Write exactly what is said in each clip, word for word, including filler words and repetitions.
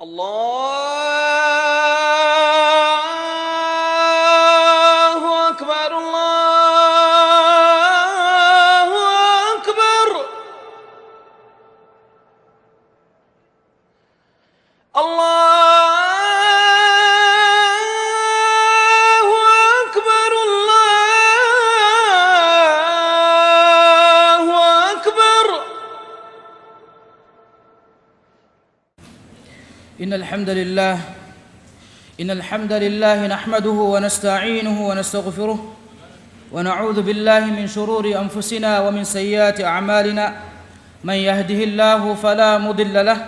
الله أكبر، الله أكبر. الله أكبر، الله أكبر. إن الحمد لله، إن الحمد لله نحمده ونستعينه ونستغفره، ونعوذ بالله من شرور أنفسنا ومن سيئات أعمالنا. من يهده الله فلا مضل له،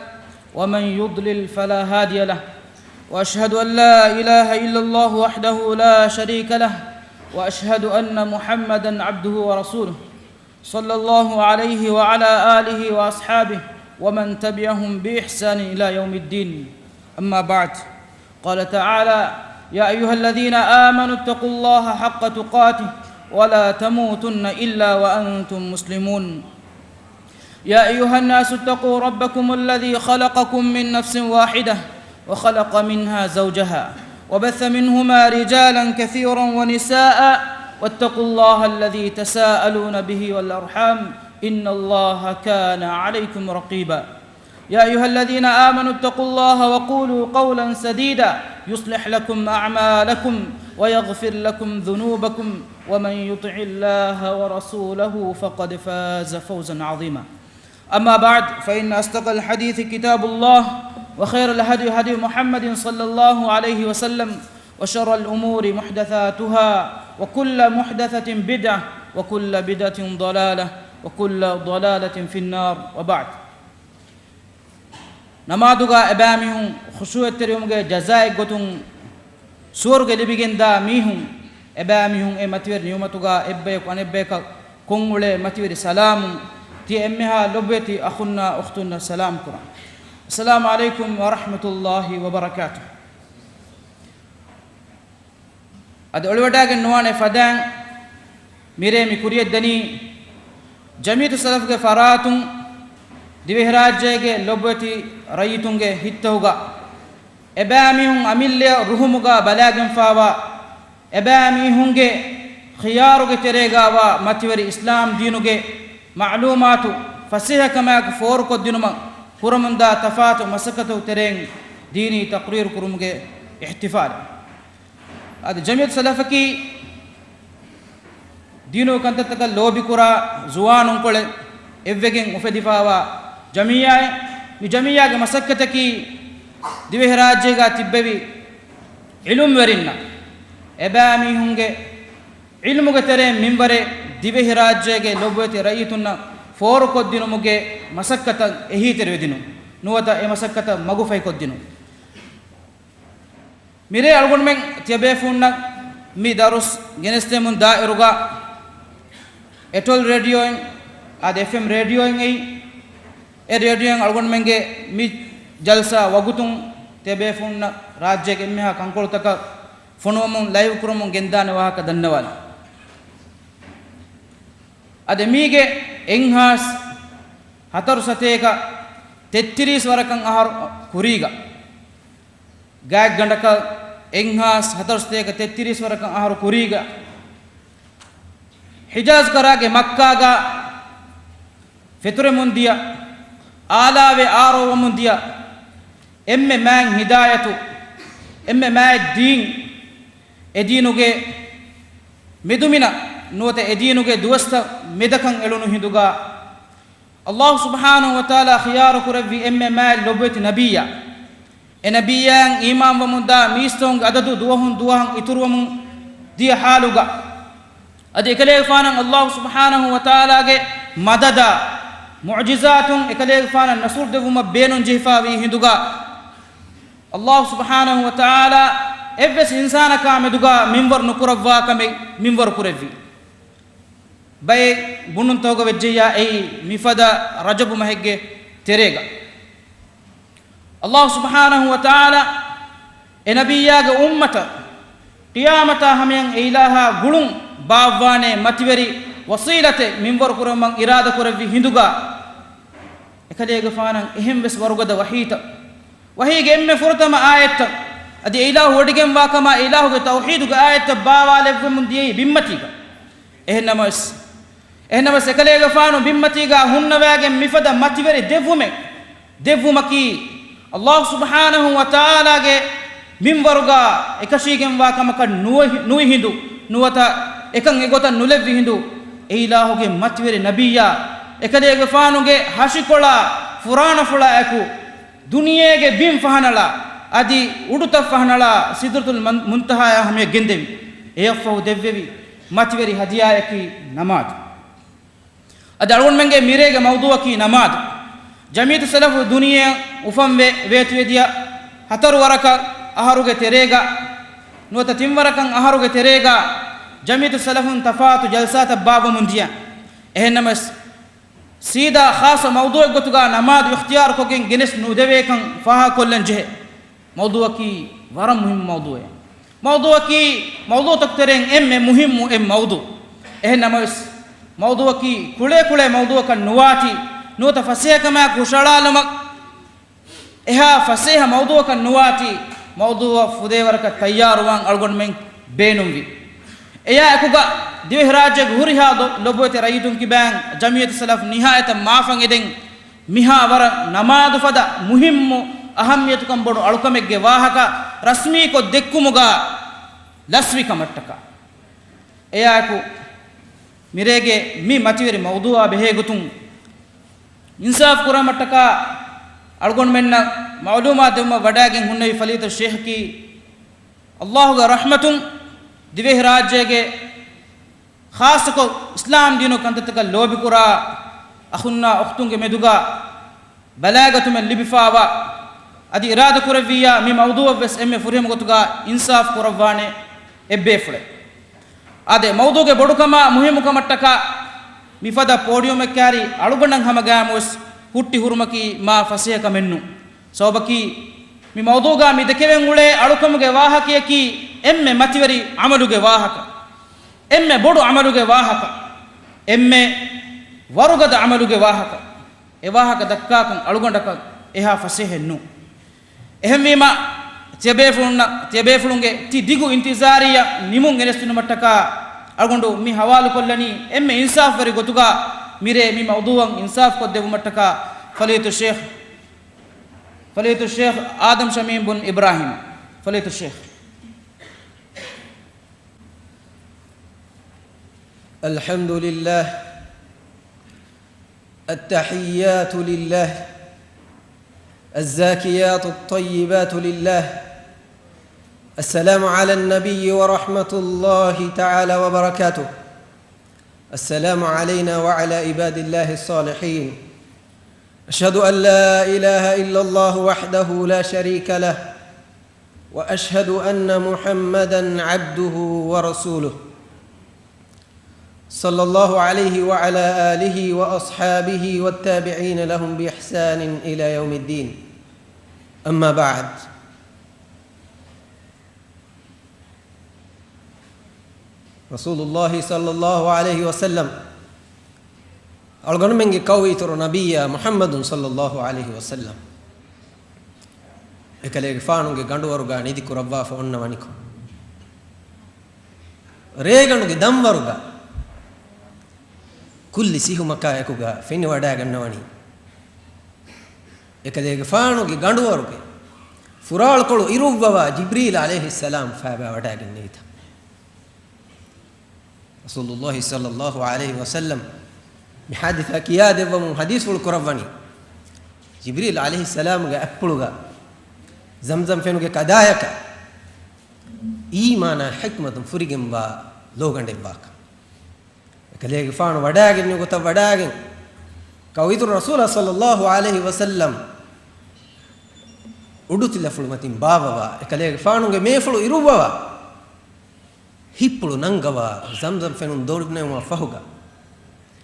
ومن يضلل فلا هادي له، وأشهد أن لا إله إلا الله وحده لا شريك له، وأشهد أن محمدا عبده ورسوله، صلى الله عليه وعلى آله وأصحابه ومن تبعهم بإحسان إلى يوم الدين. أما بعد، قال تعالى: يا أيها الذين آمنوا اتقوا الله حق تقاته ولا تموتن إلا وأنتم مسلمون. يا أيها الناس اتقوا ربكم الذي خلقكم من نفس واحدة وخلق منها زوجها وبث منهما رجالا كثيرا ونساء واتقوا الله الذي تساءلون به والأرحام إن الله كان عليكم رقيبا. يا أيها الذين آمنوا اتقوا الله وقولوا قولا سديدا يصلح لكم أعمالكم ويغفر لكم ذنوبكم ومن يطع الله ورسوله فقد فاز فوزا عظيما. أما بعد، فإن أصدق الحديث كتاب الله، وخير الهدي هدي محمد صلى الله عليه وسلم، وشر الأمور محدثاتها، وكل محدثة بدعة، وكل بدعة ضلالة، وكل ضلالة في النار، وبعد. ނަމާދުގަ އެބައިމީހުން ޚުޝޫޢަތްތެރިވުމުގެ ޖަޒާއެއްގޮތުން ސުވަރުގެ ލިބިގެންދާ މީހުން، އެބައިމީހުން އެ މަތިވެރި ނިޢުމަތުގަ އެއްބަޔަކު އަނެއްބަޔަކަށް ކޮށްއުޅޭ މަތިވެރި ސަލާމުން ތިޔަ އެންމެހާ ލޮބުވެތި އަޚުންނާ އުޚްތުންނަށް ސަލާމް ކުރަން. އައްސަލާމު ޢަލައިކުމް ވަރަޙްމަތުﷲި ވަބަރަކާތުހު. އަދި އޮޅިވަޑައިގެން ނުވާނެ ފަދައިން މިރޭ މި ކުރިޔަށްދަނީ، ޖަމިއްޔަތު ސަލަފުގެ ފަރާތުން ދިވެހިރާއްޖޭގެ ލޮބުވެތި ރައްޔިތުންގެ ހިތްތަކުގަ އެބައިމީހުން އަމިއްލަޔަށް ރުހުމުގަ ބަލާގެންފާވާ، އެބައިމީހުންގެ ޚިޔާރުގެ ތެރޭގަވާ މަތިވެރި އިސްލާމް ދީނުގެ މަޢުލޫމާތު ފަސޭހަކަމާއެކު ފޯރުކޮށްދިނުމަށް ކުރަމުންދާ ތަފާތު މަސައްކަތު ތެރެއިން ދީނީ ތަޤްރީރު ކުރުމުގެ އިޙްތިފާލެއް. އަދި ޖަމިއްޔަތު ސަލަފަކީ ދީނު ކަންތައްތަކަށް ލޯބިކުރާ ޒުވާނުންކޮޅެއް އެއްވެގެން އުފެދިފާވާ ޖަމިއްޔާއެއް. މި ޖަމިއްޔާގެ މަސައްކަތަކީ ދިވެހިރާއްޖޭގަ ތިއްބެވި ޢިލްމުވެރިންނަށް އެބައިމީހުންގެ ޢިލްމުގެ ތެރެއިން މިންވަރެއް ދިވެހިރާއްޖޭގެ ލޮބުވެތި ރައްޔިތުންނަށް ފޯރުކޮށްދިނުމުގެ މަސައްކަތަށް އެހީތެރިވެދިނުން. ނުވަތަ އެ މަސައްކަތަށް މަގުފަހިކޮށްދިނުން. މިރޭ އަޅުގަނޑުމެން ތިޔަބޭފުޅުންނަށް މި ދަރުސް ގެނެސްދެމުން ދާއިރުގަ އެޓޮލް ރޭޑިއޯއިން އަދި އެފްއެމް ރޭޑިއޯއިން އެއީ، އެ ރޭޑިއޯއިން އަޅުގަނޑުމެންގެ މި ޖަލްސާ ވަގުތުން ތިޔަބޭފުޅުންނަށް ރާއްޖޭގެ އެންމެހާ ކަންކޮޅުތަކަށް ފޮނުވަމުން ލައިވް ކުރަމުން ގެންދާނެ ވާހަކަ ދަންނަވާލަން. އަދި މީގެ އެއްހާސް ހަތަރު ސަތޭކަ ތެއްތިރީސް ވަރަކަށް އަހަރު ކުރީގަ، ގާތްގަނޑަކަށް އެއްހާސް ހަތަރު ސަތޭކަ ތެއްތިރީސް ވަރަކަށް އަހަރު ކުރީގަ، ހިޖާޒް ކަރާގެ މައްކާގަ ފެތުރެމުން ދިޔަ، އާލާވެ އާރޯވަމުން ދިޔަ އެންމެ މާތް ހިދާޔަތު، އެންމެ މާތް ދީން، އެ ދީނުގެ މެދުމިނަށް ނުވަތަ އެ ދީނުގެ ދުވަސްތައް މެދަކަށް އެޅުނު ހިނދުގަ، ﷲ ސުބްޙާނަހޫ ވަތަޢާލާ ޚިޔާރު ކުރެއްވި އެންމެ މާތް ލޮބުވެތި ނަބިއްޔާ، އެ ނަބިއްޔާއަށް އީމާންވަމުންދާ މީސްތަކުންގެ އަދަދު ދުވަހުން ދުވަހަށް އިތުރުވަމުން ދިޔަ ޙާލުގަ، އަދި އެކަލޭގެފާނަށް ﷲ ސުބްޙާނަހޫ ވަތަޢާލާގެ މަދަދާ، މުޢުޖިޒާތުން އެކަލޭގެފާނަށް ނަޞްރު ދެއްވުމަށް ބޭނުން ޖެހިފާވި ހިނދުގަ، ﷲ ސުބްޙާނަހޫ ވަތަޢާލާ އެއްވެސް އިންސާނަކާ މެދުގަ މިންވަރު ނުކުރައްވާ ކަމެއް މިންވަރު ކުރެއްވި. ބައެއް ބުނުންތަކުގަ ވެއްޖެއްޔާ އެއީ މިފަދަ ރަޖަބު މަހެއްގެ ތެރޭގަ. ﷲ ސުބްޙާނަހޫ ވަތަޢާލާ އެ ނަބިއްޔާގެ އުއްމަތަށް ޤިޔާމަތާ ހަމަޔަށް އެ އިލާހާ ގުޅުން ބާއްވާނޭ މަތިވެރި ވަސީލަތެއް މިންވަރު ކުރެވުމަށް އިރާދަ ކުރެއްވި ހިނދުގަ، އެކަލޭގެފާނަށް އެހެން ވެސް ވަރުގަދަ ވަޙީތައް ވަޙީގެ އެންމެ ފުރަތަމަ އާޔަތްތައް، އަދި އެ އިލާހު ވޮޑިގެންވާ ކަމާ އެ އިލާހުގެ ތައުޙީދުގެ އާޔަތްތައް ބާވާލެއްވެމުން ދިޔައީ ބިންމަތީގަ. އެހެންނަމަވެސް، އެހެންނަމަވެސް އެކަލޭގެފާނު ބިންމަތީގަ ހުންނަވައިގެން މިފަދަ މަތިވެރި ދެއްވުމެއް ދެއްވުމަކީ، އައްލާހު ސުބްޙާނަހު ވަތަޢާލާގެ މިންވަރުގަ އެކަށީގެންވާ ކަމަކަށް ނުވަ-، ނުވި ހިނދު، ނުވަތަ އެކަން އެގޮތަށް ނުލެއްވި ހިނދު، އެ އިލާހުގެ މަތިވެރި ނަބިއްޔާ، އެކަލޭގެފާނުގެ ހަށިކޮޅާ، ފުރާނަފުޅާއެކު، ދުނިޔޭގެ ބިން ފަހަނަޅާ، އަދި އުޑުތައް ފަހަނަޅާ ސިދްރަތުލް މަން-، މުންތަހާއާ ހަމަޔަށް ގެންދެވި. އެއަށްފަހު ދެއްވެވި މަތިވެރި ހަދިޔާއަކީ ނަމާދު. އަދި އަޅުގަނޑުމެންގެ މިރޭގެ މައުޟޫއަކީ ނަމާދު. ޖަމިއްޔަތު ސަލަފު ދުނިޔެއަށް އުފަންވެ ވޭތުވެދިޔަ ހަތަރު ވަރަކަށް އަހަރުގެ ތެރޭގަ، ނުވަތަ ތިން ވަރަކަށް އަހަރުގެ ތެރޭގަ ޖަމިއްޔަތު ސަލަފުން ތަފާތު ޖަލްސާތައް ބާއްވަމުން ދިޔަ. އެހެންނަމަވެސް، ސީދާ ޚާއްޞަ މައުޟޫއެއްގޮތުގަ ނަމާދު އިޚްތިޔާރުކޮށްގެން ގެނެސް ނުދެވޭކަން ފާހަގަކޮށްލަން ޖެހޭ. މައުޟޫއަކީ ވަރަށް މުހިއްމު މައުޟޫއެއް. މައުޟޫއަކީ މައުޟޫތަކު ތެރެއިން އެންމެ މުހިއްމު އެއް މައުޟޫ. އެހެން ނަމަވެސް، މައުޟޫއަކީ ކުޅޭ ކުޅޭ މައުޟޫއަކަށް ނުވާތީ، ނުވަތަ ފަސޭހަކަމާއެކު ހުށައަޅާލުމަށް އެހާ ފަސޭހަ މައުޟޫއަކަށް ނުވާތީ، މައުޟޫއަށް ފުދޭވަރަކަށް ތައްޔާރުވާން އަޅުގަނޑުމެން ބޭނުންވި. އެޔާ އެކުގަ ދިވެހިރާއްޖޭގެ ހުރިހާ ލޮ-، ލޮބުވެތި ރައްޔިތުން ކިބައިން ޖަމިއްޔަތު ސަލަފް ނިހާޔަތަށް މާފަށް އެދެން، މިހާ ވަރަށް ނަމާދު ފަދަ މުހިއްމު އަހައްމިޔަތުކަން ބޮޑު އަޅުކަމެއްގެ ވާހަކަ ރަސްމީކޮށް ދެއްކުމުގަ ލަސްވި ކަމަށްޓަކާ. އެޔާއެކު، މިރޭގެ މި މަތިވެރި މައުޟޫއާ ބެހޭގޮތުން އިންސާފް ކުރުމަށްޓަކާ އަޅުގަނޑުމެންނަށް މަޢުލޫމާތު ދެއްވުމަށް ވަޑައިގެން ހުންނެވި ފަޟީލަތު ޝޭޚަކީ، އައްލާހުގެ ރަޙްމަތުން ދިވެހިރާއްޖޭގެ ޚާއްޞަކޮށް އިސްލާމް ދީނު ކަންތައްތަކަށް ލޯބިކުރާ އަޚުންނާ އުޚްތުންގެ މެދުގަ ބަލާގަތުމެއް ލިބިފާވާ، އަދި އިރާދަކުރެއްވިއްޔާ މި މައުޟޫއަށްވެސް އެންމެ ފުރިހަމަ ގޮތުގަ އިންސާފް ކުރައްވާނެ އެއްބޭފުޅެއް. އާދެ، މައުޟޫގެ ބޮޑުކަމާ މުހިއްމުކަމަށްޓަކާ މިފަދަ ޕޯޑިއަމެއް ކާރި އަޅުގަނޑަށް ހަމަގައިމުވެސް ހުއްޓި ހުރުމަކީ މާ ފަސޭހަކަމެއްނު. ސަބަބަކީ، މި މައުޟޫގަ މި ދެކެވެން އުޅޭ އަޅުކަމުގެ ވާހަކަޔަކީ އެންމެ މަތިވެރި ޢަމަލުގެ ވާހަކަ، އެންމެ ބޮޑު ޢަމަލުގެ ވާހަކަ، އެންމެ ވަރުގަދަ ޢަމަލުގެ ވާހަކަ. އެ ވާހަކަ ދައްކާކަން އަޅުގަނޑަކަށް އެހާ ފަސޭހައެއްނު. އެހެންވީމަ، ތިޔަބޭފުޅުންނަށް، ތިޔަބޭފުޅުންގެ ތި ދިގު އިންތިޒާރިއްޔަށް ނިމުން ގެނެސްދިނުމަށްޓަކާ އަޅުގަނޑު މި ހަވާލުކޮށްލަނީ އެންމެ އިންސާފްވެރި ގޮތުގަ މިރޭ މި މައުޟޫއަށް އިންސާފްކޮށްދެއްވުމަށްޓަކާ ފަޟީލަތު ޝޭޚް، ފަޟީލަތު ޝޭޚް އާދަމް ޝަމީމް ބުން އިބްރާހީމް، ފަޟީލަތު ޝޭޚް. الحمد لله. التحيات لله، الزاكيات الطيبات لله، السلام على النبي ورحمة الله تعالى وبركاته، السلام علينا وعلى عباد الله الصالحين، أشهد أن لا إله إلا الله وحده لا شريك له، وأشهد أن محمدا عبده ورسوله، صلى الله عليه وعلى آله وأصحابه والتابعين لهم بإحسان إلى يوم الدين. أما بعد. ރަސޫލުﷲ ޞައްލަﷲ ޢަލައިހި ވަސައްލަމް އަޅުގަނޑުމެންގެ ކައު އިތުރު ނަބިއްޔާ މުޙައްމަދު ޞައްލަﷲ ޢަލައިހި ވަސައްލަމް އެކަލޭގެފާނުގެ ގަނޑުވަރުގަ ނިދި ކުރައްވާފަ އޮންނަވަނިކޮށް، ރޭގަނޑުގެ ދަންވަރުގަ ކުއްލި ސިހުމަކާ އެކުގަ ފެނިވަޑައިގަންނަވަނީ، އެކަލޭގެފާނުގެ ގަނޑުވަރުގެ ފުރާޅުކޮޅު އިރުއްވަވާ ޖިބްރީލް ޢަލައިހިއްސަލާމް ފައިބާވަޑައިގެންނެވިތަ؟ ރަސޫލުﷲ ޞައްލަﷲ ޢަލައިހި ވަސައްލަމް މި ޙާދިސާ ކިޔާދެއްވަމުން ޙަދީޘްފުޅު ކުރައްވަނީ، ޖިބްރީލް ޢަލައިހިއްސަލާމްގެ އަތްޕުޅުގަ ޒަމްޒަމް ފެނުގެ ކަދާޔަކަށް އީމާނާ ޙިކްމަތުން ފުރިގެންވާ ލޯގަނޑެއްވާކަން. އެކަލޭގެފާނު ވަޑައިގެންނެވި ގޮތަށް ވަޑައިގެން، ކައު އިތުރު ރަސޫލާ ޞައްލަﷲ ޢަލައިހި ވަސައްލަމް އުޑުތިލަފުޅުމަތިން ބާއްވަވާ، އެކަލޭގެފާނުގެ މޭފުޅު އިރުއްވަވާ، ހިތްޕުޅު ނަންގަވާ، ޒަމްޒަމް ފެނުން ދޮރުނެވުމަށް ފަހުގަ،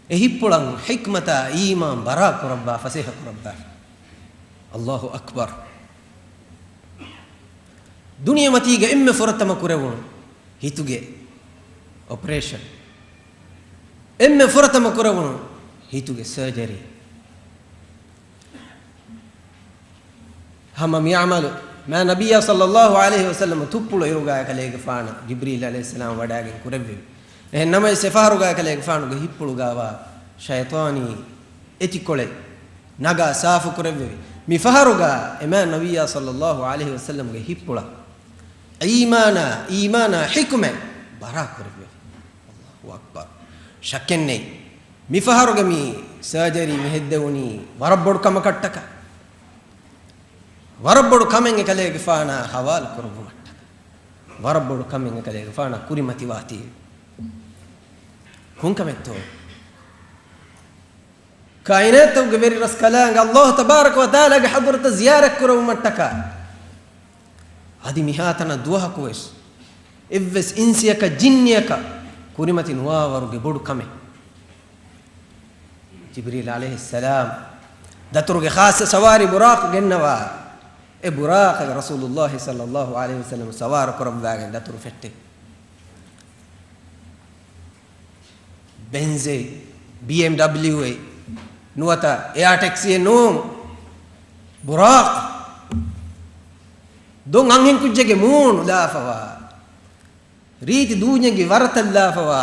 އެ ހިތްޕުޅަށް ޙިކްމަތާ އީމާން ބަރާ ކުރައްވާ، ފަސޭހަ ކުރައްވާ. އައްލާހު އަކްބަރު. ދުނިޔެމަތީގަ އެންމެ ފުރަތަމަ ކުރެވުނު ހިތުގެ އޮޕަރޭޝަން. އެންމެ ފުރަތަމަ ކުރެވުނު ހިތުގެ ސަރޖަރީ. ހަމަ މި ޢަމަލު މާ ނަބިއްޔާ ޞައްލައްލާހު ޢަލައިހި ވަސައްލަމަ ތުއްޕުޅު އިރުގަ އެކަލޭގެފާނަށް ޖިބްރީލް ޢަލައިހިއްސަލާމް ވަޑާގެން ކުރެއްވެވި. އެހެން ނަމަވެސް އެފަހަރުގަ އެކަލޭގެފާނުގެ ހިއްޕުޅުގަވާ ޝައިޠާނީ އެތިކޮޅެއް ނަގާ ސާފު ކުރެއްވެވި. މި ފަހަރުގަ އެމާ ނަބިއްޔާ ޞައްލައްލާހު ޢަލައިހި ވަސައްލަމްގެ ހިއްޕުޅަށް އީމާނާ، އީމާނާ ޙިކުމަތް ބަރާ ކުރެއްވެވި. އައްލާހު އަކްބަރު. ޝައްކެއްނެތް. މި ފަހަރުގެ މި ސަރޖަރީ މި ހެއްދެވުނީ ވަރަށް ބޮޑު ކަމަކަށްޓަކާ. ވަރަށް ބޮޑު ކަމެއް އެކަލޭގެފާނާ ހަވާލު ކުރައްވުމަށްޓަކާ. ވަރަށް ބޮޑު ކަމެއް އެކަލޭގެފާނާ ކުރިމަތިވާތީ. ކޮންކަމެއްތޯ؟ ކާއިނާތުގެ ވެރި ރަސްކަލާނގެ އައްލާހު ތަބާރަކަ ވަ ތަޢާލާގެ ޙަޟްރަތަށް ޒިޔާރަތް ކުރެއްވުމަށްޓަކާ. އަދި މިހާތަނަށް ދުވަހަކުވެސް އެއްވެސް އިންސިއަކަށް ޖިންނިއަކަށް ކުރިމަތި ނުވާވަރުގެ ބޮޑު ކަމެއް. ޖިބްރީލް ޢަލައިހިއްސަލާމް ދަތުރުގެ ޚާއްޞަ ސަވާރީ ބުރާޤު ގެންނަވާ، އެ ބުރާޤަށް ރަސޫލުއްލާހި ޞައްލައްލާހު ޢަލައިހި ވަސައްލަމަ ސަވާރު ކުރައްވާގެން ދަތުރު ފެއްޓެވި. ބެންޒެއް، ބީއެމްޑަބްލިއުއެއް، ނުވަތަ އެއާ ޓެކްސީއެއް ނޫން. ބުރާޤު. ދޮން އަންހެންކުއްޖެއްގެ މޫނު ލާފަވާ، ރީތި ދޫންޏެއްގެ ވަރަތަށް ލާފަވާ،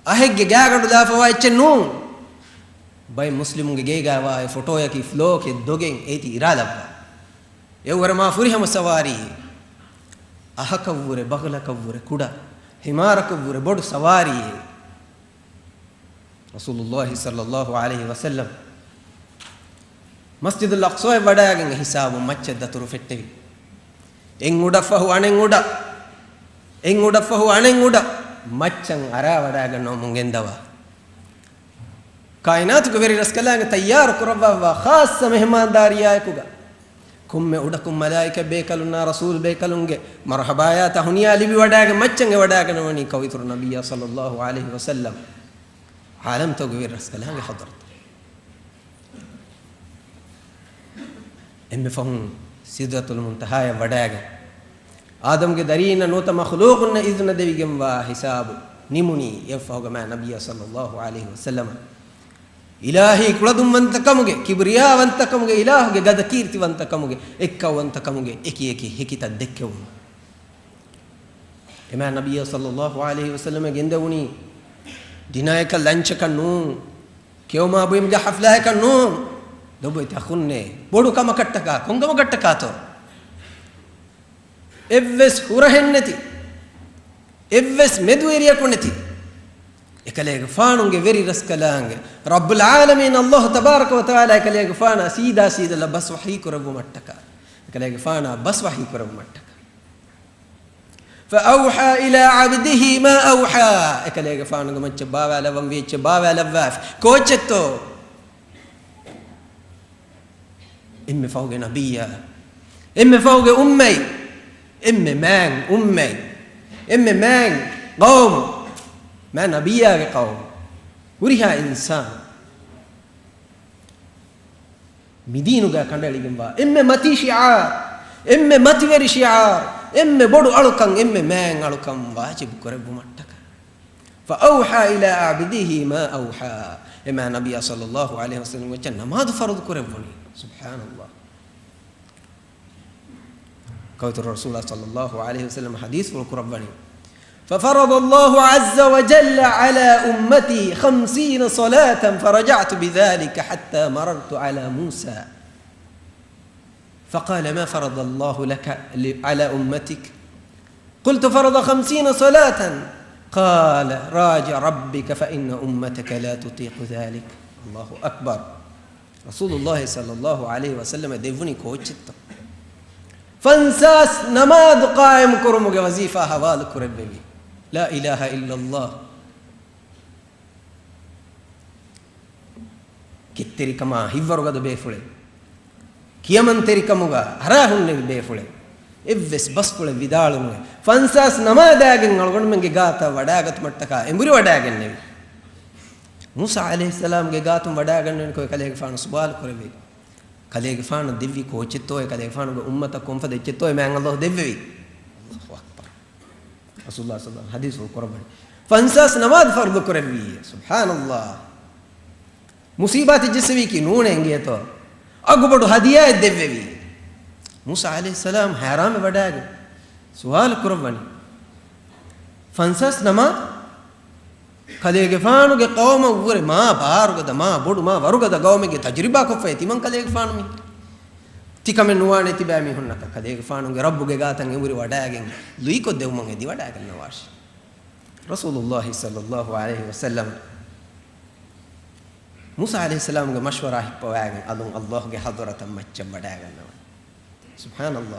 އަހެއްގެ ގާގަނޑު ލާފަވާ އެއްޗެއް ނޫން. ބައެއް މުސްލިމުންގެ ގޭގައިވާ އެ ފޮޓޯއަކީ ފްލޯކެއް ދޮގެއް އޭތި އިރާލައްވާ. އެއަށްވުރެ މާ ފުރިހަމަ ސަވާރީއެއް. އަހަކަށްވުރެ، ބަޣުލަކަށްވުރެ، ކުޑަ ހިމާރަކަށްވުރެ، ބޮޑު ސަވާރީއެއް. ރަސޫލުއްލާހި ޞައްލައްލާހު ޢަލައިހި ވަސައްލަމް މަސްޖިދުލް އަޤްޞާއަށް ވަޑައިގެން އެ ހިސާބުން މައްޗަށް ދަތުރު ފެއްޓެވި. އެއް އުޑަށްފަހު އަނެއް އުޑަށް، އެއް އުޑަށްފަހު އަނެއް އުޑަށް މައްޗަށް އަރާ ވަޑައިގަންނަވަމުން ގެންދަވާ. ކާއިނާތުގެ ވެރި ރަސްކަލާނގެ ތައްޔާރު ކުރައްވާ ޚާއްޞަ މެހެމާންދާރިއާއެކުގަ، ކޮންމެ އުޑަކުން މަލާއިކަ ބޭކަލުންނާ ރަސޫލް ބޭކަލުންގެ މަރުޙަބާޔާ ތަހުނިޔާ ލިބި ވަޑައިގެން މައްޗަށް އެ ވަޑައިގަންނަވަނީ ކައުއިތުރު ނަބިއްޔާ ޞައްލައްލާހު ޢަލައިހި ވަސައްލަމް. ޢާލަމްތަކުގެ ވެރި ރަސްކަލާނގެ ޙަޟްރަތު. އެންމެ ފަހުން ސިދްރަތުލް މުންތަހާޔަށް ވަޑައިގެން، އާދަމްގެ ދަރީންނަށް ނުވަތަ މަޚްލޫޤުންނަށް އިޒުނަ ދެވިގެންވާ ހިސާބު ނިމުނީ. އެއަށްފަހުގަ މާ ނަބިއްޔާ ޞައްލައްލާހު ޢަލައިހި ވަސައްލަމަ އިލާހީ ކުޅަދުންވަންތަކަމުގެ، ކިބްރިޔާވަންތަކަމުގެ، އިލާހުގެ ގަދަކީރިތިވަންތަކަމުގެ، އެއްކައުވަންތަކަމުގެ އެކި އެކި ހެކިތައް ދެއްކެވުނު. އެމާ ނަބިއްޔާ ޞައްލައްލާހު ޢަލައިހި ވަސައްލަމަ ގެންދެވުނީ ޑިނަރެއްކަށް ލަންޗަކަށް ނޫން، ކެއުމާ ބުއިމުގެ ޙަފްލާއަކަށް ނޫން. ލޮބުވެތި އަޚުންނޭ، ބޮޑު ކަމަކަށްޓަކާ، ކޮންކަމަކަށްޓަކާތޯ؟ އެއްވެސް ހުރަހެއްނެތި، އެއްވެސް މެދުވެރިޔަކު ނެތި، އެކަލޭގެފާނުގެ ވެރި ރަސްކަލާނގެ ރައްބުލް ޢާލަމީން އައްލާހު ތަބާރަކަ ވަ ތަޢާލާ އެކަލޭގެފާނާ ސީދާ ސީދަލަށް ބަސް ވަޙީ ކުރެއްވުމަށްޓަކާ، އެކަލޭގެފާނާ ބަސް ވަޙީ ކުރެއްވުމަށްޓަކާ. فأوحى إلى عبده ما أوحى. އެކަލޭގެފާނުގެ މައްޗަށް ބާވާލައްވަންވީ އެއްޗެއް ބާވާލައްވާފި. ކޯއްޗެއްތޯ؟ އެންމެ ފަހުގެ ނަބިއްޔާ، އެންމެ ފަހުގެ އުއްމަތް، އެންމެ މާތް އުއްމަތް، އެންމެ މާތް ޤައުމު، މާ ނަބިއްޔާގެ ޤައުމު، ހުރިހާ އިންސާނު. މިދީނުގަ ކަނޑައެޅިގެންވާ އެންމެ މަތީ ޝިޢާރު، އެންމެ މަތިވެރި ޝިޢާރު، އެންމެ ބޮޑު އަޅުކަން، އެންމެ މާތް އަޅުކަން ވާޖިބު ކުރެއްވުމަށްޓަކާ. فأوحى إلى عبده ما أوحى. އެމާ ނަބިއްޔާ ޞައްލައްލާހު ޢަލައިހި ވަސައްލަމް ވެއްޗަށް ނަމާދު ފަރުޟު ކުރެއްވުނީ. ސުބްޙާނައްލާހް. ކައުތުރު ރަސޫލާ ޞައްލައްލާހު ޢަލައިހި ވަސައްލަމަ ޙަދީޘްފުޅު ކުރައްވަނީ، ففرض الله عز وجل على أمتي خمسين صلاة فرجعت بذلك حتى مررت على موسى فقال ما فرض الله لك على أمتك؟ قلت فرض خمسين صلاة. قال راجع ربك فإن أمتك لا تطيق ذلك. الله أكبر. ރަސޫލުއްލާހި ޞައްލައްލާހު ޢަލައިހި ވަސައްލަމަ ދެއްވުނީ ކޯއްޗެއްތޯ؟ ފަންސާސް ނަމާދު ޤާއިމު ކުރުމުގެ ވަޒީފާ ހަވާލު ކުރެއްވެވި. لا إله إلا الله. ކެތްތެރިކަމާ ހިތްވަރުގަދަ ބޭފުޅެއް، ކިޔަމަންތެރިކަމުގަ އަރާ ހުންނެވި ބޭފުޅެއް، އެއްވެސް ބަސްފުޅެއް ވިދާޅުނުވެ، ފަންސާސް ނަމާދާގެން އަޅުގަނޑުމެންގެ ގާތަށް ވަޑާގަތުމަށްޓަކާ އެނބުރި ވަޑާގެންނެވި. މޫސާ ޢަލައިހިއްސަލާމްގެ ގާތުން ވަޑާގަންނަވަނިކޮށް ކަލޭގެފާނު ސުވާލު ކުރެއްވި. ކަލޭގެފާނު ދެއްވި ކޯއްޗެއްތޯ، އެ ކަލޭގެފާނުގެ އުއްމަތަށް ކޮންފަދަ އެއްޗެއްތޯ އެ މާތް އައްލާހު ދެއްވެވީ؟ އައްލާހު އަކްބަރު. ރަސޫލުއްލާހި ޞައްލައްލާހު ޢަލައިހި ވަސައްލަމަ ޙަދީޘްފުޅު ކުރައްވަނީ. ފަންސާސް ނަމާދު ފަރުޟު ކުރެއްވީ. ސުބްޙާނައްލާހް. މުޞީބާތެއް ޖެއްސެވީކީ ނޫނޭ އިނގޭތޯ؟ އަގުބޮޑު ހަދިޔާއެއް ދެއްވެވީ. މޫސާ ޢަލައިހިއްސަލާމް ހައިރާންވެ ވަޑައިގެން ސުވާލު ކުރައްވަނީ، ފަންސާސް ނަމާދު؟ ކަލޭގެފާނުގެ ޤައުމަށްވުރެ މާ ބާރުގަދަ، މާ ބޮޑު، މާ ވަރުގަދަ ޤައުމެއްގެ ތަޖުރިބާ ކޮށްފައި ތިމަން ކަލޭގެފާނު މި ތިކަމެއް ނުވާނެ ތިބާ މީހުންނަކަށް. ކަލޭގެފާނުގެ ރައްބުގެ ގާތަށް އެނބުރި ވަޑައިގެން ލުއިކޮށްދެވުމަށް އެދި ވަޑައިގަންނަވާށި. ރަސޫލުﷲ ޞައްލަﷲ ޢަލައިހި ވަސައްލަމަ މޫސާ ޢަލައިހިއްސަލާމްގެ މަޝްވަރާ ހިއްޕަވައިގެން އަލުން ﷲގެ ޙަޟްރަތަށް މައްޗަށް ވަޑައިގަންނަވަން. ސުބްޙާނަﷲ.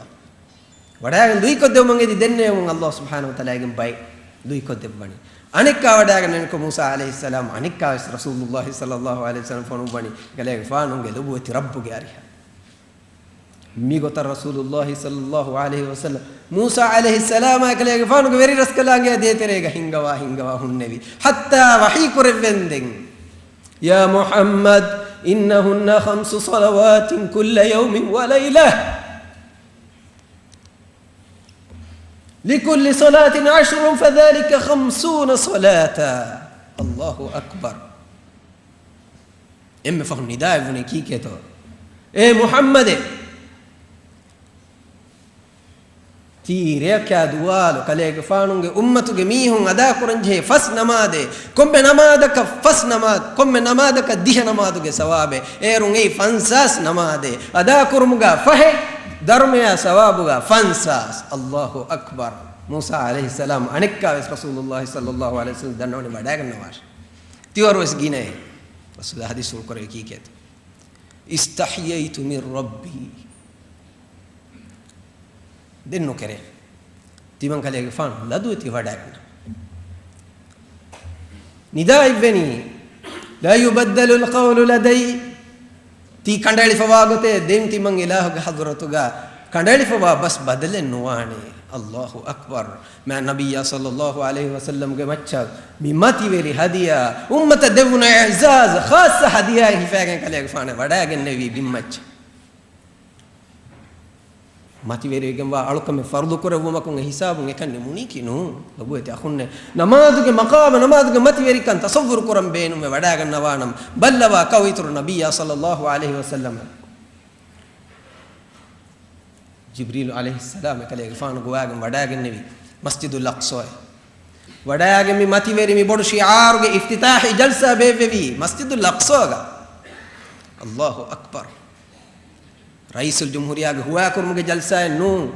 ވަޑައިގެން ލުއިކޮށްދެވުމަށް އެދި ދެންނެވުމުން ﷲ ސުބްޙާނަހޫ ވަތަޢާލާގެން ބައެއް ލުއިކޮށްދެއްވަނީ. އަނެއްކާ ވަޑައިގަންނަވަނިކޮށް މޫސާ ޢަލައިހިއްސަލާމް އަނެއްކާވެސް ރަސޫލުﷲ ޞައްލަﷲ ޢަލައިހި ވަސައްލަމަ ފޮނުއްވަނީ ކަލޭގެފާނުގެ ލޮބުވެތި ރައްބުގެ އަރިހަށް. މިގޮތަށް ރަސޫލުﷲ ޞައްލަﷲ ޢަލައިހި ވަސައްލަމަ މޫސާ ޢަލައިހިއްސަލާމާ ކަލޭގެފާނުގެ ވެރިރަސްކަލާ އިނގޭ ދޭތެރޭގަ ހިންގަވާ ހިންގަވާ ހުންނެވި. ޙައްތާ ވަޙީ ކުރެއްވެންދެން، يا محمد، إنهن خمس صلوات كل يوم وليلة، لكل صلاة عشر، فذلك خمسون صلاة. الله أكبر. އެންމެ ފަހުން ނިދާއެއް ވުނީ ކީކޭތޯ؟ އޭ މުޙައްމަދޭ! ތީ ރެޔަކާ ދުވާލު ކަލޭގެފާނުގެ އުއްމަތުގެ މީހުން އަދާކުރަންޖެހޭ ފަސް ނަމާދޭ، ކޮންމެ ނަމާދަކަށް ފަސް ނަމާދު، ކޮންމެ ނަމާދަކަށް ދިހަ ނަމާދުގެ ސަވާބޭ، އޭރުން އެއީ ފަންސާސް ނަމާދޭ، އަދާކުރުމުގަ ފަހެ، ދަރުމަޔާ ސަވާބުގަ ފަންސާސް. ﷲ އަކްބަރު. މޫސާ ޢަލައިހިއްސަލާމް އަނެއްކާވެސް ރަސޫލުﷲ ޞައްލަﷲ ޢަލައިހި ވަސައްލަމަ ދަންނަވަނީ ވަޑައިގަންނަވާށޭ. ތިވަރުވެސް ގިނައޭ. ރަސޫލާ ޙަދީޘްފުޅު ކުރެއްވީ ކީކޭތޯ؟ اسْتَحْيَيْتُ مِنْ رَبِّي. ދެން ނުކެރޭ. ތިމަން ކަލޭގެފާނު ލަދުވެތި ވަޑައިގަންނަ. ނިދާ އިއްވެނީ، لا يبدل القول لدي. ތީ ކަނޑައެޅިފަވާ ގޮތޭ ދެން ތިމަން އިލާހުގެ ޙަޟްރަތުގަ ކަނޑައެޅިފަވާ ބަސް ބަދަލެއް ނުވާނެ. ﷲ އަކްބަރު. މާތް ނަބިއްޔާ ޞައްލަﷲ ޢަލައިހި ވަސައްލަމްގެ މައްޗަށް މި މަތިވެރި ހަދިޔާ، އުއްމަތަށް ދެއްވުނު އިޢުޒާޒު، ޚާއްޞަ ހަދިޔާއެއް ހިފައިގެން ކަލޭގެފާނެ ވަޑައިގެންނެވީ ބިންމައްޗަށް. މަތިވެރިވެގެންވާ އަޅުކަމެއް ފަރުޟު ކުރެއްވުމަކުން އެ ހިސާބުން އެކަން ނިމުނީކީ ނޫން. ލޮބުވެތި އަޚުންނޭ، ނަމާދުގެ މަޤާމަށް، ނަމާދުގެ މަތިވެރިކަން ތަޞައްވުރު ކުރަން ބޭނުމެއް ވަޑައިގަންނަވާނަމަ، ބައްލަވާ ކައު އިތުރު ނަބިއްޔާ ޞައްލަﷲ ޢަލައިހި ވަސައްލަމަ. ޖިބްރީލު ޢަލައިހިއްސަލާމް އެކަލޭގެފާނު ގޮވާގެން ވަޑައިގެންނެވި މަސްޖިދުލް އަޤްޞާއަށް. ވަޑައިގެން މި މަތިވެރި މި ބޮޑު ޝިޢާރުގެ އިފްތިތާޙީ ޖަލްސާ ބޭއްވެވީ މަސްޖިދުލް އަޤްޞާގަ. ﷲ އަކްބަރު. ރައީސުލް ޖުމްހޫރިއްޔާގެ ހުވާކުރުމުގެ ޖަލްސާއެއް ނޫން.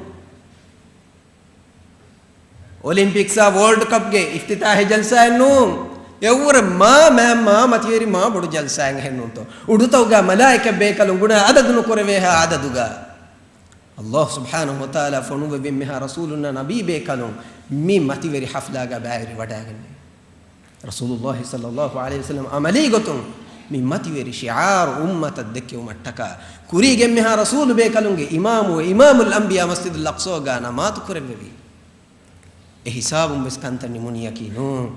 އޮލިމްޕިކްސާ ވޯލްޑް ކަޕްގެ އިފްތިތާޙީ ޖަލްސާއެއް ނޫން. އެއަށްވުރެ މާ، މާ، މާ މަތިވެރި މާ ބޮޑު ޖަލްސާއެއް އެހެން ނޫންތޯ. އުޑުތަކުގަ މަލާއިކަ ބޭކަލުން ގުނަ އަދަދު ނުކުރެވޭހާ އަދަދުގަ. ﷲ ސުބްޙާނަހޫ ވަތަޢާލާ ފޮނުއްވެވި އެންމެހާ ރަސޫލުންނާ ނަބީ ބޭކަލުން މި މަތިވެރި ޙަފްލާގަ ބައިވެރި ވަޑައިގެންނެވި. ރަސޫލުﷲ ޞައްލަﷲ ޢަލައިހި ވަސައްލަމަ ޢަމަލީ ގޮތުން މި މަތިވެރި ޝިޢާރު އުއްމަތަށް ދެއްކެވުމަށްޓަކާ، ކުރީގެ އެންމެހާ ރަސޫލު ބޭކަލުންގެ އިމާމުވެ، އިމާމުލް އަންބިޔާ މަސްޖިދުލް އަޤްޞާގަ ނަމާދު ކުރެއްވެވި. އެ ހިސާބުން ވެސް ކަންތައް ނިމުނީއަކީ ނޫން.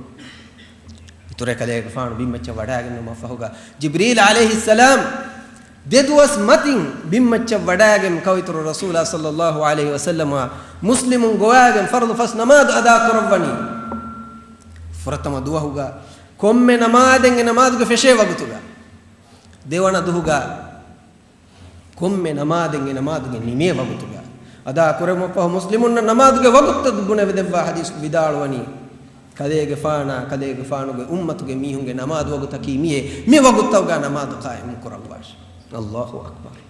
އިތުރެ ކަލޭގެފާނު ބިންމައްޗަށް ވަޑައިގެންނުމަށް ފަހުގަ، ޖިބްރީލް ޢަލައިހިއްސަލާމް ދެދުވަސް މަތިން ބިންމައްޗަށް ވަޑައިގެން ކައު އިތުރު ރަސޫލާ ޞައްލަﷲ ޢަލައިހި ވަސައްލަމަ މުސްލިމުން ގޮވާގެން ފަރުޟު ފަސް ނަމާދު އަދާ ކުރައްވަނީ. ފުރަތަމަ ދުވަހުގަ ކޮންމެ ނަމާދެއް އެ ނަމާދުގެ ފެށޭ ވަގުތުގަ. ދެވަނަ ދުހުގަ ކޮންމެ ނަމާދެއް އެ ނަމާދުގެ ނިމޭ ވަގުތުގަ އަދާ ކުރެވުމަށްފަހު، މުސްލިމުންނަށް ނަމާދުގެ ވަގުތުތައް ބުނެވިދެއްވާ ޙަދީޘް ވިދާޅުވަނީ، ކަލޭގެފާނާ، ކަލޭގެފާނުގެ އުއްމަތުގެ މީހުންގެ ނަމާދު ވަގުތަކީ މިއޭ، މި ވަގުތުތަކުގަ ނަމާދު ޤާއިމު ކުރައްވާށި. ﷲ އަކްބަރު.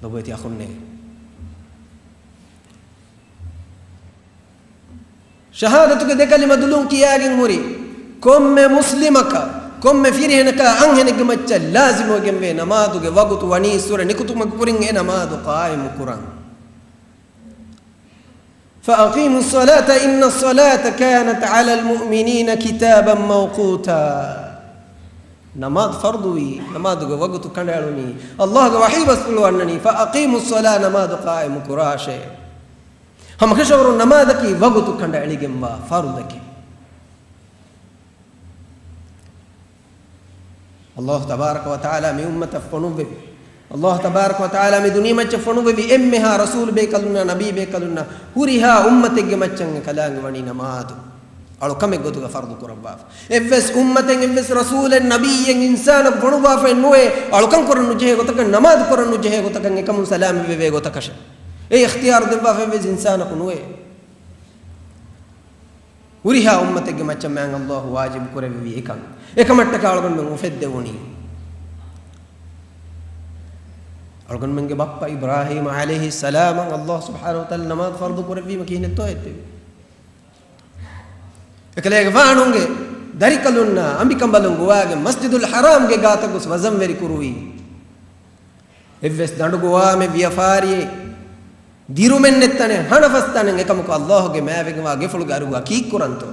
ލޮބުވެތި އަޚުންނޭ. ޝަހާދަތުގެ ދެ ކަލިމަ ދުލުން ކިޔާގެން ހުރި ކޮންމެ މުސްލިމަކަށް، ކޮންމެ ފިރިހެނަކާ އަންހެނެއްގެ މައްޗަށް ލާޒިމުވެގެންވޭ ނަމާދުގެ ވަގުތު ވަނީ އިސްވުރެ ނިކުތުމުގެ ކުރިން އެ ނަމާދު ޤާއިމު ކުރަން. فأقيموا الصلاة إن الصلاة كانت على المؤمنين كتابا موقوتا. ނަމާދު ފަރުޟުވީ، ނަމާދުގެ ވަގުތު ކަނޑައެޅުނީ، ﷲގެ ވަޙީ ބަސްފުޅު އަންނަނީ، فأقيموا الصلاة، ނަމާދު ޤާއިމު ކުރާށޭ. ހަމަކަށަވަރުން ނަމާދަކީ ވަގުތު ކަނޑައެޅިގެންވާ ފަރުޟެކޭ. ﷲ ތަބާރަކަ ވަތަޢާލާ މި އުއްމަތަށް ފޮނުއްވެވި، ﷲ ތަބާރަކަ ވަތަޢާލާ މި ދުނިޔެމައްޗަށް ފޮނުއްވެވި އެންމެހާ ރަސޫލު ބޭކަލުންނާ ނަބީ ބޭކަލުންނާ ހުރިހާ އުއްމަތެއްގެ މައްޗަށް އެކަލާނގެ ވަނީ ނަމާދު. އަޅުކަމެއް ގޮތުގަ ފަރުޟު ކުރައްވާފަ. އެއްވެސް އުއްމަތެއް، އެއްވެސް ރަސޫލެއް، ނަބިއްޔެއް، އިންސާނަކު ފޮނުއްވާފައެއް ނުވޭ، އަޅުކަން ކުރަން ނުޖެހޭ ގޮތަކަށް، ނަމާދު ކުރަން ނުޖެހޭ ގޮތަކަށް، އެކަމުން ސަލާމަތްވެވޭ ގޮތަކަށެއް. އެ އިޚްތިޔާރު ދެއްވާފަ އެއްވެސް އިންސާނަކު ނުވޭ. ހުރިހާ އުއްމަތެއްގެ މައްޗަށް މާތް ﷲ ވާޖިބު ކުރެއްވި އެކަން. އެކަމަށްޓަކާ އަޅުގަނޑުމެން އުފެއްދެވުނީ. އަޅުގަނޑުމެންގެ ބައްޕަ އިބްރާހީމް ޢަލައިހިއްސަލާމަށް ﷲ ސުބްޙާނަހޫ ވަތަޢާލާ ނަމާދު ފަރުޟު ކުރެއްވީމަ ކިހިނެއްތޯ އެއްތެވި؟ އެކަލޭގެފާނުގެ ދަރިކަލުންނާ އަނބިކަނބަލުން ގޮވާގެން މަސްޖިދުލް ޙަރާމްގެ ގާތަކު ގޮސް ވަޒަންވެރި ކުރުވީ. އެއްވެސް ދަނޑު ގޮވާމެއް ވިޔަފާރިއެއް ދިރުމެއް ނެތް ތަނެއް، ހަނަފަސް ތަނެއް އެކަމަކު ﷲ ގެ މާތްވެގެންވާ ގެފުޅުގެ އަރިހުގަ ކީއްކުރަންތޯ؟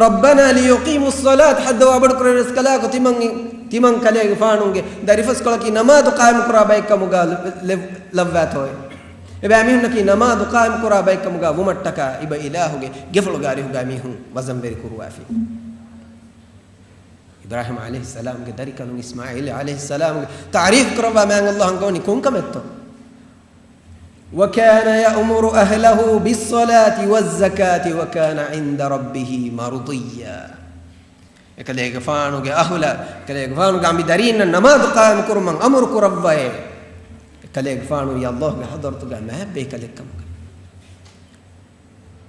رَبَّنَا لِيُقِيمُوا الصَّلَاةَ، ހައްދަވާ ބޮޑުކުރެއްވި ރަސްކަލާކޮ، ތިމަން، ތިމަން ކަލޭގެފާނުގެ ދަރިފަސްކޮޅަކީ ނަމާދު ޤާއިމްކުރާ ބައެއްކަމުގަ ލެ-، ލެ-، ލައްވާތޯއޭ؟ އެބައިމީހުންނަކީ ނަމާދު ޤާއިމްކުރާ ބައެއްކަމުގަ ވުމަށްޓަކާ އިބަ އިލާހުގެ ގެފުޅުގެ އަރިހުގަ މީހުން ވަޒަންވެރި ކުރުވާފި. އިބްރާހީމް ޢަލައިހިއްސަލާމްގެ ދަރިކަލުން އިސްމާޢީލް ޢަލައިހިއްސަލާމްގެ ތަޢުރީފް ކުރައްވާ މާތް ﷲ އަންގަވަނީ ކޮންކަމެއްތޯ؟ وَكَانَ يَأْمُرُ أَهْلَهُ بِالصَّلَاةِ وَالزَّكَاةِ وَكَانَ عِندَ رَبِّهِ مَرْضِيًّا. އެކަލޭގެފާނުގެ އަހުލަށް، އެކަލޭގެފާނުގެ އަނބި ދަރީންނަށް ނަމާދު ޤާއިމް ކުރުމަށް އަމުރު ކުރައްވައޭ. އެކަލޭގެފާނު ވީ ﷲ ގެ ޙަޟްރަތުގަ މާތް ބޭކަލެއްކަމުގަ.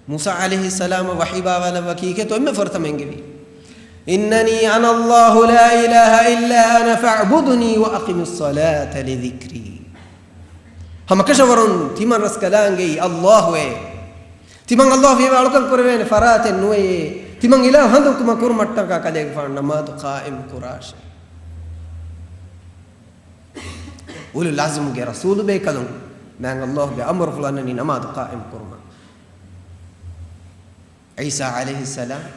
މޫސާ ޢަލައިހިއްސަލާމަށް ވަޙީ ބާވާލައްވާ ކީކޭތޯ އެންމެ ފުރަތަމަ އެންގެވީ؟ إِنَّنِي أَنَا اللَّهُ لَا إِلَهَ إِلَّا أَنَا فَاعْبُدْنِي وَأَقِمِ الصَّلَاةَ لِذِكْرِي. ހަމަކަށަވަރުން ތިމަން ރަސްކަލާނގެއީ ﷲ އޭ. ތިމަން ﷲ ފިޔަވާ އަޅުކަން ކުރެވޭނެ ފަރާތެއް ނުވެޔޭ. ތިމަން އިލާހު ހަނދުން ކުރުމަށްޓަކާ ކަލޭގެފާނު ނަމާދު ޤާއިމް ކުރާށޭ. އުލުލް ޢަޒްމުގެ ރަސޫލު ބޭކަލުން މާތް ﷲ ގެ އަމުރުފުޅު އަންނަނީ ނަމާދު ޤާއިމް ކުރުމަށް. ޢީސާ ޢަލައިހިއްސަލާމް،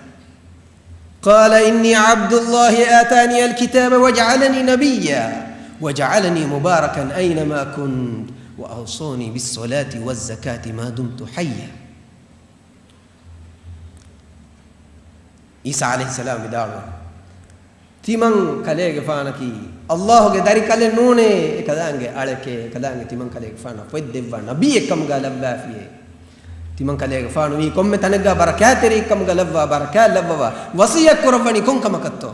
قَالَ إِنِّي عَبْدُ اللَّهِ آتَانِيَ الْكِتَابَ وَجَعَلَنِي نَبِيًّا وَجَعَلَنِي مُبَارَكًا أَيْنَ مَا كُنتُ وَأَوْصَانِي بِالصَّلَاةِ وَالزَّكَاةِ مَا دُمْتُ حَيًّا. ޢީސާ ޢަލައިހިއްސަލާމް ވިދާޅުވި، ތިމަން ކަލޭގެފާނަކީ ﷲ ގެ ދަރިކަލެއް ނޫނޭ، އެކަލާނގެ އަޅެކޭ، އެކަލާނގެ ތިމަން ކަލޭގެފާނަށް ފޮތް ދެއްވާ ނަބީއެއްކަމުގަ ލައްވާފިޔޭ. ތިމަން ކަލޭގެފާނު ވީ ކޮންމެ ތަނެއްގަ ބަރަކާތްތެރިއެއްކަމުގަ ލައްވާ، ބަރަކާތް ލައްވަވާ ވަޞިއްޔަތް ކުރައްވަނީ ކޮން ކަމަކަށްތޯ؟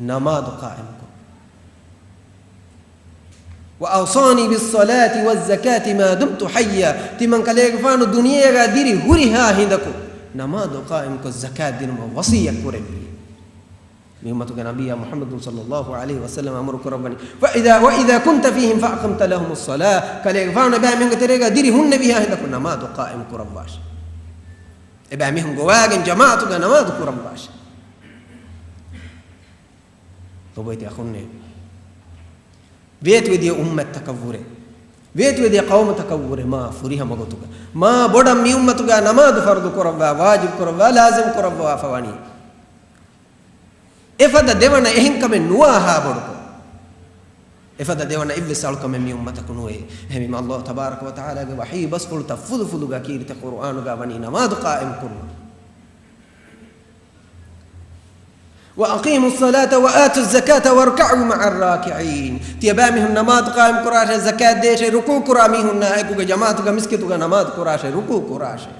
ނަމާދު ޤާއިމްކޮށް. وَأَوْصَانِي بِالصَّلَاةِ وَالزَّكَاةِ مَا دُمْتُ حَيًّا. ތިމަން ކަލޭގެފާނު ދުނިޔޭގަ ދިރި ހުރިހާ ހިނދަކު ނަމާދު ޤާއިމްކޮށް ޒަކާތް ދިނުމަށް ވަޞިއްޔަތް ކުރެއްވި. މި އުއްމަތުގެ ނަބިއްޔާ މުޙައްމަދު ޞައްލައްލާހު ޢަލައިހި ވަސައްލަމަ އަމުރު ކުރައްވަނީ، فَإِذَا، وَإِذَا كُنْتَ فِيهِمْ فَأَقَمْتَ لَهُمُ الصَّلَاةَ. ކަލޭގެފާނު އެބައިމީހުންގެ ތެރޭގަ ދިރި ހުންނެވިހާ ހިނދަކު ނަމާދު ޤާއިމް ކުރައްވާށޭ. އެބައިމީހުން ގޮވާގެން ޖަމާޢަތުގަ ނަމާދު ކުރައްވާށޭ. ލޮބުވެތި އަޚުންނޭ، ވޭތުވެދިޔަ އުއްމަތްތަކަށްވުރެ، ވޭތުވެދިޔަ ޤައުމުތަކަށްވުރެ މާ ފުރިހަމަ ގޮތުގަ، މާ ބޮޑަށް މި އުއްމަތުގަ ނަމާދު ފަރުޟު ކުރައްވާ، ވާޖިބު ކުރައްވާ، ލާޒިމް ކުރައްވާފަ ވަނީ. އެފަދަ ދެވަނަ އެހެންކަމެއް ނުވާހާ ބޮޑުކޮށް، އެފަދަ ދެވަނަ އެއްވެސް އަޅުކަމެއް މި އުއްމަތަކު ނުވޭ. އެހެންވީމަ، ﷲ ތަބާރަކަ ވަ ތަޢާލާގެ ވަޙީ ބަސްފުޅުތައް ފުލުފުލުގަ ކީރިތި ޤުރުއާނުގަ ވަނީ ނަމާދު ޤާއިމް ކުރުމަށް. وَأَقِيمُوا الصَّلَاةَ وَآتُوا الزَّكَاةَ وَارْكَعُوا مَعَ الرَّاكِعِينَ. ތިޔަބައިމީހުން ނަމާދު ޤާއިމް ކުރާށޭ، ޒަކާތް ދޭށޭ، ރުކޫޢު ކުރާ މީހުންނާ އެކުގަ ޖަމާޢަތުގަ މިސްކިތުގަ ނަމާދު ކުރާށޭ، ރުކޫޢު ކުރާށޭ.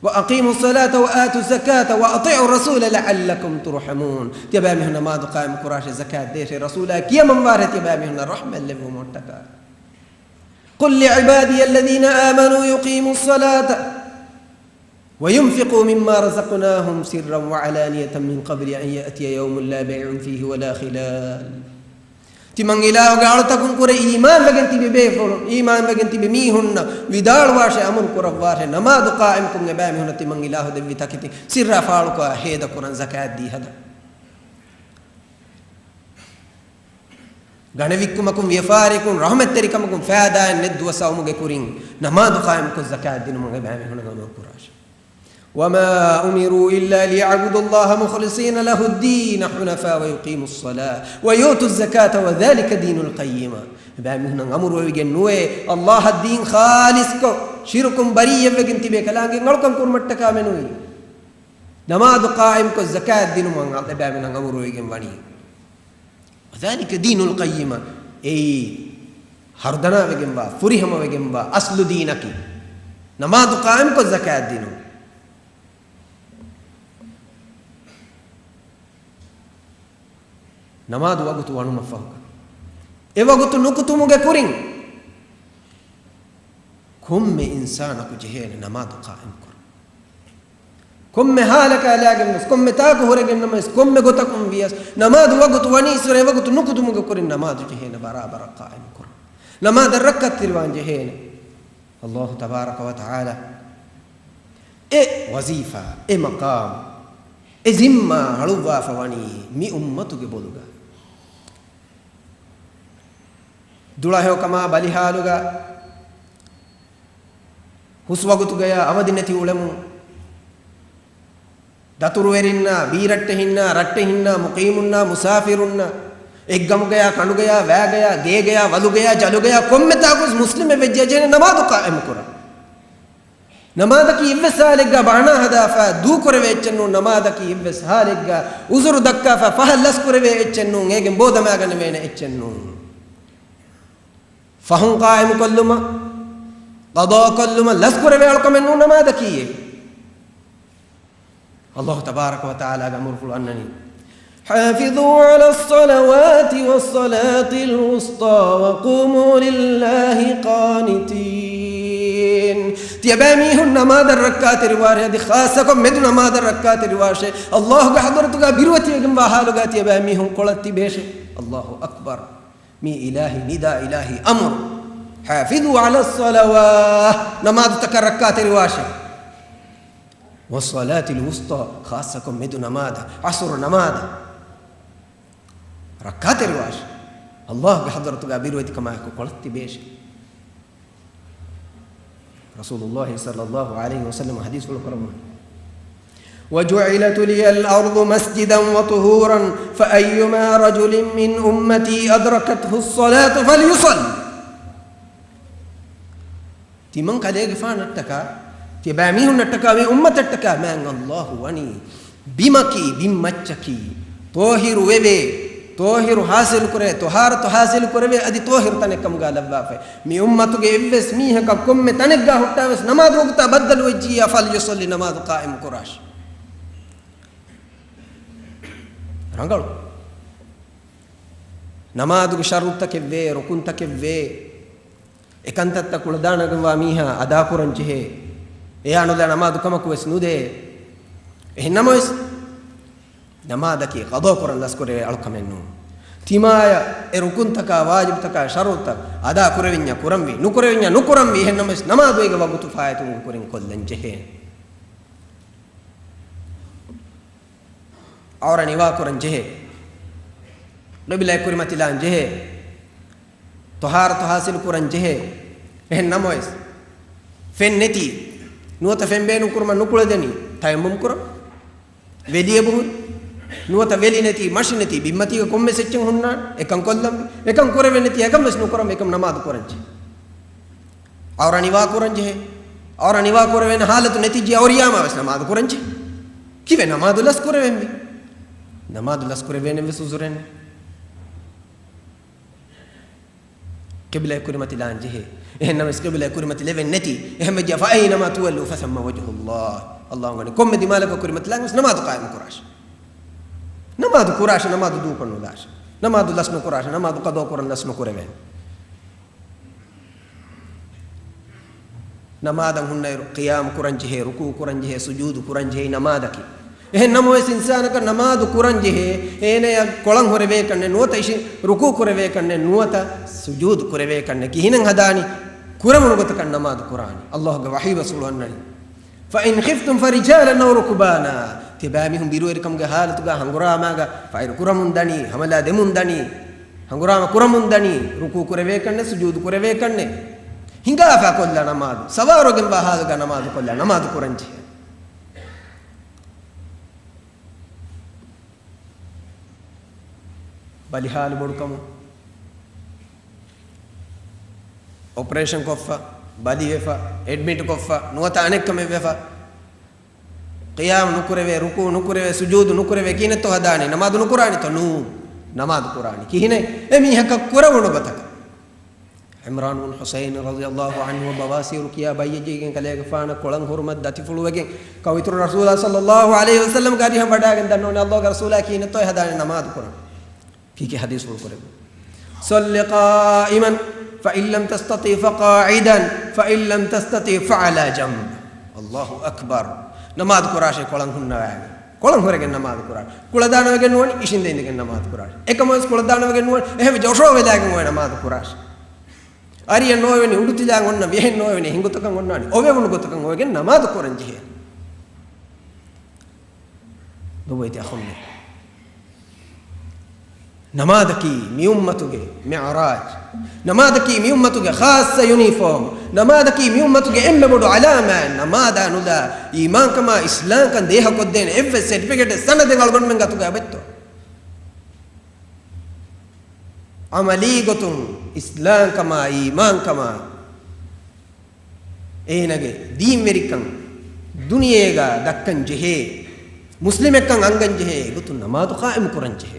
وَأَقِيمُوا الصَّلَاةَ وَآتُوا الزَّكَاةَ وَأَطِيعُوا الرَّسُولَ لَعَلَّكُمْ تُرْحَمُونَ. ތިޔަބައިމީހުން ނަމާދު ޤާއިމް ކުރާށޭ، ޒަކާތް ދޭށޭ، ރަސޫލާ ކިޔަމަންވާށޭ، ތިޔަބައިމީހުންނަށް ރަޙްމަތް ލެއްވުމަށްޓަކާ. قُل لِّعِبَادِيَ الَّذِينَ آمَنُوا يُقِيمُوا الصَّلَاةَ وَيُنفِقُوا مِمَّا رَزَقْنَاهُمْ سِرًّا وَعَلَانِيَةً مِّن قَبْلِ أَنْ يَأْتِيَ يَوْمٌ لَّا بَيْعٌ فِيهِ وَلَا خِلَالٌ. ތިމަން އިލާހުގެ އަޅުތަކުން ކުރެ އީމާންވެގެން ތިބި ބޭފުޅުން، އީމާންވެގެން ތިބި މީހުންނަށް ވިދާޅުވާށޭ، އަމުރު ކުރައްވާށޭ، ނަމާދު ޤާއިމްކުން އެބައިމީހުންނަށް ތިމަން އިލާހު ދެއްވި ތަކެތި ސިއްރާ ފާޅުކޮށް ހޭދަކުރަން ޒަކާތް ދީ ހަދަން. ގަނެވިއްކުމަކުން، ވިޔަފާރިއަކުން، ރަޙުމަތްތެރިކަމަކުން ފައިދާއެއް ނެތް ދުވަސް އައުމުގެ ކުރިން ނަމާދު ޤާއިމްކޮށް ޒަކާތް ދިނުމަށް އެބައިމީހުންނަށް އަމުރު ކުރާށޭ. وَمَا أُمِرُوا إِلَّا لِيَعْبُدُوا اللَّهَ مُخْلِصِينَ لَهُ الدِّينَ حُنَفَاءَ وَيُقِيمُوا الصَّلَاةَ وَيُؤْتُوا الزَّكَاةَ وَذَٰلِكَ دِينُ الْقَيِّمَةِ. އެބައިމީހުންނަށް އަމުރުވެވިގެން ނުވޭ، ﷲ އަށް ދީން ޚާލިޞްކޮށް، ޝިރުކުން ބަރީއަށްވެގެން ތިބޭ ކަލާނގެ އަޅުކަން ކުރުމަށްޓަކާމެނުވީ. ނަމާދު ޤާއިމްކޮށް ޒަކާތް ދިނުމަށް އެބައިމީހުންނަށް އަމުރުވެވިގެން ވަނީ. وَذَٰلِكَ دِينُ الْقَيِّمَةِ. އެއީ ހަރުދަނާވެގެންވާ، ފުރިހަމަވެގެންވާ އަސްލު ދީނަކީ ނަމާދު ޤާއިމްކޮށް ޒަކާތް ދިނުން. ނަމާދު ވަގުތު ވަނުމަށްފަހުގަ، އެ ވަގުތު ނުކުތުމުގެ ކުރިން ކޮންމެ އިންސާނަކު ޖެހޭނެ ނަމާދު ޤާއިމްކުރަން. ކޮންމެ ހާލަކާލާގެން ވެސް، ކޮންމެ ތާކު ހުރެގެން ނަމަވެސް، ކޮންމެ ގޮތަކުން ވިޔަސް، ނަމާދު ވަގުތު ވަނީ އިސްވެރޭ ވަގުތު ނުކުތުމުގެ ކުރިން ނަމާދު ޖެހޭނެ ބަރާބަރަށް ޤާއިމްކުރަން. ނަމާދަށް ރައްކަތްތެރިވާން ޖެހޭނެ. އައްލާހު ތަބާރަކަ ވަ ތަޢާލާ އެ ވަޒީފާ، އެ މަޤާމް، އެ ޒިންމާ އަޅުއްވާފަ ވަނީ މި އުއްމަތުގެ ބޮލުގަ. ދުޅަހެޔޮކަމާ ބަލިހާލުގަ ހުސްވަގުތުގަޔާ އަވަދިނެތި އުޅެމުން، ދަތުރުވެރިންނާ، ބީރައްޓެހިންނާ، ރައްޓެހިންނާ، މުޤީމުންނާ، މުސާފިރުންނާ، އެއްގަމުގަޔާ، ކަނޑުގަޔާ، ވައިގަޔާ، ގޭގަޔާ، ވަލުގަޔާ، ޖަލުގަޔާ ކޮންމެ ތާކުވެސް މުސްލިމެއް ވެއްޖެ ޖެހޭނެ ނަމާދު ޤާއިމުކުރަން. ނަމާދަކީ އެއްވެސް ހާލެއްގަ ބަހަނާ ހަދާފަ ދޫކުރެވޭ އެއްޗެއް ނޫން. ނަމާދަކީ އެއްވެސް ހާލެއްގަ އުޒުރު ދައްކާފަ ފަހަށް ލަސްކުރެވޭ އެއްޗެއް ނޫން. އޭގެން ބޯ ދަމާގަނެވޭނެ އެއްޗެއް ނޫން. ފަހުން ޤާއިމުކޮށްލުމަށް، ޤަޟާކޮށްލުމަށް ލަސްކުރެވޭ އަޅުކަމެއް ނޫން ނަމާދަކީ. އައްލާހު ތަބާރަކަ ވަ ތަޢާލާގެ އަމުރުފުޅު އަންނަނީ، حافظوا على الصلوات والصلاة الوسطى وقوموا لله قانتين. ތިޔަބައިމީހުން ނަމާދަށް ރައްކާތެރިވާށޭ، އަދި ޚާއްޞަކޮށް މެދު ނަމާދަށް ރައްކާތެރިވާށޭ. އައްލާހުގެ ޙަޟްރަތުގަ ބިރުވެތިވެގެންވާ ޙާލުގަ ތިޔަބައިމީހުން ކޮޅަށް ތިބޭށޭ. އައްލާހު އަކްބަރު. މީ އިލާހީ ނިދާ، އިލާހީ އަމުރު. حافظوا على الصلوات، ނަމާދުތަކަށް ރައްކާތެރިވާށޭ. والصلاة الوسطى، ޚާއްޞަކޮށް މެދު ނަމާދަށް، ޢަޞުރު ނަމާދަށް ރައްކާތެރިވާށޭ. އައްލާހުގެ ޙަޟްރަތުގަ ބިރުވެތިކަމާއެކު ކޮޅަށް ތިބޭށޭ. ރަސޫލުﷲ ޞައްލަﷲ ޢަލައިހި ވަސައްލަމަ ޙަދީޘްފުޅު ކުރައްވަނީ، وجعلت لي الأرض مسجدا وطهورا فأيما رجل من أمتي أدركته الصلاة فليصل. ތިމަން ކަލޭގެފާނަށްޓަކާ، ތިޔަބައިމީހުންނަށްޓަކާ، މި އުއްމަތަށްޓަކާ މާތް އައްލާހު ވަނީ ބިމަކީ، ބިންމައްޗަކީ، ޠާހިރު ވެވޭ، ޠާހިރު ޙާޞިލު ކުރޭ، ޠަހާރަތު ޙާޞިލު ކުރެވޭ، އަދި ޠާހިރު ތަނެއްކަމުގަ ލައްވާފައި. މި އުއްމަތުގެ އެއްވެސް މީހަކަށް ކޮންމެ ތަނެއްގަ ހުއްޓާވެސް ނަމާދު ވަގުތާ ބައްދަލުވެއްޖިއްޔާ، فليصل، ނަމާދު ޤާއިމު ކުރާށި. ރަނގަޅު. ނަމާދުގެ ޝަރުޠުތަކެއްވޭ، ރުކުންތަކެއްވޭ. އެކަންތައްތައް ކުޅަދާނަގަންވާ މީހާ އަދާކުރަން ޖެހޭ. އެޔާ ނުލާ ނަމާދު ކަމަކު ވެސް ނުދޭ. އެހެން ނަމަވެސް، ނަމާދަކީ ޤަޟާ ކުރަން ލަސްކުރެވޭ އަޅުކަމެއް ނޫން. ތިމާޔަށް އެ ރުކުންތަކާ، ވާޖިބުތަކާ، ޝަރުޠުތައް އަދާ ކުރެވެންޏާ ކުރަންވީ، ނުކުރެވެންޏާ ނުކުރަންވީ. އެހެން ނަމަވެސް، ނަމާދު އޭގެ ވަގުތު ފާއިތުވުމުގެ ކުރިން ކޮށްލަން ޖެހޭ. ޢައުރަ ނިވާކުރަން ޖެހޭ. ޤިބްލައަށް ކުރިމަތިލާން ޖެހޭ. ޠަހާރަތު ޙާޞިލު ކުރަން ޖެހޭ. އެހެން ނަމަވެސް، ފެން ނެތީ، ނުވަތަ ފެން ބޭނުން ކުރުމަށް ނުކުޅެދެނީ، ތަޔައްމުމް ކުރަން. ވެލިއެބުހުރި، ނުވަތަ ވެލި ނެތީ، މަށި ނެތީ، ބިންމަތީގަ ކޮންމެސް އެއްޗެއް ހުންނާނެ. އެކަން ކޮށްލަން، އެކަން ކުރެވެން ނެތީ، އެކަން ވެސް ނުކުރަން، އެކަން ނަމާދު ކުރަން ޖެހޭ. ޢައުރަ ނިވާ ކުރަން ޖެހޭ. ޢައުރަ ނިވާ ކުރެވޭނެ ޙާލަތު ނެތިއްޖެ އައުރިޔާމާ ވެސް ނަމާދު ކުރަން ޖެހޭ. ކީއްވެ ނަމާދު ލަސް ކުރެވެންވީ؟ ނަމާދު ލަސް ކުރެވޭނެ ވެސް ޢުޛުރެއް ނެތް. ޤިބްލައަށް ކުރިމަތިލާން ޖެހޭ. އެހެން ނަމަވެސް ޤިބްލައަށް ކުރިމަތިލެވެން ނެތީ. އެހެން ވެއްޖެ، فأينما تولوا فثم وجه الله. އައްލާހު ވަނީ ކޮންމެ ދިމާލަކަށް ކުރިމަތިލާން ވެސް ނަމާދު ޤާއިމު ކުރާށި. ނަމާދު ކުރާށި، ނަމާދު ދޫކޮށް ނުލާށި. ނަމާދު ލަސް ނުކުރާށި، ނަމާދު ޤަޟާ ކުރަން ލަސް ނުކުރެވޭނެ. ނަމާދަށް ހުންނައިރު ޤިޔާމް ކުރަން ޖެހޭ، ރުކޫޢު ކުރަން ޖެހޭ، ސުޖޫދު ކުރަން ޖެހޭ ނަމާދަކީ. އެހެން ނަމަވެސް އިންސާނަކަށް ނަމާދު ކުރަން ޖެހޭ، އޭނަޔަށް ކޮޅަން ހުރެވޭކަންނެއް ނުވަތަ އިށި ރުކޫޢު ކުރެވޭކަންނެއް ނުވަތަ ސުޖޫދު ކުރެވޭކަންނެއް. ކިހިނެއް ހަދާނީ؟ ކުރެވުނު ގޮތަކަށް ނަމާދު ކުރާނީ. އައްލާހުގެ ވަޙީ ރަސޫލު އަންނަނީ، فإن خفتم فرجالا أو ركبانا. ތިޔަބައިމީހުން ބިރުވެރިކަމުގެ ޙާލަތުގަ ހަނގުރާމާގަ ފައިރު ކުރަމުން ދަނީ، ޙަމަލާ ދެމުން ދަނީ، ހަނގުރާމަ ކުރަމުން ދަނީ، ރުކޫޢު ކުރެވޭކަންނެއް، ސުޖޫދު ކުރެވޭކަންނެއް، ހިނގާފަ ކޮށްލާ ނަމާދު، ސަވާރުވެގެންވާ ޙާލުގަ ނަމާދު ކޮށްލާ، ނަމާދު ކުރަން ޖެހޭ. ބަލި ޙާލު ބޮޑުކަމުން، އޮޕަރޭޝަން ކޮށްފަ، ބަލިވެފަ، އެޑްމިޓް ކޮށްފަ، ނުވަތަ އަނެއްކަމެއް ވެފަ، ޤިޔާމް ނުކުރެވޭ، ރުކޫޢު ނުކުރެވޭ، ސުޖޫދު ނުކުރެވޭ، ކިހިނެއްތޯ ހަދާނީ؟ ނަމާދު ނުކުރާނީތޯ؟ ނޫން، ނަމާދު ކުރާނީ. ކިހިނެއް؟ އެ މީހަކަށް ކުރެވުނު ގޮތަކަށް. ޢިމްރާން ބުން ޙުސައިން ރަޟިޔަﷲ ޢަންހު ބަވާސިއިރު ކިޔާ ބައްޔަށް ޖެހިގެން ކަލޭގެފާނަށް ކޮޅަށް ހުރުމަތް ދަތިފުޅުވެގެން ކައު އިތުރު ރަސޫލާ ޞައްލަﷲ ޢަލައިހި ވަސައްލަމްގެ އަރިހަށް ވަޑާގެން ދަންނަވަނީ، ﷲގެ ރަސޫލާ ކިހިނެއްތޯ އެހަދާނެ ނަމާދު ކުރަން. ކީކޭ ޙަދީޘްފުޅު ކުރެއްވި؟ صل قائما فإن لم تستطع فقاعدا فإن لم تستطع فعلى جنب. ﷲ އަކްބަރު. ނަމާދު ކުރާށޭ ކޮޅަށް ހުންނަވާގެން. ކޮޅަށް ހުރެގެން ނަމާދު ކުރާށޭ. ކުޅަދާނަވެގެން ނުވަނީ އިށިނދެ އިނދެގެން ނަމާދު ކުރާށޭ. އެކަމަށް ވެސް ކުޅަދާނަވެގެން ނުވަނީ އެހެންވެ ޖަށޯވެލާގެން އޮވެ ނަމާދު ކުރާށޭ. އަރިއެއް ނޯވެނީ އުޑުތިލާން އޮންނަ ވިހެއް ނޯވެނީ ހިނގުތަކަށް އޮންނާނީ އޮވެވުނު ގޮތަކަށް އޮވެގެން ނަމާދު ކުރަން ޖެހޭ. ލޮބުވެތި އަޚުންނޭ. ނަމާދަކީ މިއުއްމަތުގެ މިޢުރާޖް. ނަމާދަކީ މިއުއްމަތުގެ ޚާއްޞަ ޔުނީފޯމް. ނަމާދަކީ މިއުއްމަތުގެ އެންމެ ބޮޑު ޢަލާމާތް. ނަމާދާ ނުލާ އީމާންކަމާ އިސްލާމްކަން ދޭހަކޮށްދޭނެ އެއްވެސް ސެޓްފިކެޓެއް ސަނަދެއް އަޅުގަނޑުމެން ގަތުގަ އެބައޮތްތޯ؟ ޢަމަލީ ގޮތުން އިސްލާމްކަމާ އީމާންކަމާ އޭނާގެ ދީންވެރިކަން ދުނިޔޭގަ ދައްކަން ޖެހޭ، މުސްލިމެއްކަން އަންގަން ޖެހޭ އެގޮތުން ނަމާދު ޤާއިމު ކުރަން ޖެހޭ.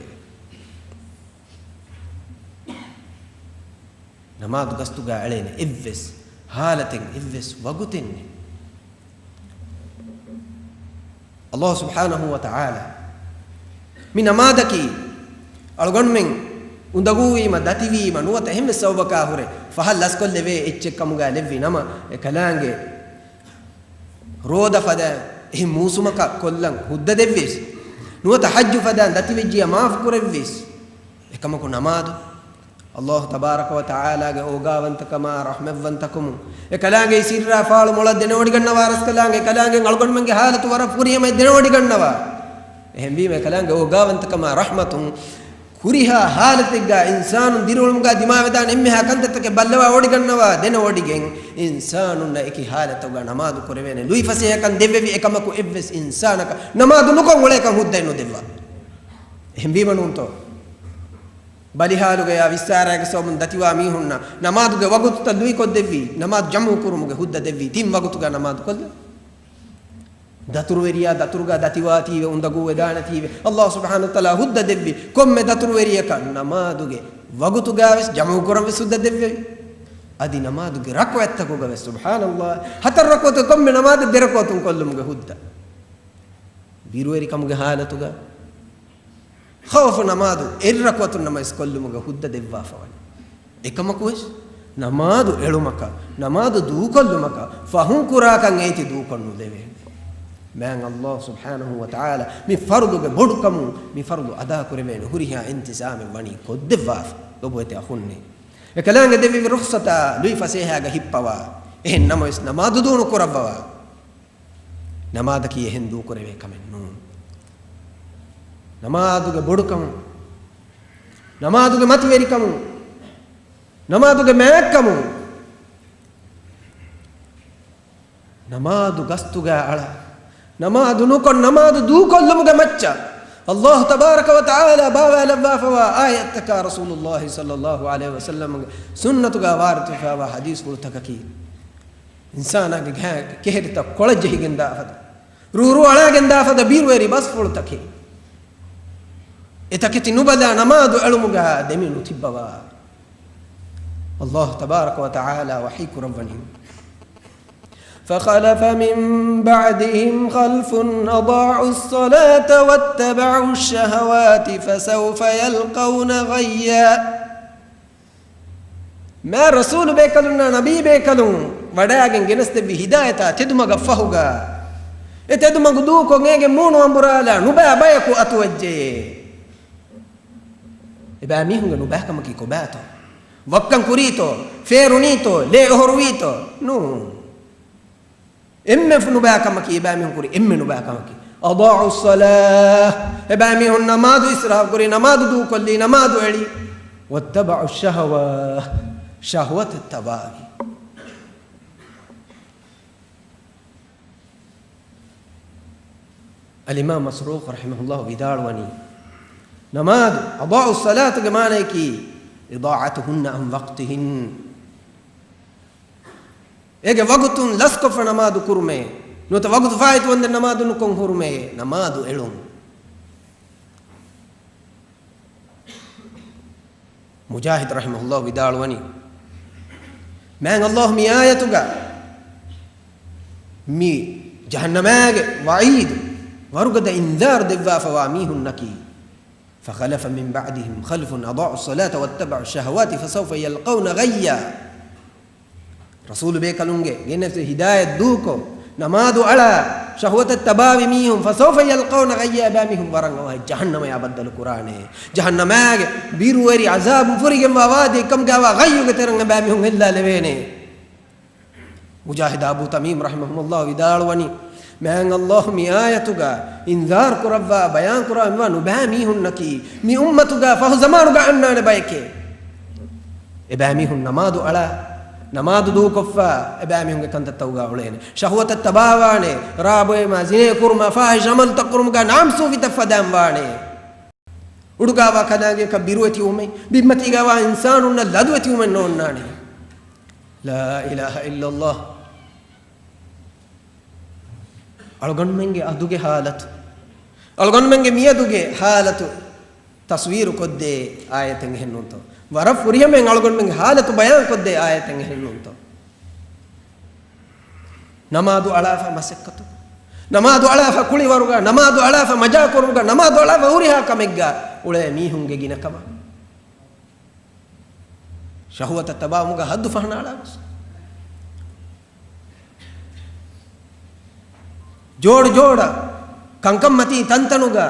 ނަމާދު ގަސްތުގަ އެޅޭނެ އެއްވެސް ޙާލަތެއް، އެއްވެސް ވަގުތެއް ނެތް. ﷲ ސުބްޙާނަހޫ ވަތަޢާލާ މި ނަމާދަކީ އަޅުގަނޑުމެން އުނދަގޫވީމަ، ދަތިވީމަ، ނުވަތަ އެހެންވެސް ސަބަބަކާ ހުރެ ފަހަށް ލަސްކޮށްލެވޭ އެއްޗެއް ކަމުގަ ލެއްވި ނަމަ، އެކަލާނގެ ރޯދަ ފަދައިން އެހެން މޫސުމަކަށް ކޮށްލަން ހުއްދަ ދެއްވީސް، ނުވަތަ ޙައްޖު ފަދައިން ދަތިވެއްޖިޔަ މާފު ކުރެއްވީސް، އެކަމަކު ނަމާދު ﷲ ތަބާރަކަ ވަތަޢާލާގެ އޯގާވަންތަކަމާ ރަޙްމަތްވަންތަކަމުން އެކަލާނގެ ސިއްރާ ފާޅު މޮޅަށް ދެނެވޮޑިގަންނަވާ، ރަސްކަލާނގެ ކަލާނގެ އަޅުގަނޑުމެންގެ ޙާލަތު ވަރަށް ފުރިހަމައަށް ދެނެވޮޑިގަންނަވާ. އެހެންވީމަ އެކަލާނގެ އޯގާވަންތަކަމާ ރަޙްމަތުން ކުރިހާ ޙާލަތެއްގަ އިންސާނުން ދިރިއުޅުމުގަ ދިމާވެދާނެ އެންމެހާ ކަންތައްތަކެއް ބައްލަވާވޮޑިގަންނަވާ، ދެނެވޮޑިގެން އިންސާނުންނަށް އެކި ޙާލަތުގަ ނަމާދު ކުރެވޭނެ ލުއިފަސޭހަކަން ދެއްވެވި އެކަމަކު އެއްވެސް އިންސާނަކަށް ނަމާދު ނުކޮށް އުޅޭކަން ހުއްދައެއް ނުދެއްވާ. އެހެންވީމަ ނޫންތޯ؟ ބަލިހާލުގަޔާ ވިއްސާރައިގެ ސަބަބުން ދަތިވާ މީހުންނަށް ނަމާދުގެ ވަގުތުތައް ލުއިކޮށްދެއްވީ، ނަމާދު ޖަމުޢު ކުރުމުގެ ހުއްދަ ދެއްވީ، ތިން ވަގުތުގަ ނަމާދު ކޮށްލަ. ދަތުރުވެރިޔާ ދަތުރުގަ ދަތިވާތީވެ، އުނދަގޫވެދާނެތީވެ، ﷲ ސުބްޙާނަހޫ ވަތަޢާލާ ހުއްދަ ދެއްވި ކޮންމެ ދަތުރުވެރިޔަކަށް ނަމާދުގެ ވަގުތުގަވެސް ޖަމުޢު ކުރަންވެސް ހުއްދަ ދެއްވެވި. އަދި ނަމާދުގެ ރަކުޢަތްތަކުގަވެސް ސުބްޙާނަﷲ، ހަތަރު ރަކުޢަތު ކޮންމެ ނަމާދެއް ދެ ރަކުޢަތުން ކޮށްލުމުގެ ހުއްދަ. ބިރުވެރިކަމުގެ ޙާލަތުގަ ޚައުފު ނަމާދު އެއްރަކުޢަތުން ނަމަވެސް ކޮށްލުމުގެ ހުއްދަ ދެއްވާފަވަނީ. އެކަމަކުވެސް ނަމާދު އެޅުމަކަށް، ނަމާދު ދޫކޮށްލުމަކަށް ފަހުން ކުރާކަން އޭތި ދޫކޮށް ނުލެވޭނެ. މާތް ﷲ ސުބްޙާނަހޫ ވަތަޢާލާ މި ފަރުޟުގެ ބޮޑުކަމުން މި ފަރުޟު އަދާކުރެވޭނެ ހުރިހާ އިންތިޒާމެއް ވަނީ ކޮށްދެއްވާފަ. ލޮބުވެތި އަޚުންނޭ، އެކަލާނގެ ދެއްވި ރުޚްޞަތާ ލުއިފަސޭހައިގަ ހިއްޕަވާ، އެހެން ނަމަވެސް ނަމާދު ދޫނުކުރައްވަވާ. ނަމާދަކީ އެހެން ދޫކުރެވޭ ކަމެއް ނޫން. ނަމާދުގެ ބޮޑުކަމުން، ނަމާދުގެ މަތިވެރިކަމުން، ނަމާދުގެ މާތްކަމުން، ނަމާދު ގަސްތުގަ އަޅާ، ނަމާދު ނުކޮށް، ނަމާދު ދޫކޮށްލުމުގެ މައްޗަށް ﷲ ތަބާރަކަ ވަތަޢާލާ ބާވާލައްވާފަވާ އާޔަތްތަކާ ރަސޫލުﷲ ޞައްލަﷲ ޢަލައިހި ވަސައްލަމްގެ ސުންނަތުގަ ވާރިދުވެފައިވާ ޙަދީޘްފުޅުތަކަކީ، އިންސާނާގެ ގާ-، ކެހެރިތައް ކޮޅަށް ޖެހިގެންދާފަދަ، ރޫރޫ އަޅާގެންދާފަދަ ބިރުވެރި ބަސްފުޅުތަކެއް. އެތަކެތި ނުބަލާ ނަމާދު އެޅުމުގަ ދެމި ނުތިއްބަވާ. ﷲ ތަބާރަކަ ވަތަޢާލާ ވަޙީ ކުރައްވަނީ، فخلف من بعدهم خلف أضاعوا الصلاة واتبعوا الشهوات فسوف يلقون غيا. މާ ރަސޫލު ބޭކަލުންނާ ނަބީ ބޭކަލުން ވަޑައިގެން ގެނެސްދެއްވި ހިދާޔަތާ ތެދުމަގަށް ފަހުގަ، އެ ތެދުމަގު ދޫކޮށް އޭގެ މޫނު އަނބުރާލާ ނުބައި ބަޔަކު އަތުވެއްޖެ. އެބައިމީހުންގެ ނުބައިކަމަކީ ކޮބާތޯ؟ ވައްކަން ކުރީތޯ؟ ފޭރުނީތޯ؟ ލޭ އޮހޮރުވީތޯ؟ ނޫން. އެންމެ ނުބައިކަމަކީ، އެބައިމީހުން ކުރި އެންމެ ނުބައިކަމަކީ، أضاعوا الصلاة، އެބައިމީހުން ނަމާދު އިސްރާފު ކުރި، ނަމާދު ދޫކޮށްލީ، ނަމާދު އެޅީ، واتبعوا الشهوات، ޝަހުވަތަށް ތަބާވި. އަލްއިމާމް މަސްރޫޤް ރަޙިމަހުﷲ ވިދާޅުވަނީ، ނަމާދު، أضاعوا الصلاة ގެ މާނަޔަކީ، إضاعتهن عن وقتهن. އޭގެ ވަގުތުން ލަސްކޮށްފަ ނަމާދު ކުރުމޭ، ނުވަތަ ވަގުތު ފާއިތުވަންދެން ނަމާދު ނުކޮށް ހުރުމޭ، ނަމާދު އެޅުން. މުޖާހިދު ރަޙިމަހުﷲ ވިދާޅުވަނީ، މާތް ﷲ މި އާޔަތުގަ މި ޖަހަންނަމާގެ ވަޢީދު، ވަރުގަދަ އިންޒާރު ދެއްވާފަވާ މީހުންނަކީ، فخلف من بعدهم خلف أضاعوا الصلاة واتبعوا الشهوات فسوف يلقون غيا. ރަސޫލު ބޭކަލުންގެ ގެނެސް ހިދާޔަތް ދޫކޮށް، ނަމާދު އަޅާ، ޝަހުވަތަށް ތަބާވި މީހުން، فسوف يلقون غيا، އެބައިމީހުން ވަރަށް އަވަހަށް ޖަހަންނަމަޔާ ބައްދަލު ކުރާނެ. ޖަހަންނަމާގެ ބިރުވެރި ޢަޒާބު އުފުރިގެންވާ ވާދީ އެކަމުގައިވާ ޣައްޔުގެ ތެރެއިން އެބައިމީހުން ހެއްލާލެވޭނެ. މުޖާހިދު އަބޫ ތަމީމް ރަޙިމަހުމުﷲ ވިދާޅުވަނީ، މާތް ﷲ މި އާޔަތުގަ އިންޒާރު ކުރައްވާ، ބަޔާން ކުރައްވާ ނުބައި މީހުންނަކީ، މި އުއްމަތުގަ ފަހު ޒަމާނުގަ އަންނާނެ ބަޔެކޭ. އެބައިމީހުން ނަމާދު އަޅާ، ނަމާދު ދޫކޮށްފަ، އެބައިމީހުންގެ ކަންތައްތަކުގަ އުޅޭނެ. ޝަހުވަތަށް ތަބާވާނެ، ރާބޮއެމާ، ޒިނޭ ކުރުމާ، ފާޙިޝް ޢަމަލުތައް ކުރުމުގަ ނާމްސޫފިތައް ފަދައިން ވާނެ. އުޑުގަވާ ކަލާނގެއަކަށް ބިރުވެތިވުމެއް، ބިންމަތީގަވާ އިންސާނުންނަށް ލަދުވެތިވުމެއް ނޯންނާނެ. لا إله إلا الله. އަޅުގަނޑުމެންގެ އަދުގެ ޙާލަތު، އަޅުގަނޑުމެންގެ މިއަދުގެ ޙާލަތު ތަޞްވީރު ކޮށްދޭ އާޔަތެއް އެހެންނޫންތޯ؟ ވަރަށް ފުރިހަމައިން އަޅުގަނޑުމެންގެ ޙާލަތު ބަޔާން ކޮށްދޭ އާޔަތެއް އެހެންނޫންތޯ؟ ނަމާދު އަޅާފަ މަސައްކަތު، ނަމާދު އަޅާފަ ކުޅިވަރުގަ، ނަމާދު އަޅާފަ މަޖާކުރުމުގަ، ނަމާދު އަޅާފަ ހުރިހާ ކަމެއްގަ އުޅޭ މީހުންގެ ގިނަކަމަށް. ޝަހުވަތަށް ތަބާވުމުގަ ހައްދު ފަހަނައަޅާ ގޮސް. ޖޯޑު ޖޯޑަށް ކަންކަންމަތީ ތަންތަނުގަ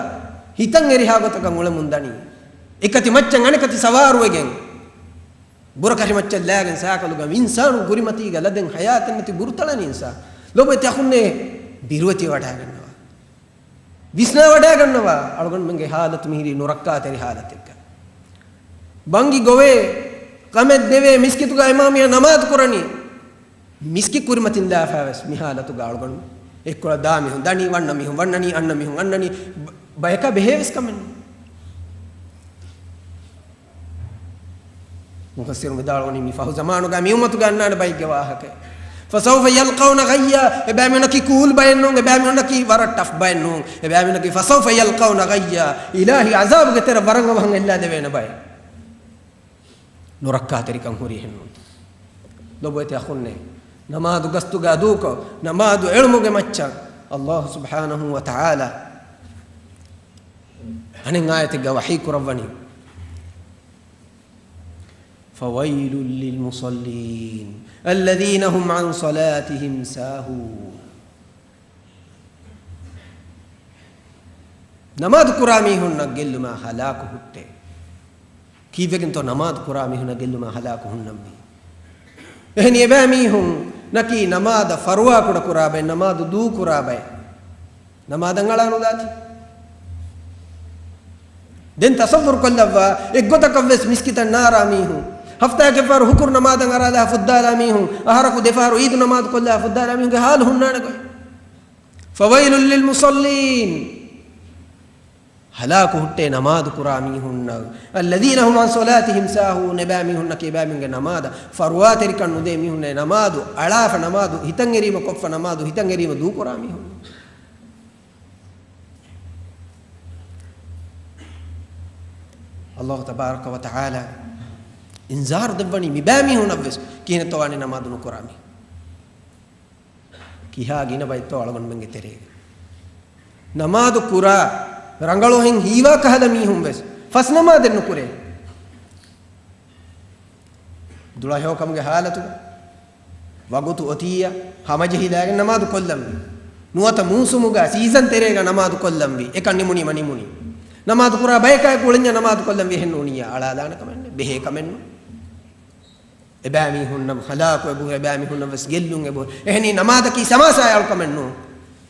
ހިތަށް އެރިހާ ގޮތަކަށް އުޅެމުން ދަނީ. އެކަތި މައްޗަށް އަނެކަތި ސަވާރުވެގެން، ބުރަކަށި މައްޗަށް ލާގެން ސައިކަލުގަ އިންސާނު ކުރިމަތީގަ ލަދެން ހަޔާތެއް ނެތި ބުރުތަޅަނި އިންސާނު. ލޮބުވެތި އަޚުންނޭ، ބިރުވެތި ވަޑާގަންނަވާ. ވިސްނާ ވަޑާގަންނަވާ، އަޅުގަނޑުމެންގެ ޙާލަތު މިހިރީ ނުރައްކާތެރި ޙާލަތެއްގަ. ބަންގި ގޮވޭ، ކަމެއް ދެވޭ، މިސްކިތުގަ އިމާމް މީހާ ނަމާދު ކުރަނީ. މިސްކިތް ކުރިމަތިން ލާފަ ވެސް މި ޙާލަތުގަ އަޅުގަނޑު އެއްކޮޅަށް ދާ މީހުން ދަނީ، ވަންނަ މީހުން ވަންނަނީ، އަންނަ މީހުން އަންނަނީ، ބަ-، ބަޔަކާ ބެހޭ ވެސް ކަމެއް ނޫން. މުފައްސިރުން ވިދާޅުވަނީ މި ފަހު ޒަމާނުގަ މި އުއްމަތުގަ އަންނާނެ ބައެއްގެ ވާހަކަ. فسوف يلقون غيا، އެބައިމީހުންނަކީ ކޫލް ބައެއް ނޫން، އެބައިމީހުންނަކީ ވަރަށް ޓަފް ބައެއް ނޫން، އެބައިމީހުންނަކީ فسوف يلقون غيا، އިލާހީ ޢަޒާބުގެ ތެރެ ވަރަށް އަވަހަށް އެއްލާ ދެވޭނެ ބައެއް. ނުރައްކާތެރިކަން ހުރި އެހެންނޫންތޯ؟ ލޮބުވެތި އަޚުންނޭ، ނަމާދު ގަސްތުގަ ދޫކޮށް، ނަމާދު އެޅުމުގެ މައްޗަށް ﷲ ސުބްޙާނަހޫ ވަތަޢާލާ އަނެއް އާޔަތެއްގަ ވަޙީ ކުރައްވަނީ، فويل للمصلين الذين هم عن صلاتهم ساهون. ނަމާދު ކުރާ މީހުންނަށް ގެއްލުމާ ހަލާކު ހުއްޓޭ. ކީއްވެގެންތޯ ނަމާދު ކުރާ މީހުންނަށް ގެއްލުމާ ހަލާކު ހުންނަންވީ؟ އެހެނީ އެބައިމީހުންނަކީ ނަމާދަށް ފަރުވާ ކުޑަކުރާ ބައެއް، ނަމާދު ދޫކުރާ ބައެއް. ނަމާދަށް އަޅާ ނުލާތީ. ދެން ތަޞައްވުރު ކޮށްލައްވާ، އެއްގޮތަކަށް ވެސް މިސްކިތަށް ނާރާ މީހުން، ހަފްތާއަކަށް ފަހަރު ހުކުރު ނަމާދަށް އަރާލާ ފުއްދާލާ މީހުން، އަހަރަކު ދެފަހަރު އީދު ނަމާދު ކޮށްލާ ފުއްދާލާ މީހުންގެ ހާލު ހުންނާނެ ގޮތް. فويل للمصلين. ހަލާކު ހުއްޓޭ ނަމާދު ކުރާ މީހުންނަށް. الذين هم عن صلاتهم ساهون. އެބައިމީހުންނަކީ އެބައިމީހުންގެ ނަމާދަށް ފަރުވާތެރިކަން ނުދޭ މީހުންނޭ، ނަމާދު އަޅާފަ، ނަމާދު ހިތަށް އެރީމަ ކޮށްފަ، ނަމާދު ހިތަށް އެރީމަ ދޫކުރާ މީހުން. ﷲ ތަބާރަކަ ވަތަޢާލާ އިންޒާރު ދެއްވަނީ މިބައިމީހުންނަށްވެސް، ކިހިނެއްތޯ ވާނީ ނަމާދު ނުކުރާ މީހުން. ކިހާ ގިނަ ބައެއްތޯ އަޅުގަނޑުމެންގެ ތެރޭގަ ނަމާދު ކުރާ، ރަނގަޅުހެން ހީވާ ކަހަލަ މީހުން ވެސް ފަސް ނަމާދެއް ނުކުރޭ. ދުޅަހެޔޮކަމުގެ ހާލަތުގަ ވަގުތު އޮތިއްޔާ ހަމަޖެހިލާގެން ނަމާދު ކޮށްލަންވީ. ނުވަތަ މޫސުމުގަ ސީޒަން ތެރޭގަ ނަމާދު ކޮށްލަންވީ. އެކަން ނިމުނީމަ ނިމުނީ. ނަމާދު ކުރާ ބަޔަކާއެކު އުޅެންޏާ ނަމާދު ކޮށްލަންވީ. އެހެން ނޫނިއްޔާ އަޅާލާނެ ކަމެއް ނެތް. ބެހޭ ކަމެއް ނޫން. އެބައިމީހުންނަށް ހަލާކު އެބަހުރި، އެބައިމީހުންނަށް ވެސް ގެއްލުން އެބަހުރި. އެހެނީ ނަމާދަކީ ސަމާސާއާ އަޅުކަމެއް ނޫން.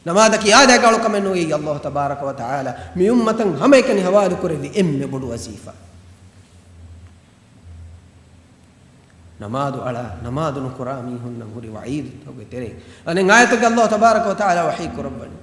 ނަމާދަކީ އާދައިގެ އަޅުކަމެއް ނޫން. އެއީ ﷲ ތަބާރަކަ ވަތަޢާލާ މި އުއްމަތަށް ހަމައެކަނި ހަވާލު ކުރެއްވި އެންމެ ބޮޑު ވަޒީފާ. ނަމާދު އަޅާ، ނަމާދު ނުކުރާ މީހުންނަށް ހުރި ވަޢީދުތަކުގެ ތެރެއިން އަނެއް އާޔަތަކަށް ﷲ ތަބާރަކަ ވަތަޢާލާ ވަޙީ ކުރައްވަނީ.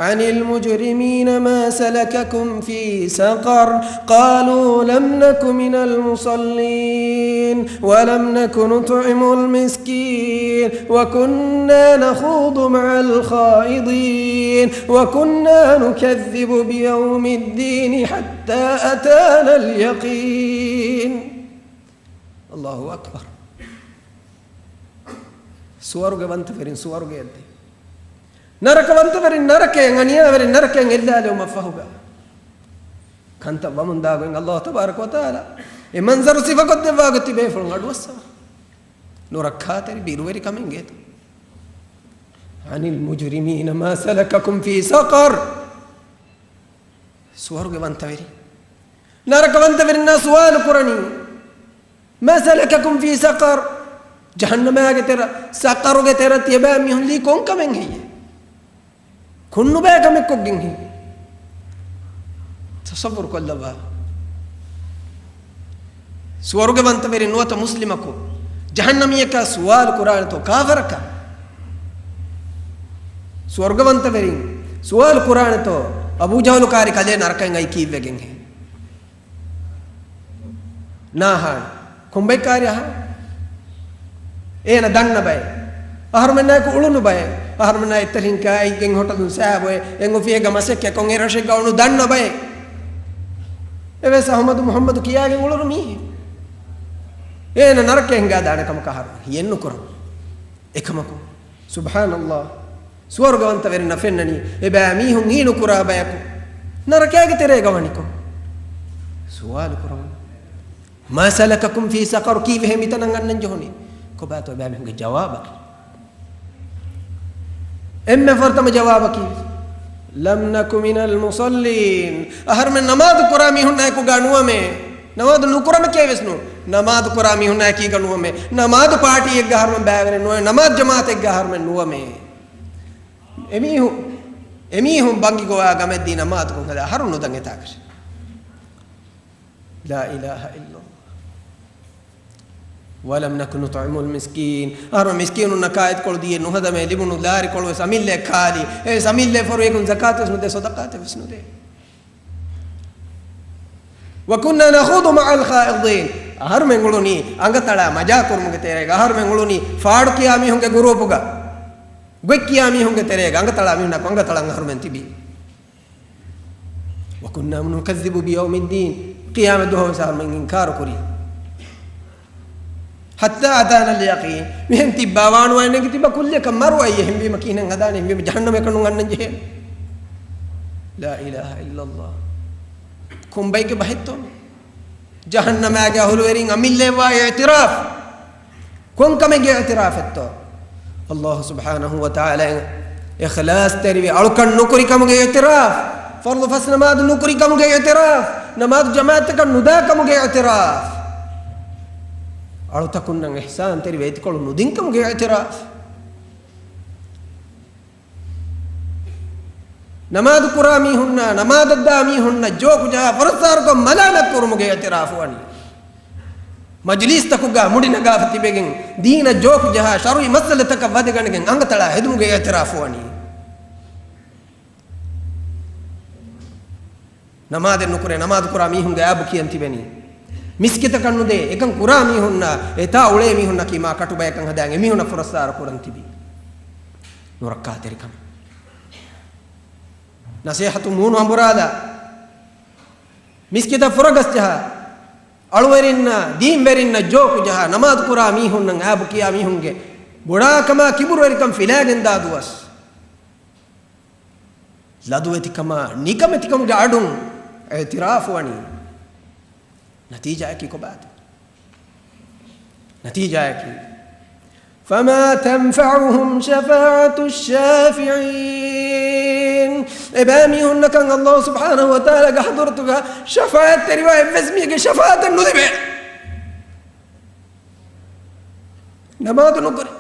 عن المجرمين ما سلككم في سقر؟ قالوا لم نك من المصلين ولم نك نطعم المسكين وكنا نخوض مع الخائضين وكنا نكذب بيوم الدين حتى أتانا اليقين. الله أكبر. ސުވަރުގެވަންތަވެރިން ސުވަރުގެއަށް ދޭ. ނަރަކަވަންތަވެރިން ނަރަކަޔަށް، އަނިޔާވެރިން ނަރަކަޔަށް އެއްލާލެވުމަށްފަހުގަ، ކަންތައް ވަމުންދާގޮތް އައްލާހު ތަބާރަކަ ވަތަޢާލާ އެ މަންޒަރު ސިފަކޮށްދެއްވާގޮތް ތިބޭފުޅުން އަޑުއައްސަވާ. ނުރައްކާތެރި ބިރުވެރިކަމެއް އިނގޭތޯ؟ عن المجرمين ما سلككم في سقر؟ ސުވަރުގެވަންތަވެރި ނަރަކަވަންތަވެރިންނާ ސުވާލު ކުރަނީ، ما سلككم في سقر؟ ޖަހަންނަމާގެ ތެރެ، ސަޤަރުގެ ތެރެ ތިޔަބައިމީހުން ލީ ކޮންކަމެއް ހެއްޔޭ؟ ކޮން ނުބައި ކަމެއް ކޮށްގެން ހެއްޔޭ؟ ތަޞައްވުރު ކޮށްލައްވާ. ސުވަރުގެވަންތަވެރިން ނުވަތަ މުސްލިމަކު ޖަހަންނަމީއަކާ ސުވާލު ކުރާނެތޯ ކާފަރަކާ؟ ސުވަރުގެވަންތަވެރިން ސުވާލު ކުރާނެތޯ އަބޫ ޖަހުލު ކާރި ކަލޭ ނަރަކައިން އައި ކީއްވެގެން ހޭ؟ ނާހާން. ކޮންބައި ކާރި އަހާ؟ އޭނަ ދަންނަ ބައެއް. އަހަރުމެންނާއެކު އުޅުނު ބައެއް. އަހަރުމެންނާ އެއްތަރިން ކާއިގެން ހޮޓަލުން ސާބޮއެ، އެން އޮފީހެއްގަ މަސައްކަތްކޮށް އެ ރަށެއްގަ އުޅުނު ދަންނަ ބައެއް. އެވެސް އަހުމަދު މުހައްމަދު ކިޔާގެން އުޅުނު މީހެއް. އޭނަ ނަރަކައެއް ހިނގާ ދާނެ ކަމަކަށް އަހަރު ހިޔެއްނުކުރަން. އެކަމަކު، ސުބްޙާނަﷲ، ސުވަރުގެވަންތަވެރިންނަށް ފެންނަނީ، އެބައި މީހުން ހީނުކުރާ ބަޔަކު، ނަރަކައިގެ ތެރޭގަ ވަނިކޮށް. ސުވާލު ކުރަމުން. ما سلككم في سقر؟ ކީއްވެހޭ މިތަނަށް އަންނަން ޖެހުނީ؟ ކޮބާތޯ އެބައިމީހުންގެ ޖަވާބަކީ؟ އެންމެ ފުރަތަމަ ޖަވާބަކީ، لم نك من المصلين. އަހަރުމެން ނަމާދު ކުރާ މީހުންނާ އެކުގަ ނުވަމޭ. ނަމާދު ނުކުރަން ކޭވެސް ނޫން. ނަމާދު ކުރާ މީހުންނާ އެކީގަ ނުވަމޭ. ނަމާދު ޕާޓީއެއްގަ އަހަރުމެން ބައިވެރި ނުވޭ. ނަމާދު ޖަމާއަތެއްގަ އަހަރުމެން ނުވަމޭ. އެމީހުން، އެމީހުން ބަންގި ގޮވާ ގަމެއްދީ ނަމާދުކޮށް ހަދާ އަހަރުން ނުދަން އެތާކަށެއް. لا إله إلا الله. ولم نك نطعم المسكين. އަހަރު މިސްކީނުންނަށް ކާއެތިކޮޅު ދިޔަ ނުހަދަމޭ، ލިބުނު ލާރިކޮޅު ވެސް އަމިއްލައަށް ކާލި. އެ އަމިއްލައަށް ފަރުވައިގެން ޒަކާތު ވެސް ނުދޭ، ޞަދަޤާތެއް ވެސް ނުދޭ. وكنا نخوض مع الخائضين. އަހަރުމެން އުޅުނީ އަނގަތަޅާ މަޖާކުރުމުގެ ތެރޭގަ. އަހަރުމެން އުޅުނީ ފާޑުކިޔާ މީހުންގެ ގުރޫޕުގަ. ގޮތްކިޔާ މީހުންގެ ތެރޭގަ އަނގަތަޅާ މީހުންނާ އަނގަތަޅަށް އަހަރުމެން ތިބީ. وكنا نكذب بيوم الدين. ޤިޔާމަތް ދުވަހު ވެސް އަހަރުމެން އިންކާރު ކުރީ. حتى أتانا اليقين. މިހެން ތިއްބާ ވާނުވާ ނެގި ތިބާ ކުއްލިއަކަށް މަރު އައީ. އެހެންވީމަ ކިހިނެއް ހަދާނެ؟ އެހެންވީމަ ޖަހަންނަމަކަށް ނުން އަންނަން ޖެހޭ. لا إله إلا الله. ކޮންބައެއްގެ ބަހެއްތޯ؟ ޖަހަންނަމާގެ އަހުލުވެރިން އަމިއްލައަށްވާ އިޢުތިރާފް. ކޮން ކަމެއްގެ އިޢުތިރާފެއްތޯ؟ އައްލާހު ސުބްޙާނަހު ވަތަޢާލާ އިޚްލާޞްތެރިވެ އަޅުކަން ނުކުރި ކަމުގެ އިޢުތިރާފް. ފަރުޟު ފަސް ނަމާދު ނުކުރި ކަމުގެ އިޢުތިރާފް. ނަމާދު ޖަމާޢަތްތަކަށް ނުދާ ކަމުގެ އިޢުތިރާފް. އަޅުތަކުންނަށް އިޙްސާންތެރިވެ އެތިކޮޅު ނުދިން ކަމުގެ އިޢުތިރާފް. ނަމާދު ކުރާ މީހުންނާ، ނަމާދަށްދާ މީހުންނަށް ޖޯކު ޖަހާ ފުރައްސާރުކޮށް މަލާމަތް ކުރުމުގެ އިޢުތިރާފު ވަނީ. މަޖިލީސްތަކުގަ މުޑި ނަގާފަ ތިބެގެން، ދީނަށް ޖޯކު ޖަހާ، ޝަރުޢީ މައްސަލަތަކަށް ވަދެގަނެގެން އަނގަތަޅާ ހެދުމުގެ އިޢުތިރާފު ވަނީ. ނަމާދެއް ނުކުރޭ، ނަމާދު ކުރާ މީހުންގެ އަބު ކިޔަން ތިބެނީ. މިސްކިތަކަށް ނުދޭ، އެކަން ކުރާ މީހުންނާ، އެތާ އުޅޭ މީހުންނަކީ މާ ކަޓުބަޔަކަށް ހަދާން އެމީހުންނަށް ފުރައްސާރަ ކުރަން ތިބީ. ނުރައްކާތެރިކަމެއް. ނަސޭހަތު މޫނު އަނބުރާލާ، މިސްކިތަށް ފުރަގަސް ޖަހާ، އަޅުވެރިންނާ، ދީންވެރިންނަށް ޖޯކު ޖަހާ، ނަމާދު ކުރާ މީހުންނަށް އާބު ކިޔާ މީހުންގެ ބޮޑާކަމާ ކިބުރުވެރިކަން ފިލާގެންދާ ދުވަސް. ލަދުވެތިކަމާ ނިކަމެތިކަމުގެ އަޑުން އިޢުތިރާފު ވަނީ. ނަތީޖާއަކީ ކޮބާތަ؟ ނަތީޖާއަކީ، فما تنفعهم شفاعة الشافعين. އެބައިމީހުންނަކަށް އައްލާހު ސުބްޙާނަހު ވަތަޢާލާގެ ޙަޟްރަތުގަ ޝަފާޢަތްތެރިވާ އެއްވެސް މީހެއްގެ ޝަފާޢަތެއް ނުލިބޭ. ނަމާދު ނުކުރި،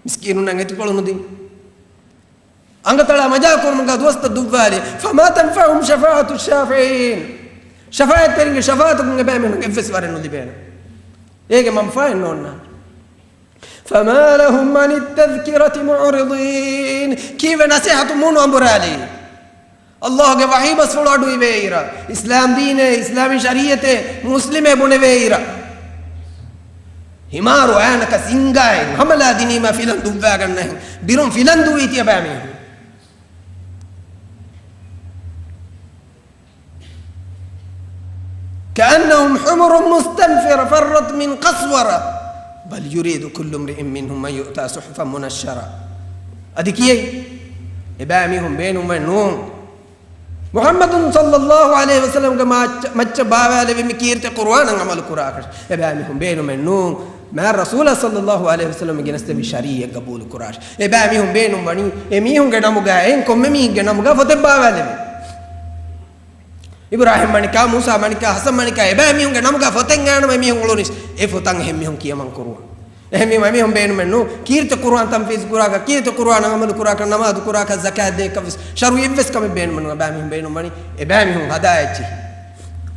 މިސްކީނުންނަށް އެތިކޮޅު ނުދިން، އަނގަތަޅާ މަޖާކުރުމުގަ ދުވަސްތައް ދުއްވާލި. فما تنفعهم شفاعة الشافعين. ޝަފާޢަތްތެރިންގެ ޝަފާޢަތަކުން އެބައިމީހުން އެއްވެސް ވަރެއް ނުލިބޭނެ. އޭގެ މަންފާއެއް ނޯންނާނެ. فما لهم عن التذكرة معرضين. ކީއްވެ ނަސޭހަތު މޫނު އަނބުރާލީ؟ އައްލާހުގެ ވަޙީ ބަސްފުޅު އަޑުއިވޭ އިރަށް، އިސްލާމް ދީނޭ، އިސްލާމީ ޝަރީޢަތޭ، މުސްލިމޭ ބުނެވޭ އިރަށް، ހިމާރު އަޔާނަކަސް އިންގާއިން ހަމަލާ ދިނީމާ ފިލަން ދުއްވާގަންނަހެން، ބިރުން ފިލަން ދުއްވީ ތިޔަބައިމީހުން. كأنهم حمر مستنفرة فرت من قسورة. بل يريد كل امرئ منهم أن يؤتى صحفا منشرة. އަދި ކިޔައި، އެބައިމީހުން ބޭނުންވަނީ ނޫން. މުޙައްމަދު ޞައްލައްލާހު ޢަލައިހި ވަސައްލަމްގެ މައްޗަށް، މައްޗަށް ބާވާލެވި މި ކީރިތި ޤުރުއާނަށް ޢަމަލު ކުރާކަށް. އެބައިމީހުން ބޭނުމެއް ނޫން. މާތް ރަސޫލާ ޞައްލައްލާހު ޢަލައިހި ވަސައްލަމް ގެނެސްދެއްވި ޝަރީޢަތް ޤަބޫލު ކުރާށެ. އެބައިމީހުން ބޭނުންވަނީ އެ މީހުންގެ ނަމުގަ، އެއިން ކޮންމެ މީހެއްގެ ނަމުގަ ފޮތެއް ބާވާލެވޭ. އިބްރާހީމް މަނިކާ، މޫސާ މަނިކާ، ޙަސަން މަނިކާ، އެބައިމީހުންގެ ނަމުގަ ފޮތެއް އަންނަ މީހުން އުޅުނީސް، އެ ފޮތަށް އެހެން މީހުން ކިޔަމަން ކުރުވަން. އެހެންވީމަ އެމީހުން ބޭނުމެއް ނޫން. ކީރިތި ޤުރުއާން ތަންފީޒު ކުރާކަށް، ކީރިތި ޤުރުއާނަށް ޢަމަލު ކުރާކަށް، ނަމާދު ކުރާކަށް، ޒަކާތް ދޭކަށްވެސް ޝަރުޢީއެއްވެސް ކަމެއް ބޭނުމެއް ނޫން. އެބައިމީހުން ބޭނުންވަނީ، އެބައިމީހުން ހަދާ އެއްޗިހި.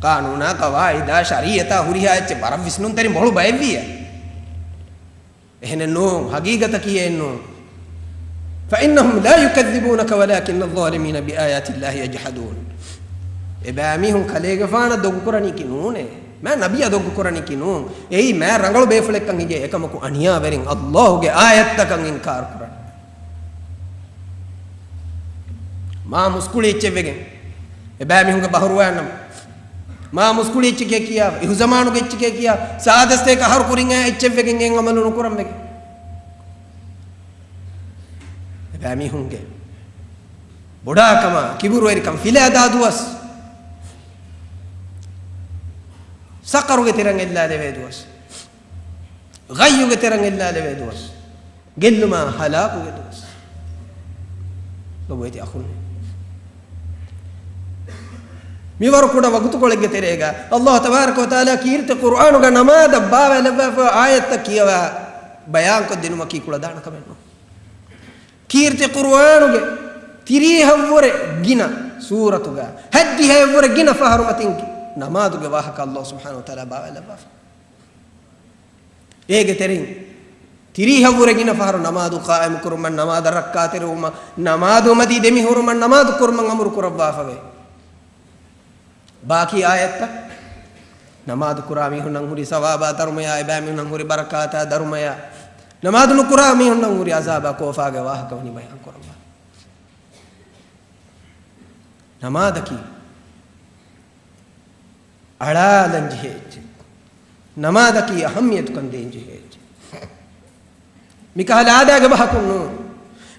ޤާނޫނާ، ޤަވާޢިދާ، ޝަރީޢަތާ ހުރިހާ އެއްޗެއް ވަރަށް ވިސްނުންތެރިން ބޮޅު ބައެއްވިއްޔާ. އެހެނެއް ނޫން، ހަގީގަތަކީ އެއެއް ނޫން. فإنهم لا يكذبونك ولكن الظالمين بآيات الله يجحدون. އެބައިމީހުން ކަލޭގެފާނަށް ދޮގުކުރަނީކީ ނޫނޭ. މާތް ނަބިއްޔާ ދޮގުކުރަނީކީ ނޫން. އެއީ މާތް ރަނގަޅު ބޭފުޅެއްކަން ހިނގޭ، އެކަމަކު އަނިޔާވެރިން ﷲ ގެ އާޔަތްތަކަށް އިންކާރު ކުރަން. މާ މުސްކުޅި އެއްޗެއްވެގެން އެބައިމީހުންގެ ބަހުރުވާނަމަ، މާ މުސްކުޅި އެއްޗެކޭ ކިޔާ، އިހުޒަމާނުގެ އެއްޗެކޭ ކިޔާ، ސާދަސްތޭކަ އަހަރު ކުރިން އައި އެއްޗެއްވެގެން އެއިން ޢަމަލު ނުކުރަން ވެގެން. އެބައިމީހުންގެ ބޮޑާކަމާ، ކިބުރުވެރިކަން ފިލާދާ ދުވަސް، ސަޤަރުގެ ތެރެއަށް އެއްލާލެވޭ ދުވަސް، ޣައްޔުގެ ތެރެއަށް އެއްލާލެވޭ ދުވަސް، ގެއްލުމާ ހަލާކުގެ ދުވަސް. ލޮބުވެތި އަޚުންނޭ، މިވަރު ކުޑަ ވަގުތުކޮޅެއްގެ ތެރޭގަ ﷲ ތަބާރަކަ ވަތަޢާލާ ކީރިތި ޤުރުއާނުގަ ނަމާދަށް ބާވާލައްވާފަ އާޔަތްތައް ކިޔަވާ ބަޔާންކޮށްދިނުމަކީ ކުޅަދާނަ ކަމެއް ނޫން. ކީރިތި ޤުރުއާނުގެ ތިރީހަށްވުރެ ގިނަ ސޫރަތުގަ، ހައްދިހައެއްވުރެ ގިނަ ފަހަރު މަތިން ނަމާދުގެ ވާހަކަ ﷲ ސުބްޙާނަހޫ ވަތަޢާލާ ބާވާލައްވާފަ. އޭގެ ތެރެއިން ތިރީހަށްވުރެ ގިނަ ފަހަރު ނަމާދު ޤާއިމުކުރުމަށް، ނަމާދަށް ރައްކާތެރިވުމަށް، ނަމާދު މަތީ ދެމިހުރުމަށް، ނަމާދު ކުރުމަށް އަމުރު ކުރައްވާފަވޭ. ބާކީ އާޔަތްތައް، ނަމާދު ކުރާ މީހުންނަށް ހުރި ސަވާބާ ދަރުމަޔާ، އެބައިމީހުންނަށް ހުރި ބަރަކާތާ ދަރުމަޔާ، ނަމާދު ނުކުރާ މީހުންނަށް ހުރި އަޒާބާ ކޯފާގެ ވާހަކަ ވަނީ ބަޔާން ކުރައްވާ. ނަމާދަކީ އަޅާލަން ޖެހޭ އެއްޗެއް. ނަމާދަކީ އަހައްމިޔަތުކަން ދޭން ޖެހޭ އެއްޗެއް. މިކަހަލަ އާދައިގެ ބަހަކުން ނޫން.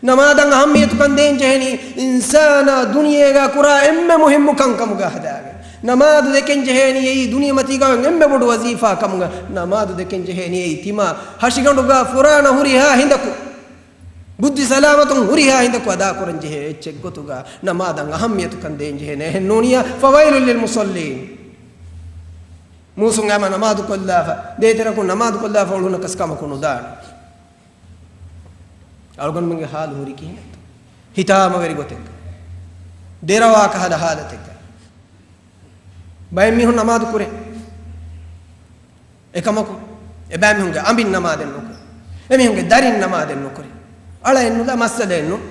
ނަމާދަށް އަހައްމިޔަތުކަން ދޭން ޖެހެނީ އިންސާނާ ދުނިޔޭގަ ކުރާ އެންމެ މުހިއްމު ކަންކަމުގަ ހަދާގެން. ނަމާދު ދެކެން ޖެހޭނީ އެއީ ދުނިޔެމަތީގަ އެންމެ ބޮޑު ވަޒީފާ ކަމުގަ. ނަމާދު ދެކެން ޖެހޭނީ އެއީ ތިމާ ހަށިގަނޑުގަ ފުރާނަ ހުރިހާ ހިނދަކު، ބުއްދި ސަލާމަތުން ހުރިހާ ހިނދަކު އަދާކުރަން ޖެހޭ އެއްޗެއް ގޮތުގަ ނަމާދަށް އަހައްމިޔަތުކަން ދޭން ޖެހޭނެ. އެހެން ނޫނިއްޔާ، فويل للمصلين. މޫސުން ހަމަ ނަމާދު ކޮށްލާފަ، ދޭތެރަކުން ނަމާދު ކޮށްލާފަ އުޅުނަކަސް ކަމަކު ނުދާނެ. އަޅުގަނޑުމެންގެ ހާލު ހުރީ ކިހިނެއްތޯ؟ ހިތާމަވެރި ގޮތެއްގަ، ދެރަވާ ކަހަލަ ހާލަތެއްގަ. ބައެއް މީހުން ނަމާދު ކުރޭ. އެކަމަކު، އެބައިމީހުންގެ އަނބިން ނަމާދެއް ނުކުރޭ. އެމީހުންގެ ދަރިން ނަމާދެއް ނުކުރޭ. އަޅައެއް ނުލާ، މައްސަލައެއް ނޫން.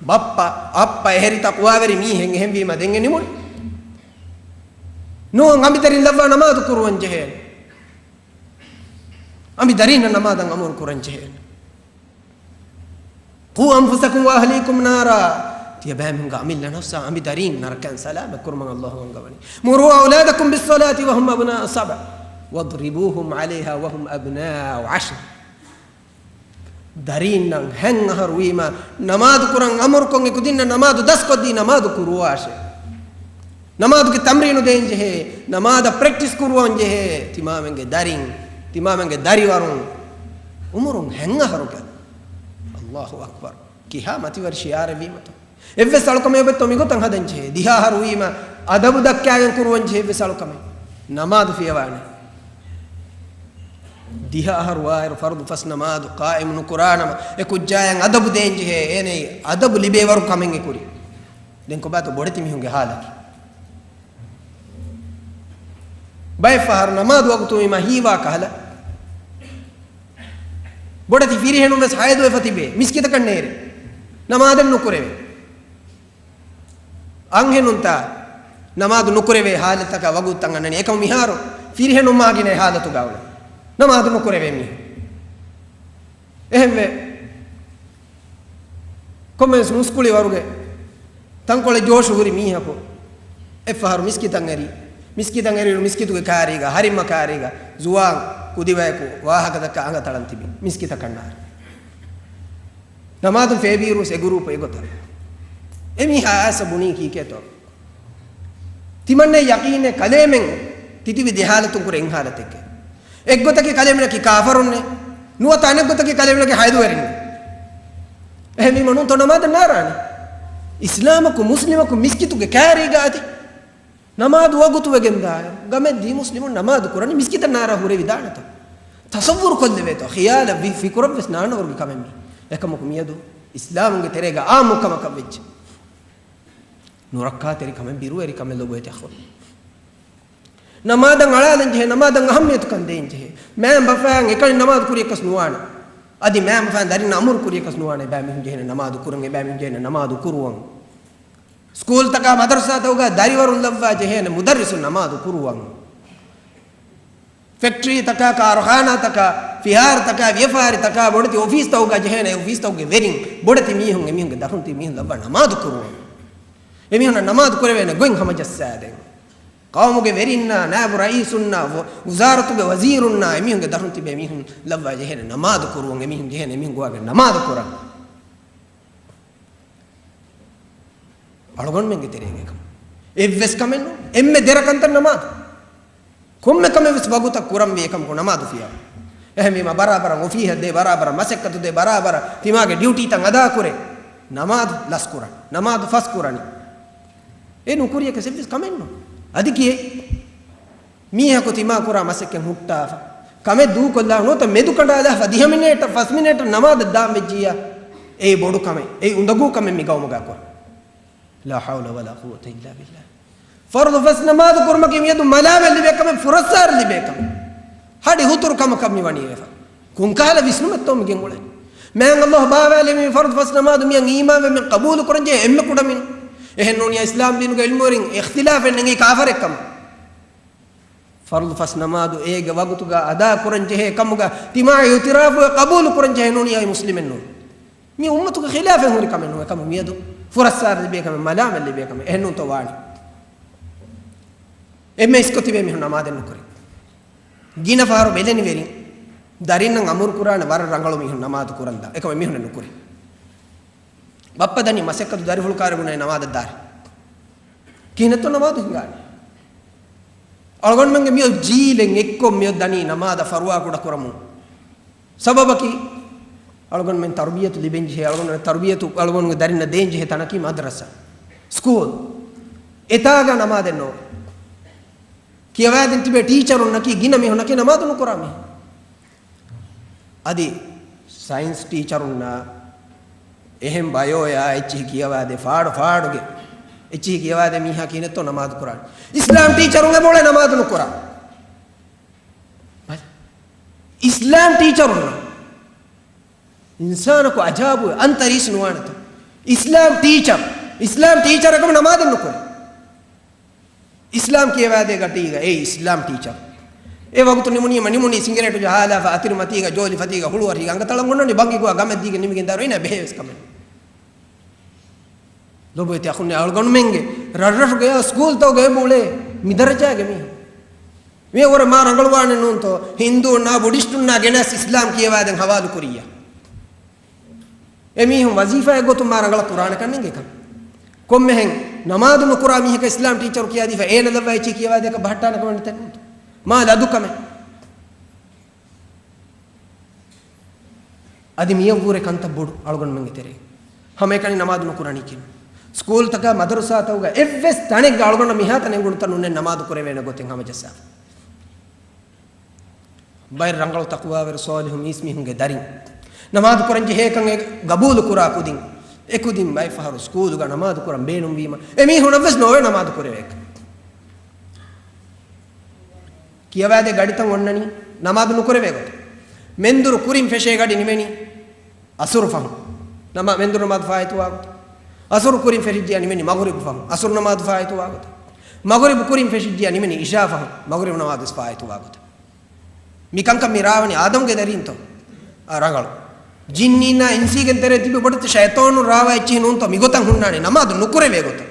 ބައްޕަ، އައްޕަ އެހެރި ތަޤްވާވެރި މީހެއް އެހެންވީމަ ދެން އެ ނިމުނީ. ނޫން، އަނބިދަރިން ލައްވާ ނަމާދު ކުރުވަން ޖެހޭނެ. އަނބިދަރީންނަށް ނަމާދަށް އަމުރު ކުރަން ޖެހޭނެ. قوا أنفسكم وأهليكم نارا. ތިޔަބައިމީހުންގެ އަމިއްލަ ނަފްސާ އަނބިދަރީން ނަރަކައިން ސަލާމަތް ކުރުމަށް ﷲ އަންގަވަނީ. مروا أولادكم بالصلاة وهم أبناء سبع واضربوهم عليها وهم أبناء عشر. ދަރީންނަށް ހަތް އަހަރު ވީމަ، ނަމާދު ކުރަން އަމުރުކޮށް އެކުދިންނަށް ނަމާދު ދަސްކޮށްދީ ނަމާދު ކުރުވާށޭ. ނަމާދުގެ ތަމްރީނު ދޭން ޖެހޭ، ނަމާދަށް ޕްރެކްޓިސް ކުރުވަން ޖެހޭ، ތިމާމެންގެ ދަރިން، ތިމާމެންގެ ދަރިވަރުން، އުމުރުން ހަތް އަހަރުގަ. ﷲ އަކްބަރު. ކިހާ މަތިވެރި ޝިޢާރެއް ވީމަތޯ. އެއްވެސް އަޅުކަމެއް އޮބެއްތޯ މިގޮތަށް ހަދަން ޖެހޭ. ދިހަ އަހަރު ވީމަ އަދަބު ދައްކާގެން ކުރުވަން ޖެހޭ އެއްވެސް އަޅުކަމެއް. ނަމާދު ފިޔަވާނެ. ދިހަ އަހަރު ވާއިރު ފަރުޟު ފަސް ނަމާދު ޤާއިމު ނުކުރާނަމަ، އެ ކުއްޖާޔަށް އަދަބު ދޭން ޖެހޭ، އޭނައަށް އަދަބު ލިބޭވަރު ކަމެއް އެ ކުރީ. ދެން ކޮބާތޯ ބޮޑެތި މީހުންގެ ހާލަކީ؟ ބައެއް ފަހަރު ނަމާދު ވަގުތު ވީމަ ހީވާ ކަހަލަ، ބޮޑެތި ފިރިހެނުން ވެސް ހައިދުވެފަ ތިބޭ، މިސްކިތަކަށް ނޭރޭ، ނަމާދެއް ނުކުރެވޭ. އަންހެނުންތާ ނަމާދު ނުކުރެވޭ ހާލަތަކަށް ވަގުތުތައް އަންނަނީ. އެކަމު މިހާރު ފިރިހެނުން މާގިނަ އެ ހާލަތުގަ އުޅޭ. ނަމާދު ނުކުރެވޭ މީހުން. އެހެންވެ، ކޮންމެވެސް މުސްކުޅިވަރުގެ ތަންކޮޅެއް ޖޯޝު ހުރި މީހަކު އެއްފަހަރު މިސްކިތަށް އެރީ. މިސްކިތަށް އެރިއިރު މިސްކިތުގެ ކާރީގަ، ހަރިމަ ކާރީގަ ޒުވާން ކުދިވަޔަކު ވާހަކަދައްކާ އަނގަ ތަޅަން ތިބި މިސްކިތަކަށް ނާރެ. ނަމާދުން ފޭބީރުވެސް އެ ގުރޫޕު އެގޮތަށް. އެމީހާ އައިސް ބުނީ ކީކޭތޯ؟ ތިމަންނަ ޔަޤީނެއް ކަލޭމެން ތިތިބި ދެ ހާލަތުން ކުރެ އެއް ހާލަތެއްގެ. އެއްގޮތަކީ ކަލޭމެނަކީ ކާފަރުންނެއް، ނުވަތަ އަނެއްގޮތަކީ ކަލޭމެނަކީ ހައިދުވެރިންނެއް. އެހެންވީމަ ނޫންތޯ ނަމާދަށް ނާރާނެ؟ އިސްލާމަކު މުސްލިމަކު މިސްކިތުގެ ކާރީގަ އަދި ނަމާދު ވަގުތު ވެގެންދާއިރު، ގަމެއް ދީ މުސްލިމުން ނަމާދު ކުރަނީ މިސްކިތަށް ނާރާ ހުރެވިދާނެތަ؟ ތަޞައްވުރު ކޮށްލެވޭތޯ؟ ޚިޔާލަށް ވި ފިކުރަށް ވެސް ނާންނަވަރުގެ ކަމެއް މީ. އެކަމަކު މިއަދު އިސްލާމުގެ ތެރޭގަ އާއްމު ކަމަކަށް ވެއްޖެ. ނުރައްކާތެރި ކަމެއް، ބިރުވެރި ކަމެއް ލޮބުވެތި އަޚުން. ނަމާދަށް އަޅާލަން ޖެހޭ، ނަމާދަށް އަހައްމިޔަތުކަން ދޭން ޖެހޭ. މައިންބަފައިން އެކަނި ނަމާދު ކުރިޔަކަސް ނުވާނެ. އަދި މައިންބަފައިން ދަރިންނަށް އަމުރު ކުރިޔަކަސް ނުވާނެ. އެބައިމީހުން ޖެހޭނެ ނަމާދު ކުރަން، އެބައިމީހުން ޖެހޭނެ ނަމާދު ކުރުވަން. ސްކޫލްތަކާ މަދަރުސާތަކުގަ ދަރިވަރުން ލައްވާ ޖެހޭނެ މުދައްރިސުން ނަމާދު ކުރުވަން. ފެކްޓްރީތަކާ، ކާރުޚާނާތަކާ، ފިހާރަތަކާ، ވިޔަފާރިތަކާ، ބޮޑެތި އޮފީސްތަކުގަ ޖެހޭނެ އޮފީސްތަކުގެ ވެރިން، ބޮޑެތި މީހުން، އެމީހުންގެ ދަށުން ތިބި މީހުން ލައްވާ ނަމާދު ކުރުވަން. އެމީހުންނަށް ނަމާދު ކުރެވޭނެ ގޮތް ހަމަޖައްސާދޭން. ޤައުމުގެ ވެރިންނާ، ނާއިބު ރައީސުންނާ، ވު-، ވުޒާރަތުގެ ވަޒީރުންނާ، އެމީހުންގެ ދަށުން ތިބޭ މީހުން ލައްވާ ޖެހޭނެ ނަމާދު ކުރުވަން، އެމީހުން ޖެހޭނެ އެމީހުން ގޮވާގެން ނަމާދު ކުރަން. އަޅުގަނޑުމެންގެ ތެރޭގައި ކަމެއް. އެއްވެސް ކަމެއް ނޫން. އެންމެ ދެރަ ކަންތައް ނަމާދު. ކޮންމެ ކަމެއް ވެސް ވަގުތަށް ކުރަންވީ އެކަމަކު ނަމާދު ފިޔަވާ. އެހެންވީމަ ބަރާބަރަށް އޮފީހަށް ދޭ، ބަރާބަރަށް މަސައްކަތު ދޭ، ބަރާބަރަށް ތިމާގެ ޑިއުޓީތައް އަދާކުރޭ. ނަމާދު ލަސްކުރަން. ނަމާދު ފަސްކުރަނީ. އެ ނުކުރިޔަކަސް އެއްވެސް ކަމެއް ނޫން. އަދި ކިޔޭ. މީހަކު ތިމާ ކުރާ މަސައްކަތް ހުއްޓާފަ. ކަމެއް ދޫކޮށްލާ ނުވަތަ މެދު ކަނޑާލާފަ ދިހަ މިނެޓް، ފަސް މިނެޓް ނަމާދަށް ދާން ވެއްޖިއްޔާ، އެއީ ބޮޑު ކަމެއް. އެއީ އުނދަގޫ ކަމެއް މި ގައުމުގަ ކުރަން. ލާ ޙައުލަ ވަލާ ޤުވަތަ އިއްލާ ބިއްލާހް. ފަރުޟު ފަސް ނަމާދު ކުރުމަކީ މިއަދު މަލާމަތް ލިބޭ ކަމެއް، ފުރައްސާރަ ލިބޭ ކަމެއް. ހަޑި ހުތުރު ކަމަކަށް މި ވަނީ ވެފަ. ކޮންކަހަލަ ވިސްނުމެއްތޯ މިގެން އުޅެނީ؟ މާތް ﷲ ބާވާލެވި މި ފަރުޟު ފަސް ނަމާދު މިއަށް އީމާންވެ މި ޤަބޫލު ކުރަންޖެހޭ އެންމެ ކުޑަމިނުން. އެހެން ނޫނިއްޔާ އިސްލާމް ދީނުގެ ޢިލްމުވެރިން އިޚްތިލާފެއް ނެގީ ކާފަރެއްކަމަށް. ފަރުޟު ފަސް ނަމާދު އޭގެ ވަގުތުގަ އަދާ ކުރަން ޖެހޭ ކަމުގަ ތިމާ އިޢުތިރާފުވެ ޤަބޫލު ކުރަން ޖެހޭ ނޫނިއްޔާ މުސްލިމެއް ނޫން. މި އުއްމަތުގެ ޚިލާފެއް ހުރި ކަމެއް ނޫން. އެކަމު މިއަދު ފުރައްސާރަ ލިބޭ ކަމެއް، މަލާމަތް ލިބޭ ކަމެއް. އެހެން ނޫންތޯ ވާނީ؟ އެންމެ އިސްކޮށް ތިބޭ މީހުން ނަމާދެއް ނުކުރި. ގިނަ ފަހަރު ބެލެނިވެރިން ދަރިންނަށް އަމުރު ކުރާނެ ވަރަށް ރަނގަޅު މީހުން ނަމާދު ކުރަންދާ. އެކަމަށް މީހުންނެއް ނުކުރި. ބައްޕަ ދަނީ މަސައްކަތު ދަރިފުޅު ކާރި ބުނޭ ނަމާދަށް ދާރި. ކިހިނެއްތޯ ނަމާދު ހިނގާނެ؟ އަޅުގަނޑުމެންގެ މިއޮތް ޖީލެއް އެއްކޮށް މިއޮތް ދަނީ ނަމާދަށް ފަރުވާ ކުޑަ ކުރަމުން. ސަބަބަކީ، އަޅުގަނޑުމެން ތަރުބިޔަތު ލިބެން ޖެހޭ، އަޅުގަނޑުމެން ތަރުބިޔަތު އަޅުގަނޑުގެ ދަރިންނަށް ދޭން ޖެހޭ ތަނަކީ މަދްރަސާ، ސްކޫލް. އެތާގަ ނަމާދެއް ނޯވޭ. ކިޔަވާދިން ތިބޭ ޓީޗަރުންނަކީ ގިނަ މީހުންނަކީ ނަމާދު ނުކުރާ މީހުން. އަދި ސައިންސް ޓީޗަރުންނާ އެހެން ބަޔޯޔާ އެއްޗިހި ކިޔަވާދޭ ފާޑު ފާޑުގެ އެއްޗިހި ކިޔަވާދޭ މީހާ ކިހިނެއްތޯ ނަމާދު ކުރާނީ؟ އިސްލާމް ޓީޗަރުން އެބައުޅޭ ނަމާދު ނުކުރާ. ބަލަ. އިސްލާމް ޓީޗަރުންނަށް އިންސާނަކު އަޖާބު އަންތަރީސް ނުވާނެތަ؟ އިސްލާމް ޓީޗަރ، އިސްލާމް ޓީޗަރ އެކަމު ނަމާދެއް ނުކުރޭ. އިސްލާމް ކިޔަވާދޭ ގަޑީގަ އެ އިސްލާމް ޓީޗަރ. އެ ވަގުތު ނިމުނީމަ ނިމުނީ ސިނގިރޭޓު ޖަހާލާފަ އަތިރި މަތީގަ ޖޯލި ފަތީގަ ހުޅުވަރީގަ އަނގަ ތަޅަން އޮންނަނީ ބަންގި ގޮވާ ގަމެއް ދީގެން ނިމިގެން ދާރު އޭނާ ބެހޭވެސް ކަމެއް. ލޮބުވެތި އަޚުންނޭ އަޅުގަނޑުމެންގެ ރަށްރަށުގެ ސްކޫލްތަކުގަ އެބައުޅޭ މިދަރަޖާގެ މީހުން. މިއަށް ވުރެ މާ ރަނގަޅުވާނެ ނޫންތޯ ހިންދޫންނާ ބުޑިސްޓުންނާ ގެނެސް އިސްލާމް ކިޔަވާދޭން ހަވާލު ކުރިއްޔާ. އެމީހުން ވަޒީފާއެއް ގޮތުން މާ ރަނގަޅަށް ކުރާނެކަން ނެނގޭކަން. ކޮންމެހެން ނަމާދު ނުކުރާ މީހަކަށް އިސްލާމް ޓީޗަރު ކިޔާދީފަ އޭނަ ލައްވާ އެއްޗެއް ކިޔަވާދޭކަށް ބަހައްޓާނެ ކަމެއް ނެތޭ ނޫންތޯ. މާ ލަދު ކަމެއް. އަދި މިއަށްވުރެ ކަންތައް ބޮޑު އަޅުގަނޑުމެންގެ ތެރޭ. ހަމައެކަނި ނަމާދު ނުކުރަނީ ކިން. ސްކޫލްތަކާ މަދަރުސާތަކުގަ އެއްވެސް ތަނެއްގަ އަޅުގަނޑަށް މިހާތަނަށް އެނގުނު ތަން ނޫނޭ ނަމާދު ކުރެވޭނެ ގޮތެއް ހަމަޖައްސާފަ. ބައެއް ރަނގަޅު ތަޤްވާވެރި ޞާލިޙު މީސްމީހުންގެ ދަރިން ނަމާދު ކުރަން ޖެހޭކަން އެ ގަބޫލު ކުރާ ކުދިން، އެ ކުދިން ބައެއް ފަހަރު ސްކޫލުގަ ނަމާދު ކުރަން ބޭނުންވީމަ، އެމީހުނަށްވެސް ނޯވޭ ނަމާދު ކުރެވޭކަށް. ކިޔަވާދޭ ގަޑިތައް އޮންނަނީ ނަމާދު ނުކުރެވޭ ގޮތަށް. މެންދުރު ކުރިން ފެށޭ ގަޑި ނިމެނީ އަސުރު ފަހުން. ނަމާ-، މެންދުރު ނަމާދު ފާއިތުވާ ގޮތަށް. އަސުރު ކުރިން ފެށިއްޖިއްޔާ ނިމެނީ މަޣުރިބު ފަހުން. އަސުރު ނަމާދު ފާއިތުވާ ގޮތަށް. މަޣުރިބު ކުރިން ފެށިއްޖިއްޔާ ނިމެނީ އިޝާ ފަހުން. މަޣުރިބު ނަމާދުވެސް ފާއިތުވާ ގޮތަށް. މިކަންކަން މި ރާވަނީ އާދަމުގެ ދަރީންތޯ؟ އާ، ރަނގަޅު. ޖިންނީންނާ އިންސީގެން ތެރޭ ތިބި ބޮޑެތި ޝައިޠާނުން ރާވާ އެއްޗިހި ނޫންތޯ މިގޮތަށް ހުންނާނީ ނަމާދު ނުކުރެވޭ ގޮތަށް.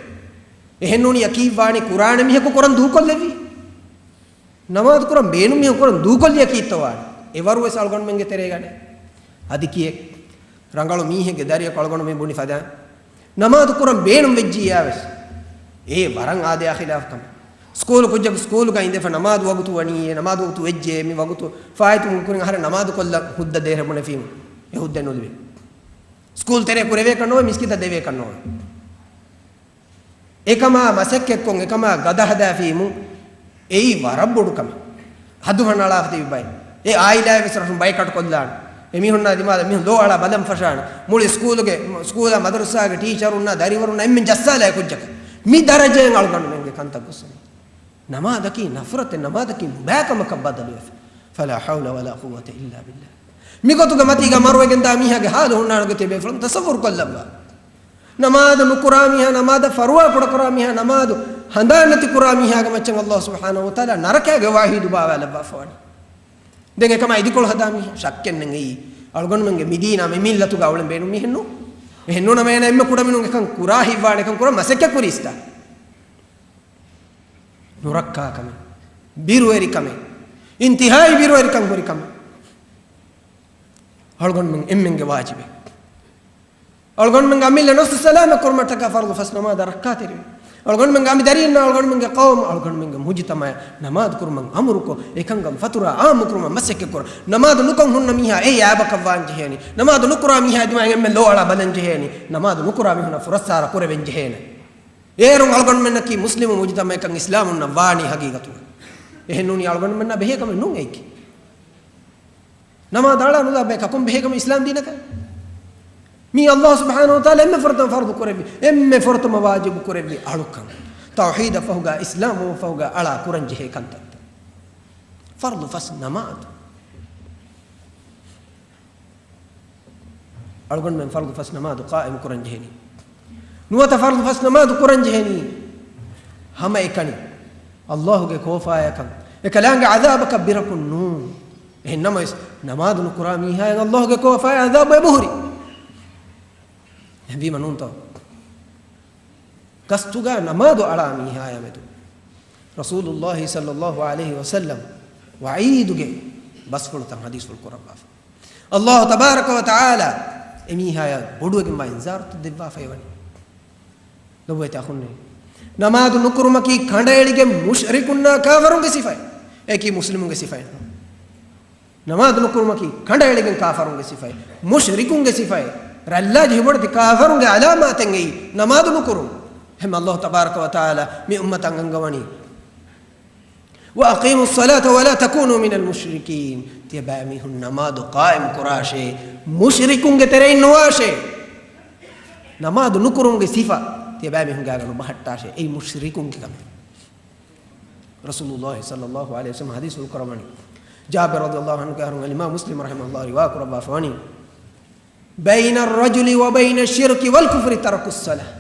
އެހެންނޫނިއްޔާ ކީއްވާނީ ކުރާނެ މީހަކު ކުރަން ދޫކޮށްލެއްވީ؟ ނަމާދު ކުރަން ބޭނުން މީހުން ކުރަން ދޫކޮށްލިޔަ ކީއްތޯ ވާނެ؟ އެ ވަރުވެސް އަޅުގަނޑުމެންގެ ތެރޭގަނެ. އަދި ކިއެއް؟ ރަނގަޅު މީހެއްގެ ދަރިއަކު އަޅުގަނޑުމެން ބުނި ފަދައިން، ނަމާދު ކުރަން ބޭނުން ވެއްޖިއްޔާ ވެސް، އޭ ވަރަށް އާދަޔާ ޚިލާފު ކަމެއް. ސްކޫލު ކުއްޖަކު ސްކޫލުގަ އިނދެފަ ނަމާދު ވަގުތު ވަނީ، އޭ ނަމާދު ވަގުތު ވެއްޖެ، މި ވަގުތު ފާއިތު މުންކުރިން އަހަރެން ނަމާދު ކޮށްލަ ހުއްދަ ދޭހަ ބުނެފީމު، އެ ހުއްދަ ނުލިބޭ. ސްކޫލް ތެރޭ ކުރެވޭކަށް ނޯވޭ، މިސްކިތަށް ދެވޭކަށް ނޯވޭ. އެކަމާ މަސައްކަތްކޮށް، އެކަމާ ގަދަ ހަދާފީމު، އެއީ ވަރަށް ބޮޑު ކަމެއް. ހަދު ހަނާޅާފަ ތިބި ބައެއް. އެ އާއިލާއެއް ވެސް ރަށުން ބައިކަޓު ކޮށްލާނެ. އެ މީހުންނާ ދިމާލަށް މީހުން ލޯ އަޅާ ބަލަން ފަށާނެ. މުޅި ސްކޫލުގެ، ސްކޫލާ މަދަރުސާގެ ޓީޗަރުންނާ ދަރިވަރުންނާ އެންމެން ޖައްސާލާ ކުއްޖަކަށް. މި ދަރަޖައިން އަޅުގަނޑުމެންގެ ކަންތައް ގޮސްފަ. ނަމާދަކީ ނަފްރަތެއް، ނަމާދަކީ ނުބައިކަމަކަށް ބަދަލުވެފަ. فلا حول ولا قوة إلا بالله. މިގޮތުގެ މަތީގަ މަރުވެގެންދާ މީހާގެ ހާލު ހުންނާނެ ގޮތެއް ބޭފުޅުން ތަޞައްވުރު ކޮށްލައްވާ. ނަމާދު ނުކުރާ މީހާ، ނަމާދަށް ފަރުވާ ކުޑަކުރާ މީހާ، ނަމާދު ހަނދާން ނެތި ކުރާ މީހާގެ މައްޗަށް ﷲ ސުބްޙާނަހޫ ވަތަޢާލާ ނަރަކައިގެ ވާހީ ދުބާވާލައްވާފަވާނެ. ދެން އެކަމާ އިދިކޮޅު ހަދާ މީހާ ޝައްކެއް ނެތް އެއީ އަޅުގަނޑުމެންގެ މިދީނާ މި މިއްލަތުގަ އުޅެން ބޭނުން މީހެއް ނޫން. އެހެން ނޫނަމަ އޭނަ އެންމެ ކުޑަމިނުން އެކަން ކުރާ ހިތްވާނެ އެކަން ކުރަން މަސައްކަތް ކުރީސްތާ. ނުރައްކާ ކަމެއް، ބިރުވެރި ކަމެއް، އިންތިހާއީ ބިރުވެރިކަން ހުރި ކަމެއް. އަޅުގަނޑުމެން އެންމެންގެ ވާޖިބެއް. އަޅުގަނޑުމެންގެ އަމިއްލަ ނަފްސު ސަލާމަތް ކުރުމަށްޓަކާ ފަރުޟު ފަސް ނަމާދަށް ރައްކާތެރިވެ. އަޅުގަނޑުމެންގެ އަނބިދަރީންނާ، އަޅުގަނޑުމެންގެ ޤައުމު، އަޅުގަނޑުމެންގެ މުޖުތަމަޢަށް ނަމާދު ކުރުމަށް އަމުރުކޮށް، އެކަންކަން ފަތުރާ ޢާއްމު ކުރުމަށް މަސައްކަތް ކުރަން. ނަމާދު ނުކޮށް ހުންނަ މީހާ އެއީ އައިބަކަށް ވާން ޖެހޭނީ. ނަމާދު ނުކުރާ މީހާ ދިމާއިން އެންމެން ލޯ އަޅާ ބަލަން ޖެހޭނީ. ނަމާދު ނުކުރާ މީހުންނަށް ފުރައްސާރަ ކުރެވެން ޖެހޭނެ. އޭރުން އަޅުގަނޑުމެންނަކީ މުސްލިމު މުޖުތަމަޢަކަށް އިސްލާމުންނަށް ވާނީ ހަގީގަތުގަ. އެހެންނޫނީ އަޅުގަނޑުމެންނާ ބެހޭ ކަމެއް ނޫން އެއީކީ. ނަމާދު އަޅާ ނުލާ ބައެއް ކަކުން ބެހޭ ކަމެއް އިސްލާމް ދީނަކަށް. މީ ﷲ ސުބްޙާނަހޫ ވަތަޢާލާ އެންމެ ފުރަތަމަ ފަރުޟު ކުރެއްވި، އެންމެ ފުރަތަމަ ވާޖިބު ކުރެއްވި އަޅުކަން. ތައުޙީދަށް ފަހުގަ، އިސްލާމް ވުމަށް ފަހުގަ އަޅާ ކުރަން ޖެހޭ ކަންތައްތައް. ފަރުޟު ފަސް ނަމާދު. އަޅުގަނޑުމެން ފަރުޟު ފަސް ނަމާދު ޤާއިމު ކުރަން ޖެހޭނީ. ނުވަތަ ފަރުޟު ފަސް ނަމާދު ކުރަން ޖެހޭނީ ހަމައެކަނި ﷲ ގެ ކޯފާޔަކަށް، އެކަލާނގެ ޢަޛާބަކަށް ބިރަކުން ނޫން. އެހެން ނަމަވެސް، ނަމާދު ނުކުރާ މީހާއަށް ﷲ ގެ ކޯފާޔާ ޢަޛާބު އެބަހުރި. އެހެންވީމަ ނޫންތޯ؟ ގަސްތުގަ ނަމާދު އަޅާ މީހާޔާ މެދު ރަސޫލުﷲ ޞައްލަﷲ ޢަލައިހި ވަސައްލަމް ވަޢީދުގެ ބަސްފުޅުތައް ޙަދީޘްފުޅު ކުރައްވާފަ. ﷲ ތަބާރަކަ ވަ ތަޢާލާ އެމީހާޔަށް ބޮޑުވެގެންވާ އިންޒާރުތައް ދެއްވާފައިވަނީ. ލޮބުވެތި އަޚުންނޭ، ނަމާދު ނުކުރުމަކީ ކަނޑައެޅިގެން މުޝްރިކުންނާ ކާފަރުންގެ ސިފައެއް. އެއީކީ މުސްލިމުންގެ ސިފައެއް ނޫން. ނަމާދު ނުކުރުމަކީ ކަނޑައެޅިގެން ކާފަރުންގެ ސިފައެއް، މުޝްރިކުންގެ ސިފައެއް. ރަށްލާ ޖެހިބޮޑެތި ކާފަރުންގެ ޢަލާމާތެއް އެއީ ނަމާދު ނުކުރުން. އެހެން ﷲ ތަބާރަކަ ވަ ތަޢާލާ މި އުއްމަތަށް އަންގަވަނީ، وأقيموا الصلاة ولا تكونوا من المشركين. ތިޔަބައިމީހުން ނަމާދު ޤާއިމް ކުރާށޭ، މުޝްރިކުންގެ ތެރެއިން ނުވާށޭ. ނަމާދު ނުކުރުމުގެ ސިފަ ތިޔަބައިމީހުންގެ އަގަށް ނުބަހައްޓާށޭ. އެއީ މުޝްރިކުންގެ ކަމެއް. ރަސޫލުﷲ ޞައްލަﷲ ޢަލައިހި ވަސައްލަމް ޙަދީޘްފުޅު ކުރައްވަނީ. ޖާބިރު ރަޟިޔަﷲ ޢަންހުގެ އަހަރުން އަލްއިމާމް މުސްލިމް ރަޙިމަހުﷲ ރިވާ ކުރައްވާފަވަނީ، بين الرجل وبين الشرك والكفر ترك الصلاة.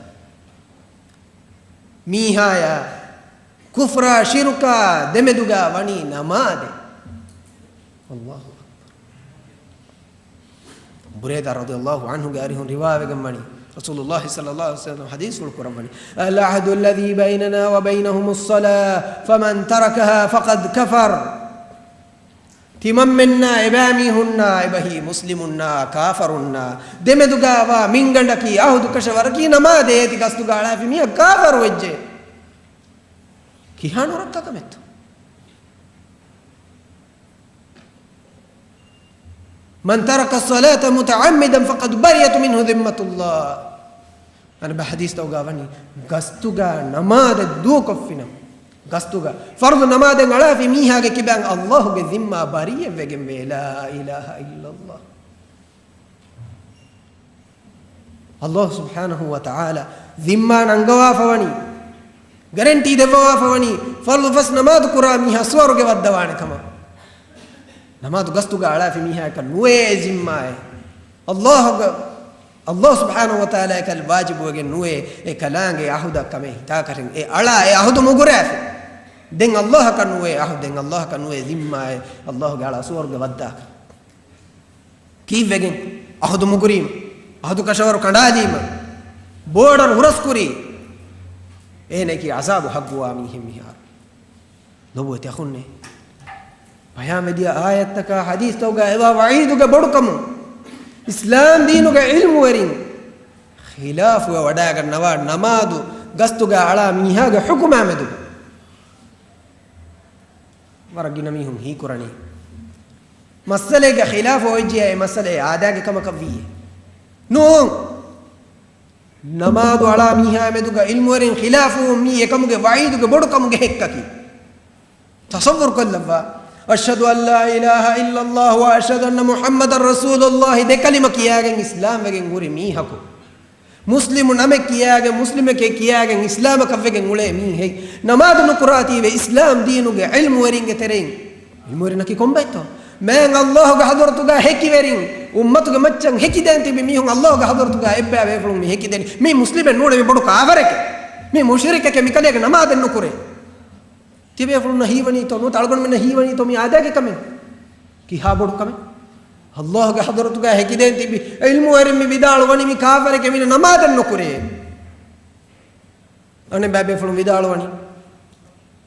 މީހާޔާ ކުފްރާ ޝިރުކާ ދެމެދުގަ ވަނީ ނަމާދެއް. ﷲ އަކްބަރު. ބުރޭދާ ރަޟިޔަﷲ ޢަންހުގެ އަރިހުން ރިވާވެގެން ވަނީ، ރަސޫލުﷲ ޞައްލަﷲ ޢަލައިހި ވަސައްލަމް ޙަދީޘްފުޅު ކުރައްވަނީ، العهد الذي بيننا وبينهم الصلاة فمن تركها فقد كفر. ތިމަންމެންނާ އެބައިމީހުންނާ އެބަހީ މުސްލިމުންނާ ކާފަރުންނާ ދެމެދުގަވާ މިންގަނޑަކީ އަހުދު ކަށަވަރަކީ ނަމާދޭ. އޭތި ގަސްތުގަ އަޅާފި މީހާ ކާފަރު ވެއްޖެ. ކިހާ ނުރައްކާ ކަމެއްތޯ؟ من ترك الصلاة متعمدا فقد برئت منه ذمة الله. އަނެއް ޙަދީޘްތަކުގަ ވަނީ، ގަސްތުގަ ނަމާދެއް ދޫކޮށްފިނަމަ، ގަސްތުގަ ފަރުޟު ނަމާދެއް އަޅާފި މީހާގެ ކިބައިން ﷲ ގެ ޒިންމާ ބަރީއަތްވެގެންވޭ. لا إله إلا الله. ﷲ ސުބްޙާނަހޫ ވަތަޢާލާ ޒިންމާ ނަންގަވާފަވަނީ، ގެރެންޓީ ދެއްވަވާފަވަނީ، ފަރުޟު ފަސް ނަމާދު ކުރާ މީހާ ސުވަރުގެ ވައްދަވާނެ ކަމަށް. ނަމާދު ގަސްތުގަ އަޅާފި މީހާއަކަށް ނުވޭ އެ ޒިންމާއެއް. ﷲ ގަ-، ﷲ ސުބްޙާނަހޫ ވަތަޢާލާއަކަށް ވާޖިބުވެގެން ނުވޭ އެ ކަލާނގެ އަހުދަށް ކަމެއް ހިތާކަށެއް އެ އަޅާ އެ އަހުދު މުގުރާފި. ދެން ﷲ އަކަށް ނުވޭ އަހު-، ދެން ﷲ އަކަށް ނުވޭ ޒިންމާއެއް ﷲ ގެ އަޅާ ސުވަރުގެ ވައްދާކަށް. ކީއްވެގެން؟ އަހުދު މުގުރީމަ، އަހުދު ކަށަވަރު ކަނޑާލީމަ، ބޯޑަރު ހުރަސްކުރީ، އޭނައަކީ ޢަޒާބު ހައްގުވާ މީހެއް މިހާރު. ލޮބުވެތި އަޚުންނޭ، ބަޔާންވެދިޔަ އާޔަތްތަކާ ޙަދީޘްތަކުގަ އެވާ ވަޢީދުގެ ބޮޑުކަމުން، އިސްލާމް ދީނުގެ ޢިލްމުވެރިން ޚިލާފުވެ ވަޑައިގަންނަވާ ނަމާދު ގަސްތުގަ އަޅާ މީހާގެ ޙުކުމާ މެދުގަ. ވަރަށް ގިނަ މީހުން ހީކުރަނީ މައްސަލައިގެ ޚިލާފު އޮތްޖިޔާ އެ މައްސަލައެއް އާދައިގެ ކަމަކަށް ވީއޭ. ނޫން. ނަމާދު އަޅާ މީހާ މެދުގަ ޢިލްމުވެރިން ޚިލާފުވުން މީ އެކަމުގެ ވަޢީދުގެ ބޮޑުކަމުގެ ހެއްކަކީ. ތަޞައްވުރު ކޮށްލައްވާ. أشهد أن لا إله إلا الله وأشهد أن محمدا رسول الله ދެ ކަލިމަ ކިޔާގެން އިސްލާމްވެގެން ހުރި މީހަކު، މުސްލިމު ނަމެއް ކިޔާގެން، މުސްލިމެކޭ ކިޔާގެން އިސްލާމަކަށްވެގެން އުޅޭ މީހެއް ނަމާދު ނުކުރާތީވެ އިސްލާމް ދީނުގެ ޢިލްމުވެރިންގެ ތެރެއިން. ޢިލްމުވެރިންނަކީ ކޮންބައެއްތޯ؟ މާތް ﷲ ގެ ޙަޟްރަތުގަ ހެކިވެރިން، އުއްމަތުގެ މައްޗަށް ހެކިދޭން ތިބި މީހުން ﷲ ގެ ޙަޟްރަތުގަ އެއްބައި ބޭފުޅުން މި ހެކިދޭނީ. މީ މުސްލިމެއް ނޫނެވި ބޮޑު ކާފަރެކޭ. މީ މުޝްރިކެކޭ މިކަލޭގެ ނަމާދެއް ނުކުރޭ. ތިބޭފުޅުންނަށް ހީވަނީތޯ ނުވަތަ އަޅުގަނޑުމެންނަށް ހީވަނީތޯ މީ އާދައިގެ ކަމެއް؟ ކިހާ ބޮޑު ކަމެއް؟ ﷲ ގެ ޙަޟްރަތުގަ ހެކިދޭން ތިބި ޢިލްމުވެރިން މި ވިދާޅުވަނީ މި ކާފަރެކޭ މީނަ ނަމާދެއް ނުކުރޭ. އަނެއްބައި ބޭފުޅުން ވިދާޅުވަނީ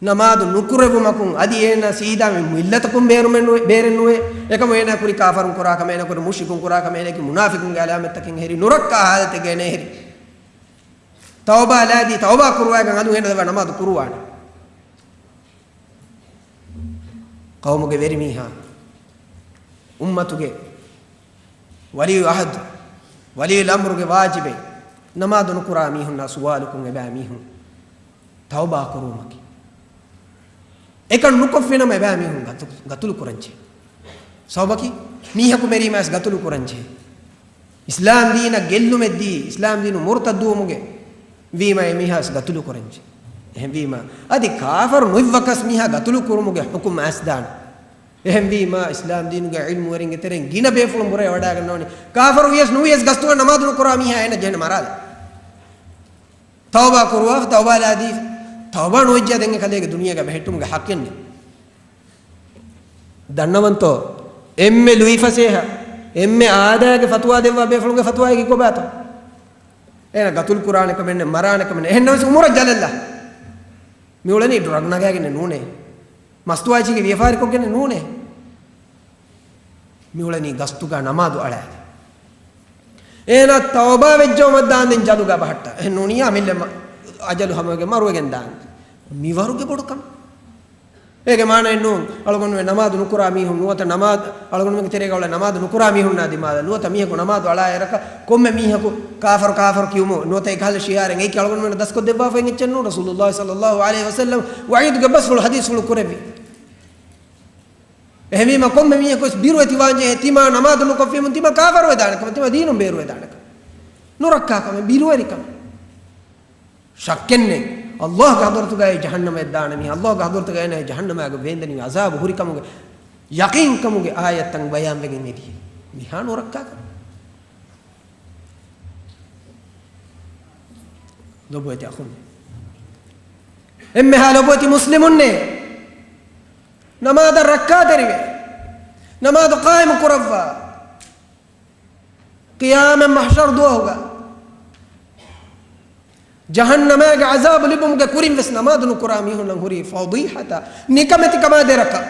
ނަމާދު ނުކުރެވުމަކުން އަދި އޭނާ ސީދާ މި މިއްލަތަކުން ބޭރުމެއް ނުވޭ، ބޭރެއް ނުވޭ. އެކަމު އޭނާ ކުރި ކާފަރުން ކުރާ ކަމެއް، އޭނާ ކުރި މުޝްރިކުން ކުރާ ކަމެއް، އޭނާ ކުރި މުނާފިޤުންގެ ޢަލާމަތްތަކެއް ހެރި، ނުރައްކާ ޙާލަތެއްގަ އޭނާ ހެރި. ތައުބާ ލާދީ، ތައުބާ ކުރުވާގެން އަލުން ހޭނަދަވާ ނަމާދު ކުރުވާނެ. ޤައުމުގެ ވެރިމީހާ، އުއްމަތުގެ ވަލީއުލްޢަހްދު، ވަލީއުލްއަމްރުގެ ވާޖިބެއް ނަމާދު ނުކުރާ މީހުންނާ ސުވާލުކޮށް އެބައިމީހުން ތައުބާ ކުރުވުމަކީ. އެކަން ނުކޮށްފިނަމަ އެބައިމީހުން ގަތު-، ގަތުލު ކުރަންޖެހޭ. ސަބަބަކީ މީހަކު މެރީމާސް ގަތުލު ކުރަންޖެހޭ. އިސްލާމް ދީނަށް ގެއްލުމެއްދީ، އިސްލާމް ދީނު މުރުތައްދުވުމުގެ ވީމަ އެ މީހާސް ގަތުލު ކުރަންޖެ. އެހެންވީމަ، އަދި ކާފަރު ނުއިއްވަކަސް މީހާ ގަތުލު ކުރުމުގެ ޙުކުމް އައިސްދާނެ. އެހެންވީމަ، އިސްލާމް ދީނުގެ ޢިލްމުވެރިންގެ ތެރެއިން ގިނަ ބޭފުޅުން ބުރައެ ވަޑައިގަންނަވަނީ، ކާފަރު ވިޔަސް ނުވިޔަސް ގަސްތުގަ ނަމާދު ނުކުރާ މީހާ އޭނަ ޖެހެން މަރާލެ. ތައުބާ ކުރުވާފަ، ތައުބާ ލާދީފަ. ތައުބާ ނުވެއްޖާ ދެން އެކަލޭގެ ދުނިޔޭގަ ބެހެއްޓުމުގެ ޙައްޤެއް ނެތް. ދަންނަވަންތޯ؟ އެންމެ ލުއިފަސޭހަ، އެންމެ އާދައިގެ ފަތުވާ ދެއްވާ ބޭފުޅުންގެ ފަތުވާއަކީ ކޮބާތޯ؟ އޭނަ ގަތުލު ކުރާނެ ކަމެއް ނެތް، މަރާނެ ކަމެއް ނެތް. އެހެންނަމަވެސް އުމުރަށް ޖަލަށްލާ. މި އުޅެނީ ޑްރަގް ނަގާގެންނެއް ނޫނޭ. މަސްތުވާއެއްޗެއްގެ ވިޔަފާރިކޮށްގެންނެއް ނޫނޭ. މި އުޅެނީ ގަސްތުގަ ނަމާދު އަޅާގެން. އޭނާ ތައުބާ ވެއްޖައުމަށް ދާންދެން ޖަލުގަ ބަހައްޓާ. އެހެން ނޫނިއްޔާ މިއްލެ މަ-، އަޖަލު ހަމަވެގެން މަރުވެގެން ދާން. މިވަރުގެ ބޮޑުކަމެއް. އޭގެ މާނައެއް ނޫން، އަޅުގަނޑުމެން ނަމާދު ނުކުރާ މީހުން ނުވަތަ ނަމާދު، އަޅުގަނޑުމެންގެ ތެރޭގަ އުޅޭ ނަމާދު ނުކުރާ މީހުންނާ ދިމާލަށް ނުވަތަ މީހަކު ނަމާދު އަޅާ އެރަކަށް ކޮންމެ މީހަކު ކާފަރު ކާފަރު ކިޔުމު ނުވަތަ އެކަހަލަ ޝިޢާރެއް އެއީކީ އަޅުގަނޑުމެންނަށް ދަސްކޮށްދެއްވާފައި އެއްޗެއް ނޫން. ރަސޫލުﷲ ޞައްލަﷲ ޢަލައިހި ވަސައްލަމް ވަޢީދުގެ ބަސްފުޅު ޙަދީޘްފުޅު ކުރެއްވި. އެހެންވީމަ ކޮންމެ މީހަކު ވެސް ބިރުވެ ތިވާންޖެހޭ ތިމާ ނަމާދު ނުކޮށްފީމުން ތިމާ ކާފަރުވެދާނެ ކަމަށް، ތިމާ ދީނުން ބޭރުވެދާނެ ކަމަށް. ނުރައްކާ ކަމެއް، ބިރުވެރިކަމެއް. ޝައްކެއްނެތް. ﷲ ގެ ޙަޟްރަތުގައި ޖަހަންނަމަށް ދާނެ މީހާ، ﷲ ގެ ޙަޟްރަތުގައި އޭނާ ޖަހަންނަމާގެ ވޭންދެނިވި ޢަޒާބު ހުރިކަމުގެ ޔަޤީންކަމުގެ އާޔަތްތައް ބަޔާންވެގެން އެދިޔަ. މިހާ ނުރައްކާކަން. ލޮބުވެތި އަޚުން. އެންމެހާ ލޮބުވެތި މުސްލިމުންނޭ. ނަމާދަށް ރައްކާތެރިވެ. ނަމާދު ޤާއިމު ކުރައްވާ. ޤިޔާމަތް މަޙްޝަރު ދުވަހުގަ ޖަހަންނަމާގެ ޢަޒާބު ލިބުމުގެ ކުރިން ވެސް ނަމާދު ނުކުރާ މީހުންނަށް ހުރީ ފަޟީޙަތާ، ނިކަމެތިކަމާ ދެރަކަށް.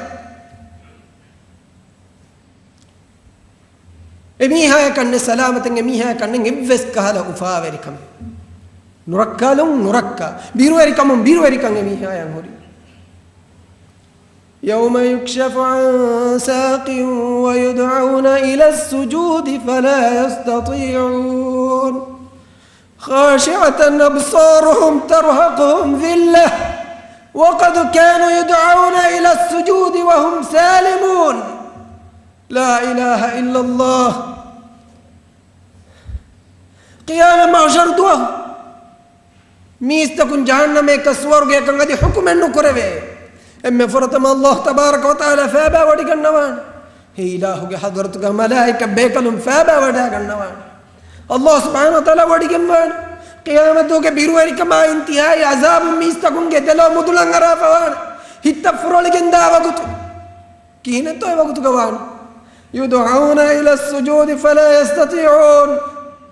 އެމީހާޔަކަށް ނެތް ސަލާމަތެއް، އެމީހާޔަކަށް ނެތް އެއްވެސް ކަހަލަ އުފާވެރިކަމެއް. ނުރައްކާލުން ނުރައްކާ، ބިރުވެރިކަމުން ބިރުވެރިކަން އެމީހާޔަށް ހުރީ. يوم يكشف عن ساق ويدعون إلى السجود فلا يستطيعون. خاشعة أبصارهم ترهقهم ذلة وقد كانوا يدعون إلى السجود وهم سالمون. لا إله إلا الله. ޤިޔާމަތް މަޙްޝަރު ދުވަހު މީސްތަކުން ޖަހަންނަމަކަށް ސުވަރުގެއަކަށް އަދި ޙުކުމެއް ނުކުރެވޭ. އެންމެ ފުރަތަމަ ﷲ ތަބާރަކަ ވަތަޢާލާ ފައިބާ ވޮޑިގަންނަވާނެ. ހޭ އިލާހުގެ ޙަޟްރަތުގަ މަލާއިކަ ބޭކަލުން ފައިބާ ވަޑައިގަންނަވާނެ. ﷲ ސުބްޙާނަހޫ ވަތަޢާލާ ވޮޑިގެންވާނެ. ޤިޔާމަތުގެ ބިރުވެރިކަމާ އިންތިހާއީ ޢަޒާބުން މީސްތަކުންގެ ދެލޯ މުދުޅަން އަރާފަވާނެ. ހިތްތައް ފުރޮޅިގެންދާ ވަގުތު. ކިހިނެއްތޯ އެ ވަގުތުގަ ވާން؟ يدعون إلى السجود فلا يستطيعون.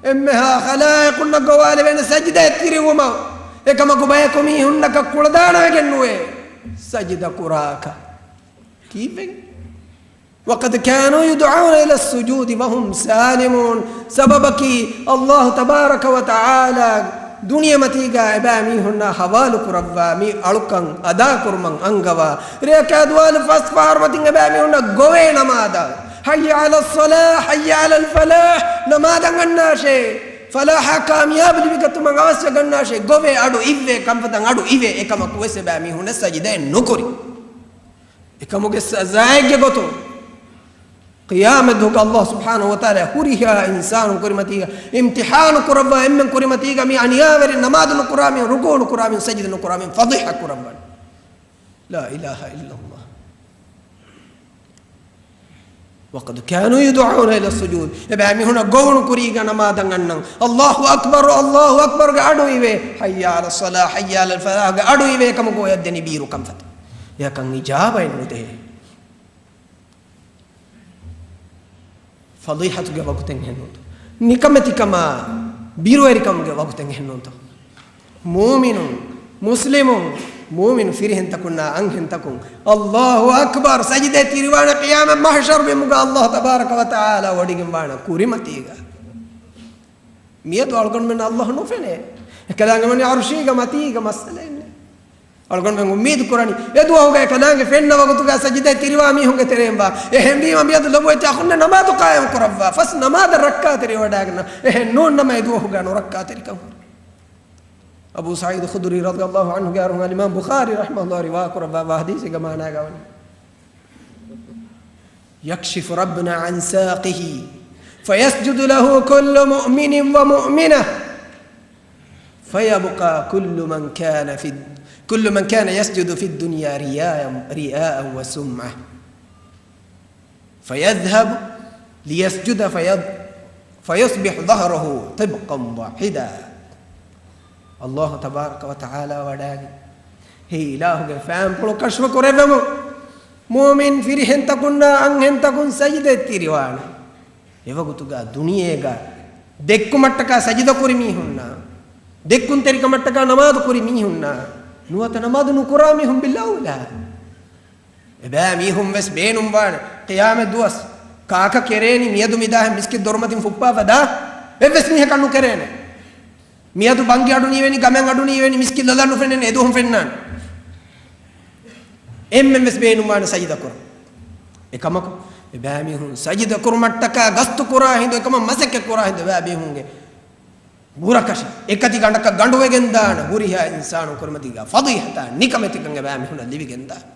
އެންމެހާ ޚަލާއިޤުންނަށް ގޮވާލެވޭނެ ސަޖިދައެއް ތިރިވުމަށް. އެކަމަކު ބަޔަކު މީހުންނަކަށް ކުޅަދާނަވެގެން ނުވޭ ސަޖިދަ ކުރާކަށް. ކީއްވެގެން؟ وقد كانوا يدعون إلى السجود وهم سالمون. ސަބަބަކީ، ﷲ ތަބާރަކަ ވަތަޢާލާ ދުނިޔެމަތީގަ އެބައިމީހުންނާ ހަވާލު ކުރައްވާ، މި އަޅުކަން އަދާކުރުމަށް އަންގަވާ، ރެޔަކާ ދުވާލު ފަސް ފަހަރު މަތިން އެބައިމީހުންނަށް ގޮވޭ ނަމާދަށް، حي على الصلاة، حي على الفلاح، ނަމާދަށް އަންނާށޭ، ފަލާޙާ ކާމިޔާބު ލިބިގަތުމަށް އަވަސްވެގަންނާށޭ، ގޮވޭ އަޑު އިއްވޭ، ކަންފަތަށް އަޑު އިވޭ، އެކަމަކު ވެސް އެބައިމީހުންނަށް ސަޖިދައެއް ނުކުރި. އެކަމުގެ ސަޒާއެއްގެ ގޮތުން ޤިޔާމަތްދުވަހުގަ ﷲ ސުބްޙާނަހޫ ވަތަޢާލާ ހުރިހާ އިންސާނުން ކުރިމަތީގަ އިމްތިޙާނު ކުރައްވާ، އެންމެން ކުރިމަތީގަ މި އަނިޔާވެރިން، ނަމާދު ނުކުރާ މީހުން، ރުކޫޢު ނުކުރާ މީހުން، ސަޖިދަ ނުކުރާ މީހުން، ފަޟީޙަތް ކުރައްވަން. لا إله إلا الله. وقد كانوا يدعون إلى السجود. އެބައިމީހުންނަށް ގޮވުނު ކުރީގަ ނަމާދަށް އަންނަން. الله أكبر، الله أكبر ގެ އަޑު އިވޭ. حي على الصلاة، حي على الفلاح ގެ އަޑު އިވޭ، ކަމަކު އޮޔަށް ދެނީ ބީރު ކަންފަތަށް. އެކަން އިޖާބައެއް ނުދޭ. ފަޟީޙަތުގެ ވަގުތެއް އެހެންނޫންތޯ؟ ނިކަމެތިކަމާ ބިރުވެރިކަމުގެ ވަގުތެއް އެހެންނޫންތޯ؟ މުއުމިނުން، މުސްލިމުން، މުއުމިނު ފިރިހެންތަކުންނާ އަންހެންތަކުން، الله أكبر، ސަޖިދައެއް ތިރިވާނެ ޤިޔާމަތް މަޙްޝަރު ބިމުގަ ﷲ ތަބާރަކަ ވަތަޢާލާ ވޮޑިގެންވާނެ ކުރިމަތީގަ. މިއަދު އަޅުގަނޑުމެން ﷲ ނުފެނޭ. އެކަލާނގެ ވަނީ ޢަރުޝީގަ މަތީގަ މައްސަލައެއް ނެތް. އަޅުގަނޑުމެން އުއްމީދު ކުރަނީ، އެ ދުވަހުގަ އެކަލާނގެ ފެންނަ ވަގުތުގަ ސަޖިދައެއް ތިރިވާ މީހުންގެ ތެރެއިން ވާ. އެހެންވީމަ މިއަދު ލޮބުވެތި އަޚުންނޭ ނަމާދު ޤާއިމު ކުރައްވާ. ފަސް ނަމާދަށް ރައްކާތެރިވެވަޑައިގަންނަ. އެހެން ނޫން ނަމަ އެ ދުވަހުގަ ނުރައްކާތެރިކަން ހުރި. އަބޫ ސަޢީދު ޚުދުރީ ރަޟިޔަﷲ ޢަންހުގެ އަރުހުން އިމާމް ބުޚާރީ ރަޙިމަހުﷲ ރިވާ ކުރައްވާ ޙަދީޘެއްގެ މާނާގަ ވަނީ، يكشف ربنا عن ساقه فيسجد له كل مؤمن ومؤمنة فيبقى كل من كان في، كل من كان يسجد في الدنيا رياء، رياء وسمعة فيذهب ليسجد فيض، فيصبح ظهره طبقا واحدا. ﷲ ތަބާރަކަ ވަތަޢާލާ ވަޑައިގެން، ހޭ އިލާހުގެ ފާންޕުޅު ކަޝްފު ކުރެއްވަމު، މުއުމިން ފިރިހެންތަކުންނާ އަންހެންތަކުން ސަޖިދައެއް ތިރިވާނެ. އެވަގުތުގަ ދުނިޔޭގަ ދެއްކުމަށްޓަކާ ސަޖިދަ ކުރި މީހުންނާ، ދެއްކުންތެރިކަމަށްޓަކާ ނަމާދު ކުރި މީހުންނާ، ނުވަތަ ނަމާދު ނުކުރާ މީހުން ބިލްއައުލާ. އެބައިމީހުން ވެސް ބޭނުންވާނެ ޤިޔާމަތް ދުވަސް ކާކަށް ކެރޭނީ މިއަދު މިދާހެން މިސްކިތް ދޮރުމަތިން ފުއްޕާފަ ދާ؟ އެއްވެސް މީހަކަށް ނުކެރޭނެ. މިއަދު ބަންގި އަޑު ނީވެނީ، ގަމެއް އަޑު ނީވެނީ، މިސްކިތް ލޮލަށް ނުފެންނޭނެ، އެދުވަހުން ފެންނާނެ. އެންމެން ވެސް ބޭނުންވާނެ ސަޖިދަ ކުރަން. އެކަމަކު، އެބައިމީހުން ސަޖިދަ ކުރުމަށްޓަކާ ގަސްތު ކުރާ ހިނދު، އެކަމަށް މަސައްކަތް ކުރާ ހިނދު، އެބައިމީހުންގެ ބުރަކަށަށް އެކަތި ގަނޑަކަށް ގަނޑުވެގެން ދާނެ. ހުރިހާ އިންސާނުން ކުރިމަތީގަ ފަޟީޙަތާ ނިކަމެތިކަން އެބައިމީހުންނަށް ލިބިގެން ދާނެ.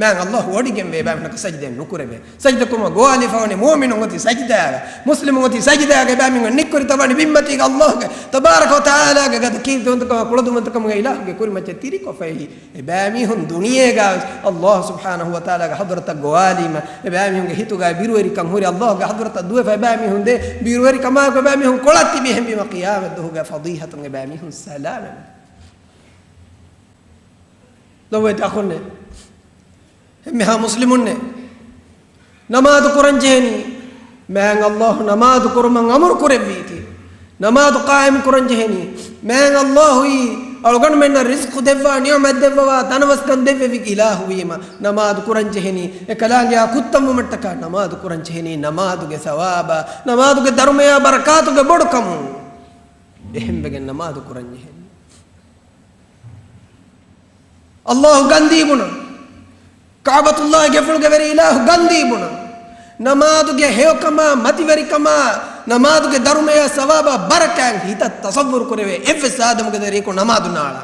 މާތް ﷲ ވޮޑިގެންވޭ އެބައިމީހުންނަކަށް ސަޖިދައެއް ނުކުރެވޭ. ސަޖިދަ ކުރުމަށް ގޮވާލިފަވަނީ މުއުމިނުން އޮތީ ސަޖިދާގަ، މުސްލިމުން އޮތީ ސަޖިދާގަ، އެބައިމީހުން ނިއްކުރިތައް ވަނީ ބިންމަތީގަ ﷲ ގެ ތަބާރަކަ ވަ ތަޢާލާގެ ގަދަ ކީރިތިވަންތަކަމާ ކުޅަދުންވަންތަކަމުގެ އިލާހުގެ ކުރިމައްޗަށް ތިރިކޮށްފައި. އެބައިމީހުން ދުނިޔޭގަ ވެސް ﷲ ސުބްޙާނަހޫ ވަތަޢާލާގެ ޙަޟްރަތަށް ގޮވާލީމަ، އެބައިމީހުންގެ ހިތުގަ ބިރުވެރިކަން ހުރި ﷲ ގެ ޙަޟްރަތަށް ދުވެފަ އެބައިމީހުން ދޭ ބިރުވެރިކަމާއެކު އެބައިމީހުން ކޮޅަށް ތިބި އެހެންވީމަ ޤިޔާމަތް ދުވަހުގަ ފަޟީޙަތުން އެބައިމީހުން ސަލާމަތް. ލޮބުވެތި އަޚުންނޭ، އެންމެހާ މުސްލިމުންނޭ، ނަމާދު ކުރަން ޖެހެނީ. މާތް ﷲ ނަމާދު ކުރުމަށް އަމުރު ކުރެއްވީތީ. ނަމާދު ޤާއިމު ކުރަން ޖެހެނީ. މާތް ﷲ އީ އަޅުގަނޑުމެންނަށް ރިޒްޤު ދެއްވާ، ނިޢުމަތް ދެއްވަވާ، ތަނަވަސްކަން ދެއްވެވި އިލާހު ވީމަ، ނަމާދު ކުރަން ޖެހެނީ. އެކަލާނގެއާ ކުއްތަންވުމަށްޓަކާ ނަމާދު ކުރަން ޖެހެނީ. ނަމާދުގެ ސަވާބާ، ނަމާދުގެ ދަރުމަޔާ ބަރަކާތުގެ ބޮޑުކަމުން އެހެންވެގެން ނަމާދު ކުރަން ޖެހެނީ. ﷲ ގަންދީ ބުނަން. ކަޢުބަތުﷲ ގެފުޅުގެ ވެރި އިލާހު ގަންދީ ބުނަން. ނަމާދުގެ ހެޔޮކަމާ، މަތިވެރިކަމާ، ނަމާދުގެ ދަރުމަޔާ ސަވާބާ ބަރަކާތް ހިތަށް ތަޞައްވުރު ކުރެވޭ އެއްވެސް އާދަމުގެ ދަރިޔަކު ނަމާދު ނާޅާ.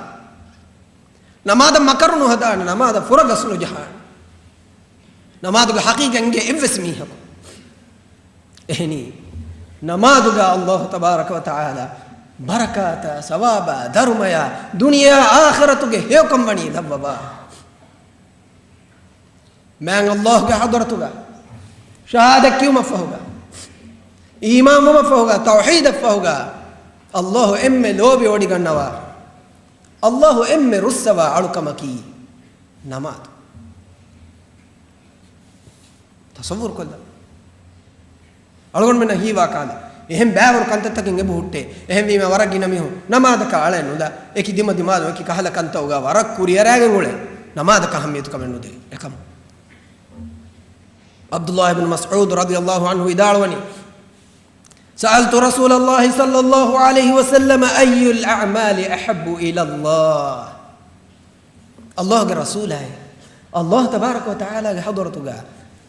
ނަމާދަށް މަކަރު ނުހަދާނެ، ނަމާދަށް ފުރަގަސް ނުޖަހާނެ. ނަމާދުގެ ޙަޤީޤަތް އެނގޭ އެއްވެސް މީހަކު. އެހެނީ، ނަމާދުގަ ﷲ ތަބާރަކަ ވަ ތަޢާލާ ބަރަކާތާ، ސަވާބާ، ދަރުމަޔާ، ދުނިޔެއާ އާޚިރަތުގެ ހެޔޮކަން ވަނީ ލައްވަވާ. މާތް ﷲ ގެ ޙަޟްރަތުގަ ޝަހާދަތް ކިޔުމަށްފަހުގަ، އީމާންވުމަށްފަހުގަ، ތައުޙީދަށްފަހުގަ، ﷲ އެންމެ ލޯބިވޮޑިގަންނަވާ، ﷲ އެންމެ ރުއްސަވާ އަޅުކަމަކީ ނަމާދު. ތަޞައްވުރުކޮށްލަ. އަޅުގަނޑުމެންނަށް ހީވާ ކަހަލަ، އެހެން ބައިވަރު ކަންތައްތަކެއް އެބަހުއްޓޭ. އެހެންވީމަ ވަރަށް ގިނަ މީހުން ނަމާދަކަށް އަޅައެއް ނުލާ. އެކި ދިމަ ދިމާލު އެކި ކަހަލަ ކަންތައް އުގާ ވަރަށް ކުރިއަރާގެން އުޅޭ. ނަމާދަކަށް އަހައްމިޔަތުކަމެއް ނުދޭ. އެކަމަ ޢަބްދުﷲ ބިން މަސްޢޫދު ރަޟިޔަﷲ ޢަންހު ވިދާޅުވަނީ، سألت رسول الله صلى الله عليه وسلم أي الأعمال أحب إلى الله. ﷲގެ ރަސޫލާއޭ، ﷲ ތަބާރަކަ ވަތަޢާލާގެ ޙަޟްރަތުގަ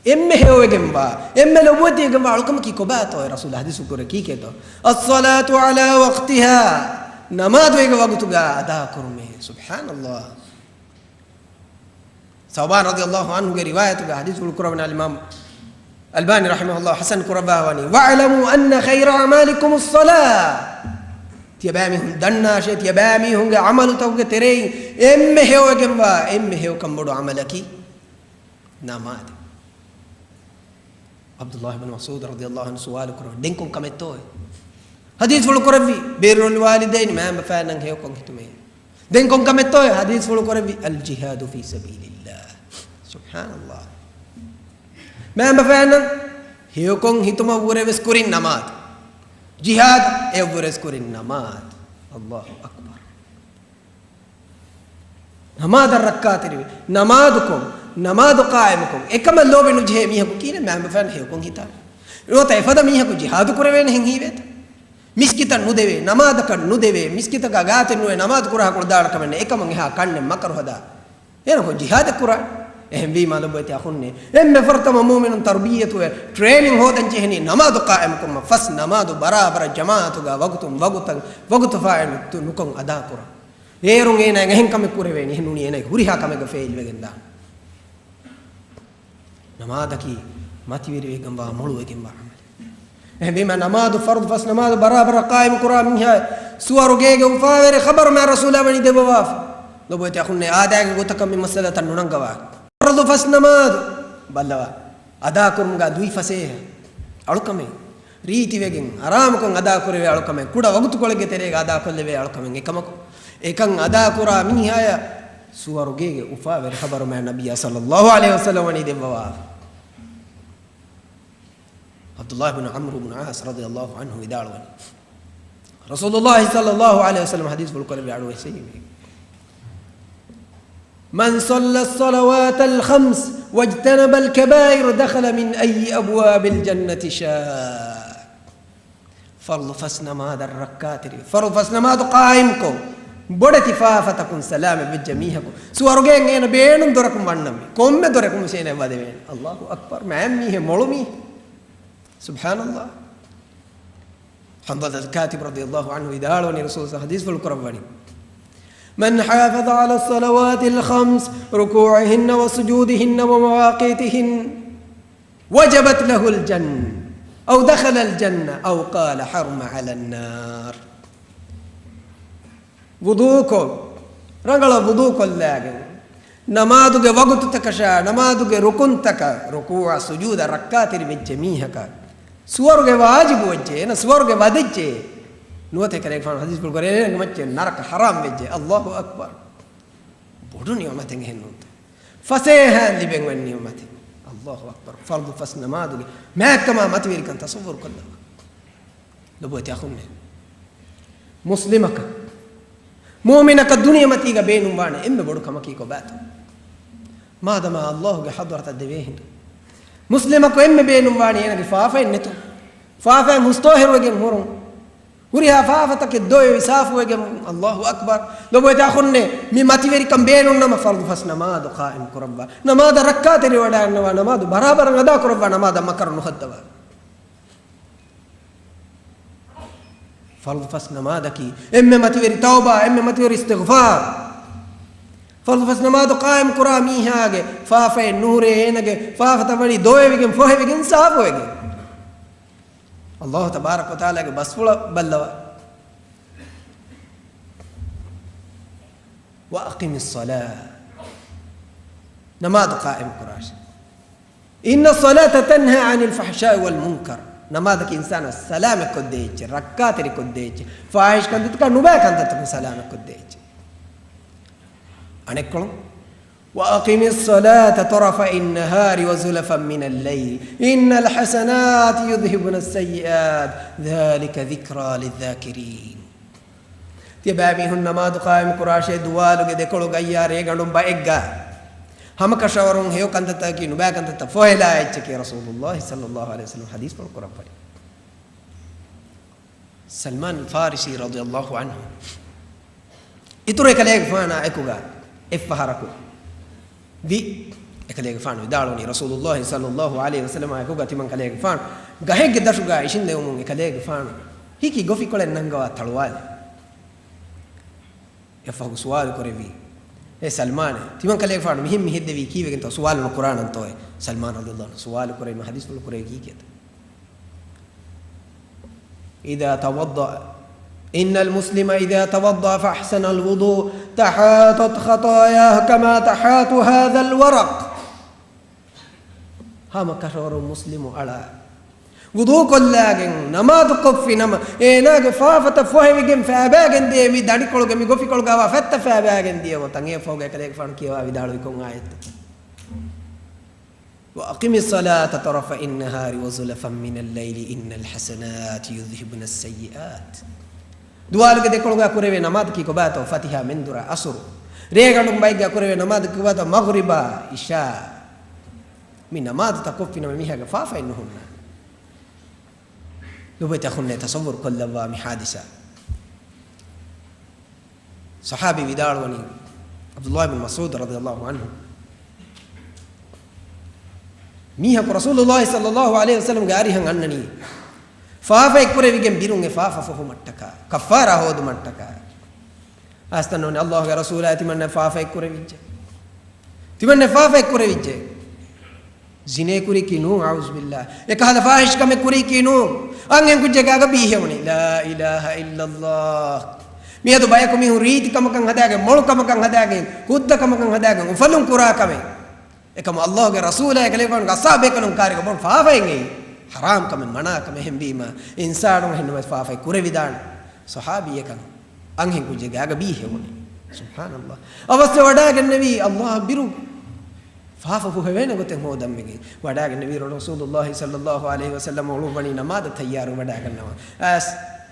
އެންމެ ހެޔޮވެގެންވާ، އެންމެ ލޮބުވެތިވެގެންވާ އަޅުކަމަކީ ކޮބާތޯ؟ އޭ ރަސޫލާ ޙަދީޘްފުޅު ކުރެއްވީ ކީކޭތޯ؟ الصلاة على وقتها، ނަމާދު އޭގެ ވަގުތުގަ އަދާކުރުމޭ. ސުބްޙާނަﷲ. ސައުބާން ރަޟިޔަﷲ ޢަންހުގެ ރިވާޔަތުގަ ޙަދީޘްފުޅު ކުރައްވަނީ އަލްއިމާމް އަލްބާނީ ރަޙިމަހުﷲ ޙަސަން ކުރައްވާ ވަނީ، واعلموا أن خير أعمالكم الصلاة. ތިޔަބައިމީހުން ދަންނާށޭ، ތިޔަބައިމީހުންގެ ޢަމަލުތަކުގެ ތެރެއިން އެންމެ ހެޔޮވެގެންވާ، އެންމެ ހެޔޮކަން ބޮޑު ޢަމަލަކީ ނަމާދެއް. ޢަބްދުﷲ ބިން މަސްޢޫދު ރަޟިޔަﷲ ޢަންހު ސުވާލު ކުރައްވަ، ދެން ކޮން ކަމެއްތޯއޭ؟ ޙަދީޘްފުޅު ކުރެއްވި، بر الوالدين، މައިންބަފައިންނަށް ހެޔޮކޮން ހިތުމޭ. ދެން ކޮން ކަމެއްތޯއޭ؟ ޙަދީޘްފުޅު ކުރެއްވި، الجهاد في سبيل الله. ސުބްޙާނަﷲ. މައިންބަފައިންނަށް ހެޔޮކޮން ހިތުމަށްވުރެވެސް ކުރިން ނަމާދު. ޖިހާދު އެއަށްވުރެސް ކުރިން ނަމާދު. ﷲ އަކްބަރު. ނަމާދަށް ރައްކާތެރިވެ، ނަމާދުކޮށް، ނަމާދު ޤާއިމުކޮށް، އެކަމަށް ލޯބި ނުޖެހޭ މީހަކު ކީއްވެ؟ މައިންބަފައިން ހެޔޮކޮން ހިތާ. ނުވަތަ އެފަދަ މީހަކު ޖިހާދު ކުރެވޭނެހެން ހީވޭތަ؟ މިސްކިތަށް ނުދެވޭ، ނަމާދަކަށް ނުދެވޭ، މިސްކިތަކާ ގާތެއް ނުވެ ނަމާދު ކުރާކަށް ދާނެ ކަމެއް ނެތް. އެކަމަށް އެހާ ކަންނެއް މަކަރު ހަދާ. އޭނަކޮށް ޖިހާދެއް ކުރާނެ. އެހެންވީމާ ލޮބުވެތި އަޚުންނޭ، އެންމެ ފުރަތަމަ މުއުމިނުން ތަރުބިއްޔަތުވެ ޓްރޭނިން ހޯދަން ޖެހެނީ ނަމާދު ޤާއިމުކުރުމަށް. ފަސް ނަމާދު ބަރާބަރަށް ޖަމާޢަތުގަ ވަގުތުން ވަގުތަށް ވަގުތު ފާއިތު ނުކޮށް އަދާކުރަން. އޭރުން އޭނާއަށް އެހެން ކަމެއް ކުރެވޭނީ. އެހެން ނޫނީ އޭނާގެ ހުރިހާ ކަމެއްގަ ފެއިލްވެގެން ދާނެ. ނަމާދަކީ މަތިވެރިވެގެންވާ މޮޅުވެގެންވާ ޢަމަލެއް. އެހެންވީމަ ނަމާދު، ފަރުޟު ފަސް ނަމާދު ބަރާބަރަށް ޤާއިމު ކުރާ މީހާ ސުވަރުގޭގެ އުފާވެރި ޚަބަރު މާތް ރަސޫލާ ވަނީ ދެއްވަވާފަ. ލޮބުވެތި އަޚުންނޭ، އާދައިގެ ގޮތަކަށް މި މައްސަލަތައް ނުނަންގަވާ. ފަރުޟު ފަސް ނަމާދު ބައްލަވާ. އަދާކުރުމުގަ ދުވި ފަސޭހަ އަޅުކަމެއް. ރީތިވެގެން އަރާމުކޮށް އަދާކުރެވޭ އަޅުކަމެއް، ކުޑަ ވަގުތުކޮޅެއްގެ ތެރޭގަ އަދާކޮށްލެވޭ އަޅުކަމެއް. އެކަމަކު، އެކަން އަދާކުރާ މީހާޔަށް ސުވަރުގޭގެ އުފާވެރި ޚަބަރު މާތް ނަބިއްޔާ ޞައްލައްލާހު ޢަލައިހި ވަސައްލަމަ ވަނީ ދެއްވަވާ. ޢަބްދުﷲ ބިން ޢަމްރު ބިން ޢާޞް ރަޟިޔައްލާހު ޢަންހު ވިދާޅުވަނީ، ރަސޫލުﷲ ޞައްލައްލާހު ޢަލައިހި ވަސައްލަމަ ޙަދީޘްފުޅު ކުރެއްވި އަޑުއެއް ސެއްޔިމީ، من صلى الصلوات الخمس واجتنب الكبائر دخل من أي أبواب الجنة شاء. ފަރުޟު ފަސް ނަމާދަށް ރައްކާތެރިވެ، ފަރުޟު ފަސް ނަމާދު ޤާއިމްކޮށް، ބޮޑެތި ފާފަތަކުން ސަލާމަތް ވެއްޖެ މީހަކު ސުވަރުގެއަށް އޭނަ ބޭނުން ދޮރަކުން ވަންނަންވީ. ކޮންމެ ދޮރަކުން ވެސް އޭނަ ވަދެވޭނެ. ﷲ އަކްބަރު. މާތް މީހެއް، މޮޅު މީހެއް. ސުބްޙާނަﷲ. ޙަންޟަލަތުލް ކާތިބު ރަޟިޔަﷲ ޢަންހު ވިދާޅުވަނީ، ރަސޫލު ޙަދީޘްފުޅު ކުރައްވަނީ، من حافظ على الصلوات الخمس ركوعهن وسجودهن ومواقيتهن وجبت له الجنة أو دخل الجنة أو قال حرم على النار. ވުޟޫކޮށް، ރަނގަޅަށް ވުޟޫކޮށްލާގެން، ނަމާދުގެ ވަގުތުތަކަށާ، ނަމާދުގެ ރުކުންތަކަށް، ރުކޫޢަށް ސުޖޫދަށް ރައްކާތެރިވެއްޖެ މީހަކަށް، ސުވަރުގެ ވާޖިބުވެއްޖެ، އޭނަ ސުވަރުގެ ވަދެއްޖެ. ނުވަތަ އެކަލޭގެފާނު ޙަދީޘްފުޅު ކުރޭ، އޭނަގެ މައްޗަށް ނަރަކަ ޙަރާމް ވެއްޖެ. ﷲ އަކްބަރު. ބޮޑު ނިޢުމަތެއް އެހެންނޫންތަ؟ ފަސޭހައިން ލިބެން އޮތް ނިޢުމަތެއް. ﷲ އަކްބަރު. ފަރުޟު ފަސް ނަމާދުގެ މާތްކަމާ މަތިވެރިކަން ތަޞައްވުރު ކޮށްލަވާ. ލޮބުވެތި އަޚުންނޭ، މުސްލިމަކަށް، މުއުމިނަކަށް ދުނިޔެމަތީގަ ބޭނުންވާނެ އެންމެ ބޮޑު ކަމަކީ ކޮބާތޯ؟ މާދަމާ ﷲގެ ޙަޟްރަތަށް ދެވޭ ހިނދު. މުސްލިމަކު އެންމެ ބޭނުންވާނީ އޭނަގެ ފާފައެއް ނެތުން، ފާފައިން ހުސްތޯހިރުވެގެން ހުރުން. ހުރިހާ ފާފަތަކެއް ދޮވެވި ސާފުވެގެން. ﷲ އަކްބަރު. ލޮބުވެތި އަޚުންނޭ، މި މަތިވެރިކަން ބޭނުންނަމަ ފަރުޟު ފަސް ނަމާދު ޤާއިމް ކުރައްވާ. ނަމާދަށް ރައްކާތެރިވެވަޑައިގަންނަވާ، ނަމާދު ބަރާބަރަށް އަދާ ކުރައްވާ، ނަމާދަށް މަކަރު ނުހައްދަވާ. ފަރުޟު ފަސް ނަމާދަކީ އެންމެ މަތިވެރި ތައުބާ، އެންމެ މަތިވެރި އިސްތިޣްފާރު. ފަރުޟު ފަސް ނަމާދު ޤާއިމް ކުރާ މީހާގެ ފާފައެއް ނުހުރޭ، އޭނަގެ ފާފަތައް ވަނީ ދޮވެވިގެން، ފޮހެވިގެން، ސާފުވެގެން. ﷲ ތަބާރަކަ ވަތަޢާލާގެ ބަސްފުޅަށް ބައްލަވާ. وأقم الصلاة. ނަމާދު ޤާއިމް ކުރާށޭ. إن الصلاة تنهى عن الفحشاء والمنكر. ނަމާދަކީ އިންސާނާ ސަލާމަތް ކޮށްދޭ އެއްޗެއް، ރައްކާތެރި ކޮށްދޭ އެއްޗެއް، ފާޙިޝް ކަންތައްތަކުން ސަލާމަތް ކޮށްދޭ އެއްޗެއް. އަނެއްކޮޅުން، وأقم الصلاة طرفي النهار وزلفا من الليل إن الحسنات يذهبن السيئات ذلك ذكرى للذاكرين. ތިޔަބައިމީހުން ނަމާދު ޤާއިމް ކުރާށޭ، ދުވާލުގެ ދެކޮޅު ގައްޔާ ރޭގަނޑުން ބައެއްގަ. ހަމަކަށަވަރުން ހެޔޮ ކަންތައްތަކަކީ ނުބައި ކަންތައްތައް ފޮހެލާ އެއްޗެކޭ ރަސޫލުﷲ ޞައްލަﷲު ޢަލައިހި ވަސައްލަމަ ޙަދީޘްފުޅު ކުރައްވަނީ. ސަލްމާން ފާރިސީ ރަޟިޔަﷲ ޢަންހު އިތުރު އެކަލޭގެފާނާ އެކުގަ އެއްފަހަރަކު ވި. އެކަލޭގެފާނު ވިދާޅުވަނީ، ރަސޫލުﷲ ޞައްލަﷲު ޢަލައިހި ވަސައްލަމާ އެކުގަ ތިމަން ކަލޭގެފާނު ގަހެއްގެ ދަށުގަ އިށިނދެވުމުން އެކަލޭގެފާނު ހިކި ގޮފިކޮޅެއް ނަންގަވާ ތަޅުވާލި. އެއަށްފަހު ސުވާލު ކުރެއްވީ، އޭ ސަލްމާނޭ، ތިމަން ކަލޭގެފާނު މިހެން މި ހެއްދެވީ ކީއްވެގެންތޯ؟ ސުވާލު ނުކުރާނަންތޯއޭ؟ ސަލްމާން ރަޟިޔަﷲ ޢަންހު ސުވާލު ކުރެވީމަ ޙަދީޘްފުޅު ކުރެވި ކީކޭތޯ؟ إذا توضأ، إن المسلم إذا توضأ فأحسن الوضوء تحاطت خطاياه كما تحات هذا الورق. ހަމަކަށަވަރުން މުސްލިމު އަޅާ ވުޟޫ ކޮށްލާގެން ނަމާދު ކޮށްފި ނަމަ، އޭނާގެ ފާފަތައް ފޮހެވިގެން ފައިބައިގެން ދިޔަ މި ދަނޑިކޮޅުގެ މި ގޮފިކޮޅުގަވާ ފަތްތައް ފައިބައިގެން ދިޔަ ގޮތަށް އެއަށްފަހުގަ އެކަލޭގެފާނު ކިޔަވާ ވިދާޅުވި ކޮން އާޔަތްތަ؟ وأقم الصلاة طرفي النهار وزلفا من الليل إن الحسنات يذهبن السيئات. ދުވާލުގެ ދެކޮޅުގަ ކުރެވޭ ނަމާދަކީ ކޮބާތޯ؟ ފަތިހާ މެންދުރާ އަސުރު. ރޭގަނޑު ބައެއްގަ ކުރެވޭ ނަމާދަކީ ކޮބާތޯ؟ މަޣްރިބާ އިޝާ. މި ނަމާދުތައް ކޮށްފިނަމަ މީހާގެ ފާފައެއް ނުހުންނާނެ. ލޮބުވެތި އަޚުންނޭ، ތަޞައްވުރު ކޮށްލައްވާ މި ޙާދިސާ. ޞަޙާބީ ވިދާޅުވަނީ، ޢަބްދުﷲ ބިން މަސްޢޫދު ރަޟިޔަﷲ ޢަންހު، މީހަކު ރަސޫލުﷲ ޞައްލަﷲު ޢަލައިހި ވަސައްލަމްގެ އަރިހަށް އަންނަނީ، ފާފައެއް ކުރެވިގެން ބިރުން އެ ފާފަ ފޮހުމަށްޓަކާ، ކައްފާރާ ހޯދުމަށްޓަކާ. އައިސް ދަންނަވަނީ، ﷲގެ ރަސޫލާ، ތިމަންނަ ފާފައެއް ކުރެވިއްޖެ. ތިމަންނަ ފާފައެއް ކުރެވިއްޖެ. ޒިނޭ ކުރީކީ ނޫން، އަޢޫޛު ބިﷲ. އެކަހަލަ ފާޙިޝް ކަމެއް ކުރީކީ ނޫން. އަންހެން ކުއްޖެއްގެ އަގަށް ބީހެވުނީ. لا إله إلا الله. މިއަދު ބަޔަކު މީހުން ރީތި ކަމަކަށް ހަދާގެން، މޮޅު ކަމަކަށް ހަދާގެން، ހުއްދަ ކަމަކަށް ހަދާގެން އުފަލުން ކުރާ ކަމެއް. އެކަމު ﷲގެ ރަސޫލާ އެކަލޭގެފާނުގެ އަޞްޙާބޭކަލުން ކާރިގަ ބޮން ފާފައެއް އެއީ. ޙަރާމް ކަމެއް، މަނާ ކަމެއް. އެހެންވީމަ، އިންސާނުން އެހެންނަމަވެސް ފާފައެއް ކުރެވިދާނެ. ޞަޙާބީއަކަށް އަންހެން ކުއްޖެއްގެ އަގަށް ބީހެވުނީ. ސުބްޙާނަﷲ. އަވަސްވެ ވަޑާގެންނެވީ ﷲއަށް ބިރު ފާފަ ފޮހެވޭނެ ގޮތެއް ހޯދަން ވެގެން. ވަޑާގެންނެވީ ރަސޫލުﷲ ޞައްލަﷲު ޢަލައިހި ވަސައްލަމަ އުޅުއްވަނީ ނަމާދަށް ތައްޔާރު ވަޑާގަންނަވާ. އައިސް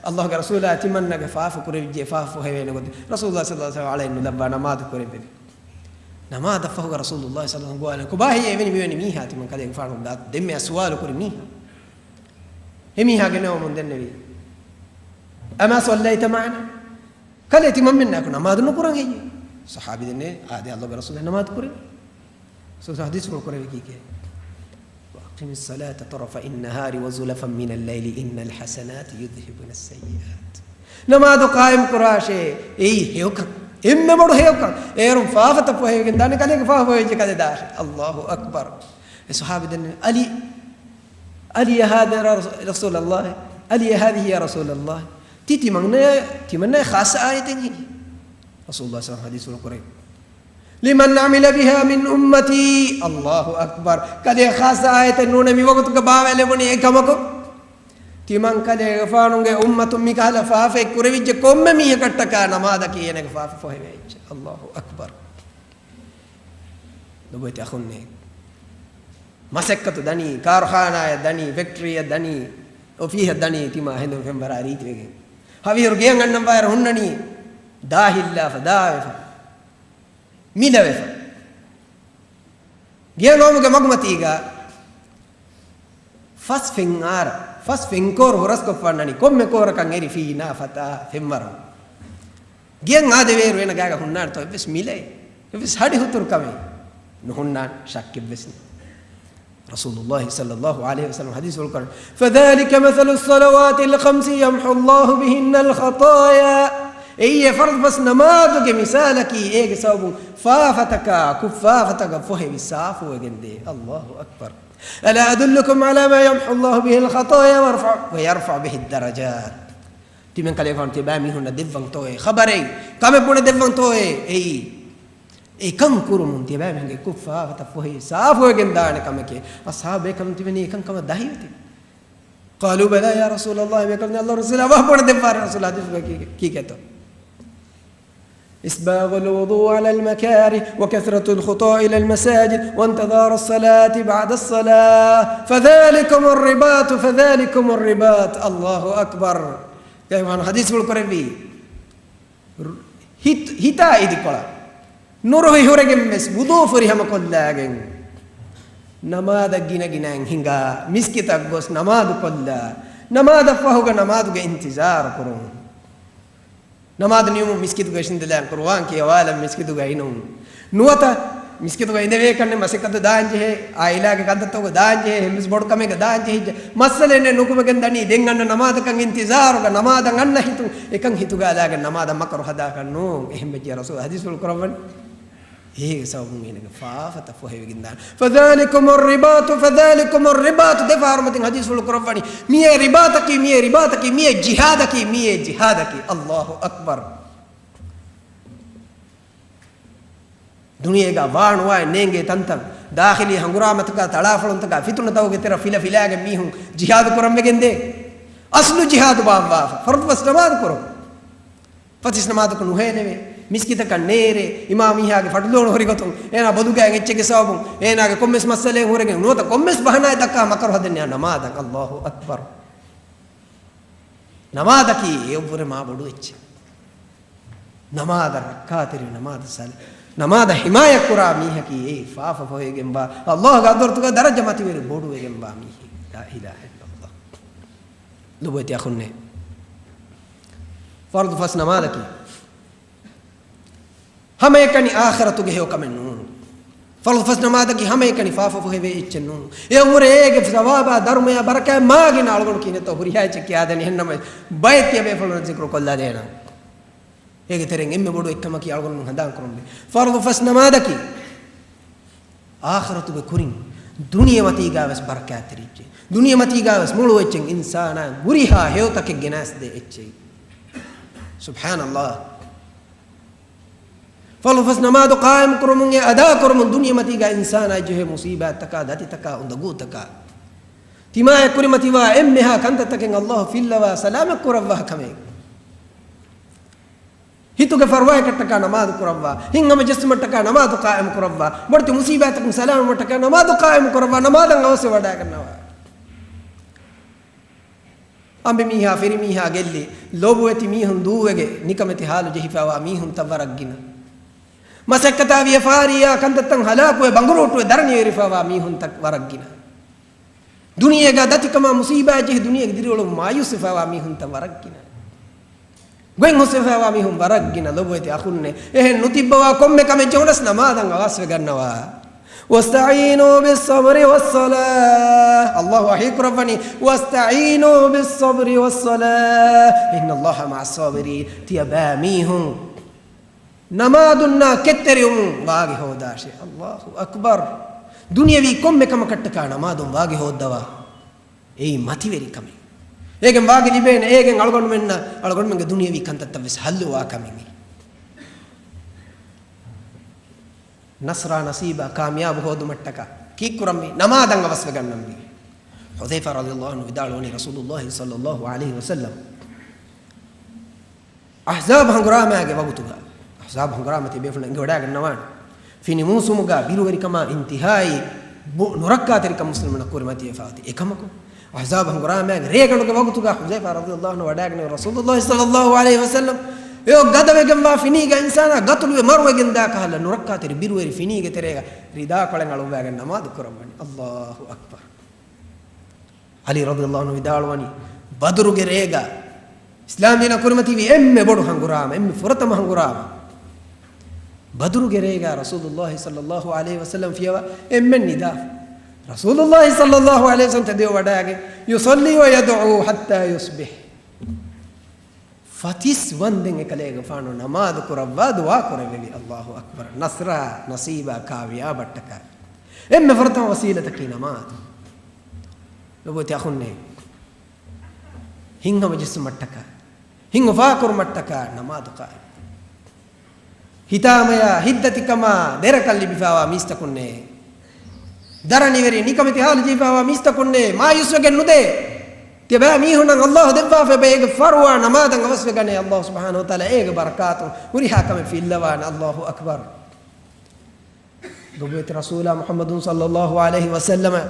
ﷲގެ ރަސޫލާ ތިމަންނަގެ ފާފަ ކުރެވިއްޖެ، ފާފަ ފޮހެވޭނެ ގޮތެއް ރަސޫލުﷲ ޞައްލަﷲު ޢަލައިހި ނުލައްވާ ނަމާދު ކުރެއްވެވި. ނަމާދަށްފަހުގަ ރަސޫލުﷲ ޞައްލަﷲު ޢަލައިހި ވަސައްލަމަ ގޮވާލަން، ކޮބާހެއްޔޭ އެވެނި މިވެނި މީހާ؟ ތިމަން ކަލޭގެފާނު ދެންމެ ސުވާލު ކުރި މީހާ. އެމީހާ ގެނައުމުން ދެންނެވީ، أما صليت معنا؟ ކަލޭ ތިމަންމެންނާއެކު ނަމާދު ނުކުރަން ހެއްޔޭ؟ ޞަޙާބީ ދެންނެވީ، އާދެ، ﷲގެ ރަސޫލާ ނަމާދު ކުރެވި. ސު ޙަދީޘްފުޅު ކުރެވި ކީކޭ؟ وأقم الصلاة طرفي النهار وزلفا من الليل إن الحسنات يذهبن السيئات. ނަމާދު ޤާއިމް ކުރާށޭ، އެއީ ހެޔޮކަން. އެންމެ ބޮޑު ހެޔޮކަން. އޭރުން ފާފަތައް ފޮހެވިގެން ދާނެ، ކަލޭގެ ފާފަ ފޮހެވިއްޖެ ކަލޭ ދާށޭ. ﷲ އަކްބަރު. އެ ޞަޙާބީ ދެން، ألي، ألي هذا يا رسول الله؟ ألي هذه يا رسول الله؟ ތި ތިމަންނަ، ތިމަންނަ ޚާއްޞަ އާޔަތެއް ހިނގި. ރަސޫލުﷲ ޞައްލަﷲު ޢަލައިހި ވަސައްލަމަ ޙަދީޘްފުޅު ކުރޭ. لمن عمل بها من أمتي. ﷲ އަކްބަރު. ކަލޭ ޚާއްޞަ އާޔަތެއް ނޫނޭ މިވަގުތުގަ ބާވައިލެވުނީ އެކަމަކު. ތިމަން ކަލޭގެފާނުގެ އުއްމަތުން މިކަހަލަ ފާފައެއް ކުރެވިއްޖެ ކޮންމެ މީހަކަށްޓަކާ ނަމާދަކީ އޭނަގެ ފާފަ ފޮހެވޭ އެއްޗެއް. ﷲ އަކްބަރު. ލޮބުވެތި އަޚުންނޭ. މަސައްކަތު ދަނީ، ކާރުޚާނާއެއް ދަނީ، ފެކްޓްރީއެއް ދަނީ، އޮފީހެއް ދަނީ، ތިމާ ހެނދުނު ފެންވަރާ ރީތިވެގެން. ހަވީރު ގެޔަށް އަންނަން ވާއިރު ހުންނަނީ ދާހިއްލާފަ، ދާވެފަ. މިލަވެފަ. ގެޔަށް އައުމުގެ މަގުމަތީގަ ފަސް ފެން އާރަ، ފަސް ފެން ކޯރު ހުރަސްކޮށްފަ އަންނަނީ ކޮންމެ ކޯރަކަށް އެރި ފީނާ ފަތާ ފެންވަރު. ގެޔަށް އާދެވޭއިރު އޭނަ ގާގަ ހުންނާނެތޯ އެއްވެސް މިލެއް، އެއްވެސް ހަޑި ހުތުރު ކަމެއް ނުހުންނާނެ، ޝައްކެއްވެސް ނެތް. ރަސޫލުﷲ ޞައްލަﷲު ޢަލައިހި ވަސައްލަމަ ޙަދީޘްފުޅު ކުރަން، فذلك مثل الصلوات الخمس يمحو الله بهن الخطايا. އެއީ އެ ފަރުޟު ފަސް ނަމާދުގެ މިސާލަކީ، އޭގެ ސަބަބުން ފާފަތަކާ، ކުށްފާފަތަކަށް ފޮހެވި ސާފުވެގެންދޭ. ﷲ އަކްބަރު. ألا أدلكم على ما يمحو الله به الخطايا ويرفع، ويرفع به الدرجات؟ ތިމަން ކަލޭގެފާނު ތިޔަބައިމީހުންނަށް ދެއްވަންތޯއޭ ޚަބަރެއް، ކަމެއް ބުނެ ދެއްވަންތޯއޭ؟ އެއީ އެކަން ކުރުމުން ތިޔަބައިމީހުންގެ ކުށްފާފަތައް ފޮހެވި ސާފުވެގެން ދާނެ ކަމެކޭ. އަޞްޙާބު ބޭކަލުން ތިބެނީ އެކަން ކަމަށް ދަހިވެތި. قالوا بلى يا رسول الله، ބޭކަލުން، ﷲ ރަސޫލާ، ވާހަކަ ބުނެ ދެއްވާރޭ ރަސޫލާ، ޙަދީޘްގަ ކީ، ކީކޭތޯ؟ إسباغ الوضوء على المكاره وكثرة الخطى إلى المساجد وانتظار الصلاة بعد الصلاة فذلكم الرباط، فذلكم الرباط. ﷲ އަކްބަރު. ގާތް ވާން ޙަދީޘްފުޅު ކުރެއްވީ. ހިތް، ހިތާ އިދިކޮޅަށް. ނުރުހި ހުރެގެން ވެސް ވުޟޫ ފުރިހަމަ ކޮށްލާގެން، ނަމާދަށް ގިނަ ގިނައިން ހިނގާ، މިސްކިތަށް ގޮސް ނަމާދު ކޮށްލާ، ނަމާދަށް ފަހުގަ ނަމާދުގެ އިންތިޒާރު ކުރުން. ނަމާދު ނިމުން މިސްކިތުގަ އިށިނދެލާން، ޤުރުއާން ކިޔަވާލަން މިސްކިތުގަ އިނުން. ނުވަތަ މިސްކިތުގަ އިނދެވޭ ކަންނެ މަސައްކަތު ދާންޖެހޭ، އާއިލާގެ ކަންތައްތަކުގަ ދާންޖެހޭ، ހެން ވެސް ބޮޑު ކަމެއްގަ ދާންޖެހިއްޖެ. މައްސަލައެއް ނުކުމެގެން ދަނީ، ދެން އަންނަ ނަމާދަކަށް އިންތިޒާރުގަ ނަމާދަށް އަންނަ ހިތުން އެކަން ހިތުގަ އަލާގެން ނަމާދަށް މަކަރު ހަދާކަށް ނޫން. އެހެން ވެއްޖެ ރަސޫލު ޙަދީޘްފުޅު ކުރައްވަނީ. އޭގެ ސަބަބުން އޭނަގެ ފާފަތައް ފޮހެވިގެންދާނެ. فذلكم الرباط، فذلكم الرباط. ދެފަހަރު މަތިން ޙަދީޘްފުޅު ކުރައްވަނީ، މިއޭ ރިބާތަކީ، މިއޭ ރިބާތަކީ، މިއޭ ޖިހާދަކީ، މިއޭ ޖިހާދަކީ. އައްލާހު އަކްބަރު. ދުނިޔޭގަ ވާނުވާއެއް ނޭނގޭ ތަންތަން، ދާޚިލީ ހަނގުރާމަތަކާ، ތަޅާފޮޅުންތަކާ، ފިތުނަތަކުގެ ތެރެ ފިލަ ފިލާގެން މީހުން ޖިހާދު ކުރަން ވެގެންދޭ. އަސްލު ޖިހާދު ބާއްވާފަ، ފަރުޟު ފަސް ނަމާދު ކުރުން. ފަތިސް ނަމާދަކު ނުހޭލެވޭ، މިސްކިތަކަށް ނޭރޭ، އިމާމް މީހާގެ ފަޓުލޯނު ހުރި ގޮތުން، އޭނާ ބޮލުގައި އެއްޗެއްގެ ސަބަބުން، އޭނާގެ ކޮންމެސް މައްސަލައެއް ހުރެގެން ނުވަތަ ކޮންމެސް ބަހަނާއެއް ދައްކާ މަކަރު ހަދަންޏާ ނަމާދަށް. އައްލާހު އަކްބަރު. ނަމާދަކީ އެއަށްވުރެ މާ ބޮޑު އެއްޗެއް. ނަމާދަށް ރައްކާތެރި، ނަމާދަށް ސަލ-، ނަމާދަށް ޙިމާޔަތް ކުރާ މީހަކީ އެއީ ފާފަ ފޮހެވިގެންވާ، އައްލާހުގެ ޙަޟްރަތުގަ ދަރަޖަ މަތިވެރި ބޮޑުވެގެންވާ މީހެއް. ލާ އިލާހަ އިއްލައްލާހު. ލޮބުވެތި އަޚުންނޭ، ފަރުޟު ފަސް ނަމާދަކީ ހަމައެކަނި އާޚިރަތުގެ ހެޔޮކަމެއް ނޫން. ފަރުޟު ފަސް ނަމާދަކީ ހަމައެކަނި ފާފަ ފޮހެވޭ އެއްޗެއް ނޫން. އެއަށްވުރެ އޭގެ ސަވާބާ ދަރުމަޔާ ބަރަކާތް މާގިނަ އަޅުގަނޑު ކިހިނެއްތޯ ހުރިހާ އެއްޗެއް ކިޔާދޭނެ. އެހެންނަމަވެސް ބައެއް ތިޔަބޭފުޅުން ޒިކުރު ކޮށްލާދޭނަން. އޭގެ ތެރެއިން އެންމެ ބޮޑު އެއްކަމަކީ އަޅުގަނޑު ހަނދާން ކުރުންވީ ފަރުޟު ފަސް ނަމާދަކީ އާޚިރަތުގެ ކުރިން ދުނިޔެ މަތީގާވެސް ބަރަކާތްތެރި އެއްޗެއް، ދުނިޔެ މަތީގާވެސް މޮޅު އެއްޗެއް، އިންސާނާ ހުރިހާ ހެޔޮތަކެއް ގެނަސްދޭ އެއްޗެއް. ސުބްޙާނައްލާހް. ފަރުޟު ފަސް ނަމާދު ޤާއިމު ކުރުމުން އެ އަދާ ކުރުމުން ދުނިޔެ މަތީގާ އިންސާނާއަށް ޖެހޭ މުޞީބާތްތަކާ، ދަތިތަކާ، އުނދަގޫތަކާ، ތިމާޔަށް ކުރިމަތިވާ އެންމެހާ ކަންތައްތަކެއް އައްލާހު ފިއްލަވާ ސަލާމަތް ކުރައްވާ ކަމެއް. ހިތުގެ ފަރުވާއަކަށްޓަކާ ނަމާދު ކުރައްވާ، ހިތްހަމަޖެއްސުމަށްޓަކާ ނަމާދު ޤާއިމު ކުރައްވާ، ބޮޑެތި މުޞީބާތަކުން ސަލާމަތްވުމަށްޓަކާ ނަމާދު ޤާއިމު ކުރައްވާ، ނަމާދަށް އަވަސްވެވަޑައިގަންނަވާ. އަނބިމީހާ ފިރިމީހާ ގެއްލި، ލޮބުވެތި މީހުން ދޫވެގެ ނިކަމެތި ހާލު ޖެހިފައިވާ މީހުންތައް ވަރަށް ގިނަ. މަސައްކަތާ ވިޔަފާރިއާ ކަންތައްތައް ހަލާކުވެ ބަނގުރޫޓުވެ ދަރަނިވެރިފައިވާ މީހުންތައް ވަރަށް ގިނަ. ދުނިޔޭގަ ދަތިކަމާ މުސީބާތް ޖެހި ދުނިޔޭގެ ދިރިއުޅުން މާޔޫސްވެފައިވާ މީހުންތައް ވަރަށް ގިނަ. ގޮތް ހުސްވެފައިވާ މީހުން ވަރަށް ގިނަ. ލޮބުވެތި އަޚުންނޭ، އެހެން ނުތިއްބަވާ ކޮންމެ ކަމެއް ޖެހުނަސް ނަމާދަށް އަވަސްވެގަންނަވާ. وَاسْتَعِينُوا بِالصَّبْرِ وَالصَّلَاةِ. އައްލާހު ވަޙީ ކުރައްވަނީ، وَاسْتَعِينُوا بِالصَّبْرِ وَالصَّلَاةِ إِنَّ اللَّهَ مَعَ الصَّابِرِينَ. ތިޔަބައިމީހުން ނަމާދުންނާ ކެތްތެރިވުމުން ވާގި ހޯދާށޭ. އައްލާހު އަކްބަރު. ދުނިޔަވީ ކޮންމެ ކަމަކަށްޓަކާ ނަމާދުން ވާގި ހޯއްދަވާ. އެއީ މަތިވެރި ކަމެއް. އޭގެން ވާގި ލިބޭނެ، އޭގެން އަޅުގަނޑުމެންނަށް، އަޅުގަނޑުމެންގެ ދުނިޔަވީ ކަންތައްތައް ވެސް ހައްލުވާ ކަމެއް. ނަޞްރާ ނަސީބާ ކާމިޔާބު ހޯދުމަށްޓަކާ ކީއްކުރަންވީ؟ ނަމާދަށް އަވަސްވެގަންނަންވީ. ޙުޛައިފާ ރަޟިޔައްލާހު ޢަންހު ވިދާޅުވަނީ، ރަސޫލުއްލާހި ޞައްލައްލާހު ޢަލައިހި ވަސައްލަމް އަޙްޒާބު ހަނގުރާމައިގެ ވަގުތުގަ، އަޙްޒާބު ހަނގުރާމަ ތިބޭފުޅުން އެނގިވަޑައިގަންނަވާނެ. ފިނި މޫސުމުގަ ބިރުވެރިކަމާ އިންތިހާއީ ބު-، ނުރައްކާތެރިކަން މުސްލިމުންނަށް ކުރިމަތިވެފަ އޮތީ. އެކަމަކު، އަޙްޒާބު ހަނގުރާމައިގެ ރޭގަނޑުގެ ވަގުތުގަ ޙުޛައިފާ ރަޟިޔައްލާހު ޢަންހު ވަޑައިގެން ރަސޫލުއްލާހި ޞައްލައްލާހު ޢަލައިހި ވަސައްލަމް އެއޮށް ގަދަވެގެންވާ ފިނީގަ އިންސާނާ ގަތުލުވެ މަރުވެގެންދާ ކަހަލަ ނުރައްކާތެރި ބިރުވެރި ފިނީގެ ތެރޭގަ ރިދާކޮޅެއް އަޅުއްވާގެން ނަމާދު ކުރައްވަނީ. އައްލާހު އަކްބަރު. ޢަލީ ރަޟިޔައްލާހު ޢަންހު ވިދާޅުވަނީ، ބަދުރުގެ ރޭގަ އިސްލާމް ދީނަށް ކުރިމަތިވި އެންމެ ބޮޑު ހަނގުރާމަ، އެންމެ ފުރަތަމަ ހަނގުރާމަ. ބަދުރުގެ ރޭގަ ރަސޫލުއްލާހި ޞައްލައްލާހު ޢަލައިހި ވަސައްލަމް ފިޔަވާ އެންމެން ނިދާ. ރަސޫލުއްލާހި ޞައްލައްލާހު ޢަލައިހި ވަސައްލަމް ތެދުވެ ވަޑައިގެން، يُصَلِّي وَيَدْعُو حَتَّى يُصْبِحَ. ފަތިސް ވަންދެން އެކަލޭގެފާނު ނަމާދު ކުރައްވާ ދުޢާ ކުރެއްވެވި. އައްލާހު އަކްބަރު. ނަޞްރާ ނަސީބާ ކާމިޔާބަށްޓަކާ އެންމެ ފުރަތަމަ ވަސީލަތަކީ ނަމާދު. ލޮބުވެތި އަޚުންނޭ، ހިތްހަމަޖެއްސުމަށްޓަކާ، ހިތް އުފާކުރުމަށްޓަކާ ނަމާދު ޤާއިމް. ހިތާމަޔާ، ހިތްދަތިކަމާ ދެރަކަށް ލިބިފާވާ މީސްތަކުންނޭ. ދަރަނިވެރި ނިކަމެތި ހާލު ޖެހިފާވާ މީސްތަކުންނޭ. މާޔޫސްވެގެން ނުދޭ. ތިޔަބައިމީހުންނަށް އައްލާހު ދެއްވާފައިބަ އޭގެ ފަރުވާ ނަމާދަށް އަވަސްވެގަނޭ. އައްލާހު ސުބްޙާނަހު ވަތަޢާލާ އޭގެ ބަރަކާތުން ހުރިހާ ކަމެއް ފިއްލަވާނެ. އައްލާހު އަކްބަރު. ލޮބުވެތި ރަސޫލާ މުޙައްމަދު ޞައްލައްލާހު ޢަލައިހި ވަސައްލަމަށް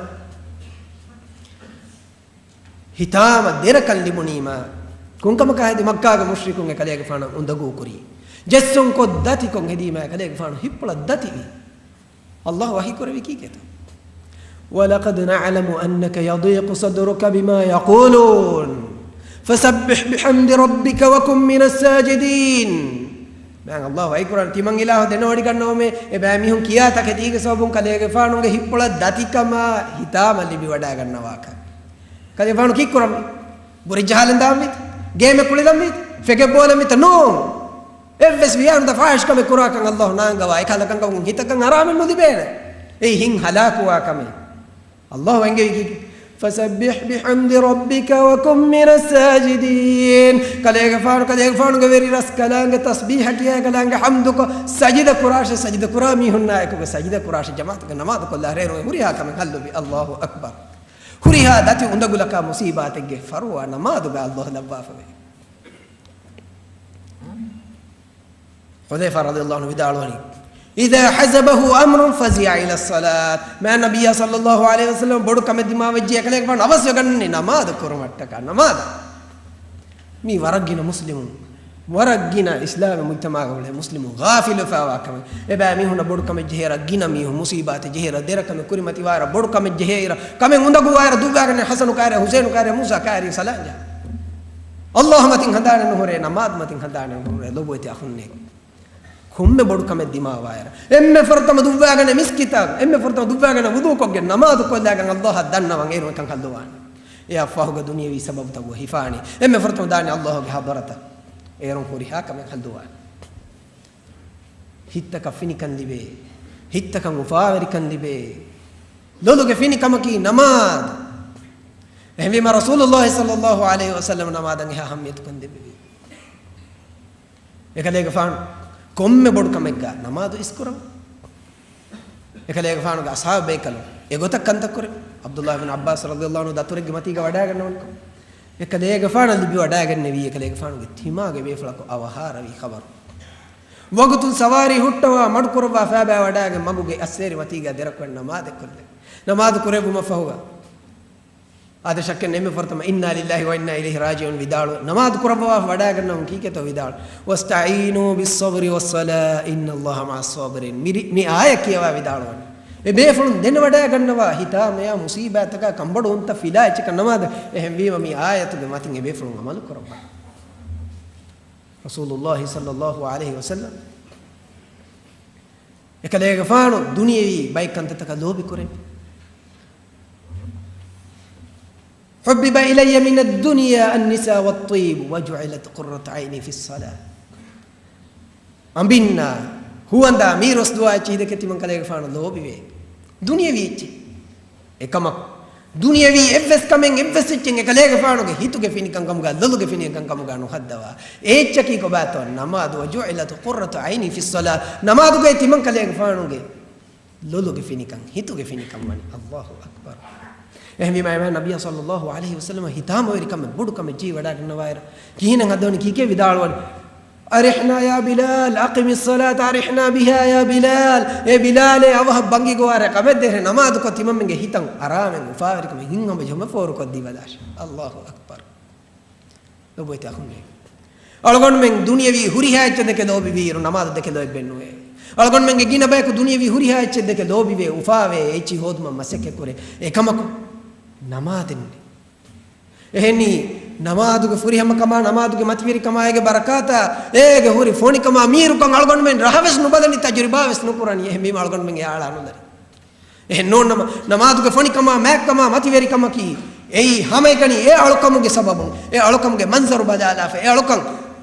ހިތާމަ ދެރަކަށް ލިބުނީމާ، ކޮންކަމަކާ ހެދި މައްކާގެ މުޝްރިކުން އެކަލޭގެފާނަށް އުނދަގޫ ކުރީ. ޖެއްސުންކޮށް ދަތިކޮށް ހެދީމާ ކަލޭގެފާނު ހިތްޕުޅަށް ދަތިވި. ﷲ ވަޙީކުރެއްވީ ކީކޭތޯ؟ وَلَقَدْ نَعْلَمُ أَنَّكَ يَضِيقُ صَدْرُكَ بِمَا يَقُولُونَ فَسَبِّحْ بِحَمْدِ رَبِّكَ وَكُن مِّنَ السَّاجِدِينَ. މާތް ﷲ ވަޙީކުރަން ތިމަން އިލާހު ދެނެވޮޑިގަންނަވަމޭ، އެބައިމީހުން ކިޔާ ތަކެތީގެ ސަބަބުން ކަލޭގެފާނުގެ ހިތްޕުޅަށް ދަތިކަމާ ހިތާމަ ލިބިވަޑައިގަންނަވާކަށް. ކަލޭގެފާނު ކީއްކުރަންވީ؟ ބުރިއްޖަ ހާލަން ދާންވީތަ؟ ގޭމެއް ކުޅިލަންވީތަ؟ ފެކެއް ބޯލަންވީތަ؟ ނޫން. އެއްވެސް ވިޔާނުދާ ފާޙިޝް ކަމެއް ކުރާކަށް ﷲ ނާންގަވާ، އެކަހަލަ ކަންކަމުން ހިތަކަށް އަރާމެއް ނުލިބޭނެ. އެއީ ހިތް ހަލާކުވާ ކަމެއް. ﷲ އެންގެވީ ކީކޭ؟ فَسَبِّحْ بِحَمْدِ رَبِّكَ وَكُن مِّنَ السَّاجِدِينَ. ކަލޭގެފާނު، ކަލޭގެފާނުގެ ވެރި ރަސްކަލާނގެ ތަސްބީޙަ ކިޔާ ކަލާނގެ ޙަމްދުކޮށް، ސަޖިދަ ކުރާށޭ، ސަޖިދަ ކުރާ މީހުންނާ އެކުގަ ސަޖިދަ ކުރާށޭ، ޖަމާޢަތުގެ ނަމާދު ކޮށްލާށޭ. އޭރުން ހުރިހާ ކަމެއް ޙައްލުވި. ﷲ އަކްބަރު. ހުރިހާ ދަތި އުނދަގުލަކާ މުޞީބާތެއްގެ ފަރުވާ ނަމާދުގަ ﷲ ލައްވާފަވޭ. ޙުޛައިފާ ރަޟިޔަﷲ ޢަންހު ވިދާޅުވަނީ، إِذَا حَزَبَهُ أَمْرٌ فَزِعَ إِلَى الصَّلَاةِ. މާތް ނަބިއްޔާ ޞައްލަﷲ ޢަލައިހި ވަސައްލަމަ ބޮޑު ކަމެއް ދިމާވެއްޖެ، އެކަލޭގެފާނު އަވަސްވެގަންނަނީ ނަމާދު ކުރުމަށްޓަކާ. ނަމާދަށް. މީ ވަރަށް ގިނަ މުސްލިމުން، ވަރަށް ގިނަ އިސްލާމީ މުޖްތަމަޢުގަ އުޅޭ މުސްލިމުން ޣާފިލުވެފައިވާ ކަމެއް. އެބައިމީހުންނަށް ބޮޑު ކަމެއް ޖެހޭއިރަށް ގިނަ މީހުން، މުޞީބާތެއް ޖެހޭއިރަށް، ދެރަ ކަމެއް ކުރިމަތިވާއިރަށް، ބޮޑު ކަމެއް ޖެހޭއިރަށް، ކަމެއް އުނދަގޫވާއިރަށް ދުއްވާގަނެ ޙަސަނު ކާރި، ޙުސައިނު ކާރި، މޫސާ ކާރި ސަލާންޖާ. ﷲ މަތިން ހަނދާނެއް ނުހުރޭ، ނަމާދު މަތިން ހަނދާނެއް ނުހުރޭ، ލޮބުވެތި އަޚުންނޭ. ކޮންމެ ބޮޑު ކަމެއް ދިމާވާއިރަށް، އެންމެ ފުރަތަމަ ދުއްވާގަނެ މިސްކިތަށް، އެންމެ ފުރަތަމަ ދުއްވާގަނެ ވުޟޫކޮށްގެން ނަމާދު ކޮށްލާގަން ﷲ އަށް ދަންނަވަން އޭރު އެކަން ހައްލުވާނެ. އެއަށްފަހުގަ ދުނިޔަވީ ސަބަބުތައް ހިފާނީ. އެންމެ ފުރަތަމަ ދާނީ ﷲ ގެ ޙަޟްރަތަށް. އޭރުން ހުރިހާ ކަމެއް ހައްލުވާނެ. ހިތްތަކަށް ފިނިކަން ލިބޭ. ހިތްތަކަށް އުފާވެރިކަން ލިބޭ. ލޮލުގެ ފިނިކަމަކީ ނަމާދު. އެހެންވީމަ ރަސޫލުﷲ ޞައްލަﷲ ޢަލައިހި ވަސައްލަމަ ނަމާދަށް އެހާ އަހައްމިޔަތުކަން ދެއްވެވީ. އެކަލޭގެފާނު ކޮންމެ ބޮޑު ކަމެއްގަ ނަމާދު އިސްކުރަން. އެކަލޭގެފާނުގެ އަޞްޙާބު ބޭކަލުން އެގޮތަށް ކަންތައް ކުރެވި. ޢަބްދުﷲ ބިން ޢައްބާސް ރަޟިޔަﷲ ޢަންހު ދަތުރެއްގެ މަތީގަ ވަޑައިގަންނަވަނިކޮށް، އެކަލޭގެފާނަށް ލިބިވަޑައިގެންނެވީ އެކަލޭގެފާނުގެ ތިމާގެ ބޭފުޅަކު އަވަހާރަވި ޚަބަރު. ވަގުތުން ސަވާރީ ހުއްޓަވާ މަޑުކުރައްވާ ފައިބައި ވަޑައިގެން މަގުގެ އައްސޭރި މަތީގަ ދެރަކުން ނަމާދެއް ކޮށްލެވި. ނަމާދު ކުރެއްވުމަށްފަހުގަ އާދެ ޝައްކެއް ނެތް، އެންމެ ފުރަތަމަ إِنَّا لِلَّهِ وَإِنَّا إِلَيْهِ رَاجِعُونَ ވިދާޅު، ނަމާދު ކުރައްވާފަ ވަޑައިގަންނަވަން ކީކޭތޯ ވިދާޅު؟ وَاسْتَعِينُوا بِالصَّبْرِ وَالصَّلَاةِ إِنَّ اللَّهَ مَعَ الصَّابِرِينَ. މި ރި-، މި އާޔަތް ކިޔަވާ ވިދާޅުވަނީ. އެ ބޭފުޅުން ދެނެވަޑައިގަންނަވާ ހިތާމަޔާ މުޞީބާތަކާ ކަންބޮޑުވުންތައް ފިލާ އެއްޗަކަށް ނަމާދަށް. އެހެންވީމަ މި އާޔަތުގެ މަތިން އެ ބޭފުޅުން ޢަމަލު ކުރައްވާ. ރަސޫލުﷲ ޞައްލަﷲ ޢަލައިހި ވަސައްލަމަ އެކަލޭގެފާނު ދުނިޔެވީ ބައެއް ކަންތައްތަކަށް ލޯބި ކުރެއްވި. حُبِّبَ إِلَيَّ مِنَ الدُّنْيَا النِّسَاءُ وَالطِّيبُ وَجُعِلَتْ قُرَّةُ عَيْنِي فِي الصَّلَاةِ. އަނބިންނާ، ހުވަނދާ، މީރުވަސްދުވާ އެއްޗިހި ދެކެ ތިމަން ކަލޭގެފާނު ލޯބިވޭ. ދުނިޔެވީ އެއްޗެއް. އެކަމަކު، ދުނިޔެވީ އެއްވެސް ކަމެއް އެއްވެސް އެއްޗެއް އެކަލޭގެފާނުގެ ހިތުގެ ފިނިކަންކަމުގަ، ލޮލުގެ ފިނިކަންކަމުގަ ނުހައްދަވާ. އެ އެއްޗަކީ ކޮބާތޯ؟ ނަމާދު. وَجُعِلَتْ قُرَّةُ عَيْنِي فِي الصَّلَاةِ. ނަމާދުގައި ތިމަން ކަލޭގެފާނުގެ ލޮލުގެ ފިނިކަން، ހިތުގެ ފިނިކަން ވަނީ. ﷲ އަކްބަރު. އެހެންވީމާ އެމާ ނަބިއްޔާ ޞައްލަﷲ ޢަލައިހި ވަސައްލަމަ ހިތާމަވެރިކަމެއް ބޮޑު ކަމެއް ޖެހިވަޑައިގަންނަވާއިރު، ކިހިނެއް ހައްދަވަނީ ކީކޭ ވިދާޅުވަނީ؟ أَرِحْنَا يَا بِلَالُ، أَقِمِ الصَّلَاةَ أَرِحْنَا بِهَا يَا بِلَالُ. އޭ ބިލާލޭ، އަވަހަށް ބަންގި ގޮވާރޭ، ކަމެއް ދޭށޭ، ނަމާދުކޮށް ތިމަންމެންގެ ހިތަށް އަރާމެން އުފާވެރިކަމެއް ހިތްހަމަޖެހުމަށް ފޯރުކޮށްދީބަލާށޭ. ﷲ އަކްބަރު. ލޮބުވެތި އަޚުންނޭ. އަޅުގަނޑުމެން ދުނިޔެވީ ހުރިހާ އެއްޗެއް ދެކެ ލޯބިވީއިރު، ނަމާދު ދެކެ ލޯތްބެއް ނުވޭ. އަޅުގަނޑުމެންގެ ގިނަ ބަޔަކު ދުނިޔެވީ ހުރިހާ އެއްޗެއް ދެކެ ލޯބިވޭ، އުފާވޭ، އެއްޗިހި ހޯދުމަށް މަސައްކަތްކުރޭ. އެކަމަކު، ނަމާދެއް ނެތް. އެހެނީ، ނަމާދުގެ ފުރިހަމަކަމާ، ނަމާދުގެ މަތިވެރިކަމާ، އޭގެ ބަރަކާތާ، އޭގެ ހުރި ފޮނިކަމާ މީރުކަން އަޅުގަނޑުމެން ރަހަވެސް ނުބަލަނީ، ތަޖުރިބާވެސް ނުކުރަނީ. އެހެންވީމަ އަޅުގަނޑުމެން އެ އާޅާ ނުލަނީ. އެހެން ނޫންނަމަ، ނަމާދުގެ ފޮނިކަމާ، މާތްކަމާ، މަތިވެރިކަމަކީ، އެއީ ހަމައެކަނި އެ އަޅުކަމުގެ ސަބަބުން، އެ އަޅުކަމުގެ މަންޒަރު ބަލާލާފަ، އެ އަޅުކަން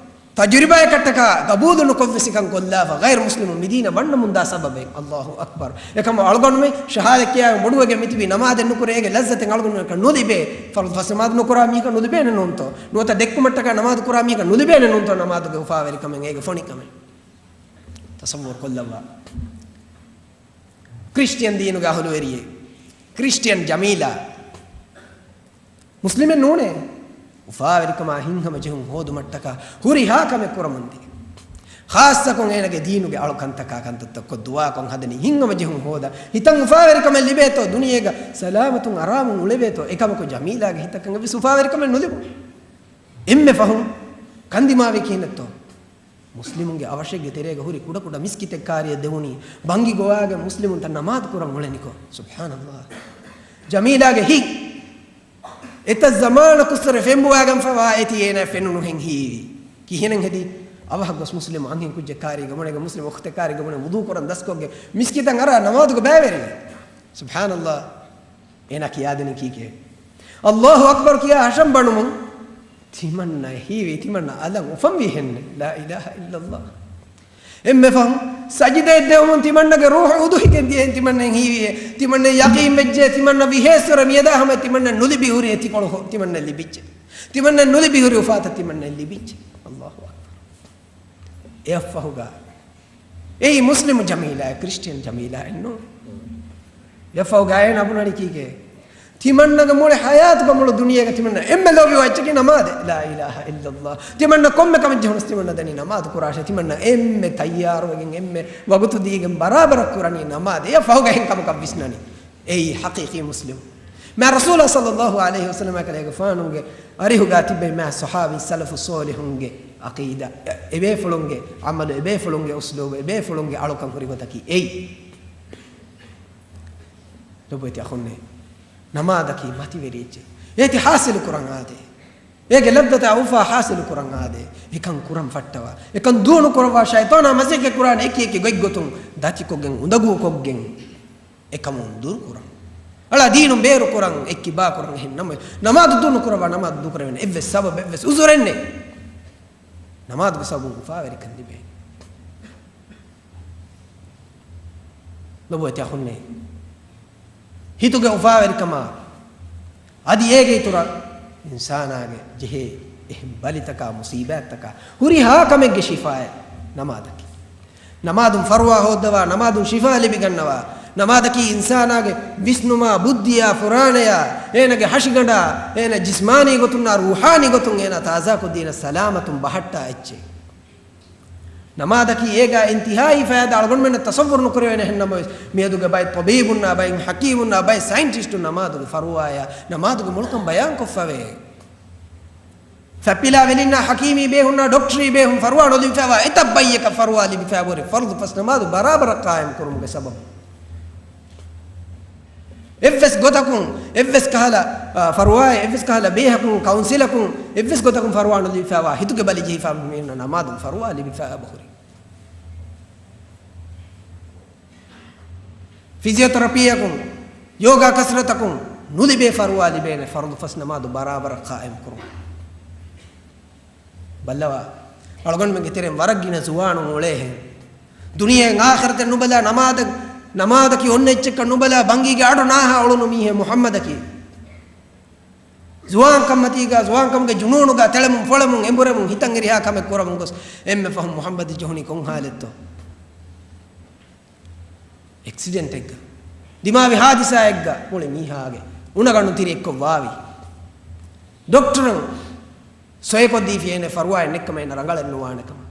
ތަޖުރިބާއަކަށްޓަކާ ގަބޫލު ނުކޮށްވެސިކަން ކޮށްލާފަ، ޣައިރު މުސްލިމުން މިދީނަށް ވަންނަމުންދާ ސަބަބެއް. ﷲ އަކްބަރު. އެކަމަކު އަޅުގަނޑުމެން ޝަހާދަތް ކިޔާގެން ބޮޑުވެގެން މިތިބީ ނަމާދެއް ނުކުރޭ، އޭގެ ލައްޒަތެއް އަޅުގަނޑުމެންނަކަށް ނުލިބޭ. ފަރުޟު ފަސް ނަމާދު ނުކުރާ މީހަކަށް ނުލިބޭނެ ނޫންތޯ؟ ނުވަތަ ދެއްކުމަށްޓަކާ ނަމާދު ކުރާ މީހަކަށް ނުލިބޭނެ ނޫންތޯ ނަމާދުގެ އުފާވެރިކަމެއް، އޭގެ ފޮނިކަމެއް؟ ތަޞައްވުރު ކޮށްލައްވާ. ކްރިސްޓިއަން ދީނުގެ އަހުލުވެރިއެއް، ކްރިސްޓިއަން ޖަމީލާ މުސްލިމެއް ނޫނޭ. އުފާވެރިކަމާ ހިތްހަމަޖެހުން ހޯދުމަށްޓަކާ ހުރިހާ ކަމެއް ކުރަމުންދޭ. ޚާއްޞަކޮށް އޭނަގެ ދީނުގެ އަޅުކަންތަކާ ކަންތައްތައްކޮށް ދުޢާކޮށް ހަދަނީ ހިތްހަމަޖެހުން ހޯދާ، ހިތަށް އުފާވެރިކަމެއް ލިބޭތޯ، ދުނިޔޭގަ ސަލާމަތުން އަރާމުން އުޅެވޭތޯ. އެކަމަކު ޖަމީލާގެ ހިތަކަށް އެއްވެސް އުފާވެރިކަމެއް ނުލިބުނު. އެންމެ ފަހުން ކަންދިމާވީ ކިހިނެއްތޯ؟ މުސްލިމުންގެ އަވަށެއްގެ ތެރޭގަ ހުރި ކުޑަކުޑަ މިސްކިތެއް ކާރިއަށް ދެވުނީ، ބަންގި ގޮވާގެން މުސްލިމުންތައް ނަމާދު ކުރަން އުޅެނިކޮށް. ސުބްޙާނައްލާހް. ޖަމީލާގެ ހިތް އެތައް ޒަމާނަކުއްސުރެ ފެންބޮވާގެންފަވާ އޭތި އޭނާ ފެނުނުހެން ހީވި. ކިހިނެއް ހެދީ؟ އަވަހަށް ގޮސް މުސްލިމު އަންހެން ކުއްޖެއް ކާރީގަ ބުނެގެން، މުސްލިމު އުޚްތެއް ކާރީގަ ބުނެ ވުޟޫ ކުރަން ދަސްކޮށްގެން މިސްކިތަށް އަރާ ނަމާދުގަ ބައިވެރިވި. ސުބްޙާނައްލާހް. އޭނާ ކިޔާދިނީ ކީކޭ؟ އައްލާހު އަކްބަރު ކިޔާ ހަށަން ބަނުމުން ތިމަންނަ ހީވީ، ތިމަންނަ އަލަށް އުފަންވީ ހެންނެއް. ލާ އިލާހަ އިއްލައްލާހް. އެންމެ ފަހު ސަޖިދައެއް ދެވުމުން ތިމަންނަގެ ރޫޙު އުދުހިގެން ދިޔައިން ތިމަންނައަށް ހީވިއޭ، ތިމަންނަ ޔަޤީން ވެއްޖެ، ތިމަންނަ ވިހޭ އުސުރަ މިއަދާ ހަމަ ތިމަންނަ ނުލިބި ހުރި އެތިކޮޅު ހޯ-، ތިމަންނަ ލިބިއްޖެ. ތިމަންނަ ނުލިބި ހުރި އުފާތައް ތިމަންނަ ލިބިއްޖެ. އައްލާހު އަކްބަރު. އެއަށްފަހުގަ އެއީ މުސްލިމު ޖަމީލާއެއް، ކްރިސްޓިއަން ޖަމީލާއެއްނު. އެއަށްފަހުގަ އޭނާ ބުނަނީ ކީކޭ؟ ތިމަންނަގެ މުޅި ޙަޔާތުގަ މުޅި ދުނިޔޭގަ ތިމަންނަ އެންމެ ލޯބިވާ އެއްޗަކީ ނަމާދެއް. ލާ އިލާހަ އިއްލައްލާހް. ތިމަންނަ ކޮންމެ ކަމެއް ޖެހުނަސް ތިމަންނަ ދަނީ ނަމާދު ކުރާށޭ. ތިމަންނަ އެންމެ ތައްޔާރުވެގެން އެންމެ ވަގުތު ދީގެން ބަރާބަރަށް ކުރަނީ ނަމާދެއް. އެއަށްފަހުގަ އެހެން ކަމަކަށް ވިސްނަނީ. އެއީ ޙަޤީޤީ މުސްލިމު. މާ ރަސޫލާ ޞައްލައްލާހު ޢަލައިހި ވަސައްލަމާ ކަލޭގެފާނުގެ އަރިހުގަ ތިބެ މާ ޞަޙާބީ ސަލަފު ޞޯލިޙުންގެ ޢަޤީދާ، އެބޭފުޅުންގެ ޢަމަލު، އެބޭފުޅުންގެ އުސްލޫބު، އެބޭފުޅުންގެ އަޅުކަން ހުރި ގޮތަކީ އެއީ. ލޮބުވެތި އަޚުންނޭ، ނަމާދަކީ މަތިވެރި އެއްޗެއް. އޭތި ޙާޞިލު ކުރަން އާދޭ. އޭގެ ލައްޒަތާ އުފާ ޙާޞިލު ކުރަން އާދޭ. އެކަން ކުރަން ފައްޓަވާ. އެކަން ދޫނު ކުރައްވާ ޝައިޠާނާ މަސައްކަތް ކުރާނެ އެކި އެކި ގޮތްގޮތުން ދަތިކޮށްގެން އުނދަގޫކޮށްގެން އެކަމުން ދުރުކުރަން. އަޅާ ދީނުން ބޭރުކުރަން، އެއްކިބާކުރަން އެހެން ނަމަވެސް، ނަމާދު ދޫ ނުކުރައްވާ، ނަމާދު ދޫކުރެވޭނެ އެއްވެސް ސަބަބެއް، އެއްވެސް އުޒުރެއް ނެތް. ނަމާދުގެ ސަބަބުން އުފާވެރިކަން ލިބޭ. ލޮބުވެތި އަޚުންނޭ، ހިތުގެ އުފާވެރިކަމާ އަދި އޭގެ އިތުރަށް އިންސާނާގެ ޖެހޭ އެހެން ބަލިތަކާ، މުޞީބާތްތަކާ ހުރިހާ ކަމެއްގެ ޝިފާއެއް ނަމާދަކީ. ނަމާދުން ފަރުވާ ހޯއްދަވާ، ނަމާދުން ޝިފާ ލިބިގަންނަވާ. ނަމާދަކީ އިންސާނާގެ ވިސްނުމާ، ބުއްދިޔާ، ފުރާނަޔާ، އޭނަގެ ހަށިގަނޑާ، އޭނަ ޖިސްމާނީ ގޮތުންނާ ރޫޙާނީ ގޮތުން އޭނާ ތާޒާކޮށްދީނަ ސަލާމަތުން ބަހައްޓާ އެއްޗެއް. ނަމާދަކީ އޭގާ އިންތިހާއީ ފައިދާ އަޅުގަނޑުމެންނަށް ތަޞައްވުރު ނުކުރެވޭނެ ހެން ނަމަވެސް، މިއަދުގެ ބައެއް ޠަބީބުންނާ، ބައެއް ޙަކީމުންނާ، ބައެއް ސައިންޓިސްޓުން ނަމާދުގެ ފަރުވާޔާ، ނަމާދުގެ މޮޅުކަން ބަޔާންކޮށްފަވޭ. ފައްޕިލާ ވެލިންނާ ޙަކީމީ ބޭހުންނާ ޑޮކްޓަރީ ބޭހުން ފަރުވާ ނުލިބިފައިވާ އެތައް ބައްޔަކަށް ފަރުވާ ލިބިފައި ހުރި ފަރުޟު ފަސް ނަމާދު ބަރާބަރަށް ޤާއިމް ކުރުމުގެ ސަބަބުން. އެއްވެސް ގޮތަކުން، އެއްވެސް ކަހަލަ، އާ، ފަރުވާއެއް، އެއްވެސް ކަހަލަ ބޭހަކުން، ކައުންސިލަކުން، އެއްވެސް ގޮތަކުން ފަރުވާ ނުލިބިފައިވާ ހިތުގެ ބަލި ޖެހިފަ މީހުންނަށް ނަމާދުން ފަރުވާ ލިބިފައި އެބަހުރި. ފިޒިއޯތެރަޕީއަކުން، ޔޯގާ ކަސްރަތަކުން ނުލިބޭ ފަރުވާ ލިބޭނެ ފަރުޟު ފަސް ނަމާދު ބަރާބަރަށް ޤާއިމް ކުރުން. ބައްލަވާ، އަޅުގަނޑުމެންގެ ތެރެއިން ވަރަށް ގިނަ ޒުވާނުން އުޅޭހެން. ދުނިޔެއިން އާޚިރަތެއް ނުބަލާ، ނަމާދަ-، ނަމާދަކީ އޮންނަ އެއްޗެއްކަން ނުބަލާ، ބަންގީގެ އަޑު ނާހާ އުޅުނު މީހެއް މުޙައްމަދަކީ. ޒުވާންކަންމަތީގަ، ޒުވާންކަމުގެ ޖުނޫނުގަ ތެޅެމުން ފޮޅެމުން އެނބުރެމުން ހިތަށް އެރިހާ ކަމެއް ކުރަމުން ގޮސް، އެންމެ ފަހުން މުޙައްމަދު ޖެހުނީ ކޮން ހާލެއްތޯ؟ އެކްސިޑެންޓެއްގަ، ދިމާވި ހާދިސާއެއްގަ މުޅި މީހާގެ އުނަގަނޑު ތިރި އެއްކޮށް ވާވި. ޑޮކްޓަރުން ސޮއެކޮށްދީފި އޭނަ ފަރުވާއެއް ނެއްކަމަށް އޭނަ ރަނގަޅެއް ނުވާނެ ކަމަށް.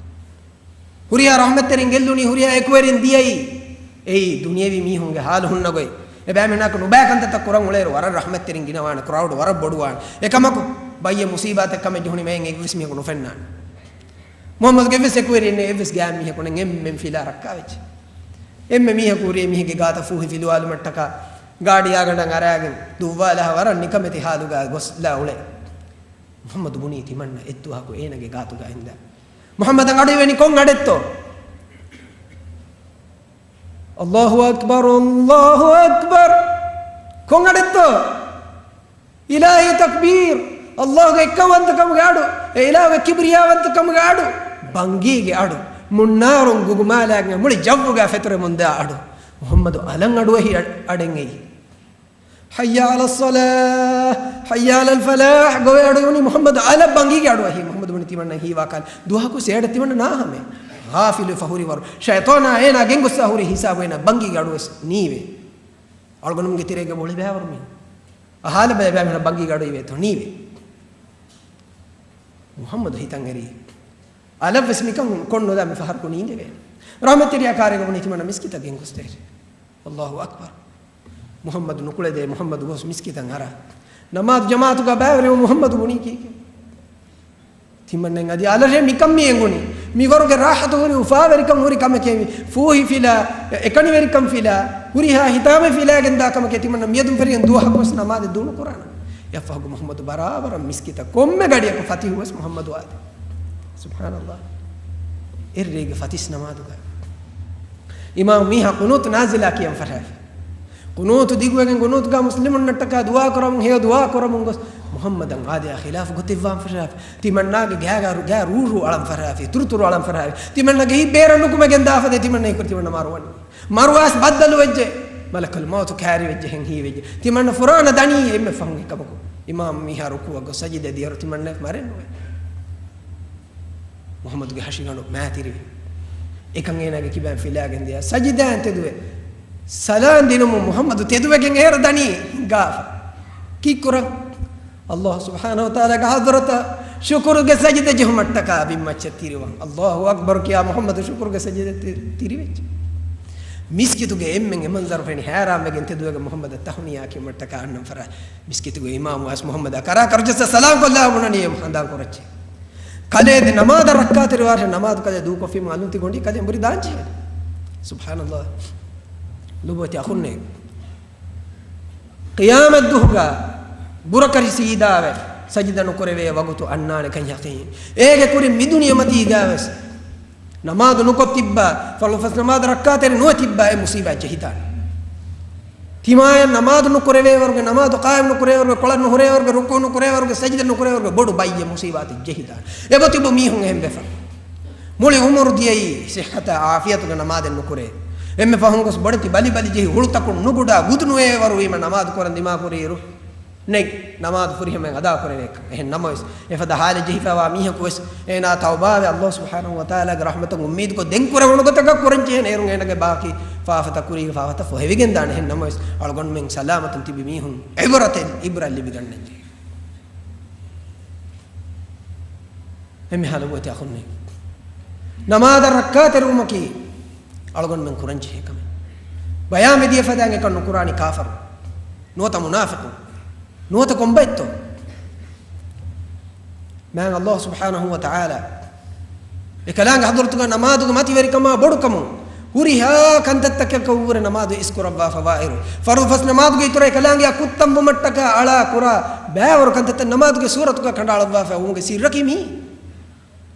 ހުރިހާ ރަޙްމަތްތެރިން ގެއްލުނީ، ހުރިހާ އެކުވެރިން ދިޔައީ. އެއީ ދުނިޔެވީ މީހުންގެ ހާލު ހުންނަ ގޮތް. އެބައިމީހުންނާއެކު ނުބައި ކަންތައްތައް ކުރަން އުޅޭއިރު ވަރަށް ރަޙްމަތްތެރިން ގިނަވާނެ، ކްރައުޑް ވަރަށް ބޮޑުވާނެ. އެކަމަކު، ބައްޔެއް މުޞީބާތެއް ކަމެއް ޖެހުނީމަ އެއްވެސް މީހަކު ނުފެންނާނެ. މުޙައްމަދުގެ އެއްވެސް އެކުވެރިއެއް ނެތް، އެއްވެސް ގާތް މީހަކު ނެތް، އެންމެން ފިލާ ރައްކާވެއްޖެ. އެންމެ މީހަކު ހުރީ މީހެއްގެ ގާތަށް ފޫހި ފިލުވާލުމަށްޓަކާ ގާޑި އާގަނޑަށް އަރާގެން ދުއްވާލާ ވަރަށް ނިކަމެތި ހާލުގަ ގޮސްލާ އުޅޭ. މުޙައްމަދު ބުނީ ތިމަންނަ އެއްދުވަހަކު އޭނަގެ ގާތުގަ އިންދާ. މުޙައްމަދަށް އަޑުއިވެނީ ކޮން އަޑެއްތޯ؟ އައްލާހު އަކްބަރު، އައްލާހު އަކްބަރު. ކޮން އަޑެއްތޯ؟ އިލާހީ ތަކްބީރު. އައްލާހުގެ އެއްކައުވަންތަކަމުގެ އަޑު. އެ އިލާހުގެ ކިބްރިޔާވަންތަކަމުގެ އަޑު. ބަންގީގެ އަޑު. މުންނާރުން ގުގުމާލާގެން މުޅި ޖައްވުގަ ފެތުރެމުންދާ އަޑު. މުޙައްމަދު އަލަށް އަޑުއެހި އަޑް-، އަޑެއް އެއީ. ޙައްޔަ ޢަލައްޞަލާ، ޙައްޔަ ޢަލަލް ފަލާޙް ގޮވޭ އަޑު އިވުނީ މުޙައްމަދު އަލަށް ބަންގީގެ އަޑު އެހީ. މުޙައްމަދު ބުނި ތިމަންނަ ހީވާ ކަހަލަ ދުވަހަކު ސޭޑަ ތިމަންނަ ނާހަމޭ. ޣާފިލުވެފަ ހުރިވަރު. ޝައިޠާނާ އޭނާ ގެންގޮއްސާ ހުރި ހިސާބު އޭނާ ބަންގީގެ އަޑުވެސް ނީވޭ. އަޅުގަނޑުމެންގެ ތެރޭގަ އުޅޭ ބައިވަރު މީހުން. އަހާލަބަލަ ބައިމީހުންނަށް ބަންގީގެ އަޑު އިވޭތޯ ނީވޭ. މުޙައްމަދު ހިތަށް އެރީ. އަލަށްވެސް މިކަން ކޮށްނުލާ މި ފަހަރަކު ނީނދެވޭނެ. ރަޙްމަތްތެރިޔާ ކާރިއަށް ބުނީ ތިމަންނަ މިސްކިތަށް ގެންގޮސްދޭށޭ. އައްލާހު އަކްބަރު. މުޙައްމަދު ނުކުޅެދޭ، މުޙައްމަދު ގޮސް މިސްކިތަށް އަރާ. ނަމާދު ޖަމާޢަތުގަ ބައިވެރިވުން މުޙައްމަދު ބުނީ ކީކޭ؟ ތިމަންނައަށް އަދި އަލަށޭ މިކަން މި އެނގުނީ. މިވަރުގެ ރާޙަތު ހުރި އުފާވެރިކަން ހުރި ކަމެކޭ މި. ފޫހި ފިލާ، އެކަނިވެރިކަން ފިލާ، ހުރިހާ ހިތާމަ ފިލާގެން ދާ ކަމެކޭ ތިމަންނަ މިއަދުން ފެށިގެން ދުވަހަކުވެސް ނަމާދެއް ދޫނުކުރާނަން. އެއަށްފަހުގަ މުޙައްމަދު ބަރާބަރަށް މިސްކިތަށް ކޮންމެ ގަޑިއަކު ފަތިހުވެސް މުޙައްމަދު އާދޭ. ސުބްޙާނަﷲ. އެއްރޭގެ ފަތިސް ނަމާދުގަ އިމާމު މީހާ ޤުނޫތު ނާޒިލާ ކިޔަން ފަށާފި. ޤުނޫތު ދިގުވެގެން ޤުނޫތުގަ މުސްލިމުންނަށްޓަކާ ދުޢާ ކުރަމުން ހެޔޮ ދުޢާ ކުރަމުން ގޮސް، މުޙައްމަދަށް އާދެއާ ޚިލާފު ގޮތެއްވާން ފަށާފި. ތިމަންނާގެ ގާގާ ރު-، ގާ ރޫރޫ އަޅަން ފަށާފި، ތުރުތުރު އަޅަން ފަށާފި. ތިމަންނަގެ ހިތް ބޭރަށް ނުކުމެގެން ދާފަދަ ތިމަންނަ ހީކުރި ތިމަންނަ މަރުވަނީ. މަރުވާސް ބައްދަލުވެއްޖެ. މަލަކުލް މައުތު ކާރިވެއްޖެ ހެން ހީވެއްޖެ. ތިމަންނަ ފުރާނަ ދަނީ އެންމެ ފަހުން އެކަމަކު. އިމާމު މީހާ ރުކޫޢަށް ގޮސް ސަޖިދަ ދިޔައިރު ތިމަންނަ މަރެއް ނުވޭ. މުޙައްމަދުގެ ހަށިގަނޑު މާތިރިވި. އެކަން އޭނާގެ ކިބައިން ފިލާގެން ދިޔަ. ސަޖިދާއިން ތެދުވެ. ސަލާން ދިނުމުން މުޙައްމަދު ތެދުވެގެން އޭރު ދަނީ ހިނގާފަ. ކީއްކުރަން؟ ﷲ ސުބްޙާނަހޫ ވަތަޢާލާގެ ޙަޟްރަތަށް ޝުކުރުގެ ސަޖިދަ ޖެހުމަށްޓަކާ ބިންމައްޗަށް ތިރިވަން. ﷲ އަކްބަރު ކިޔާ މުޙައްމަދު ޝުކުރުގެ ސަޖިދަ ތި-، ތިރިވެއްޖެ. މިސްކިތުގެ އެންމެން އެ މަންޒަރު ފެނި ހައިރާންވެގެން ތެދުވެގެން މުޙައްމަދަށް ތަހުނިޔާ ކިޔުމަށްޓަކާ އަންނަން ފަށާ. މިސްކިތުގެ އިމާމު އައިސް މުޙައްމަދަށް ކަރާ ކަރުޖައްސާ ސަލާމް ކޮށްލާ ބުނަނީ އެ ހަނދާން ކުރައްޗޭ. ކަލޭ ދެ ނަމާދަށް ރައްކާތެރި ވާށޭ، ނަމާދު ކަލޭ ދޫކޮށްފީމަ އަލުން ތި ގޮނޑި ކަލޭ ބުރި ދާންޖެހޭ. ސުބްޙާނަﷲ. ލޮބުވެތި އަޚުންނޭ. ޤިޔާމަތްދުހުގަ ބުރަކަށި ސީދާވެ ސަޖިދަ ނުކުރެވޭ ވަގުތު އަންނާނެ ކަން ޔަޤީން. އޭގެ ކުރިން މި ދުނިޔެމަތީގަވެސް ނަމާދު ނުކޮށް ތިއްބާ، ފަރުޟު ފަސް ނަމާދަށް ރައްކާތެރި ނުވެ ތިއްބާ އެ މުޞީބާތް ޖެހިދާނެ. ތިމާޔަށް ނަމާދު ނުކުރެވޭވަރުގެ، ނަމާދު ޤާއިމް ނުކުރޭވަރުގެ، ކޮޅަށް ނުހުރޭވަރުގެ، ރުކޫޢު ނުކުރޭވަރުގެ، ސަޖިދަ ނުކުރޭވަރުގެ ބޮޑު ބައްޔެއް މުޞީބާތެއް ޖެހިދާނެ. އެބަ ތިބު މީހުން އެހެން ވެފަ. މުޅި އުމުރު ދިޔައީ ޞިއްޙަތާ ޢާފިޔަތުގެ ނަމާދެއް ނުކުރޭ. އެންމެ ފަހުން ގޮސް ބޮޑެތި ބަލި ބަލި ޖެހި ހުޅުތަކުން ނުގުޑާ ގުދު ނުވޭވަރު ވީމަ ނަމާދު ކުރަން ދިމާކުރިއިރު ނެތް ނަމާދު ފުރިހަމައިން އަދާކުރެވޭކަން. އެހެން ނަމަވެސް، އެފަދަ ހާލެއް ޖެހިފައިވާ މީހަކު ވެސް އޭނާ ތައުބާވެ، ﷲ ސުބްޙާނަހޫ ވަތަޢާލާގެ ރަޙްމަތަށް އުއްމީދުކޮށް ދެން ކުރެވުނު ގޮތަކަށް ކުރަން ޖެހޭނެ. އޭރުން އޭނާގެ ބާކީ ފާފަތައް ކުރީގެ ފާފަތައް ފޮހެވިގެން ދާނެ. އެހެން ނަމަވެސް، އަޅުގަނޑުމެން ސަލާމަތުން ތިބި މީހުން ޢިބްރަތެއް، ޢިބްރަތް ލިބިގަންނަންޖެހޭ. އެންމެހާ ލޮބުވެތި އަޚުންނޭ. ނަމާދަށް ރައްކާތެރިވުމަކީ އަޅުގަނޑުމެން ކުރަންޖެހޭ ކަމެއް. ބަޔާންވެދިޔަ ފަދައިން އެކަން ނުކުރާނީ ކާފަރު. ނުވަތަ މުނާފިޤު. ނުވަތަ ކޮންބައެއްތޯ؟ މާތް ﷲ ސުބްޙާނަހޫ ވަތަޢާލާ އެކަލާނގެ ޙަޟްރަތުގަ ނަމާދުގެ މަތިވެރިކަމާ ބޮޑުކަމުން ހުރިހާ ކަންތައްތަކަކަށްވުރެ ނަމާދު އިސްކުރައްވާފަވާއިރު، ފަރުޟު ފަސް ނަމާދުގެ އިތުރަށް އެކަލާނގެއާ ކުއްތަންވުމަށްޓަކާ އަޅާ ކުރާ ބައިވަރު ކަންތައްތައް ނަމާދުގެ ސޫރަތުގަ ކަނޑައަޅައްވާފަ ވުމުގެ ސިއްރަކީ މީ.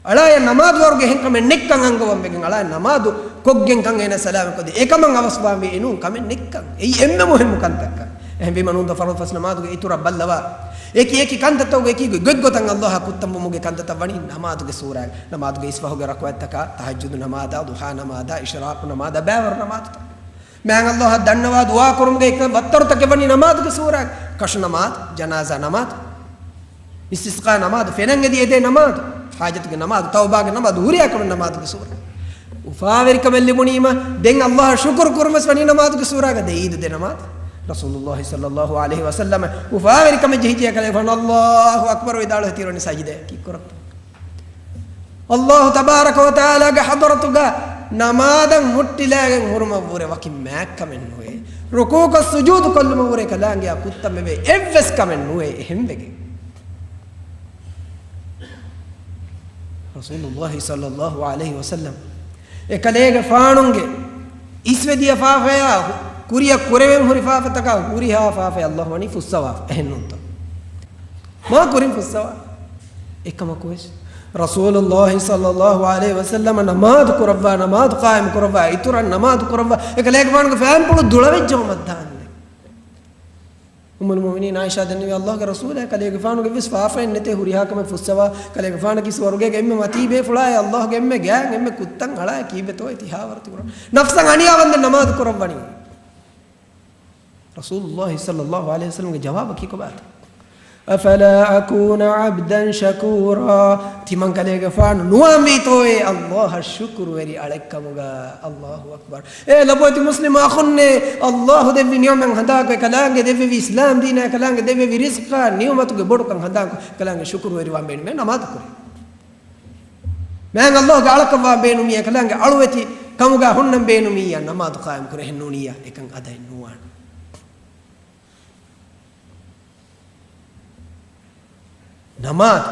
އަޅާޔަށް ނަމާދުވަރުގެ އެހެން ކަމެއް ނެއްކަން އަންގަވަން ވެގެން، އަޅާ ނަމާދު ކޮށްގެން ކަން އޭނަ ސަލާމަތްކޮށްދޭ. އެކަމަށް އަވަސްވާންވީ އެނޫން ކަމެއް ނެއްކަން. އެއީ އެންމެ މުހިންމު ކަންތައްކަން. އެހެންވީމަ ނޫންތަ ފަރުޟު ފަސް ނަމާދުގެ އިތުރަށް ބައްލަވާ. އެކި އެކި ކަންތައްތަކުގެ އެކި ގޮތްގޮތަށް ﷲ އާ ކުއްތަންވުމުގެ ކަންތައްތައް ވަނީ ނަމާދުގެ ސޫރާގަ. ނަމާދުގެ އިސްފަހުގެ ރަކުޢަތްތަކާ، ތަހައްޖުދު ނަމާދާ، ޟުޙާ ނަމާދާ، އިޝްރާޤު ނަމާދާ، ބައިވަރު ނަމާދުތައް. މާތް ﷲ އަށް ދަންނަވާ ދުޢާ ކުރުމުގެ އެކި ވައްތަރުތަކެއް ވަނީ ނަމާދުގެ ސޫރާގަ. ކަށު ނަމާދު، ޖަނާޒާ ނަމާދު، އިސްތިސްޤާ ނަމާދު، ފެނަށް އެދި އެދޭ ނަމާދު، ޙާޖަތުގެ ނަމާދު، ތައުބާގެ ނަމާދު، ހުރިހާ ކަމެއް ނަމާދުގެ ސޫރާ. އުފާވެރިކަމެއް ލިބުނީމަ، ދެން ﷲ އަށް ޝުކުރު ކުރުމަސް ވަނީ ނަމާދުގެ ސޫރާގަ. ދެ ޢީދު ދެ ނަމާދު. ރަސޫލުﷲ ޞައްލަﷲ ޢަލައިހި ވަސައްލަމަ އުފާވެރިކަމެއް ޖެހިއްޖެ ކަލޭގެފާނު ﷲ އަކްބަރު ވިދާޅުވެ ތިރިވަނީ ސަޖިދަޔަކީ ކުރަން. ﷲ ތަބާރަކަ ވަތަޢާލާގެ ޙަޟްރަތުގަ ނަމާދަށް ހުއްޓިލާގެން ހުރުމަށްވުރެ ވަކި މާތްކަމެއް ނުވޭ. ރުކޫޢަކޮށް ސުޖޫދު ކޮށްލުމަށްވުރެ ކަލާނގެއާ ކުއްތަން މެވޭ އެއްވެސް ކަމެއް ނުވޭ އެހެންވެގެން. ރަސޫލުﷲ ޞައްލަﷲ ޢަލައިހި ވަސައްލަމް އެކަލޭގެފާނުގެ އިސްވެދިޔަ ފާފަޔާ ކުރިއަށް ކުރެވެން ހުރި ފާފަތަކާ ހުރިހާ ފާފައެއް ﷲ ވަނީ ފުއްސަވާފަ. އެހެންނޫންތޯ؟ މާ ކުރިން ފުއްސަވާ. އެކަމަކުވެސް، ރަސޫލުﷲ ޞައްލަﷲ ޢަލައިހި ވަސައްލަމަ ނަމާދު ކުރައްވާ، ނަމާދު ޤާއިމު ކުރައްވާ، އިތުރަށް ނަމާދު ކުރައްވާ، އެކަލޭގެފާނުގެ ފައިންޕުޅު ދުޅަވެއްޖައުމަށް ދާންދެން. އުއްމުލް މުއުމިނީން ޢާއިޝާ ދެންނެވި، ﷲގެ ރަސޫލާ، ކަލޭގެފާނުގެ ވެސް ފާފައެއް ނެތޭ ހުރިހާ ކަމެއް ފުއްސަވާ، ކަލޭގެފާނަކީ ސުވަރުގޭގެ އެންމެ މަތީ ބޭފުޅާއޭ، ﷲގެ އެންމެ ގާތް އެންމެ ކުއްތަން އަޅާ ކީއްވެތޯ އެ ތިހާވަރު ތިބުނާ. ނަފްސަށް އަނިޔާވަންދެން ނަމާދު ކުރައްވަނީ. ރަސޫލުﷲ ޞައްލަﷲ ޢަލައިހި ވަސައްލަމްގެ ޖަވާބަކީ ކޮބާތަ؟ أفلا أكون عبدا شكورا. ތިމަން ކަލޭގެފާނު ނުވާންވީތޯއޭ ﷲ އަށް ޝުކުރުވެރި އަޅެއްކަމުގަ. ﷲ އަކްބަރު. އޭ ލޮބުވެތި މުސްލިމް އަޚުންނޭ، ﷲ ދެއްވި ނިޢުމަތް ހަނދާންކޮށް، އެކަލާނގެ ދެއްވެވި އިސްލާމް ދީނާ، އެކަލާނގެ ދެއްވެވި ރިޒްޤާ ނިޢުމަތުގެ ބޮޑުކަން ހަނދާންކޮށް، އެކަލާނގެ ޝުކުރުވެރިވާން ބޭނުމޭ ނަމާދު ކުރޭ. މާތް ﷲގެ އަޅަކަށްވާން ބޭނުމީ، އެކަލާނގެ އަޅުވެތި ކަމުގަ ހުންނަން ބޭނުމީ، އަ، ނަމާދު ޤާއިމް ކުރޭ. އެހެންނޫނިއްޔާ އެކަން އަދައެއް ނުވާނެ. ނަމާދު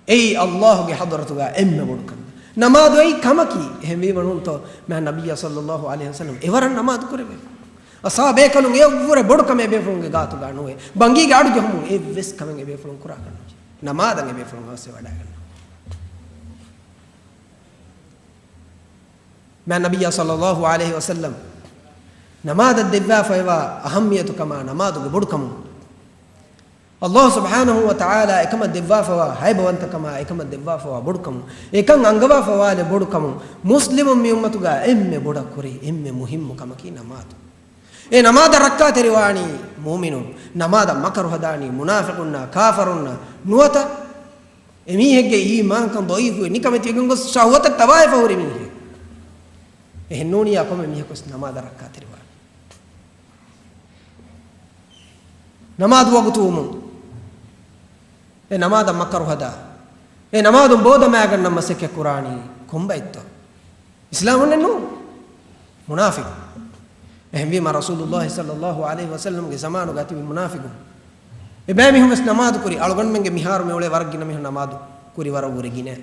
އެއީ ﷲގެ ޙަޟްރަތުގަ އެންމެ ބޮޑު ކަންތައް. ނަމާދު އެއީ ކަމަކީ. އެހެންވީމަ ނޫންތޯ މާތް ނަބިއްޔާ ޞައްލައްލާހު ޢަލައިހި ވަސައްލަމަ އެވަރަށް ނަމާދު ކުރެވޭ. އަޞްޙާބޭކަލުން އެއަށްވުރެ ބޮޑު ކަމެއް އެބޭފުޅުންގެ ގާތުގަ ނުވޭ. ބަނގީގެ އަޑު ޖެހުމުން އެއްވެސް ކަމެއް އެބޭފުޅުން ކުރާކަށް ނުޖެހޭ. ނަމާދަށް އެބޭފުޅުން އަވަސްވެ ވަޑައިގަންނަވާ. މާތް ނަބިއްޔާ ޞައްލައްލާހު ޢަލައިހި ވަސައްލަމަ ނަމާދަށް ދެއްވާފައިވާ އަހައްމިޔަތުކަމާ ނަމާދުގެ ބޮޑުކަމުން، އައްލާހު ސުބްޙާނަހު ވަ ތަޢާލާ އެކަމަށް ދެއްވާފައިވާ ހައިބަވަންތަކަމާ އެކަމަށް ދެއްވާފައިވާ ބޮޑުކަމުން، އެކަން އަންގަވާފައިވާލެއް ބޮޑުކަމުން، މުސްލިމު މި އުއްމަތުގަ އެންމެ ބޮޑަށް ކުރި، އެންމެ މުހިއްމު ކަމަކީ ނަމާދު. އެ ނަމާދަށް ރައްކާތެރިވާނީ މުއުމިނުން، ނަމާދަށް މަކަރު ހަދާނީ މުނާފިޤުންނާ، ކާފަރުންނާ ނުވަތަ އެމީހެއްގެ އީމާންކަން ޟަޢީފުވެ ނިކަމެތިވެގެން ގޮސް ޝަހުވަތަށް ތަބާވެފަ ހުރި މީހެއް. އެހެންނޫނިއްޔާ ކޮންމެ މީހަކުވެސް ނަމާދަށް ރައްކާތެރިވާނެ. ނަމާދު ވަގުތުވުމުން އެ ނަމާދަށް މަކަރު ހަދާ، އެ ނަމާދުން ބޯދަމާގަންނަ މަސައްކަތް ކުރާނީ ކޮންބައެއްތޯ؟ އިސްލާމުންނެއް ނޫން. މުނާފިޤު. އެހެންވީމަ ރަސޫލުއްލާހި ޞައްލައްލާހު ޢަލައިހި ވަސައްލަމްގެ ޒަމާނުގަ ތިބި މުނާފިޤުން. އެބައިމީހުން ވެސް ނަމާދު ކުރި. އަޅުގަނޑުމެންގެ މިހާރު މި އުޅޭ ވަރަށް ގިނަ މީހުން ނަމާދު ކުރި ވަރަށް ވުރެ ގިނަ.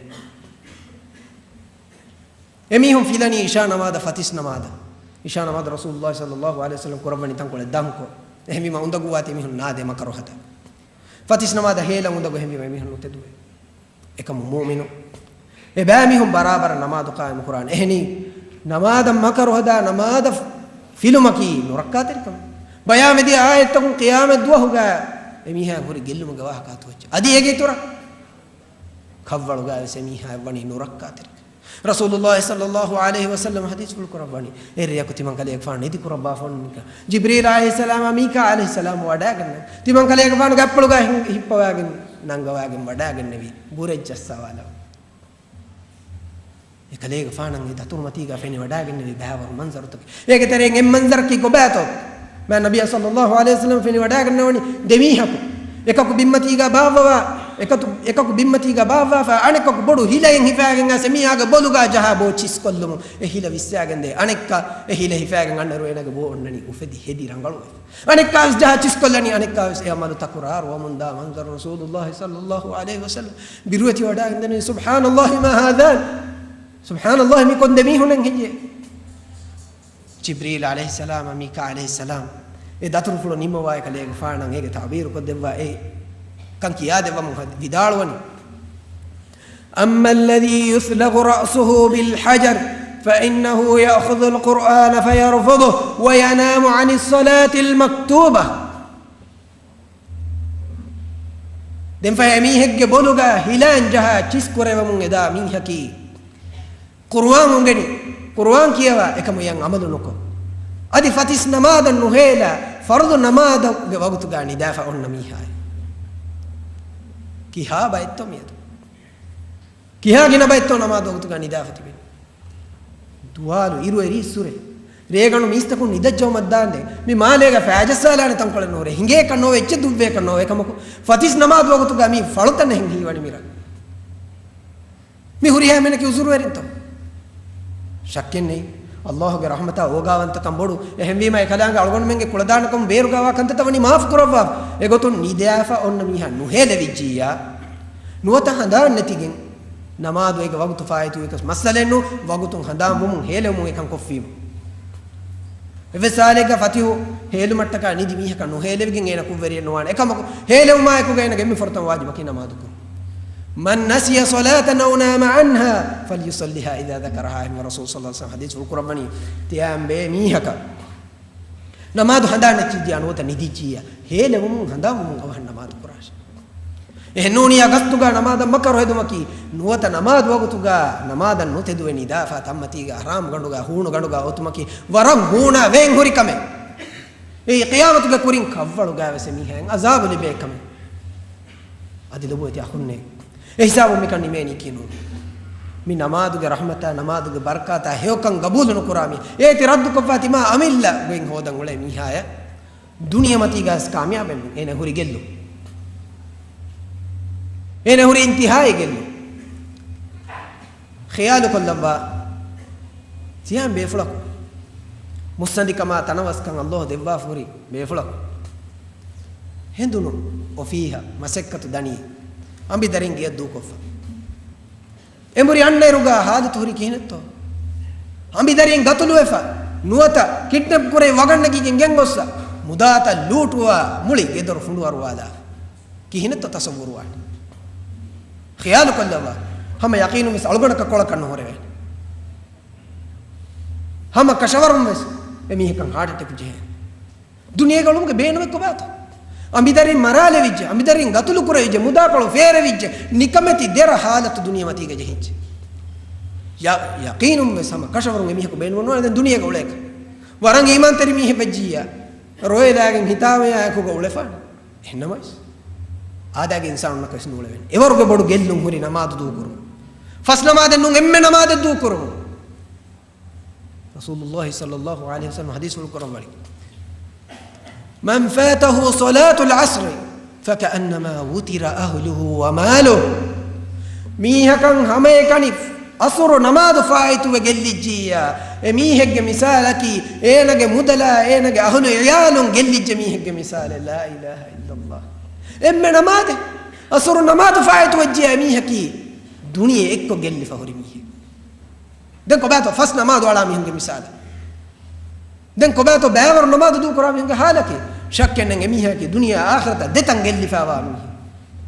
އެމީހުން ފިލަނީ އިޝާ ނަމާދަށް ފަތިސް ނަމާދަށް. އިޝާ ނަމާދު ރަސޫލުއްލާހި ޞައްލައްލާހު ޢަލައިހި ވަސައްލަމް ކުރައްވަނީ ތަންކޮޅެއް ދަންކޮށް. އެހެންވީމަ އުނދަގޫވާތީ މީހުން ނާދޭ މަކަރު ހަދާ. ފަތިސް ނަމާދަށް ހޭލަ އުނދަގޫ އެހެންވީމަ އެމީހުން ނުތެދުވޭ. އެކަމު މުއުމިނު. އެބައިމީހުން ބަރާބަރަށް ނަމާދު ޤާއިމު ކުރާނެ. އެހެނީ، ނަމާދަށް މަކަރު ހަދާ ނަމާދަށް ފިލުމަކީ ނުރައްކާތެރިކަމެއް. ބަޔާންވެދިޔަ އާޔަތްތަކުން ޤިޔާމަތް ދުވަހުގަ އެމީހާ ހުރި ގެއްލުމުގެ ވާހަކަ އަތުވެއްޖެ. އަދި އޭގެ އިތުރަށް ކަށްވަޅުގައިވެސް އެމީހާއަށް ވަނީ ނުރައްކާތެރިކަން. ރަސޫލުއްލާހި ޞައްލައްލާހު ޢަލައިހި ވަސައްލަމަ ޙަދީޘްފުޅު ކުރައްވަނީ، އެއްރެއަކު ތިމަން ކަލޭގެފާނު ނިދި ކުރައްވާފަ އޮންނަން. ޖިބްރީލް ޢަލައިހިއްސަލާމާ މީކާ ޢަލައިހިއްސަލާމު ވަޑައިގަންނަން. ތިމަން ކަލޭގެފާނުގެ އަތްޕުޅުގަ ހި-، ހިއްޕަވާގެން ނަންގަވާގެން ވަޑައިގެންނެވި. ބުރެއްޖައްސަވާލަމުން. އެކަލޭގެފާނަށް އެ ދަތުރުމަތީގަ ފެނިވަޑައިގެންނެވި ބައިވަރު މަންޒަރުތަކެއް. އޭގެ ތެރެއިން އެއް މަންޒަރަކީ ކޮބާތޯ؟ މާތް ނަބިއްޔާ ޞައްލައްލާހު ޢަލައިހި ވަސައްލަމަ ފެނިވަޑައިގަންނަވަނީ ދެމީހަކު. އެކަކު ބިންމަތީގަ ބާއްވަވާ، އެކަތު-، އެކަކު ބިންމަތީގަ ބާއްވާފަ، އަނެކަކު ބޮޑު ހިލައެއް ހިފާގެން އައިސް އެމީހާގެ ބޮލުގަ ޖަހާ ބޯ ޗިސްކޮށްލުމުން އެ ހިލަ ވިއްސާގެންދޭ. އަނެއްކާ އެ ހިލަ ހިފާގެން އަންނައިރު އޭނާގެ ބޯ އޮންނަނީ އުފެދި ހެދި ރަނގަޅުވެފަ. އަނެއްކާވެސް ޖަހާ ޗިސްކޮށްލަނީ، އަނެއްކާވެސް އެ ޢަމަލު ތަކުރާރުވަމުންދާ މަންޒަރު ރަސޫލުއްލާހި ޞައްލައްލާހު ޢަލައިހި ވަސައްލަމަ ބިރުވެތިވަޑައިގެންދެނީ. ސުބްޙާނައްލާހި މާ ހާޛާ. ސުބްޙާނައްލާހި، މި ކޮން ދެމީހުނެއް ހެއްޔޭ؟ ޖިބްރީލް ޢަލައިހިއްސަލާމް، މީކާ ޢަލައިހިއްސަލާމް އެ ދަތުރުފުޅު ނިމުމަށް ކަލޭގެފާނަށް އޭގެ ތަޢުބީރު ކޮށްދެއްވާ އެ ކަން ކިޔާދެއްވަމުން ވިދާޅުވަނީ. أما الذي يثلغ رأسه بالحجر فإنه يأخذ القرآن فيرفضه وينام عن الصلاة المكتوبة. ދެންފަހެ އެމީހެއްގެ ބޮލުގަ ހިލައިން ޖަހާ ޗިސް ކުރެވެމުން އެދާ މީހަކީ ޤުރުއާން އުނގެނި، ޤުރުއާން ކިޔަވާ އެކަމު އެއަށް ޢަމަލު ނުކޮށް، އަދި ފަތިސް ނަމާދަށް ނުހޭލާ، ފަރުޟު ނަމާދުގެ ވަގުތުގަ ނިދާފަ އޮންނަ މީހާއެއް. ކިހާ ބައެއްތޯ މިއަދު؟ ކިހާ ގިނަ ބައެއްތޯ ނަމާދު ވަގުތުގަ ނިދާފަ ތިބެނީ؟ ދުވާލު އިރު އެރީއްސުރެ. ރޭގަނޑު މީސްތަކުން ނިދަންޖެހުމަށް ދާންދެން މި މާލޭގަ ފައިޖައްސާލާނެ ތަންކޮޅެއް ނުހުރޭ. ހިނގޭކަށް ނޯވޭ، އެއްޗެއް ދުއްވޭކަށް ނޯވޭ. އެކަމަކު ފަތިސް ނަމާދު ވަގުތުގަ މީ ފަޅުތަނެއް ހީވަނީ މިރަށް. މި ހުރިހާ އެމީހަކީ ޢުޛުރުވެރިންތޯ؟ ޝައްކެއް ނެތް. އައްލާހުގެ ރަޙްމަތާ އޯގާވަންތަކަން ބޮޑު. އެހެންވީމަ އެކަލާނގެ އަޅުގަނޑުމެންގެ ކުޅަދާނަކަމުން ބޭރުގަވާ ކަންތައްތައް ވަނީ މާފު ކުރައްވާ. އެގޮތުން ނިދާފަ އޮންނަ މީހާ ނުހޭލެވިއްޖިއްޔާ، ނުވަތަ ހަނދާން ނެތިގެން ނަމާދު އޭގެ ވަގުތު ފާއިތުވިކަސް މައްސަލައެއް ނޫން. ވަގުތުން ހަނދާން ވުމުން ހޭލެވުމުން އެކަން ކޮށްފީމު. އެއްވެސް ހާލެއްގަ ފަތިހު ހޭލުމަށްޓަކާ ނިދި މީހަކަށް ނުހޭލެވިގެން އޭނަ ކުށްވެރިއެއް ނުވާނެ. އެކަމަކު ހޭލެވުމާއެކުގަ އޭނަގެ އެންމެ ފުރަތަމަ ވާޖިބަކީ ނަމާދު ކުރުން. من نسي صلاة أو نام عنها فليصلها إذا ذكرها، އެހެންވީމަ ރަސޫލު ޞައްލައްލާހު ޢަލައިހި ވަސައްލަމަ ޙަދީޘްފުޅު ކުރައްވަނީ، ތިޔައިން ބޭ މީހަކަށް ނަމާދު ހަނދާން ނެތިއްޖިއްޔާ ނުވަތަ ނިދިއްޖިއްޔާ، ހޭލެވުމުން ހަނދާންވުމުން އަވަހަށް ނަމާދު ކުރާށޭ. އެހެންނޫނިއްޔާ ގަސްތުގަ ނަމާދަށް މަކަރު ހެދުމަކީ، ނުވަތަ ނަމާދު ވަގުތުގަ ނަމާދަށް ނުތެދުވެ ނިދާފަ ތަންމަތީގަ ޙަރާމް ގަނޑުގަ ހޫނު ގަނޑުގަ އޮތުމަކީ ވަރަށް ހޫނާ ވޭން ހުރި ކަމެއް. އެއީ ޤިޔާމަތުގެ ކުރިން ކަށްވަޅުގައިވެސް އެމީހާއަށް ޢަޒާބު ލިބޭ ކަމެއް. އަދި ލޮބުވެތި އަޚުންނޭ، އެ ހިސާބުން މިކަން ނިމޭނީކީ ނޫން. މި ނަމާދުގެ ރަޙްމަތާ، ނަމާދުގެ ބަރަކާތާ ހެޔޮކަން ގަބޫލު ނުކުރާ މީ، އޭތި ރައްދުކޮށްފަ ތިމާ އަމިއްލަ ގޮތް ހޯދަން އުޅޭ މީހާޔަށް ދުނިޔެމަތީގަސް ކާމިޔާބެއް ނޫން. އޭނަ ހުރި ގެއްލުން. އޭނަ ހުރި އިންތިހާއީ ގެއްލުން. ޚިޔާލުކޮށްލައްވާ، ތިޔަން ބޭފުޅަކު، މުއްސަނދިކަމާ ތަނަވަސްކަން އައްލާހު ދެއްވާފަ ހުރި ބޭފުޅަކު، ހެނދުނު އޮފީހަށް މަސައްކަތު ދަނީ، އަނބިދަރިން ގެޔަށް ދޫކޮށްފަ. އެނބުރި އަންނައިރުގަ ހާލަތު ހުރީ ކިހިނެއްތޯ؟ އަނބިދަރީން ގަތުލުވެފަ، ނުވަތަ ކިޑްނެޕް ކުރެވި ވަގަށް ނެގިގެން ގެންގޮއްސަ، މުދާތައް ލޫޓުވާ މުޅި ގެދޮރު ފުނޑުއަރުވާލާ. ކިހިނެއްތޯ ތަސައްވުރުވާނެ؟ ޚިޔާލުކޮށްލައްވާ. ހަމަ ޔަޤީނުން ވެސް އަޅުގަނޑަކަށް ކޮޅަކަށް ނުހުރެވޭނެ. ހަމަ ކަށަވަރުން ވެސް އެ މީހަކަށް ހާޓް އެޓެކް ޖެހޭ. ދުނިޔޭގަ އުޅުމުގެ ބޭނުމެއް ކޮބާތޯ؟ އަނބިދަރިން މަރާލެވިއްޖެ، އަނބިދަރިން ގަތުލު ކުރެވިއްޖެ، މުދާކޮޅު ފޭރެވިއްޖެ، ނިކަމެތި ދެރަ ހާލަތު ދުނިޔެ މަތީގަ ޖެހިއްޖެ. ޔަ-، ޔަޤީނުން ވެސް ހަމަ ކަށަވަރުން އެ މީހަކު ބޭނުމެއް ނުވާނެ ދެން ދުނިޔޭގަ އުޅޭކަށް. ވަރަށް އީމާންތެރި މީހެއް ވެއްޖިއްޔާ، ރޮއެލާގެން ހިތާމަޔާއެކުގަ އުޅެފާނެ. އެހެންނަމަވެސް، އާދައިގެ އިންސާނުންނަކަށް ވެސް ނޫޅެވޭނެ. އެވަރުގެ ބޮޑު ގެއްލުން ހުރި ނަމާދު ދޫކުރުން. ފަސް ނަމާދެއް ނޫން، އެންމެ ނަމާދެއް ދޫކުރުން. ރަސޫލުﷲ ޞައްލަﷲ ޢަލައިހި ވަސައްލަމަ ޙަދީޘްފުޅު ކުރައްވަނީ، من فاته صلاة العصر فكأنما وتر أهله وماله. މީހަކަށް ހަމައެކަނި ޢަޞުރު ނަމާދު ފާއިތުވެ ގެއްލިއްޖިއްޔާ، އެ މީހެއްގެ މިސާލަކީ، އޭނަގެ މުދަލާ، އޭނަގެ އަހުލު ޢިޔާލުން ގެއްލިއްޖެ މީހެއްގެ މިސާލެއް. لا إله إلا الله. އެންމެ ނަމާދެއް، ޢަޞުރު ނަމާދު ފާއިތުވެއްޖިއްޔާ، އެ މީހަކީ ދުނިޔެ އެއްކޮށް ގެއްލިފަ ހުރި މީހެއް. ދެން ކޮބާތޯ ފަސް ނަމާދު އަޅާ މީހުންގެ މިސާލަށް؟ ދެން ކޮބާތޯ ބައިވަރު ނަމާދު ދޫކުރާ މީހުންގެ ހާލަކީ؟ ޝައްކެއް ނެތް އެ މީހަކީ ދުނިޔެ އާޚިރަތަށް ދެތަން ގެއްލިފައިވާ މީހެއް.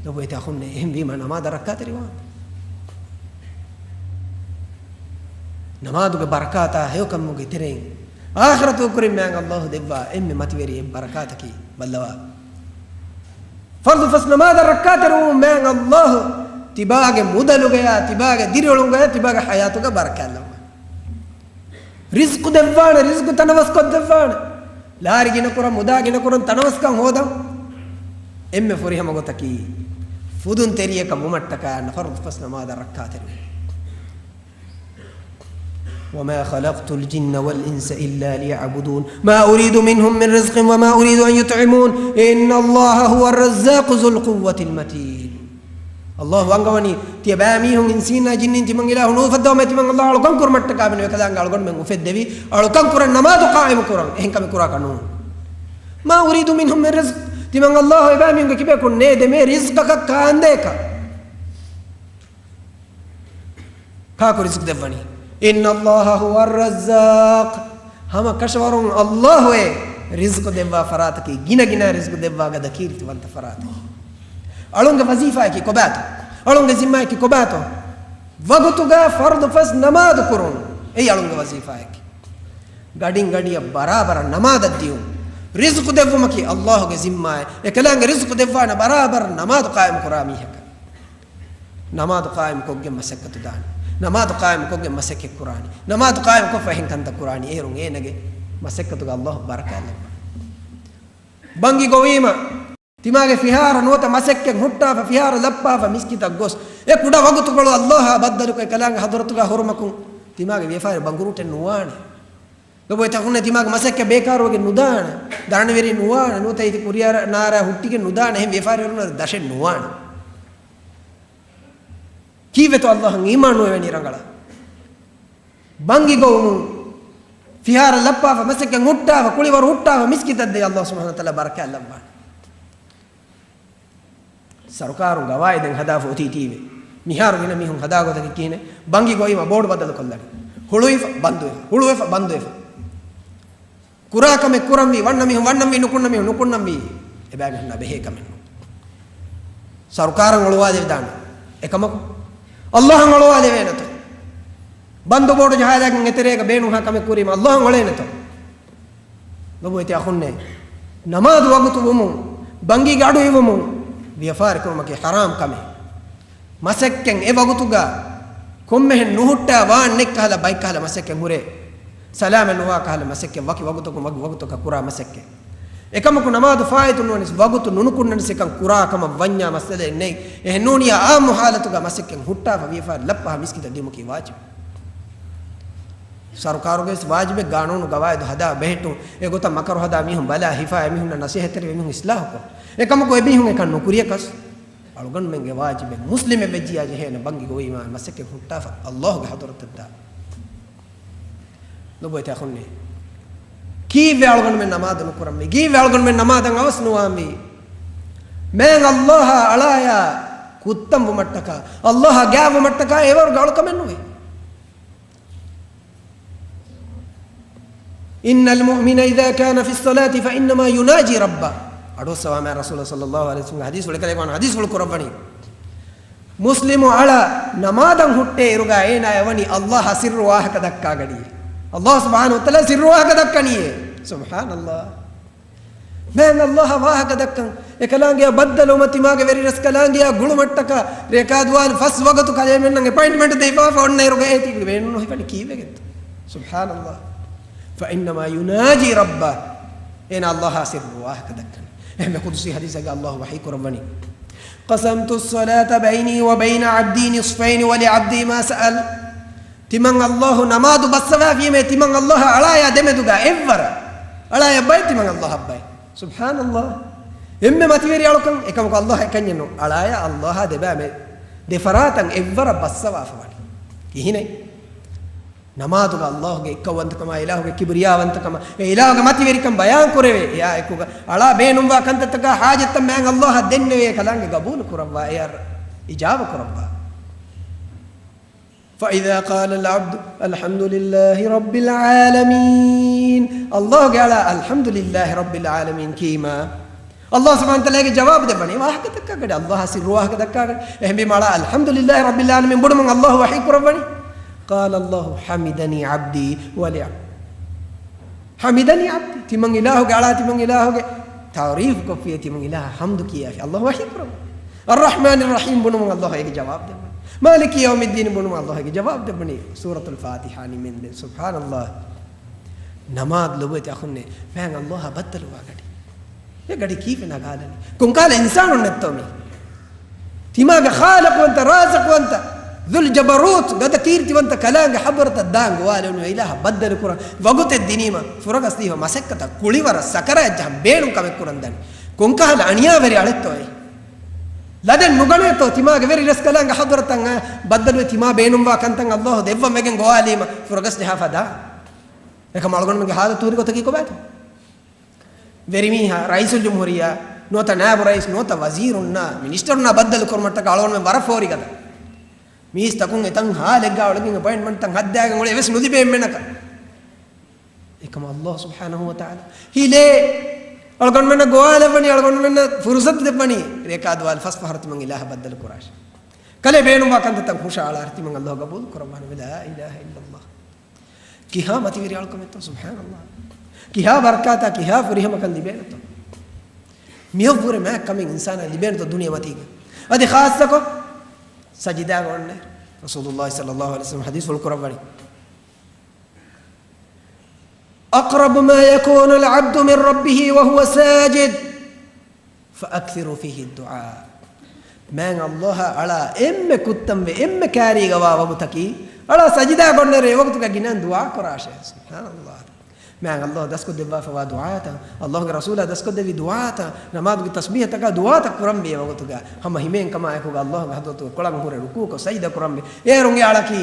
ލޮބުވެތި އަޚުންނޭ، އެހެންވީމަ ނަމާދަށް ރައްކާތެރިވާން. ނަމާދުގެ ބަރަކާތާ ހެޔޮކަމުގެ ތެރެއިން އާޚިރަތުގެ ކުރިން މާތް ﷲ ދެއްވާ އެންމެ މަތިވެރި އެއް ބަރަކާތަކީ ބައްލަވާ. ފަރުޟު ފަސް ނަމާދަށް ރައްކާތެރިވުމުން މާތް ﷲ ތިބާގެ މުދަލުގަޔާ، ތިބާގެ ދިރިއުޅުމުގަޔާ، ތިބާގެ ޙަޔާތުގަ ބަރަކާތްލައްވާ. ރިޒްޤު ދެއްވާނެ، ރިޒްޤު ތަނަވަސްކޮށްދެއްވާނެ. ލާރި ގިނަކުރަން، މުދާ ގިނަކުރަން، ތަނަވަސްކަން ހޯދަން. އެންމެ ފުރިހަމަ ގޮތަކީ، ފުދުންތެރިޔަކަށް ވުމަށްޓަކާ ފަރުޟު ފަސް ނަމާދަށް ރައްކާތެރިވުން. وما خلقت الجن والإنس إلا ليعبدون ما أريد منهم من رزق وما أريد أن يطعمون إن الله هو الرزاق ذو القوة المتين. ﷲ އަންގަވަނީ، ތިޔަބައިމީހުން އިންސީންނާ ޖިންނީން ތިމަން އިލާހު ނުއުފައްދަވަމޭ، ތިމަން ﷲ އަޅުކަން ކުރުމަށްޓަކާ ބެނިވެ ކަލާނގެ އަޅުގަނޑުމެން އުފެއްދެވީ، އަޅުކަން ކުރަން، ނަމާދު ޤާއިމު ކުރަން، އެހެން ކަމެއް ކުރާކަށް ނޫން. ما أريد منهم من رزق، ތިމަން ﷲ އެބައިމީހުންގެ ކިބަޔަކުން ނޭދެމޭ ރިޒްޤަކަށް ކާންދޭކަށް. ކާކު ރިޒްޤު ދެއްވަނީ؟ إن الله هو الرزاق. ހަމަ ކަށަވަރުން ﷲ އޭ ރިޒްޤު ދެއްވާ ފަރާތަކީ، ގިނަ ގިނަ ރިޒްޤު ދެއްވާ ގަދަ ކީރިތިވަންތަ ފަރާތަކީ. އަޅުންގެ ވަޒީފާއަކީ ކޮބާތޯ؟ އަޅުންގެ ޒިންމާއަކީ ކޮބާތޯ؟ ވަގުތުގަ ފަރުޟު ފަސް ނަމާދު ކުރުން. އެއީ އަޅުންގެ ވަޒީފާއަކީ. ގަޑިން ގަޑިއަށް ބަރާބަރަށް ނަމާދަށް ދިޔުން. ރިޒްޤު ދެއްވުމަކީ ﷲ ގެ ޒިންމާއެއް. އެކަލާނގެ ރިޒްޤު ދެއްވާނެ ބަރާބަރަށް ނަމާދު ޤާއިމު ކުރާ މީހަކަށް. ނަމާދު ޤާއިމު ކޮށްގެން މަސައްކަތު ދާނެ. ނަމާދު ޤާއިމު ކޮށްގެން މަސައްކަތް ކުރާނެ. ނަމާދު ޤާއިމު ކޮށްފަ އެހެން ކަންތައް ކުރާނީ. އޭރުން އޭނަގެ މަސައްކަތުގަ ﷲ ބަރަކާތް ލައްވާނެ. ބަންގި ގޮވީމަ، ތިމާގެ ފިހާރަ ނުވަތަ މަސައްކަތް ހުއްޓާފަ، ފިހާރަ ލައްޕާފަ، މިސްކިތަށް ގޮސް، އެ ކުޑަ ވަގުތުކޮޅު ﷲ އާ ބައްދަލުކޮށް އެކަލާނގެ ޙަޟްރަތުގަ ހުރުމަކުން، ތިމާގެ ވިޔަފާރި ބަނގުރޫޓެއް ނުވާނެ. ލޮބުވެ ތަކުންނެ ތިމާގެ މަސައްކަތް ބޭކާރުވެގެން ނުދާނެ. ދަރަނިވެރި ނުވާނެ. ނުވަތަ އިތި ކުރިއަރަ ނާރާ ހުއްޓިގެން ނުދާނެ. އެހެން ވިޔަފާރިވެރިންނަށް ދަށެއް ނުވާނެ. ކީއްވެތޯ ﷲ އަށް އީމާން ނުވެވެނީ ރަނގަޅަށް؟ ބަންގި ގޮވުމުން، ފިހާރަ ލައްޕާފަ، މަސައްކަތް ހުއްޓާފަ، ކުޅިވަރު ހުއްޓާފަ، މިސްކިތަށް ދޭ ﷲ ސުބްޙާނަހޫ ވަތަޢާލާ ބަރަކާތް ލައްވާނެ. ސަރުކާރުން ގަވާއިދެއް ހަދާފަ އޮތީތީވެ. މިހާރު ގިނަ މީހުން ހަދާ ގޮތަކީ ކިހިނެއް؟ ބަންގި ގޮވީމަ ބޯޑު ބަދަލުކޮށްލަނީ. ހުޅުވިފަ، ބަންދުވެފަ، ހުޅުވެފަ، ބަންދުވެފަ. ކުރާ ކަމެއް ކުރަންވީ، ވަންނަ މީހުން ވަންނަންވީ، ނުކުންނަ މީހުން ނުކުންނަންވީ. އެބައިމީހުންނާ ބެހޭ ކަމެއް ނޫން. ސަރުކާރަށް އޮޅުވާލެވިދާނެ. އެކަމަކު، ﷲ އަށް އޮޅުވާލެވޭނެތޯ؟ ބަންދު ބޯޑު ޖަހާލާގެން އެތެރޭގަ ބޭނުންހާ ކަމެއް ކުރީމަ ﷲ އަށް އޮޅޭނެތޯ؟ ލޮބުވެތި އަޚުންނޭ، ނަމާދު ވަގުތު ވުމުން، ބަންގީގެ އަޑު އިވުމުން، ވިޔަފާރި ކުރުމަކީ ޙަރާމް ކަމެއް. މަސައްކަތް އެ ވަގުތުގަ ކޮންމެހެން ނުހުއްޓާ ވާން ނެތް ކަހަލަ ބައެއް ކަހަލަ މަސައްކަތް ހުރޭ. ސަލާމަތް ނުވާ ކަހަލަ މަސައްކަތް، ވަކި ވަގުތަކުން ވަކި ވަގުތަކަށް ކުރާ މަސައްކަތް. އެކަމަކު ނަމާދު ފާއިތު ނުވަނީސް ވަގުތު ނުނުކުންނަނީސް އެކަން ކުރާ ކަމަށް ވަންޏާ މައްސަލައެއް ނެތް. އެހެން ނޫނިއްޔާ އާއްމު ހާލަތުގަ މަސައްކަތް ހުއްޓާފަ ވިޔަފާރި ލައްޕަހަ މިސްކިތަށް ދިއުމަކީ ވާޖިބެއް. ސަރުކާރުގެ ވެސް ވާޖިބެއް ގާނޫނު ގަވާއިދު ހަދާ ބެހެއްޓުން. އެގޮތަށް މަކަރު ހަދާ މީހުން ބަލާ ހިފާ އެމީހުންނަށް ނަސޭހަތްތެރިވެ މީހުން އިސްލާހުކޮށް. އެކަމަކު އެމީހުން އެކަން ނުކުރިޔަކަސް އަޅުގަނޑުމެންގެ ވާޖިބެއް މުސްލިމެއް ވެއްޖިޔާ ޖެހޭނެ ބަންގި ގޮވީމާ މަސައްކަތް ހުއްޓާފަ ﷲ ގެ ޙަޟްރަތަށް ދާ. ލޮބުވެތި އަޚުންނޭ. ކީއްވެ އަޅުގަނޑުމެން ނަމާދު ނުކުރަންވީ؟ ކީއްވެ އަޅުގަނޑުމެން ނަމާދަށް އަވަސް ނުވާންވީ؟ މޭން ﷲ އާ އަޅާޔާ ކުއްތަން ވުމަށްޓަކާ، ﷲ އާ ގާތް ވުމަށްޓަކާ އެވަރުގެ އަޅުކަމެއް ނުވޭ. إن المؤمن إذا كان في الصلاة فإنما يناجي ربه. އަޑުއައްސަވާ މާތް ރަސޫލާ ޞައްލަﷲ ޢަލައިހި ވަސައްލަމްގެ ޙަދީޘްފުޅު ކަލޭގެފާނު ޙަދީޘްފުޅު ކުރައްވަނީ. މުސްލިމު އަޅާ ނަމާދަށް ހުއްޓޭ އިރުގަ އޭނާޔަށް ވަނީ ﷲ އާ ސިއްރު ވާހަކަ ދައްކާ ގަޑިއެއް. ﷲ ސުބްޙާނަހޫ ވަތަޢާލާ ސިއްރު ވާހަކަ ދައްކަނީއޭ. ސުބްޙާނަﷲ. މާތް ﷲ އާ ވާހަކަ ދައްކަން. އެކަލާނގެއާ ބައްދަލުވުމަށް ތިމާގެ ވެރިރަސްކަލާނގެއާ ގުޅުމަށްޓަކާ ރެކާދުވާލު ފަސް ވަގުތު ކަލޭމެންނަށް އެޕޮއިންޓްމަންޓް ދެއްވާފަ އޮންނަ އިރުގަ އޭތި ބޭނުން ނުހިފަނީ ކީއްވެގެންތޯ؟ ސުބްޙާނަﷲ. فإنما يناجي ربه. އޭނާ ﷲ އާ ސިއްރު ވާހަކަ ދައްކަނީ. އެހެންވެ ޤުދުސީ ޙަދީޘެއްގަ ﷲ ވަޙީ ކުރައްވަނީ، قسمت الصلاة بيني وبين عبدي نصفين ولعبدي ما سأل. ތިމަން ﷲ ނަމާދު ބައްސަވާފީމޭ ތިމަން ﷲ އާ އަޅާޔާ ދެމެދުގަ އެއްވަރަށް. އަޅާޔަށް ބައެއް ތިމަން ﷲ އަށް ބައެއް. ސުބްޙާނަﷲ. އެންމެ މަތިވެރި އަޅުކަން އެކަމަކު ﷲ އާ އެކަންޏެއް ނޫން. އަޅާޔާ ﷲ އާ ދެބައިމެ ދެފަރާތަށް އެއްވަރަށް ބައްސަވާފަ ވަނީ. ކިހިނެއް؟ ނަމާދުގަ ﷲ ގެ އެއްކައުވަންތަކަމާ، އިލާހުގެ ކިބްރިޔާވަންތަކަމާ، އެ އިލާހުގެ މަތިވެރިކަން ބަޔާން ކުރެވޭ. އެއާ އެކުގަ އަޅާ ބޭނުންވާ ކަންތައްތަކާ ޙާޖަތްތައް މާތް ﷲ އާ ދެންނެވޭ، ކަލާނގެ ގަބޫލު ކުރައްވާ، އެއަށް އިޖާބަ ކުރައްވާ. فإذا قال العبد الحمد لله رب العالمين، ﷲ ގެ އަޅާ الحمد لله رب العالمين ކީމާ، ﷲ ސުބްޙާނަހޫ ވަތަޢާލާގެ ޖަވާބު ދެއްވަނީ ވާހަކަ ދައްކާ ގަޑި، ﷲ އާ ސިއްރު ވާހަކަ ދައްކާ ގަޑި. އެހެންވީމަ އަޅާ الحمد لله رب العالمين ބުނުމުން ﷲ ވަޙީ ކުރައްވަނީ، قال الله حمدني عبدي ولعبدي. حمدني عبدي، ތިމަން އިލާހުގެ އަޅާ، ތިމަން އިލާހުގެ ތަޢުރީފު ކޮށްފިއޭ، ތިމަން އިލާހަށް ޙަމްދު ކިޔާފި ﷲ ވަޙީ ކުރައްވަނީ. الرحمن الرحيم ބުނުމުން ﷲ އޭގެ ޖަވާބު ދެއްވަނީ. مالك يوم الدين ބުނުމުން ﷲ އޭގެ ޖަވާބު ދެއްވަނީ. ސޫރަތުލް ފާތިޙާ ނިމެންދެން. ސުބްޙާނަﷲ. ނަމާދު ލޮބުވެތި އަޚުންނޭ، މާތް ﷲ އާ ބައްދަލުވާ ގަޑި. އެ ގަޑި ކީއްވެ ނަގާލަނީ؟ ކޮންކަހަލަ އިންސާނުންނެއްތޯ މީ؟ ތިމާގެ ޚާލިޤުވަންތަ، ރާޒިޤުވަންތަ، ޛުލްޖަބަރޫތު، ގަދަ ކީރިތިވަންތަ ކަލާނގެ ޙަޟްރަތަށް ދާން ގޮވާލެވުނު އިލާހަށް ބައްދަލުކުރަން ވަގުތެއް ދިނީމަ، ފުރަގަސްދީފަ މަސައްކަތަށް ކުޅިވަރަށް ސަކަރާތް ޖަހަން ބޭނުން ކަމެއް ކުރަން ދަނީ. ކޮންކަހަލަ އަނިޔާވެރި އަޅެއްތޯ އެ؟ ލަދެއް ނުގަނޭތޯ ތިމާގެ ވެރި ރަސްކަލާނގެ ޙަޟްރަތަށް އައި ބައްދަލުވެ ތިމާ ބޭނުންވާ ކަންތައް ﷲ ދެއްވަން ވެގެން ގޮވާލީމަ ފުރަގަސް ޖަހާފަ ދާ. އެކަމް އަޅުގަނޑުމެންގެ ޙާލަތު ހުރި ގޮތަކީ ކޮބާތޯ؟ ވެރިމީހާ، ރައީސުލްޖުމްހޫރިއްޔާ ނުވަތަ ނާއިބު ރައީސް ނުވަތަ ވަޒީރުންނާ މިނިސްޓަރުންނާ ބައްދަލު ކުރުމަށްޓަކާ އަޅުގަނޑުމެން ވަރަށް ފޯރިގަދަ. މީސްތަކުން އެތަން ޙާލެއްގަ އުޅެގެން އެޕޮއިންޓްމަންޓްތައް ހައްދާގެން އުޅޭ އެވެސް ނުލިބޭ އެންމެނަކަށް. އެކަމަށް ﷲ ސުބްޙާނަހޫ ވަތަޢާލާ ހިލޭ އަޅުގަނޑުމެންނަށް ގޮވާލައްވަނީ، އަޅުގަނޑުމެންނަށް ފުރުޞަތު ދެއްވަނީ، ރޭކާދުވާލު ފަސް ފަހަރު ތިމަން އިލާހަށް ބައްދަލު ކުރާށޭ. ކަލޭ ބޭނުންވާ ކަންތައްތައް ހުށައަޅާ ތިމަން ﷲ ގަބޫލު ކުރައްވާނެ. لا إله إلا الله. ކިހާ މަތިވެރި އަޅުކަމެއްތޯ، ސުބްޙާނަﷲ. ކިހާ ބަރަކާތާ، ކިހާ ފުރިހަމަކަން ލިބޭނެތޯ. މިއަށްވުރެ މާތް ކަމެއް އިންސާނާ ލިބޭނެތޯ ދުނިޔެމަތީގަ. އަދި ޚާއްޞަކޮށް ސަޖިދާގަ އޮންނަ ރަސޫލުﷲ ޞައްލަﷲ ޢަލައިހި ވަސައްލަމް ޙަދީޘްފުޅު ކުރައްވަނީ، أقرب ما يكون العبد من ربه وهو ساجد فأكثروا فيه الدعاء. މާތް ﷲ އާ އަޅާ އެންމެ ކުއްތަންވެ އެންމެ ކާރީގަވާ ވަގުތަކީ، އަޅާ ސަޖިދާގަ އޮންނައިރު އެވަގުތުގަ ގިނައިން ދުޢާ ކުރާށޭ. ސުބްޙާނަﷲ. މާތް ﷲ ދަސްކޮށްދެއްވާފަވާ ދުޢާތައް، ﷲގެ ރަސޫލާ ދަސްކޮށްދެއްވި ދުޢާތައް، ނަމާދުގެ ތަސްބީޙަތަކާ ދުޢާތައް ކުރަންވީ އެވަގުތުގަ. ހަމަ ހިމޭންކަމާ އެކުގަ ﷲގެ ޙަޟްރަތުގެ ކޮޅަށް ހުރެ ރުކޫޢުކޮށް ސަޖިދަ ކުރަންވީ. އޭރުން އެ އަޅަކީ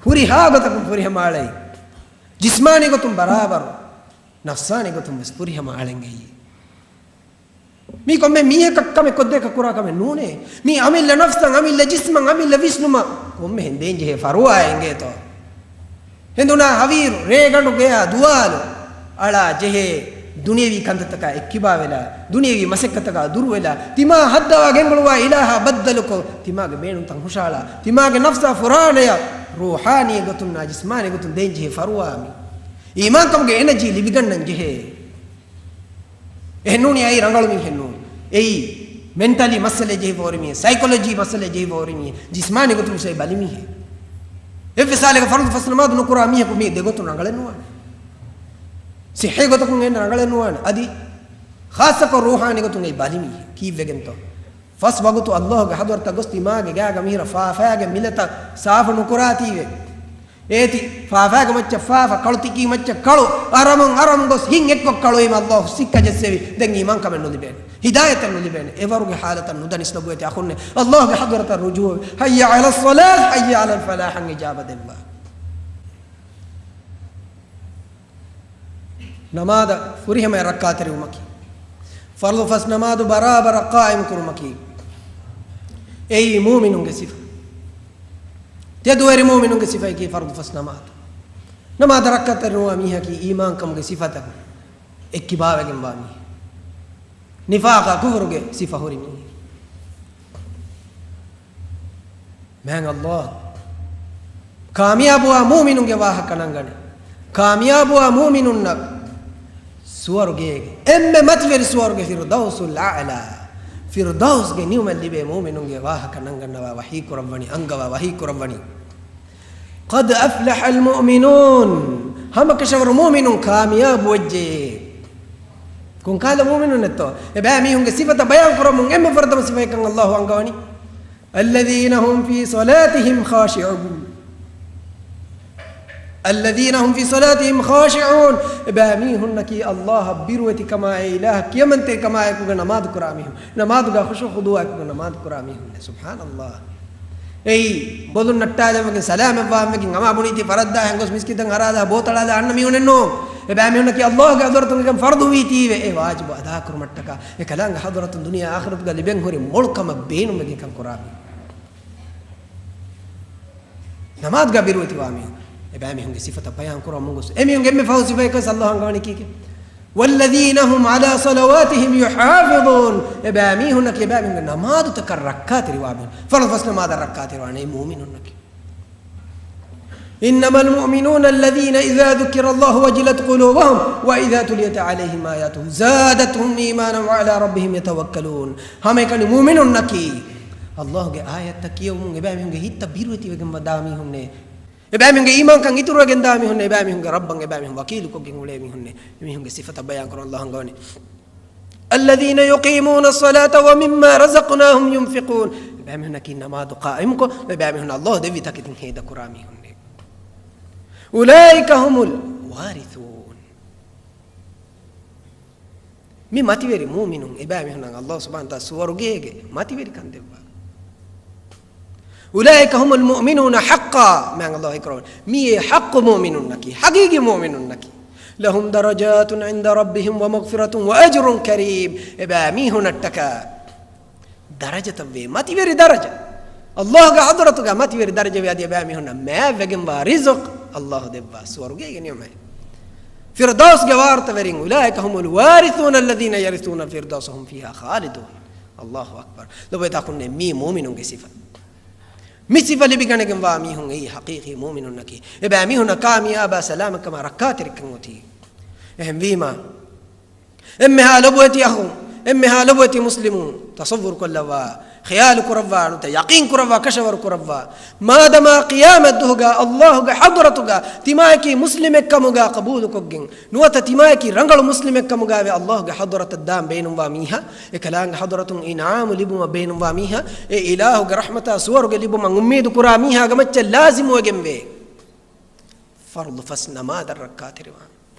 ހުރިހާ ގޮތަކުން ފުރިހަމަ އަޅެއް. ޖިސްމާނީ ގޮތުން ބަރާބަރު، ނަފްސާނީ ގޮތުން ވެސް ފުރިހަމަ އަޅެއް އެއީ. މީ ކޮންމެ މީހަކަށް ކަމެއް ކޮށްދޭކަށް ކުރާ ކަމެއް ނޫނޭ. މީ އަމިއްލަ ނަފްސަށް، އަމިއްލަ ޖިސްމަށް، އަމިއްލަ ވިސްނުމަށް ކޮންމެހެން ދޭންޖެހޭ ފަރުވާއެއް އިނގޭތޯ. ހެނދުނާ ހަވީރު، ރޭގަނޑު ގެޔާ ދުވާލު އަޅާ ޖެހޭ ދުނިޔެވީ ކަންތައްތަކާ އެއްކިބާވެލާ، ދުނިޔެވީ މަސައްކަތަކާ ދުރުވެލާ، ތިމާ ހައްދަވާ ގެންގުޅުވާ އިލާހާ ބައްދަލުކޮށް، ތިމާގެ ބޭނުންތައް ހުށައަޅާ، ތިމާގެ ނަފްސާ ފުރާނަޔަށް ރޫޙާނީ ގޮތުންނާ ޖިސްމާނީ ގޮތުން ދޭންޖެހޭ ފަރުވާ މީ. އީމާންކަމުގެ އެނަޖީ ލިބިގަންނަން ޖެހޭ. އެހެންނޫނީ އެއީ ރަނގަޅު މީހެއް ނޫން. އެއީ މެންޓަލީ މައްސަލައެއް ޖެހިފަ ހުރި މީހެއް، ސައިކޮލޮޖީ މައްސަލައެއް ޖެހިފަ ހުރި މީހެއް، ޖިސްމާނީ ގޮތުން ވެސް އެއީ ބަލި މީހެއް. އެއްވެސް ހާލެއްގަ ފަރުޟު ފަސް ނަމާދު ނުކުރާ މީހަކު މީ ދެގޮތުން ރަނގަޅެއް ނުވާނެ. ޞިއްޙީ ގޮތަކުން އެންނަ ރަނގަޅެއް ނުވާނެ. އަދި ޚާއްޞަކޮށް ރޫޙާނީ ގޮތުން އެއީ ބަލި މީހެއް. ކީއްވެގެންތޯ؟ ފަސް ވަގުތު ﷲގެ ޙަޟްރަތަށް ގޮސް ތިމާގެ ގާގަ މިހިރަ ފާފާގެ މިލަތައް ސާފު ނުކުރާތީވެ. އޭތި ފާފާގެ މައްޗަށް ފާފަ، ކަޅު ތިކީ މައްޗަށް ކަޅު، އަރަމުން އަރަމުން ގޮސް ހިތް އެއްކޮށް ކަޅުވީމަ ﷲ ސިއްކަ ޖެއްސެވި. ދެން އީމާންކަމެއް ނުލިބޭނެ. ހިދާޔަތެއް ނުލިބޭނެ. އެވަރުގެ ޙާލަތަށް ނުދަނިސް ލޮބުވެތި އަޚުންނޭ، ﷲގެ ޙަޟްރަތަށް ރުޖޫޢަވެ، حي على الصلاة، حي على الفلاح އަށް އިޖާބަ ދެއްވާ. ނަމާދަށް ފުރިހަމަޔަށް ރައްކާތެރިވުމަކީ، ފަރުޟު ފަސް ނަމާދު ބަރާބަރަށް ޤާއިމު ކުރުމަކީ، އެއީ މޫމިނުންގެ ސިފަ. ތެދުވެރި މޫމިނުންގެ ސިފައަކީ ފަރުޟު ފަސް ނަމާދު. ނަމާދަށް ރައްކާތެރިނުވާ މީހަކީ އީމާންކަމުގެ ސިފަތައް އެއްކިބާވެގެންވާ މީހެއް. ނިފާޤާ ކުފުރުގެ ސިފަ ހުރި މީހެއް. މާތް ﷲ ކާމިޔާބުވާ މޫމިނުންގެ ވާހަކަ ނަންގަނެ. ކާމިޔާބުވާ މޫމިނުންނަށް ސުވަރުގޭގެ އެންމެ މަތިވެރި ސުވަރުގެ ފިރުދައުސުލް އަޢްލާ، ފިރުދައުސްގެ ނިޢުމަތް ލިބޭ މޫމިނުންގެ ވާހަކަ ނަންގަންނަވާ ވަޙީ ކުރައްވަނީ، އަންގަވާ ވަޙީ ކުރައްވަނީ. قد أفلح المؤمنون، ހަމަކަށަވަރު މޫމިނުން ކާމިޔާބުވެއްޖެ. ކޮންކަހަލަ މޫމިނުންނެއްތޯ؟ އެބައިމީހުންގެ ސިފަތައް ބަޔާން ކުރަމުން އެންމެ ފުރަތަމަ ސިފައެއްކަން ﷲ އަންގަވަނީ. الذين هم في صلاتهم خاشعون. الذين هم في صلاتهم خاشعون. އެބައިމީހުންނަކީ ﷲ އަށް ބިރުވެތިކަމާއި، އިލާހަށް ކިޔަމަންތެރިކަމާއެކުގަ ނަމާދު ކުރާ މީހުން. ނަމާދުގަ ޚުޝޫޢު ޚުޟޫޢައެކުގަ ނަމާދު ކުރާ މީހުންނޭ. ސުބްޙާނަﷲ. އެއީ، ބޮލުން ނައްޓާލަންވެގެން، ސަލާމަތްވާންވެގެން، އަމާ ބުނީތީ ފަރައްދާ ހެން ގޮސް މިސްކިތަށް އަރާލާ ބޯތަޅާލާ އަންނަ މީހުނެއް ނޫން. އެބައިމީހުންނަކީ ﷲގެ ޙަޟްރަތުން އެކަން ފަރުޟު ވީތީވެ، އެ ވާޖިބު އަދާކުރުމަށްޓަކާ، އެކަލާނގެ ޙަޟްރަތުން ދުނިޔެ އާޚިރަތުގަ ލިބެން ހުރި މޮޅު ކަމަށް ބޭނުންވެގެން ކަން ކުރާ މީހުން. ނަމާދުގަ ބިރުވެތިވާ މީހުން. އެބައިމީހުންގެ ސިފަތައް ބަޔާން ކުރަމުން ގޮސް، އެމީހުންގެ އެންމެ ފަހު ސިފައެއް ވެސް ﷲ އަންގަވަނީ ކީކޭ؟ والذين هم على صلواتهم يحافظون. އެބައިމީހުންނަކީ އެބައިމީހުންގެ ނަމާދުތަކަށް ރައްކާތެރިވާ މީހުން. ފަރުޟު ފަސް ނަމާދަށް ރައްކާތެރިވާނެ މޫމިނުންނަކީ. إنما المؤمنون الذين إذا ذكر الله وجلت قلوبهم وإذا تليت عليهم آياته زادتهم إيمانا وعلى ربهم يتوكلون. ހަމައެކަނި މޫމިނުންނަކީ، ﷲގެ އާޔަތްތައް ކިޔެވުމުން އެބައިމީހުންގެ ހިތްތައް ބިރުވެތިވެގެން ވަދާ މީހުންނޭ. އެބައިމީހުންގެ އީމާންކަން އިތުރުވެގެން ދާ މީހުންނޭ. އެބައިމީހުންގެ ރައްބަށް އެބައިމީހުން ވަކީލުކޮށްގެން އުޅޭ މީހުންނޭ. އެމީހުންގެ ސިފަތައް ބަޔާން ކުރަން ﷲ އަންގަވަނީ. الذين يقيمون الصلاة ومما رزقناهم ينفقون. އެބައިމީހުންނަކީ ނަމާދު ޤާއިމުކޮށް، އެބައިމީހުން ﷲ ދެއްވި ތަކެތިން ހޭދަކުރާ މީހުންނޭ. أولئك هم الوارثون. މި މަތިވެރި މޫމިނުން، އެބައިމީހުންނަށް ﷲ ސުބްޙާނަހޫ ވަތަޢާލާ ސުވަރުގޭގެ މަތިވެރިކަން ދެއްވާ. أولئك هم المؤمنون حقا. މާތް ﷲ އިޤްރާރު، މިއީ ޙައްޤު މޫމިނުންނަކީ، ޙަޤީޤީ މޫމިނުންނަކީ. لهم درجات عند ربهم ومغفرة وأجر كريم. އެބައިމީހުންނަށްޓަކާ ދަރަޖަތައްވޭ، މަތިވެރި ދަރަޖަ. ﷲގެ ޙަޟްރަތުގަ މަތިވެރި ދަރަޖަ ވޭ. އަދި އެބައިމީހުންނަށް މާތްވެގެންވާ ރިޒުޤު ﷲ ދެއްވާ، ސުވަރުގޭގެ ނިޢުމަތް. ފިރްދައުސްގެ ވާރުތަވެރިން، أولئك هم الوارثون الذين يرثون الفردوس هم فيها خالدون. الله أكبر. ލޮބުވެތި އަޚުންނޭ، މީ މޫމިނުންގެ ސިފަ. މި ސިފަ ލިބިގަނެގެންވާ މީހުން އެއީ ޙަޤީޤީ މޫމިނުންނަކީ. އެބައިމީހުންނަށް ކާމިޔާބާ ސަލާމަތްކަމާ ރައްކާތެރިކަން އޮތީ. އެހެންވީމާ، އެންމެހާ ލޮބުވެތި އަޚުން، އެންމެހާ ލޮބުވެތި މުސްލިމުން، ތަޞައްވުރު ކޮށްލައްވާ، ޚިޔާލު ކުރައްވާ، ނުވަތަ ޔަޤީން ކުރައްވާ، ކަށަވަރު ކުރައްވާ، މާދަމާ ޤިޔާމަތް ދުހުގަ ﷲގެ ޙަޟްރަތުގަ ތިމާޔަކީ މުސްލިމެއްކަމުގަ ޤަބޫލުކޮށްގެން، ނުވަތަ ތިމާޔަކީ ރަނގަޅު މުސްލިމެއްކަމުގައި ﷲގެ ޙަޟްރަތަށް ދާން ބޭނުންވާ މީހާ، އެކަލާނގެ ޙަޟްރަތުން އިންޢާމު ލިބުމަށް ބޭނުންވާ މީހާ، އެ އިލާހުގެ ރަޙްމަތާ ސުވަރުގެ ލިބުމަށް އުއްމީދު ކުރާ މީހާގެ މައްޗަށް ލާޒިމުވެގެންވޭ ފަރުޟު ފަސް ނަމާދަށް ރައްކާތެރިވާން.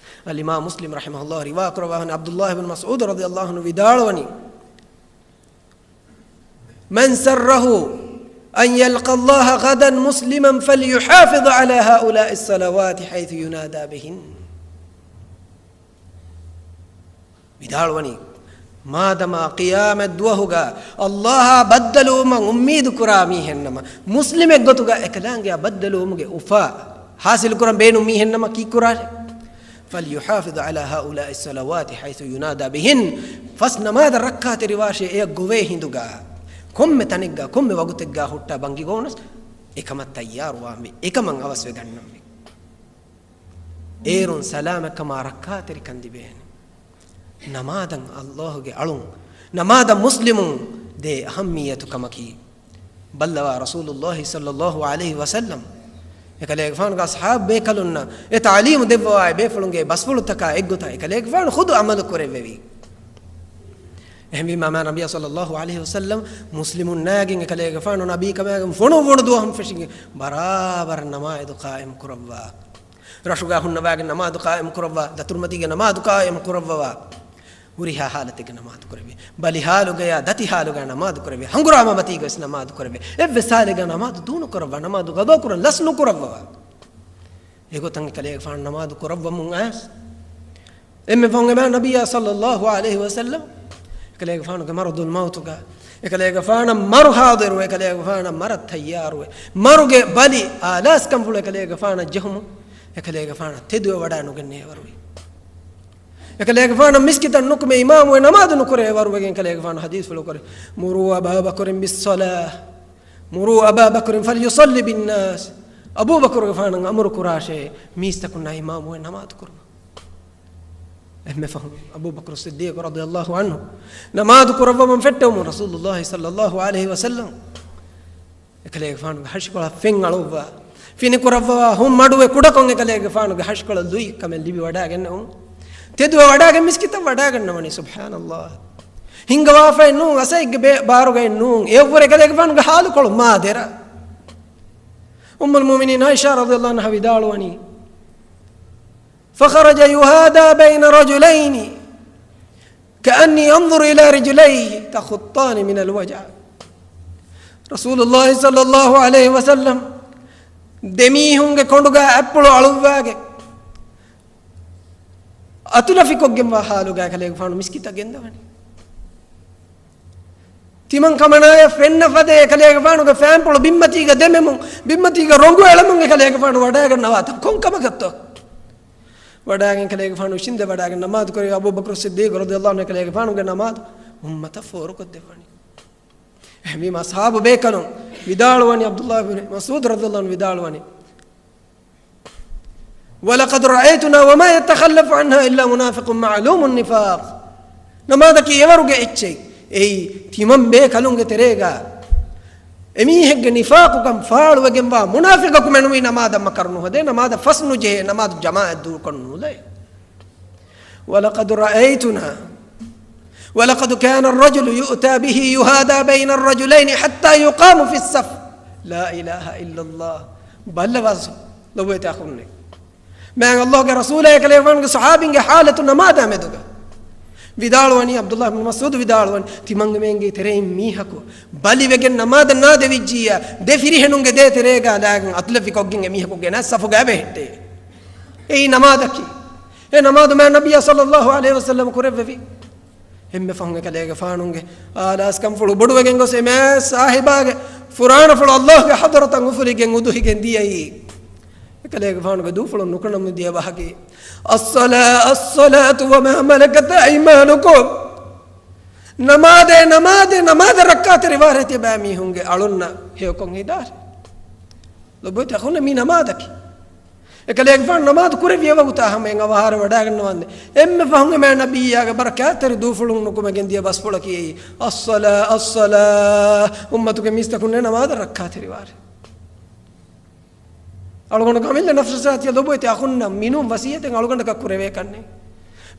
އަލްއިމާމު މުސްލިމް ރަޙިމަހުﷲ ރިވާ ކުރައްވާ ވަނީ، ޢަބްދުﷲ ބިން މަސްޢޫދު ރަޟިޔަﷲ ޢަންހު ވިދާޅުވަނީ، من سره أن يلقى الله غدا مسلما فليحافظ على هؤلاء الصلوات حيث ينادى بهن. ވިދާޅުވަނީ، މާދަމާ ޤިޔާމަތް ދުވަހުގަ ﷲއާ ބައްދަލުވުމަށް އުއްމީދު ކުރާ މީހެއްނަމަ، މުސްލިމެއްގޮތުގަ އެކަލާނގެއާ ބައްދަލުވުމުގެ އުފާ ޙާޞިލު ކުރަން ބޭނުން މީހެއްނަމަ ކީއްކުރާށޭ؟ فليحافظ على هؤلاء الصلوات حيث ينادى بهن. ފަސް ނަމާދަށް ރައްކާތެރިވާށޭ، އެޔަށް ގޮވޭ ހިނދުގަ، ކޮންމެ ތަނެއްގަ، ކޮންމެ ވަގުތެއްގަ ހުއްޓާ ބަންގި ގޮވުނަސް އެކަމަށް ތައްޔާރުވާންވީ، އެކަމަށް އަވަސްވެގަންނަންވީ. އޭރުން ސަލާމަތްކަމާ ރައްކާތެރިކަން ލިބޭނެ. ނަމާދަށް ﷲގެ އަޅުން، ނަމާދަށް މުސްލިމުން ދޭ އަހައްމިއްޔަތު ކަމަކީ، ބައްލަވާ ރަސޫލުﷲ ޞައްލަﷲ ޢަލައިހި ވަސައްލަމް އެކަލޭގެފާނުގެ އަޞްޙާބު ބޭކަލުންނަށް އެ ތަޢުލީމު ދެއްވަވާ، އެ ބޭފުޅުންގެ ބަސްފުޅުތަކާ އެއްގޮތަށް އެކަލޭގެފާނު ޚުދު ޢަމަލު ކުރެއްވެވީ. އެހެންވީމާ، މާ ނަބިއްޔާ ޞައްލަﷲ ޢަލައިހި ވަސައްލަމް މުސްލިމުންނާގެން އެކަލޭގެފާނު ނަބީކަމާގެން ފޮނުއްވުނު ދުވަހުން ފެށިގެން ބަރާބަރަށް ނަމާދު ޤާއިމް ކުރައްވާ. ރަށުގަ ހުންނަވާގެން ނަމާދު ޤާއިމް ކުރައްވާ، ދަތުރުމަތީގެ ނަމާދު ޤާއިމް ކުރައްވަވާ، ހުރިހާ ޙާލަތެއްގަ ނަމާދު ކުރެވޭ، ބަލި ޙާލުގަޔާ ދަތި ޙާލުގަ ނަމާދު ކުރެވޭ، ހަނގުރާމަ މަތީގަވެސް ނަމާދު ކުރެވޭ، އެއްވެސް ޙާލެއްގަ ނަމާދު ދޫނުކުރައްވާ، ނަމާދު ޤަޟާ ކުރަން ލަސް ނުކުރައްވަވާ. އެގޮތަށް އެކަލޭގެފާނު ނަމާދު ކުރައްވަމުން އައިސް، އެންމެ ފަހުން އެބަ ނަބިއްޔާ ޞައްލަﷲ ޢަލައިހި ވަސައްލަމް އެކަލޭގެފާނުގެ މަރަޟުލް މައުތުގަ، އެކަލޭގެފާނަށް މަރު ހާޟިރުވެ، އެކަލޭގެފާނަށް މަރަށް ތައްޔާރުވެ، މަރުގެ ބަލި އާލާސްކަންފުޅު އެކަލޭގެފާނަށް ޖެހުމުން، އެކަލޭގެފާނަށް ތެދުވެ ވަޑާ ނުގެންނޭވަރުވި. އެކަލޭގެފާނަށް މިސްކިތަށް ނުކުމެ އިމާމުވެ ނަމާދު ނުކުރޭވަރުވެގެން އެކަލޭގެފާނު ޙަދީޘްފުޅު ކުރޭ، مروا أبا بكر بالصلاة، مروا أبا بكر فليصل بالناس. އަބޫބަކުރުގެފާނަށް އަމުރު ކުރާށޭ، މީސްތަކުންނާ އިމާމުވެ ނަމާދު ކުރުމަށް. އެންމެ ފަހުން އަބޫބަކުރު ޞިއްދީޤު ރަޟިޔަﷲ ޢަންހު ނަމާދު ކުރައްވަމުން ފެއްޓެވުމުން ރަސޫލުﷲ ޞައްލަﷲ ޢަލައިހި ވަސައްލަމް އެކަލޭގެފާނުގެ ހަށިކޮޅަށް ފެން އަޅުއްވާ، ފިނިކުރައްވާ ހުން މަޑުވެ ކުޑަކޮށް އެކަލޭގެފާނުގެ ހަށިކޮޅަށް ލުއި ކަމެއް ލިބި ވަޑާގެންނެވުން. ތެދުވެ ވަޑާގެން މިސްކިތަށް ވަޑާގަންނަވަނީ. ސުބްޙާނަﷲ. ހިންގަވާފައެއް ނޫން، އަސައެއްގެ ބޭ-، ބާރުގައެއް ނޫން. އެއަށްވުރެ އެކަލޭގެފާނުގެ ޙާލުކޮޅު މާ ދެރަ. އުއްމުލް މުއުމިނީން ޢާއިޝާ ރަޟިޔަﷲ ޢަންހާ ވިދާޅުވަނީ، فخرج يهادى بين رجلين كأني أنظر إلى رجليه تخطان من الوجع. ރަސޫލުﷲ ޞައްލަﷲ ޢަލައިހި ވަސައްލަމް ދެމީހުންގެ ކޮނޑުގަ އަތްޕުޅު އަޅުއްވާގެ، އަތުލަފިކޮށްގެންވާ ޙާލުގަ އެކަލޭގެފާނު މިސްކިތަށް ގެންދަވަނީ. ތިމަން ކަމަނާޔަށް ފެންނަ ފަދަ އެކަލޭގެފާނުގެ ފާންޕުޅު ބިންމަތީގަ ދެމެމުން، ބިންމަތީގަ ރޮނގު އެޅަމުން އެކަލޭގެފާނު ވަޑާގަންނަވާތަން ކޮން ކަމަކަށްތޯ؟ ވަޑާގެން އެކަލޭގެފާނު އިށީނދެ ވަޑާގެން ނަމާދު ކުރެވި އަބޫބަކުރު ޞިއްދީޤު ރަޟިޔަﷲ ޢަންހު އެކަލޭގެފާނުގެ ނަމާދު އުއްމަތަށް ފޯރުކޮށްދެއްވަނީ. އެހެންވީމަ އަޞްޙާބު ބޭކަލުން ވިދާޅުވަނީ، ޢަބްދުﷲ ބިން މަސްޢޫދު ރަޟިޔަﷲ ޢަންހު ވިދާޅުވަނީ، ولقد رأيتنا وما يتخلف عنها إلا منافق معلوم النفاق. ނަމާދަކީ އެވަރުގެ އެއްޗެއް. އެއީ ތިމަން ބޭކަލުންގެ ތެރޭގަ އެމީހެއްގެ ނިފާޤުކަން ފާޅުވެގެންވާ މުނާފިޤަކު މެނުވީ ނަމާދަށް މަކަރު ނުހަދޭ، ނަމާދަށް ފަސް ނުޖެހޭ، ނަމާދު ޖަމާޢަތް ދޫކޮށް ނުލައި. ولقد رأيتنا ولقد كان الرجل يؤتى به يهادى بين الرجلين حتى يقام في الصف. لا إله إلا الله. ބައްލަވާސް ލޮބުވެތި އަޚުންނޭ. މާތް ﷲގެ ރަސޫލާ އެކަލޭގެފާނުގެ ޞަޙާބީންގެ ޙާލަތު ނަމާދާ މެދުގަ. ވިދާޅުވަނީ، ޢަބްދުﷲ ބިން މަސްޢޫދު ވިދާޅުވަނީ، ތިމަންގެ މޭނގޭ ތެރެއިން މީހަކު ބަލިވެގެން ނަމާދަށް ނާދެވިއްޖިއްޔާ، ދެ ފިރިހެނުންގެ ދޭތެރޭގަ ލާގެން އަތުލަފިކޮށްގެން އެމީހަކު ގެނައި ޞަފުގަ ބެހެއްޓޭ. އެއީ ނަމާދަކީ. އެ ނަމާދު މާތް ނަބިއްޔާ ޞައްލަﷲ ޢަލައިހި ވަސައްލަމަ ކުރެއްވެވި. އެންމެ ފަހުން އެކަލޭގެފާނުގެ އާލާސްކަންފުޅު ބޮޑުވެގެން ގޮސް އެ މާތް ސާހިބާގެ ފުރާނަފުޅު ﷲގެ ޙަޟްރަތަށް އުފުލިގެން އުދުހިގެން ދިޔައީ. އެކަލޭގެފާނުގެ ދޫފުޅުން ނުކުނަމުން ދިޔަ ބަހަކީ، الصلاة الصلاة وما ملكت أيمانكم. ނަމާދޭ، ނަމާދޭ، ނަމާދަށް ރައްކާތެރިވާރޭ ތިޔަބައިމީހުންގެ އަޅުންނަށް ހެޔޮކޮށް ހިދާރޭ. ލޮބުވެތި އަޚުންނޭ، މީ ނަމާދަކީ. އެކަލޭގެފާނު ނަމާދު ކުރެއްވި އެވަގުތާ ހަމައިން އަވަހާރަ ވަޑާގަންނަވާންދެން. އެންމެ ފަހުން އެ މާތް ނަބިއްޔާގެ ބަރަކާތްތެރި ދޫފުޅުން ނުކުމެގެން ދިޔަ ބަސްފުޅަކީ އެއީ، الصلاة الصلاة. އުއްމަތުގެ މީސްތަކުންނޭ ނަމާދަށް ރައްކާތެރިވާރޭ. އަޅުގަނޑު އަމިއްލަ ނަފްސަށާ ތިޔަ ލޮބުވެތި އަޚުންނަށް މިނޫން ވަސިއްޔަތެއް އަޅުގަނޑަކަށް ކުރެވޭކަށްނޭ.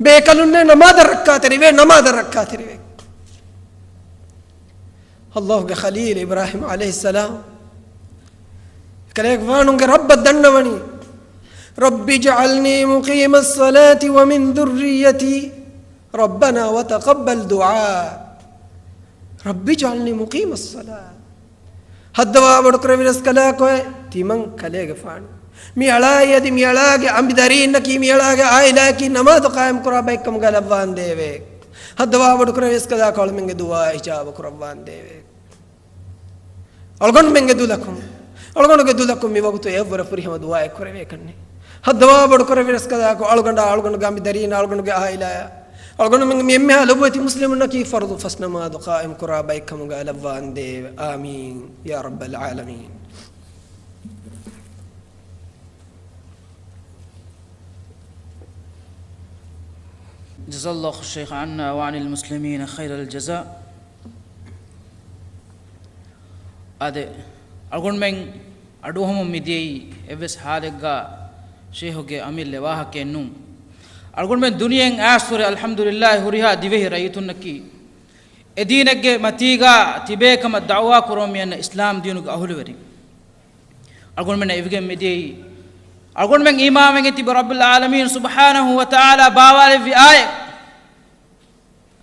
ބޭކަލުންނޭ ނަމާދަށް ރައްކާތެރިވޭ، ނަމާދަށް ރައްކާތެރިވޭ. ﷲގެ ޚަލީލް އިބްރާހީމް ޢަލައިހިއްސަލާމް އެކަލޭގެފާނުގެ ރައްބަށް ދަންނަވަނީ، رب اجعلني مقيم الصلاة ومن ذريتي ربنا وتقبل دعاء. رب اجعلني مقيم الصلاة. ހައްދަވާ ބޮޑުކުރެއްވި ރަސްކަލާކޮއެ ތިމަން ކަލޭގެފާނު. މި އަޅާއި އަދި މި އަޅާގެ އަނބިދަރީންނަކީ މި އަޅާގެ އާއިލާއަކީ ނަމާދު ޤާއިމް ކުރާ ބައެއްކަމުގަ ލައްވާނދޭވެ. ހައްދަވާ ބޮޑުކުރެއްވި ރަސްކަލާކޮ އަޅުމެންގެ ދުޢާ އިޖާބަ ކުރައްވާނދޭވެ. އަޅުގަނޑުމެންގެ ދުލަކުން، އަޅުގަނޑުގެ ދުލަކުން މި ވަގުތު އެއަށްވުރެ ފުރިހަމަ ދުޢާއެއް ކުރެވޭކަށްނެ. ހައްދަވާ ބޮޑުކުރެއްވި ރަސްކަލާކޮ އަޅުގަނޑާ، އަޅުގަނޑުގެ އަނބިދަރީންނާ، އަޅުގަނޑުގެ އާއިލާއާ، އަޅުގަނޑުމެން މި އެންމެހާ ލޮބުވެތި މުސްލިމުންނަކީ ފަރުޟު ފަސް ނަމާދު ޤާއިމް ކުރާ ބައެއްކަމުގަ ލައްވާނދޭވެ. އާމީން ޔާ ރައްބަލް ޢާލަމީން. جزا الله الشيخ عنا وعن المسلمين خير الجزاء. އާދެ، އަޅުގަނޑުމެން އަޑުއަހަމުން މިދިޔައީ އެއްވެސް ޙާލެއްގަ ޝޭހުގެ އަމިއްލަ ވާހަކައެއް ނޫން. އަޅުގަނޑުމެން ދުނިޔެއިން އައިސްފުރެ އަލްޙަމްދުލިއްލާހި ހުރިހާ ދިވެހި ރައްޔިތުންނަކީ އެ ދީނެއްގެ މަތީގަ ތިބޭކަމަށް ދަޢުވާ ކުރަމުން މިއަންނަ އިސްލާމް ދީނުގެ އަހުލުވެރިން. އަޅުގަނޑުމެންނަށް އިވިގެން މިދިޔައީ، އަޅުގަނޑުމެން އީމާންވެގެން ތިބި ރައްބުލް ޢާލަމީން ސުބްޙާނަހޫ ވަތަޢާލާ ބާވާލެއްވި އާޔަތް،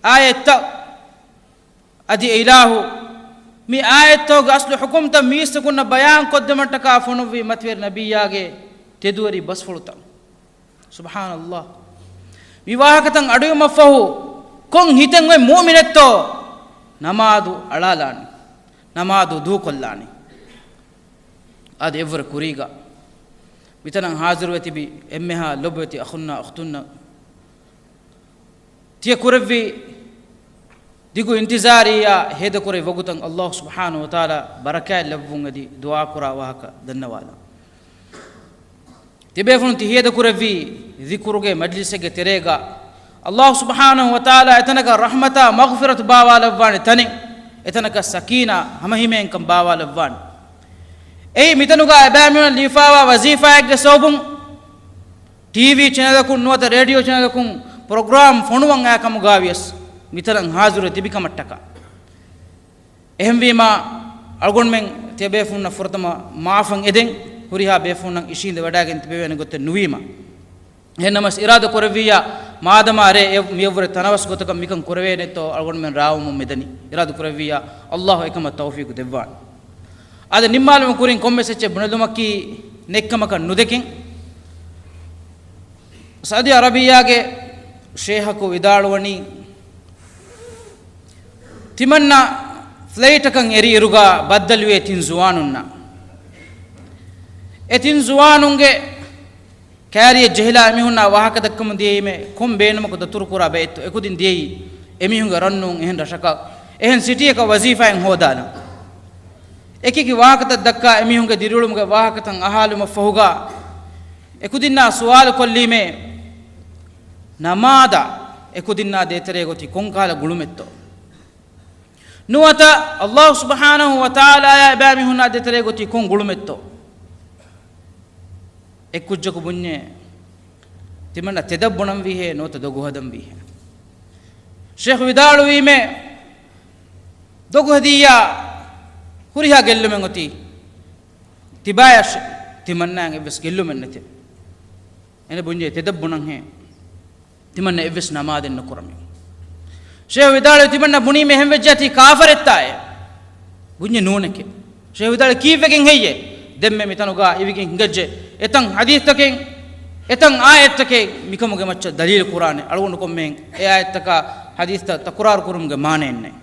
އާޔަތްތައް. އަދި އެ އިލާހު މި އާޔަތްތަކުގެ އަސްލު ޙުކުމްތައް މީސްތަކުންނަށް ބަޔާން ކޮށްދެމަށްޓަކާ ފޮނުއްވި މަތިވެރި ނަބިއްޔާގެ ތެދުވެރި ބަސްފުޅުތައް. ސުބްޙާނައްލާހް. މި ވާހަކަތައް އަޑުއިވުމަށްފަހު، ކޮން ހިތެއް އޮތް މުއުމިނެއްތޯ ނަމާދު އަޅާލާނީ، ނަމާދު ދޫކޮށްލާނީ؟ އަދި އެއްވުރެ ކުރީގަ މިތަނަށް ހާޒިރުވެ ތިބި އެންމެހާ ލޮބުވެތި އަޚުންނާ އުޚްތުންނަށް ތިޔަ ކުރެއްވި ދިގު އިންތިޒާރީއާ ހޭދަކުރެއްވި ވަގުތަށް އައްލާހު ސުބްޙާނަހު ވަތަޢާލާ ބަރަކާތް ލެއްވުން އެދި ދުޢާކުރާ ވާހަކަ ދަންނަވާލަން. ތިބޭފުޅުން ތި ހޭދަކުރެއްވީ ޛިކުރުގެ މަޖްލިސެއްގެ ތެރޭގަ، އައްލާހު ސުބްޙާނަހު ވަތަޢާލާ އެތަނަކަށް ރަޙްމަތާ މަޣްފިރަތު ބާވާލައްވާނެ ތަނެއް، އެތަނަކަށް ސަކީނާ ހަމަހިމޭންކަން ބާވާލައްވާނެ. އެއީ މިތަނުގަ އެބައިމީހުނަށް ލިބިފާވާ ވަޒީފާއެއްގެ ސަބަބުން، ޓީވީ ޗެނަލަކުން ނުވަތަ ރޭޑިއޯ ޗެނަލަކުން ޕްރޮގްރާމް ފޮނުވަން އައި ކަމުގަ ވިޔަސް މިތަނަށް ހާޒިރުވެ ތިބި ކަމަށްޓަކާ. އެހެންވީމާ، އަޅުގަނޑުމެން ތިޔަބޭފުޅުންނަށް ފުރަތަމަ މާފަށް އެދެން، ހުރިހާ ބޭފުޅުންނަށް އިށީނދެ ވަޑައިގެން ތިބެވޭނެ ގޮތެއް ނުވީމަ. އެހެންނަމަވެސް އިރާދަ ކުރެއްވިއްޔާ، މާދަމާ ރޭ އެ މިއަށްވުރެ ތަނަވަސް ގޮތަކަށް މިކަން ކުރެވޭނެތޯ އަޅުގަނޑުމެން ރާވަމުން މިދަނީ. އިރާދަ ކުރެއްވިއްޔާ، އައްލާހު އެކަމަށް ތައުފީޤު ދެއްވާނެ. އާދެ، ނިންމާލުމުގެ ކުރިން ކޮންމެސް އެއްޗެއް ބުނެލުމަކީ ނެތްކަމަކަށް ނުދެކެން. ސައުދީ އަރަބިއްޔާގެ ޝޭހަކު ވިދާޅުވަނީ، ތިމަންނަ ފްލައިޓަކަށް އެރި އިރުގަ ބައްދަލުވި ތިން ޒުވާނުންނާ، އެ ތިން ޒުވާނުންގެ ކާރިއަށް ޖެހިލާ އެމީހުންނާ ވާހަކަ ދައްކަމުން ދިޔައީމޭ، ކޮން ބޭނުމަކު ދަތުރުކުރާ ބައެއްތޯ އެކުދިން ދިޔައީ އެމީހުންގެ ރަށް ނޫން އެހެން ރަށަކަށް، އެހެން ސިޓީއަކަށް ވަޒީފާއެއް ހޯދާލަން. އެކިއެކި ވާހަކަތައް ދައްކާ އެމީހުންގެ ދިރިއުޅުމުގެ ވާހަކަތައް އަހާލުމަށްފަހުގަ، އެކުދިންނާ ސުވާލު ކޮށްލީމޭ، ނަމާދާ އެކުދިންނާ ދޭތެރޭ ގޮތީ ކޮންކަހަލަ ގުޅުމެއްތޯ؟ ނުވަތަ އައްލާހު ސުބްޙާނަހު ވަތަޢާލާއާ އެބައިމީހުންނާ ދޭތެރޭ ގޮތީ ކޮން ގުޅުމެއްތޯ؟ އެއްކުއްޖަކު ބުންޏޭ، ތިމަންނަ ތެދަށް ބުނަންވީހޭ ނުވަތަ ދޮގުހަދަންވީހޭ؟ ޝޭޚް ވިދާޅުވީމޭ، ދޮގުހެދިއްޔާ ހުރިހާ ގެއްލުމެއް އޮތީ ތިބާޔަށް، ތިމަންނާއަށް އެއްވެސް ގެއްލުމެއް ނެތޭ. އޭނަ ބުންޏޭ ތެދަށް ބުނަންހޭ، ތިމަންނަ އެއްވެސް ނަމާދެއް ނުކުރަމޭ. ޝޭޚް ވިދާޅުވި، ތިމަންނަ ބުނީމޭ އެހެންވެއްޖާ ތީ ކާފަރެއްތާއޭ؟ ބުންޏެ ނޫނެކޭ. ޝޭޚް ވިދާޅުވި، ކީއްވެގެން ހެއްޔޭ؟ ދެންމެ މިތަނުގަ އިވިގެން ހިނގައްޖެ އެތަން ޙަދީޘްތަކެއް، އެތަން އާޔަތްތަކެއް މިކަމުގެ މައްޗަށް ދަލީލު ކުރާނެ. އަޅުގަނޑު ކޮންމެހެން އެ އާޔަތްތަކާ ޙަދީޘްތައް ތަކުރާރު ކުރުމުގެ މާނައެއް ނެތް.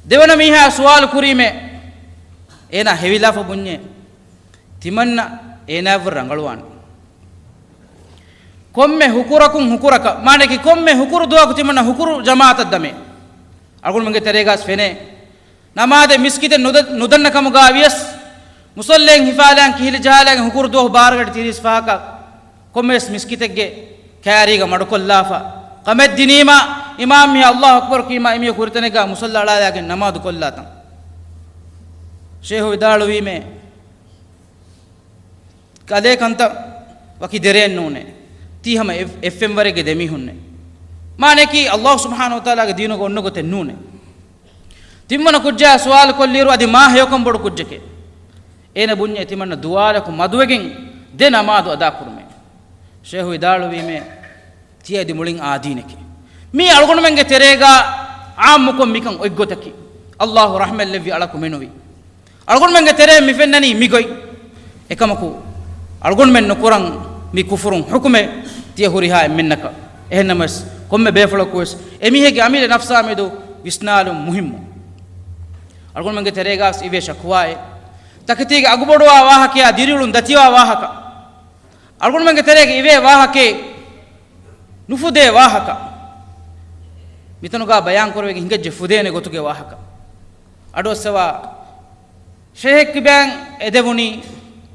ދެވަނަ މީހާ ސުވާލު ކުރީމޭ، އޭނާ ހެވިލާފަ ބުންޏޭ، ތިމަންނަ އޭނާއަށްވުރެ ރަނގަޅުވާނެ. ކޮންމެ ހުކުރަކުން ހުކުރަކަށް، މާނައަކީ ކޮންމެ ހުކުރު ދުވަހަކު ތިމަންނަ ހުކުރު ޖަމާޢަތަށް ދަމޭ. އަޅުގަނޑުމެންގެ ތެރޭގަސް ފެނޭ، ނަމާދެއް މިސްކިތެއް ނުދަ-، ނުދަންނަ ކަމުގަ ވިޔަސް، މުޞައްލައިން ހިފާލާން ކިހިލި ޖަހާލާން ހުކުރު ދުވަހު ބާރަ ގަޑި ތިރީސް ފަހަކަށް ކޮންމެވެސް މިސްކިތެއްގެ ކާރީގަ މަޑުކޮށްލާފަ، ކަމެއް ދިނީމަ، އިމާމް މީހާ އައްލާހު އަކްބަރު ކީމަ، އެމީހާ ހުރިތަނެއްގަ މުޞައްލަ އަޅާލާގެން ނަމާދު ކޮށްލާތަން. ޝޭޚު ވިދާޅުވީމޭ، ކަލޭ ކަންތައް ވަކި ދެރައެއް ނޫނޭ. ތީ ހަމަ އެއް-، އެއްފެންވަރެއްގެ ދެމީހުންނޭ. މާނައަކީ، އައްލާހު ސުބްޙާނަހު ވަތަޢާލާގެ ދީނުގަ އޮންނަ ގޮތެއް ނޫނޭ. ތިންވަނަ ކުއްޖާ ސުވާލު ކޮށްލިއިރު އަދި މާ ހެޔޮކަން ބޮޑު ކުއްޖެކޭ. އޭނަ ބުންޏޭ ތިމަންނަ ދުވާލަކު މަދުވެގެން ދެ ނަމާދު އަދާކުރުމޭ. ޝޭޚު ވިދާޅުވީމޭ، ތިޔަ އަދި މުޅިން އާދީނެކޭ. މީ އަޅުގަނޑުމެންގެ ތެރޭގަ ޢާއްމުކޮށް މިކަން އޮތްގޮތަކީ. އައްލާހު ރަޙްމަތް ލެއްވި އަޅަކު މެނުވީ. އަޅުގަނޑުމެންގެ ތެރޭ މި ފެންނަނީ މިގޮތް. އެކަމަކު، އަޅުގަނޑުމެން ނުކުރަން މި ކުފުރުން ޙުކުމެއް ތިޔަ ހުރިހާ އެންމެންނަކަށް. އެހެންނަމަވެސް، ކޮންމެ ބޭފުޅަކުވެސް އެމީހެއްގެ އަމިއްލަ ނަފްސާ މެދު ވިސްނާލުން މުހިއްމު. އަޅުގަނޑުމެންގެ ތެރޭގަސް އިވޭ ޝަކުވާއެއް. ތަކެތީގެ އަގުބޮޑުވާ ވާހަކަޔާ ދިރިއުޅުން ދަތިވާ ވާހަކަ. އަޅުގަނޑުމެންގެ ތެރޭގަ އިވޭ ވާހަކައެއް، ނުފުދޭ ވާހަކަ. މިތަނުގަ ބަޔާން ކުރެވިގެން ހިނގައްޖެ ފުދޭނެ ގޮތުގެ ވާހަކަ. އަޑުއައްސަވާ، ޝޭހެއް ކިބައިން އެދެވުނީ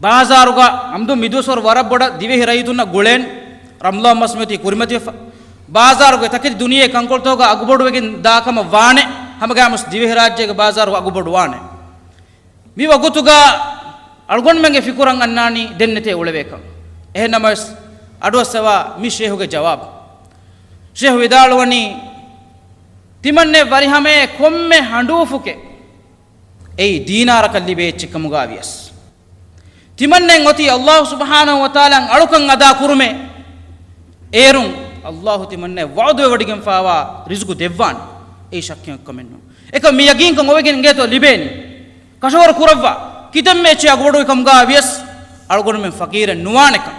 ބާޒާރުގަ އަމްދު މިދުވަސްވަރު ވަރަށް ބޮޑަށް ދިވެހި ރައްޔިތުންނަށް ގުޅޭން، ރަމަޟާން މަސް މިއޮތީ ކުރިމަތިވެފަ. ބާޒާރުގެ ތަކެތި ދުނިޔޭ ކަންކޮޅުތަކުގަ އަގުބޮޑުވެގެން ދާ ކަމަށް ވާނެ، ހަމަގައިމުވެސް ދިވެހިރާއްޖޭގެ ބާޒާރު އަގުބޮޑު ވާނެ. މި ވަގުތުގަ އަޅުގަނޑުމެންގެ ފިކުރަށް އަންނާނީ ދެންނެތޭ އުޅެވޭކަން. އެހެންނަމަވެސް، އަޑުއައްސަވާ މި ޝޭހުގެ ޖަވާބު. ޝޭހު ވިދާޅުވަނީ، ތިމަންނެ ވަރިހަމައޭ ކޮންމެ ހަނޑޫފުކެއް އެއީ ދީނާރަކަށް ލިބޭ އެއްޗެއް ކަމުގަ ވިޔަސް، ތިމަންނެން އޮތީ އައްލާހު ސުބްޙާނަހު ވަތަޢާލާ އަޅުކަން އަދާ ކުރުމޭ. އޭރުން އައްލާހު ތިމަންނައަށް ވަޢުދުވެވޮޑިގެންފާވާ ރިޒުޤު ދެއްވާނެ. އެއީ ޝައްކެއް ކަމެއް ނޫން. އެކަމް މި ޔަގީންކަން އޮވެގެން އިނގޭތޯ ލިބޭނީ. ކަށަވަރު ކުރައްވާ. ކިތަންމެ އެއްޗެއް އަގުބޮޑުވި ކަމުގަ ވިޔަސް އަޅުގަނޑުމެން ފަޤީރެއް ނުވާނެކަން.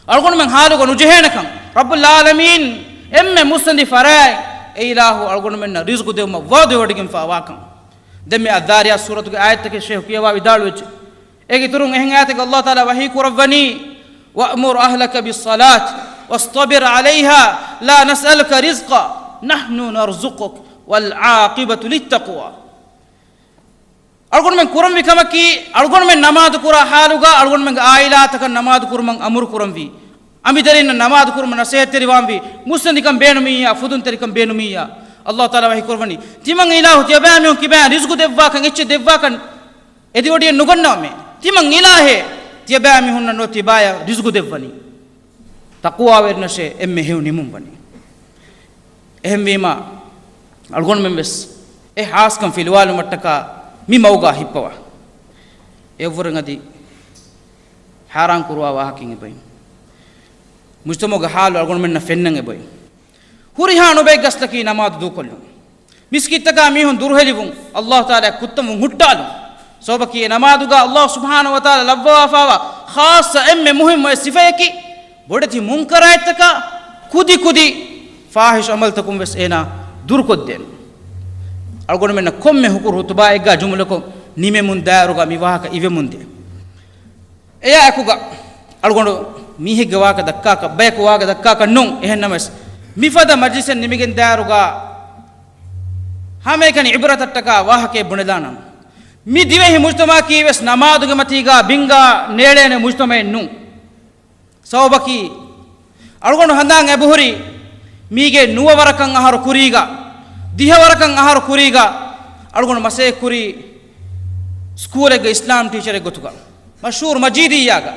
އަޅުގަނޑުމެން ހާލުގަ ނުޖެހޭނެކަން. ރައްބުލް ޢާލަމީން އެންމެ މުއްސަނދި ފަރާތް އެ އިލާހު އަޅުގަނޑުމެންނަށް ރިޒްގު ދެއްވުމަށް ވަޢުދުވެވޮޑިގެންފާވާކަން. ދެންމެ އައްޒާރިޔާތް ސޫރަތުގެ އާޔަތްތަކެއް ޝޭހު ކިޔަވާ ވިދާޅުވެއްޖެ. އޭގެ އިތުރުން އެހެން އާޔަތެއްގަ ﷲ ތަޢާލާ ވަޙީ ކުރައްވަނީ، "وَأْمُرْ أَهْلَكَ بِالصَّلَاةِ وَاصْطَبِرْ عَلَيْهَا وَلَا نَسْأَلُكَ رِزْقًا نَحْنُ نَرْزُقُكَ وَالْعَاقِبَةُ لِلتَّقْوَى." އަޅުގަނޑުމެން ކުރަންވީ ކަމަކީ، އަޅުގަނޑުމެން ނަމާދު ކުރާ ޙާލުގަ އަޅުގަނޑުމެންގެ ޢާއިލާތަކަށް ނަމާދު ކުރުމަށް އަމުރު ކުރަންވީ. އަނބިދަރިންނަށް ނަމާދު ކުރުމަށް ނަސޭހަތްތެރިވާންވީ. މުއްސަނދިކަން ބޭނުމިއްޔާ، ފުދުންތެރިކަން ބޭނުމިއްޔާ. ﷲ ތަޢާލާ ވަޙީ ކުރައްވަނީ، ތިމަން އިލާހު ތިޔަބައިމީހުން ކިބައިން ރިޒްގު ދެއްވާކަން، އެއްޗެއް ދެއްވާކަން އެދިވޮޑިއެއް ނުގަންނަވަމޭ. ތިމަން އިލާހޭ، ތިޔަބައިމީހުންނަށް ނުވަތަ ތިބާޔަށް ރިޒްގު ދެއްވަނީ. ތަޤްވާވެރިންނަށޭ އެންމެ ހެޔޮ ނިމުން ވަނީ. އެހެންވީމާ، އަޅުގަނޑުމެން ވެސް އެ ހާސްކަން ފިލުވާލުމަށްޓަކާ މި މަގުގާ ހިއްޕަވާ. އެއަށްވުރެން އަދި ހައިރާން ކުރުވާ ވާހަކައެއް އެބައި. މުޖްތަމަޢުގެ ޙާލު އަޅުގަނޑުމެންނަށް ފެންނަން އެބައި. ހުރިހާ ނުބައި ގަސްލަކީ ނަމާދު ދޫކޮށްލުން. މިސްކިތްތަކާ މީހުން ދުރުހެލިވުން، ﷲ ތަޢާލާ ކުއްތަންވުން ހުއްޓާލުން. ސަބަބަކީ އެ ނަމާދުގާ ﷲ ސުބްޙާނަހޫ ވަތަޢާލާ ލައްވަވާފާވާ ޚާއްޞަ އެންމެ މުހިއްމު އެއް ސިފަޔަކީ، ބޮޑެތި މުންކަރާތްތަކާ ކުދި ކުދި ފާޙިޝް ޢަމަލުތަކުން ވެސް އޭނާ ދުރުކޮށްދޭން. އަޅުގަނޑުމެންނަށް ކޮންމެ ހުކުރު ޚުތުބާއެއްގާ ޖުމުލަކޮށް ނިމެމުން ދާއިރުގާ މި ވާހަކަ އިވެމުންދޭ. އެއާއެކުގަ އަޅުގަނޑު މީހެއްގެ ވާހަކަ ދައްކާކަށް، ބަޔަކު ވާހަކަ ދައްކާކަށް ނޫން. އެހެންނަމަވެސް، މިފަދަ މަޖިލިސެއް ނިމިގެން ދާއިރުގާ ހަމައެކަނި ޢިބްރަތަށްޓަކާ ވާހަކައެއް ބުނެލާނަން. މި ދިވެހި މުޖްތަމަޢަކީ ވެސް ނަމާދުގެ މަތީގާ ބިންގާ ނޭޅޭނެ މުޖްތަމަޢެއް ނޫން. ސަބަބަކީ، އަޅުގަނޑު ހަނދާން އެބަހުރި، މީގެ ނުވަ ވަރަކަށް އަހަރު ކުރީގަ، ދިހަ ވަރަކަށް އަހަރު ކުރީގަ، އަޅުގަނޑު މަސައްކަތް ކުރީ ސްކޫލެއްގަ އިސްލާމް ޓީޗަރެއް ގޮތުގަ، މަޝްހޫރު މަޖީދިއްޔާގަ.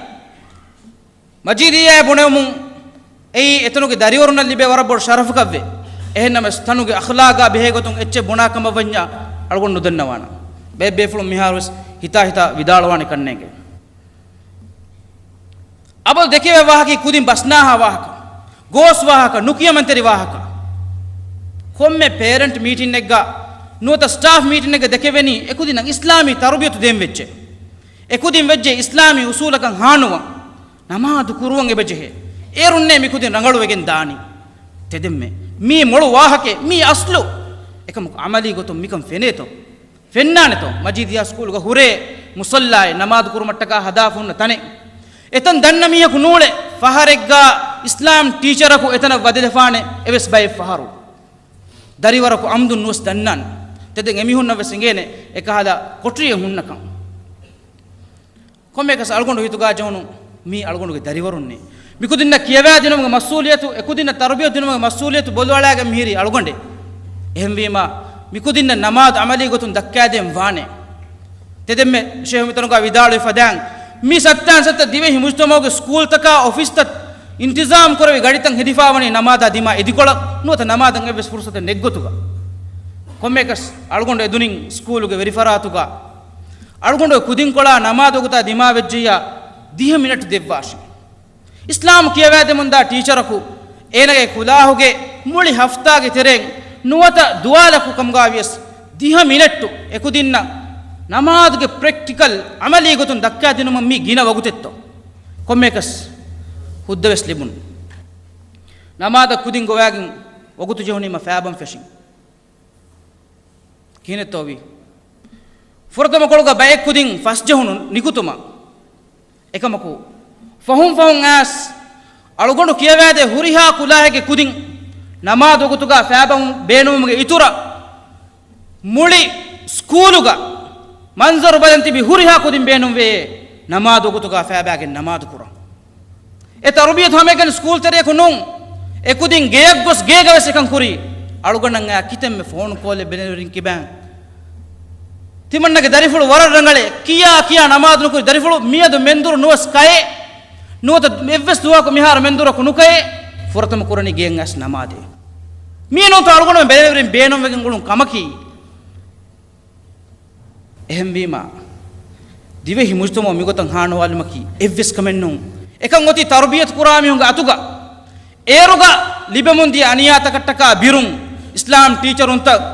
މަޖީދިއްޔާއޭ ބުނެވުމުން އެއީ އެތަނުގެ ދަރިވަރުންނަށް ލިބޭ ވަރަށް ބޮޑު ޝަރަފަކަށްވޭ. އެހެންނަމަވެސް، ތަނުގެ އަޚްލާގާ ބެހޭގޮތުން އެއްޗެއް ބުނާ ކަމަށް ވަންޏާ އަޅުގަނޑު ނުދަންނަވާނަން. ބައެއް ބޭފުޅުން މިހާރުވެސް ހިތާ ހިތާ ވިދާޅުވާނެ ކަންނޭނގެ. އަބަދު ދެކެވޭ ވާހަކަ ކުދިން ބަސްނާހާ ވާހަކަ، ގޯސް ވާހަކަ، ނުކިޔަމަންތެރި ވާހަކަ. ކޮންމެ ޕޭރެންޓް މީޓިންއެއްގަ ނުވަތަ ސްޓާފް މީޓިންއެއްގަ ދެކެވެނީ އެކުދިންނަށް އިސްލާމީ ތަރުބިޔަތު ދޭން ވެއްޖެ. އެކުދިން ވެއްޖެ އިސްލާމީ އުސޫލަކަށް ހާނުވަން. ނަމާދު ކުރުވަން އެބަޖެހޭ. އޭރުންނޭ މިކުދިން ރަނގަޅުވެގެން ދާނީ. ތެދެއްމެ. މީ މޮޅު ވާހަކައެއް، މީ އަސްލު. އެކަމަކު ޢަމަލީ ގޮތުން މިކަން ފެނޭތޯ؟ ފެންނާނެތޯ؟ މަޖީދިއްޔާ ސްކޫލުގަ ހުރޭ މުޞައްލާއެއް، ނަމާދު ކުރުމަށްޓަކާ ހަދާފަ ހުންނަ ތަނެއް. އެތަން ދަންނަ މީހަކު ނޫޅޭ. ފަހަރެއްގަ އިސްލާމް ޓީޗަރަކު އެތަނަށް ވަދެލަފާނެ އެވެސް ބައެއް ފަހަރު. ދަރިވަރަކު އަމްދުން ނުވެސް ދަންނާނެ. ތެދެއް އެމީހުންނަށް ވެސް އެނގޭނެ އެކަހަލަ ކޮޓަރިއެއް ހުންނަކަން. ކޮންމެއަކަސް އަޅުގަނޑު ހިތުގާ ޖެހުނު މީ އަޅުގަނޑުގެ ދަރިވަރުންނޭ. މިކުދިންނަށް ކިޔަވާދިނުމުގެ މަސްއޫލިއްޔަތު، އެކުދިންނަށް ތަރުބިޔަތު ދިނުމުގެ މަސްއޫލިއްޔަތު ބޮލުއަޅާގެން މިހިރީ އަޅުގަނޑޭ. އެހެންވީމާ، މިކުދިންނަށް ނަމާދު ޢަމަލީ ގޮތުން ދައްކާދޭން ވާނެ. ތެދެއްމެ ޝޭހު މިތަނުގަ ވިދާޅުވި ފަދައިން، މި ސައްތާން ސައްތަ ދިވެހި މުޖްތަމަޢުގެ ސްކޫލްތަކާ އޮފީސްތައް އިންތިޒާމް ކުރެވި ގަޑިތައް ހެދިފާވަނީ ނަމާދާ ދިމާ އެދިކޮޅަށް ނުވަތަ ނަމާދަށް އެއްވެސް ފުރުސަތެއް ނެތްގޮތުގަ. ކޮންމެއަކަސް އަޅުގަނޑު އެދުނިން ސްކޫލުގެ ވެރިފަރާތުގަ އަޅުގަނޑު ކުދިންކޮޅާ ނަމާދު ވަގުތާ ދިމާވެއްޖެއްޔާ ދިހަ މިނެޓް ދެއްވާށި. އިސްލާމް ކިޔަވާދެމުންދާ ޓީޗަރަކު އޭނަގެ ކުލާހުގެ މުޅި ހަފްތާގެ ތެރެއިން ނުވަތަ ދުވާލަކު ކަމުގާވިޔަސް ދިހަ މިނެޓް އެކުދިންނަށް ނަމާދުގެ ޕްރެކްޓިކަލް ޢަމަލީ ގޮތުން ދައްކާދިނުމަށް މީ ގިނަ ވަގުތެއްތޯ؟ ކޮންމެއަކަސް ހުއްދަވެސް ލިބުނު. ނަމާދަށް ކުދިން ގޮވާގެން ވަގުތު ޖެހުނީމަ ފާބަން ފެށިން. ކިހިނެއްތޯވީ؟ ފުރަތަމަ ކޮޅުގަ ބައެއް ކުދިން ފަސްޖެހުނު ނިކުތުމަށް. އެކަމަކު، ފަހުން ފަހުން އައިސް އަޅުގަނޑު ކިޔަވާދޭ ހުރިހާ ކުލާހެއްގެ ކުދިން ނަމާދު ވަގުތުގަ ފާބަން ބޭނުންވުމުގެ އިތުރަށް، މުޅި ސްކޫލުގަ މަންޒަރު ބަލަން ތިބި ހުރިހާ ކުދިން ބޭނުންވެޔޭ ނަމާދު ވަގުތުގަ ފާބާގެން ނަމާދު ކުރަން. އެ ތަރުބިޔަތު ހަމައެކަނި ސްކޫލް ތެރެއަކު ނޫން. އެކުދިން ގެޔަށް ގޮސް ގޭގަ ވެސް އެކަން ކުރީ. އަޅުގަނޑަށް އައި ކިތަންމެ ފޯނު ކޯލެއް ބެލެނިވެރިން ކިބައިން. ތިމަންނަގެ ދަރިފުޅު ވަރަށް ރަނގަޅޭ. ކިޔާ ކިޔާ ނަމާދު ނުކުރި ދަރިފުޅު މިއަދު މެންދުރު ނުވެސް ކައޭ. ނުވަތަ އެއްވެސް ދުވަހަކު މިހާރު މެންދުރަކު ނުކައޭ. ފުރަތަމަ ކުރަނީ ގެޔަށް އައިސް ނަމާދޭ. މިއީ ނޫންތޯ އަޅުގަނޑުމެން ބެލެނިވެރިން ބޭނުންވެގެން އުޅުނު ކަމަކީ. އެހެންވީމާ، ދިވެހި މުޖްތަމަޢު މިގޮތަށް ހާނުވާލުމަކީ އެއްވެސް ކަމެއް ނޫން. އެކަން އޮތީ ތަރުބިޔަތު ކުރާ މީހުންގެ އަތުގަ. އޭރުގަ ލިބެމުންދިޔަ އަނިޔާތަކަށްޓަކާ ބިރުން، އިސްލާމް ޓީޗަރުންތައް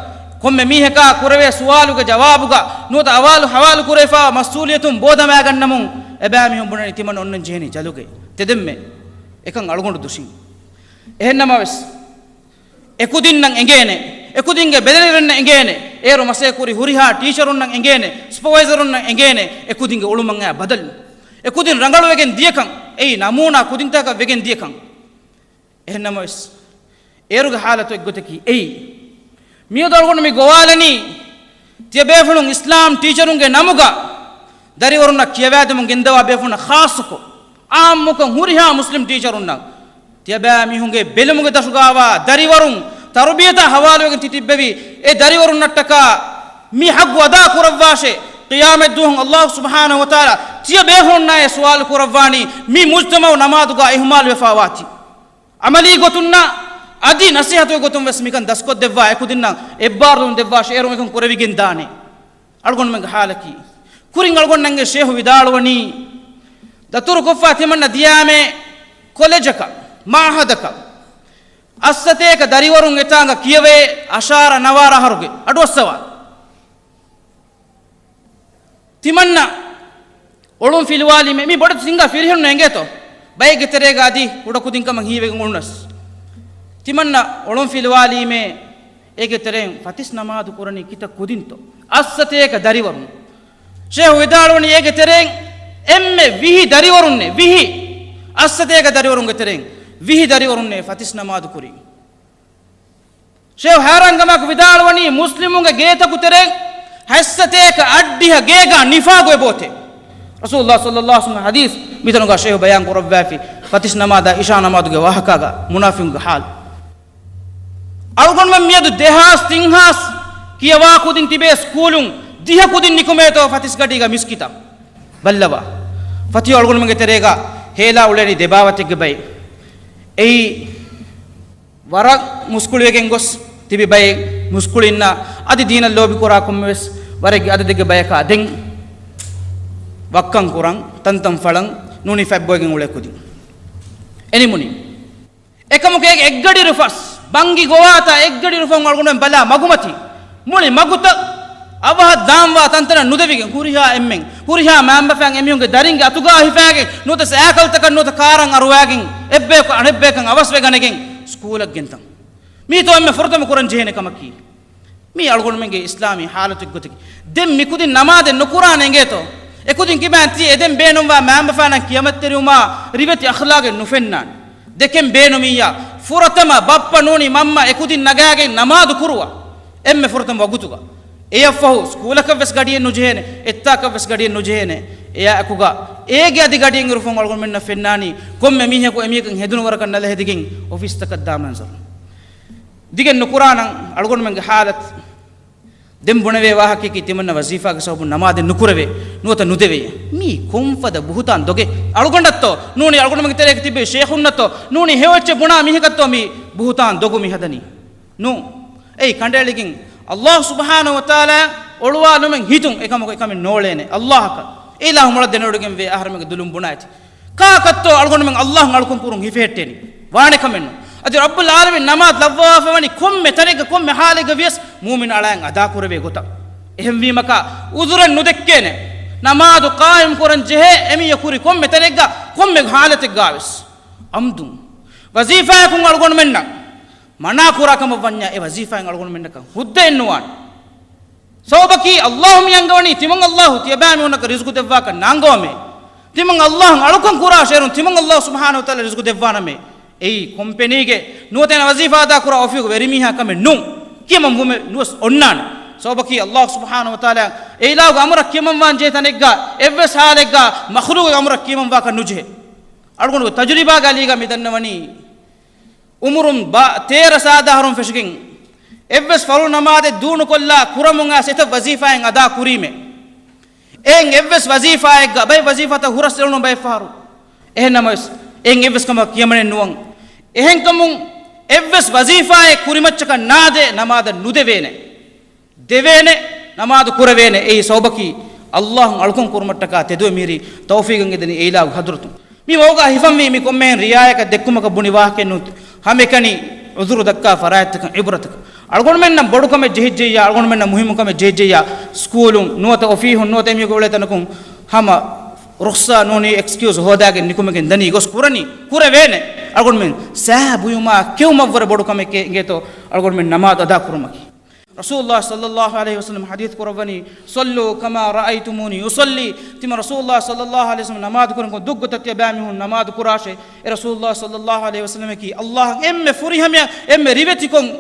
ކޮންމެ މީހަކާ ކުރެވޭ ސުވާލުގެ ޖަވާބުގަ ނުވަތަ އަވާލު ހަވާލު ކުރެވިފާވާ މަސްއޫލިއްޔަތުން ބޯ ދަމާގަންނަމުން އެބައިމީހުން ބުނަނީ ތިމަން އޮންނަން ޖެހެނީ ޖަލުގައި. ތެދެންމެ އެކަން އަޅުގަނޑު ދުށިން. އެހެންނަމަވެސް، އެކުދިންނަށް އެނގޭނެ، އެކުދިންގެ ބެލެނިވެރިންނަށް އެނގޭނެ، އޭރު މަސައްކަތް ކުރި ހުރިހާ ޓީޗަރުންނަށް އެނގޭނެ، ސުޕަވައިޒަރުންނަށް އެނގޭނެ، އެކުދިންގެ އުޅުމަށް އައި ބަދަލު. އެކުދިން ރަނގަޅުވެގެން ދިޔަކަން، އެއީ ނަމޫނާ ކުދިންތަކަށް ވެގެން ދިޔަކަން. އެހެންނަމަވެސް، އޭރުގެ ހާލަތު އެއްގޮތަކީ އެއީ. މިއަދު އަޅުގަނޑު މި ގޮވާލަނީ، ތިޔަބޭފުޅުން އިސްލާމް ޓީޗަރުންގެ ނަމުގަ ދަރިވަރުންނަށް ކިޔަވާދެމުން ގެންދަވާ ބޭފުޅުންނަށް ޚާއްޞަކޮށް، އާއްމުކޮށް ހުރިހާ މުސްލިމް ޓީޗަރުންނަށް، ތިޔަބައިމީހުންގެ ބެލުމުގެ ދަށުގައިވާ ދަރިވަރުން ތަރުބިޔަތާ ހަވާލުވެގެން ތި ތިއްބެވި އެ ދަރިވަރުންނަށްޓަކާ މި ޙައްޤު އަދާ ކުރައްވާށޭ. ޤިޔާމަތްދުވަހު ﷲ ސުބްޙާނަހޫ ވަތަޢާލާ ތިޔަބޭފުޅުންނާއޭ ސުވާލު ކުރައްވާނީ، މި މުޖްތަމަޢު ނަމާދުގަ އިހުމާލުވެފައިވާތީ. ޢަމަލީ ގޮތުންނާ އަދި ނަޞޭޙަތުގެ ގޮތުން ވެސް މިކަން ދަސްކޮށްދެއްވާ، އެކުދިންނަށް އެއްބާރުލުން ދެއްވާށޭ، އޭރުން އެކަން ކުރެވިގެން ދާނެ. އަޅުގަނޑުމެންގެ ޙާލަކީ، ކުރިން އަޅުގަނޑުމެންގެ ޝޭޚު ވިދާޅުވަނީ، ދަތުރުކޮށްފަ ތިމަންނަ ދިޔާމޭ ކޮލެޖަކަށް، މަޢުހަދަކަށް، އަށްސަތޭކަ ދަރިވަރުން އެތާނގަ ކިޔަވޭ، އަށާރަ ނަވާރަ އަހަރުގެ އަޑުއައްސަވާ. ތިމަންނަ އޮޅުން ފިލުވާލީމޭ، މި ބޮޑެތި ސިނގާ ފިރިހެނުން އެނގޭތޯ؟ ބައެއްގެ ތެރޭގަ އަދި ކުޑަކުދިންކަމަށް ހީވެގެން އުޅުނަސް. ތިމަންނަ އޮޅުން ފިލުވާލީމޭ، އޭގެ ތެރެއިން ފަތިސް ނަމާދު ކުރަނީ ކިތައް ކުދިންތޯ؟ އަށްސަތޭކަ ދަރިވަރުން. ޝޭޚު ވިދާޅުވަނީ އޭގެ ތެރެއިން އެންމެ ވިހި ދަރިވަރުންނޭ، ވިހި، އަށްސަތޭކަ ދަރިވަރުންގެ ތެރެއިން ވިހި ދަރިވަރުންނޭ ފަތިސް ނަމާދު ކުރީ. ޝޭޚު ހައިރާންކަމާއެކު ވިދާޅުވަނީ، މުސްލިމުންގެ ގޭތަކު ތެރެއިން ހަތްސަތޭކަ އަށްޑިހަ ގޭގަ ނިފާގު އެބައޮތޭ. ރަސޫލުﷲ ޞައްލަﷲ ޢަލައިހި ވަސައްލަމަ ޙަދީޘް މިތަނުގަ ޝޭޚު ބަޔާން ކުރައްވާފި، ފަތިސް ނަމާދާ އިޝާ ނަމާދުގެ ވާހަކާގަ މުނާފިޤުންގެ ޙާލު. އަޅުގަނޑުމެން މިއަދު ދެހާސް ތިންހާސް ކިޔަވާ ކުދިން ތިބޭ ސްކޫލުން ދިހަ ކުދިން ނިކުމޭތޯ ފަތިސް ގަޑީގަ މިސްކިތަށް. ބައްލަވާ. ފަތިހު އަޅުގަނޑުމެންގެ ތެރޭގަ ހޭލާ އުޅެނީ ދެބާވަތެއްގެ ބައެއް. އެއީ ވަރަށް މުސްކުޅިވެގެން ގޮސް ތިބި ބައެއް، މުސްކުޅިންނަށް އަދި ދީނަށް ލޯބިކުރާ ކޮންމެވެސް ވަރެއްގެ އަދަދެއްގެ ބަޔަކާ ދެން ވައްކަން ކުރަން، ތަންތަން ފަޅަން ނޫނީ ފަތްބޮއެގެން އުޅޭ ކުދިން. އެނިމުނީ. އެކަމަކު އޭގެ އެއްގަޑި ރުފަސް، ބަންގި ގޮވާތާ އެއްގަޑި ރުފަސް އަޅުގަނޑުމެން ބަލާ މަގުމަތީ. މުޅި މަގުތައް އަވަހަށް ދާންވާ ތަންތަނަށް ނުދެވިގެން، ހުރިހާ އެންމެން، ހުރިހާ މައިންބަފައިން އެމީހުންގެ ދަރިންގެ އަތުގަ ހިފާގެން، ނުވަތަ ސައިކަލްތަކަށް ނުވަތަ ކާރަށް އަރުވާގެން، އެއްބަޔަކު އަނެއްބަޔަކަށް އަވަސްވެގަނެގެން ސްކޫލަށް ގެންތަން. މީތޯ އެންމެ ފުރަތަމަ ކުރަން ޖެހޭނެ ކަމަކީ. މީ އަޅުގަނޑުމެންގެ އިސްލާމީ ޙާލަތެއް ގޮތަކީ. ދެން މިކުދިން ނަމާދެއް ނުކުރާނެ އިނގޭތޯ؟ އެކުދިން ކިބައިން ތިޔަ އެދެން ބޭނުންވާ މައިންބަފައިންނަށް ކިޔަމަންތެރިވުމާ ރިވެތި އަޚްލާގެއް ނުފެންނާނެ. ދެކެން ބޭނުމިއްޔާ، ފުރަތަމަ ބައްޕަ ނޫނީ މަންމަ އެކުދިން ނަގާގެން ނަމާދު ކުރުވާ. އެންމެ ފުރަތަމަ ވަގުތުގަ. އެޔަށްފަހު ސްކޫލަކަށް ވެސް ގަޑިއެއް ނުޖެހޭނެ، އެއްތާކަށް ވެސް ގަޑިއެއް ނުޖެހޭނެ. އެއާ އެކުގަ އޭގެ އަދި ގަޑިއެއް އިރުފަހު އަޅުގަނޑުމެންނަށް ފެންނާނީ ކޮންމެ މީހަކު އެމީހަކަށް ހެދުނު ވަރަކަށް ނަލަ ހެދިގެން އޮފީސްތަކަށް ދާ މަންޒަރު. ދިގެއް ނުކުރާނަން އަޅުގަނޑުމެންގެ ޙާލަތު. ދެން ބުނެވޭ ވާހަކައަކީ ތިމަންނަ ވަޒީފާގެ ސަބަބުން ނަމާދެއް ނުކުރެވޭ، ނުވަތަ ނުދެވޭ. މީ ކޮންފަދަ ބުހުތާން ދޮގެއް؟ އަޅުގަނޑަށްތޯ؟ ނޫނީ އަޅުގަނޑުމެންގެ ތެރޭގަ ތިބޭ ޝޭޚުންނަށްތޯ؟ ނޫނީ ހެޔޮއެއްޗެއް ބުނާ މީހަކަށްތޯ މި ބުހުތާން ދޮގު މި ހަދަނީ؟ ނޫން. އެއީ ކަނޑައެޅިގެން ﷲ ސުބްޙާނަހޫ ވަތަޢާލާ އޮޅުވާލުމެއް ހިތުން އެކަމަކު އެކަމެއް ނޯޅޭނެ. ﷲ އަކަށް. އެ އިލާހު މޮޅަށް ދެނެވޮޑިގެން ވޭ އަހަރެމެންގެ ދުލުން ބުނާ އެތި. ކާކަށްތޯ އަޅުގަނޑުމެން ﷲ އަށް އަޅުކަން ކުރުން ހިފެހެއްޓޭނީ؟ ވާނެ ކަމެއް ނޫން. އަދި ރައްބުލް ޢާލަމީން ނަމާދު ލައްވަވާފަ ވަނީ ކޮންމެ ތަނެއްގަ ކޮންމެ ޙާލެއްގަ ވިޔަސް މޫމިން އަޅާއިން އަދާ ކުރެވޭ ގޮތަށް. އެހެންވީމަކާ އުޒުރެއް ނުދެއްކޭނެ. ނަމާދު ޤާއިމް ކުރަން ޖެހޭ އެމީހަކު ހުރި ކޮންމެ ތަނެއްގަ ކޮންމެ ޙާލަތެއްގަ ވެސް. އަމްދުން ވަޒީފާއަކުން އަޅުގަނޑުމެންނަށް މަނާ ކުރާ ކަމަށް ވަންޏާ އެ ވަޒީފާއިން އަޅުގަނޑުމެންނަކަށް ހުއްދައެއް ނުވާނެ. ސަބަބަކީ ﷲ މި އަންގަވަނީ ތިމަން ﷲ ތިޔަބައިމީހުންނަކަށް ރިޒުޤު ދެއްވާކަށް ނާންގަވަމޭ. ތިމަން ﷲ އަށް އަޅުކަން ކުރާ ޝޭރުން ތިމަން ﷲ ސުބްޙާނަހޫ ވަތަޢާލާ ރިޒުޤު ދެއްވާނަމޭ. އެއީ ކޮމްޕެނީގެ ނުވަތަ އޭނަ ވަޒީފާ އަދާކުރާ އޮފީހުގެ ވެރިމީހާ ކަމެއް ނޫން. ކިޔަމަންވުމެއް ނުވެސް އޮންނާނެ. ސަބަބަކީ ﷲ ސުބްޙާނަހޫ ވަތަޢާލާ އެ އިލާހުގެ އަމުރަށް ކިޔަމަންވާން ޖެހޭ ތަނެއްގަ އެއްވެސް ޙާލެއްގަ މަޚްލޫޤުގެ އަމުރަށް ކިޔަމަންވާކަށް ނުޖެހޭ. އަޅުގަނޑުގެ ތަޖުރިބާގެ އަލީގަ މި ދަންނަވަނީ އުމުރުން ބާ-، ތޭރަ ސާދަ އަހަރުން ފެށިގެން އެއްވެސް ފަރުޟު ނަމާދެއް ދޫނުކޮށްލާ ކުރަމުން އައިސް އެތައް ވަޒީފާއެއް އަދާ ކުރީމޭ. އެއިން އެއްވެސް ވަޒީފާއެއްގަ ބައެއް ވަޒީފާތައް ހުރަސް އެޅުނު ބައެއް ފަހަރު. އެހެން ނަމަވެސް އެއިން އެއްވެސް ކަމަކަށް ކިޔަމަނެއް ނުވަން. އެހެންކަމުން އެއްވެސް ވަޒީފާއެއް ކުރިމައްޗަކަށް ނާދޭ ނަމާދަށް ނުދެވޭނެ. ދެވޭނެ، ނަމާދު ކުރެވޭނެ. އެއީ ސަބަބަކީ ﷲ އަށް އަޅުކަން ކުރުމަށްޓަކާ ތެދުވެ މިހިރީ ތައުފީގެއް އެދެނީ އެ އިލާހުގެ ޙަޟްރަތުން. މި މަގުގަ ހިފަންވީ މި ކޮންމެހެން ރިޢާޔަތް ދެއްކުމަކަށް ބުނި ވާހަކައެއް ނޫން. ހަމައެކަނި ޢުޛުރު ދައްކާ ފަރާތްތަކަށް ޢިބްރަތަކަށް. އަޅުގަނޑުމެންނަށް ބޮޑު ކަމެއް ޖެހިއްޖެއްޔާ، އަޅުގަނޑުމެންނަށް މުހިއްމު ކަމެއް ޖެހިއްޖެއްޔާ، ސްކޫލުން ނުވަތަ އޮފީހުން ނުވަތަ އެމީހަކު އުޅޭ ތަނަކުން ހަމަ ރުޚްޞާ ނޫނީ އެކްސްކިއުސް ހޯދާގެން ނިކުމެގެން ދަނީ ގޮސް ކުރަނީ، ކުރެވޭނެ. އަޅުގަނޑުމެން ސައި ބުއިމާ ކެއުމަށްވުރެ ބޮޑު ކަމެކޭ އިނގޭތޯ އަޅުގަނޑުމެން ނަމާދު އަދާ ކުރުމަކީ. ރަސޫލުﷲ ޞައްލަﷲ ޢަލައިހި ވަސައްލަމަ ޙަދީޘް ކުރައްވަނީ، "صلوا كما رأيتموني أصلي." ތިމަން ރަސޫލުﷲ ޞައްލަﷲ ޢަލައިހި ވަސައްލަމަ ނަމާދު ކުރަން ކޮން ދުއްގޮތަށް ތިޔަބައިމީހުން ނަމާދު ކުރާށޭ. އެ ރަސޫލުﷲ ޞައްލަﷲ ޢަލައިހި ވަސައްލަމަކީ ﷲ އަށް އެންމެ ފުރިހަމަޔަށް، އެންމެ ރިވެތިކޮށް،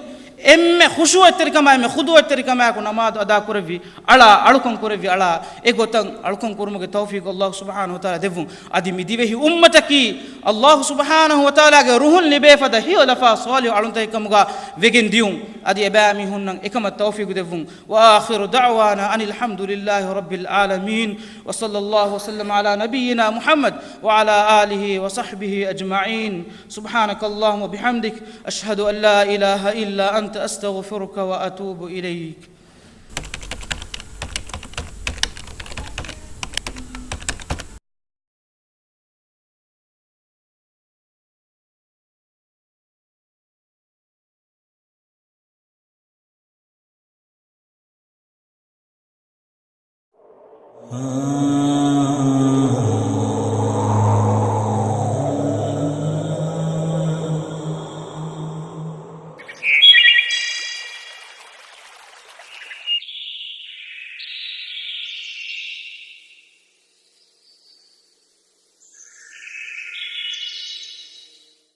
އެންމެ ޚުޝޫޢަތްތެރިކަމާ، އެންމެ ޚުޟޫޢަތްތެރިކަމާއެކު ނަމާދު އަދާ ކުރެއްވި އަޅާ، އަޅުކަން ކުރެއްވި އަޅާ، އެ ގޮތަށް އަޅުކަން ކުރުމުގެ ތައުފީޤު ﷲ ސުބްޙާނަހޫ ވަތަޢާލާ ދެއްވުން. އަދި މި ދިވެހި އުއްމަތަކީ ﷲ ސުބްޙާނަހޫ ވަތަޢާލާގެ ރުހުން ލިބޭ ފަދަ ހެޔޮ ލަފާ ޞާލިޙު އަޅުންތަކެއް ކަމުގަ ވެގެން ދިޔުން. އަދި އެބައިމީހުންނަށް އެކަމަށް ތައުފީޤު ދެއްވުން. وآخر دعوانا أن الحمد لله رب العالمين، وصلى الله وسلم على نبينا محمد وعلى آله وصحبه أجمعين. سبحانك اللهم وبحمدك، أشهد أن لا إله إلا أنت، أستغفرك وأتوب إليك.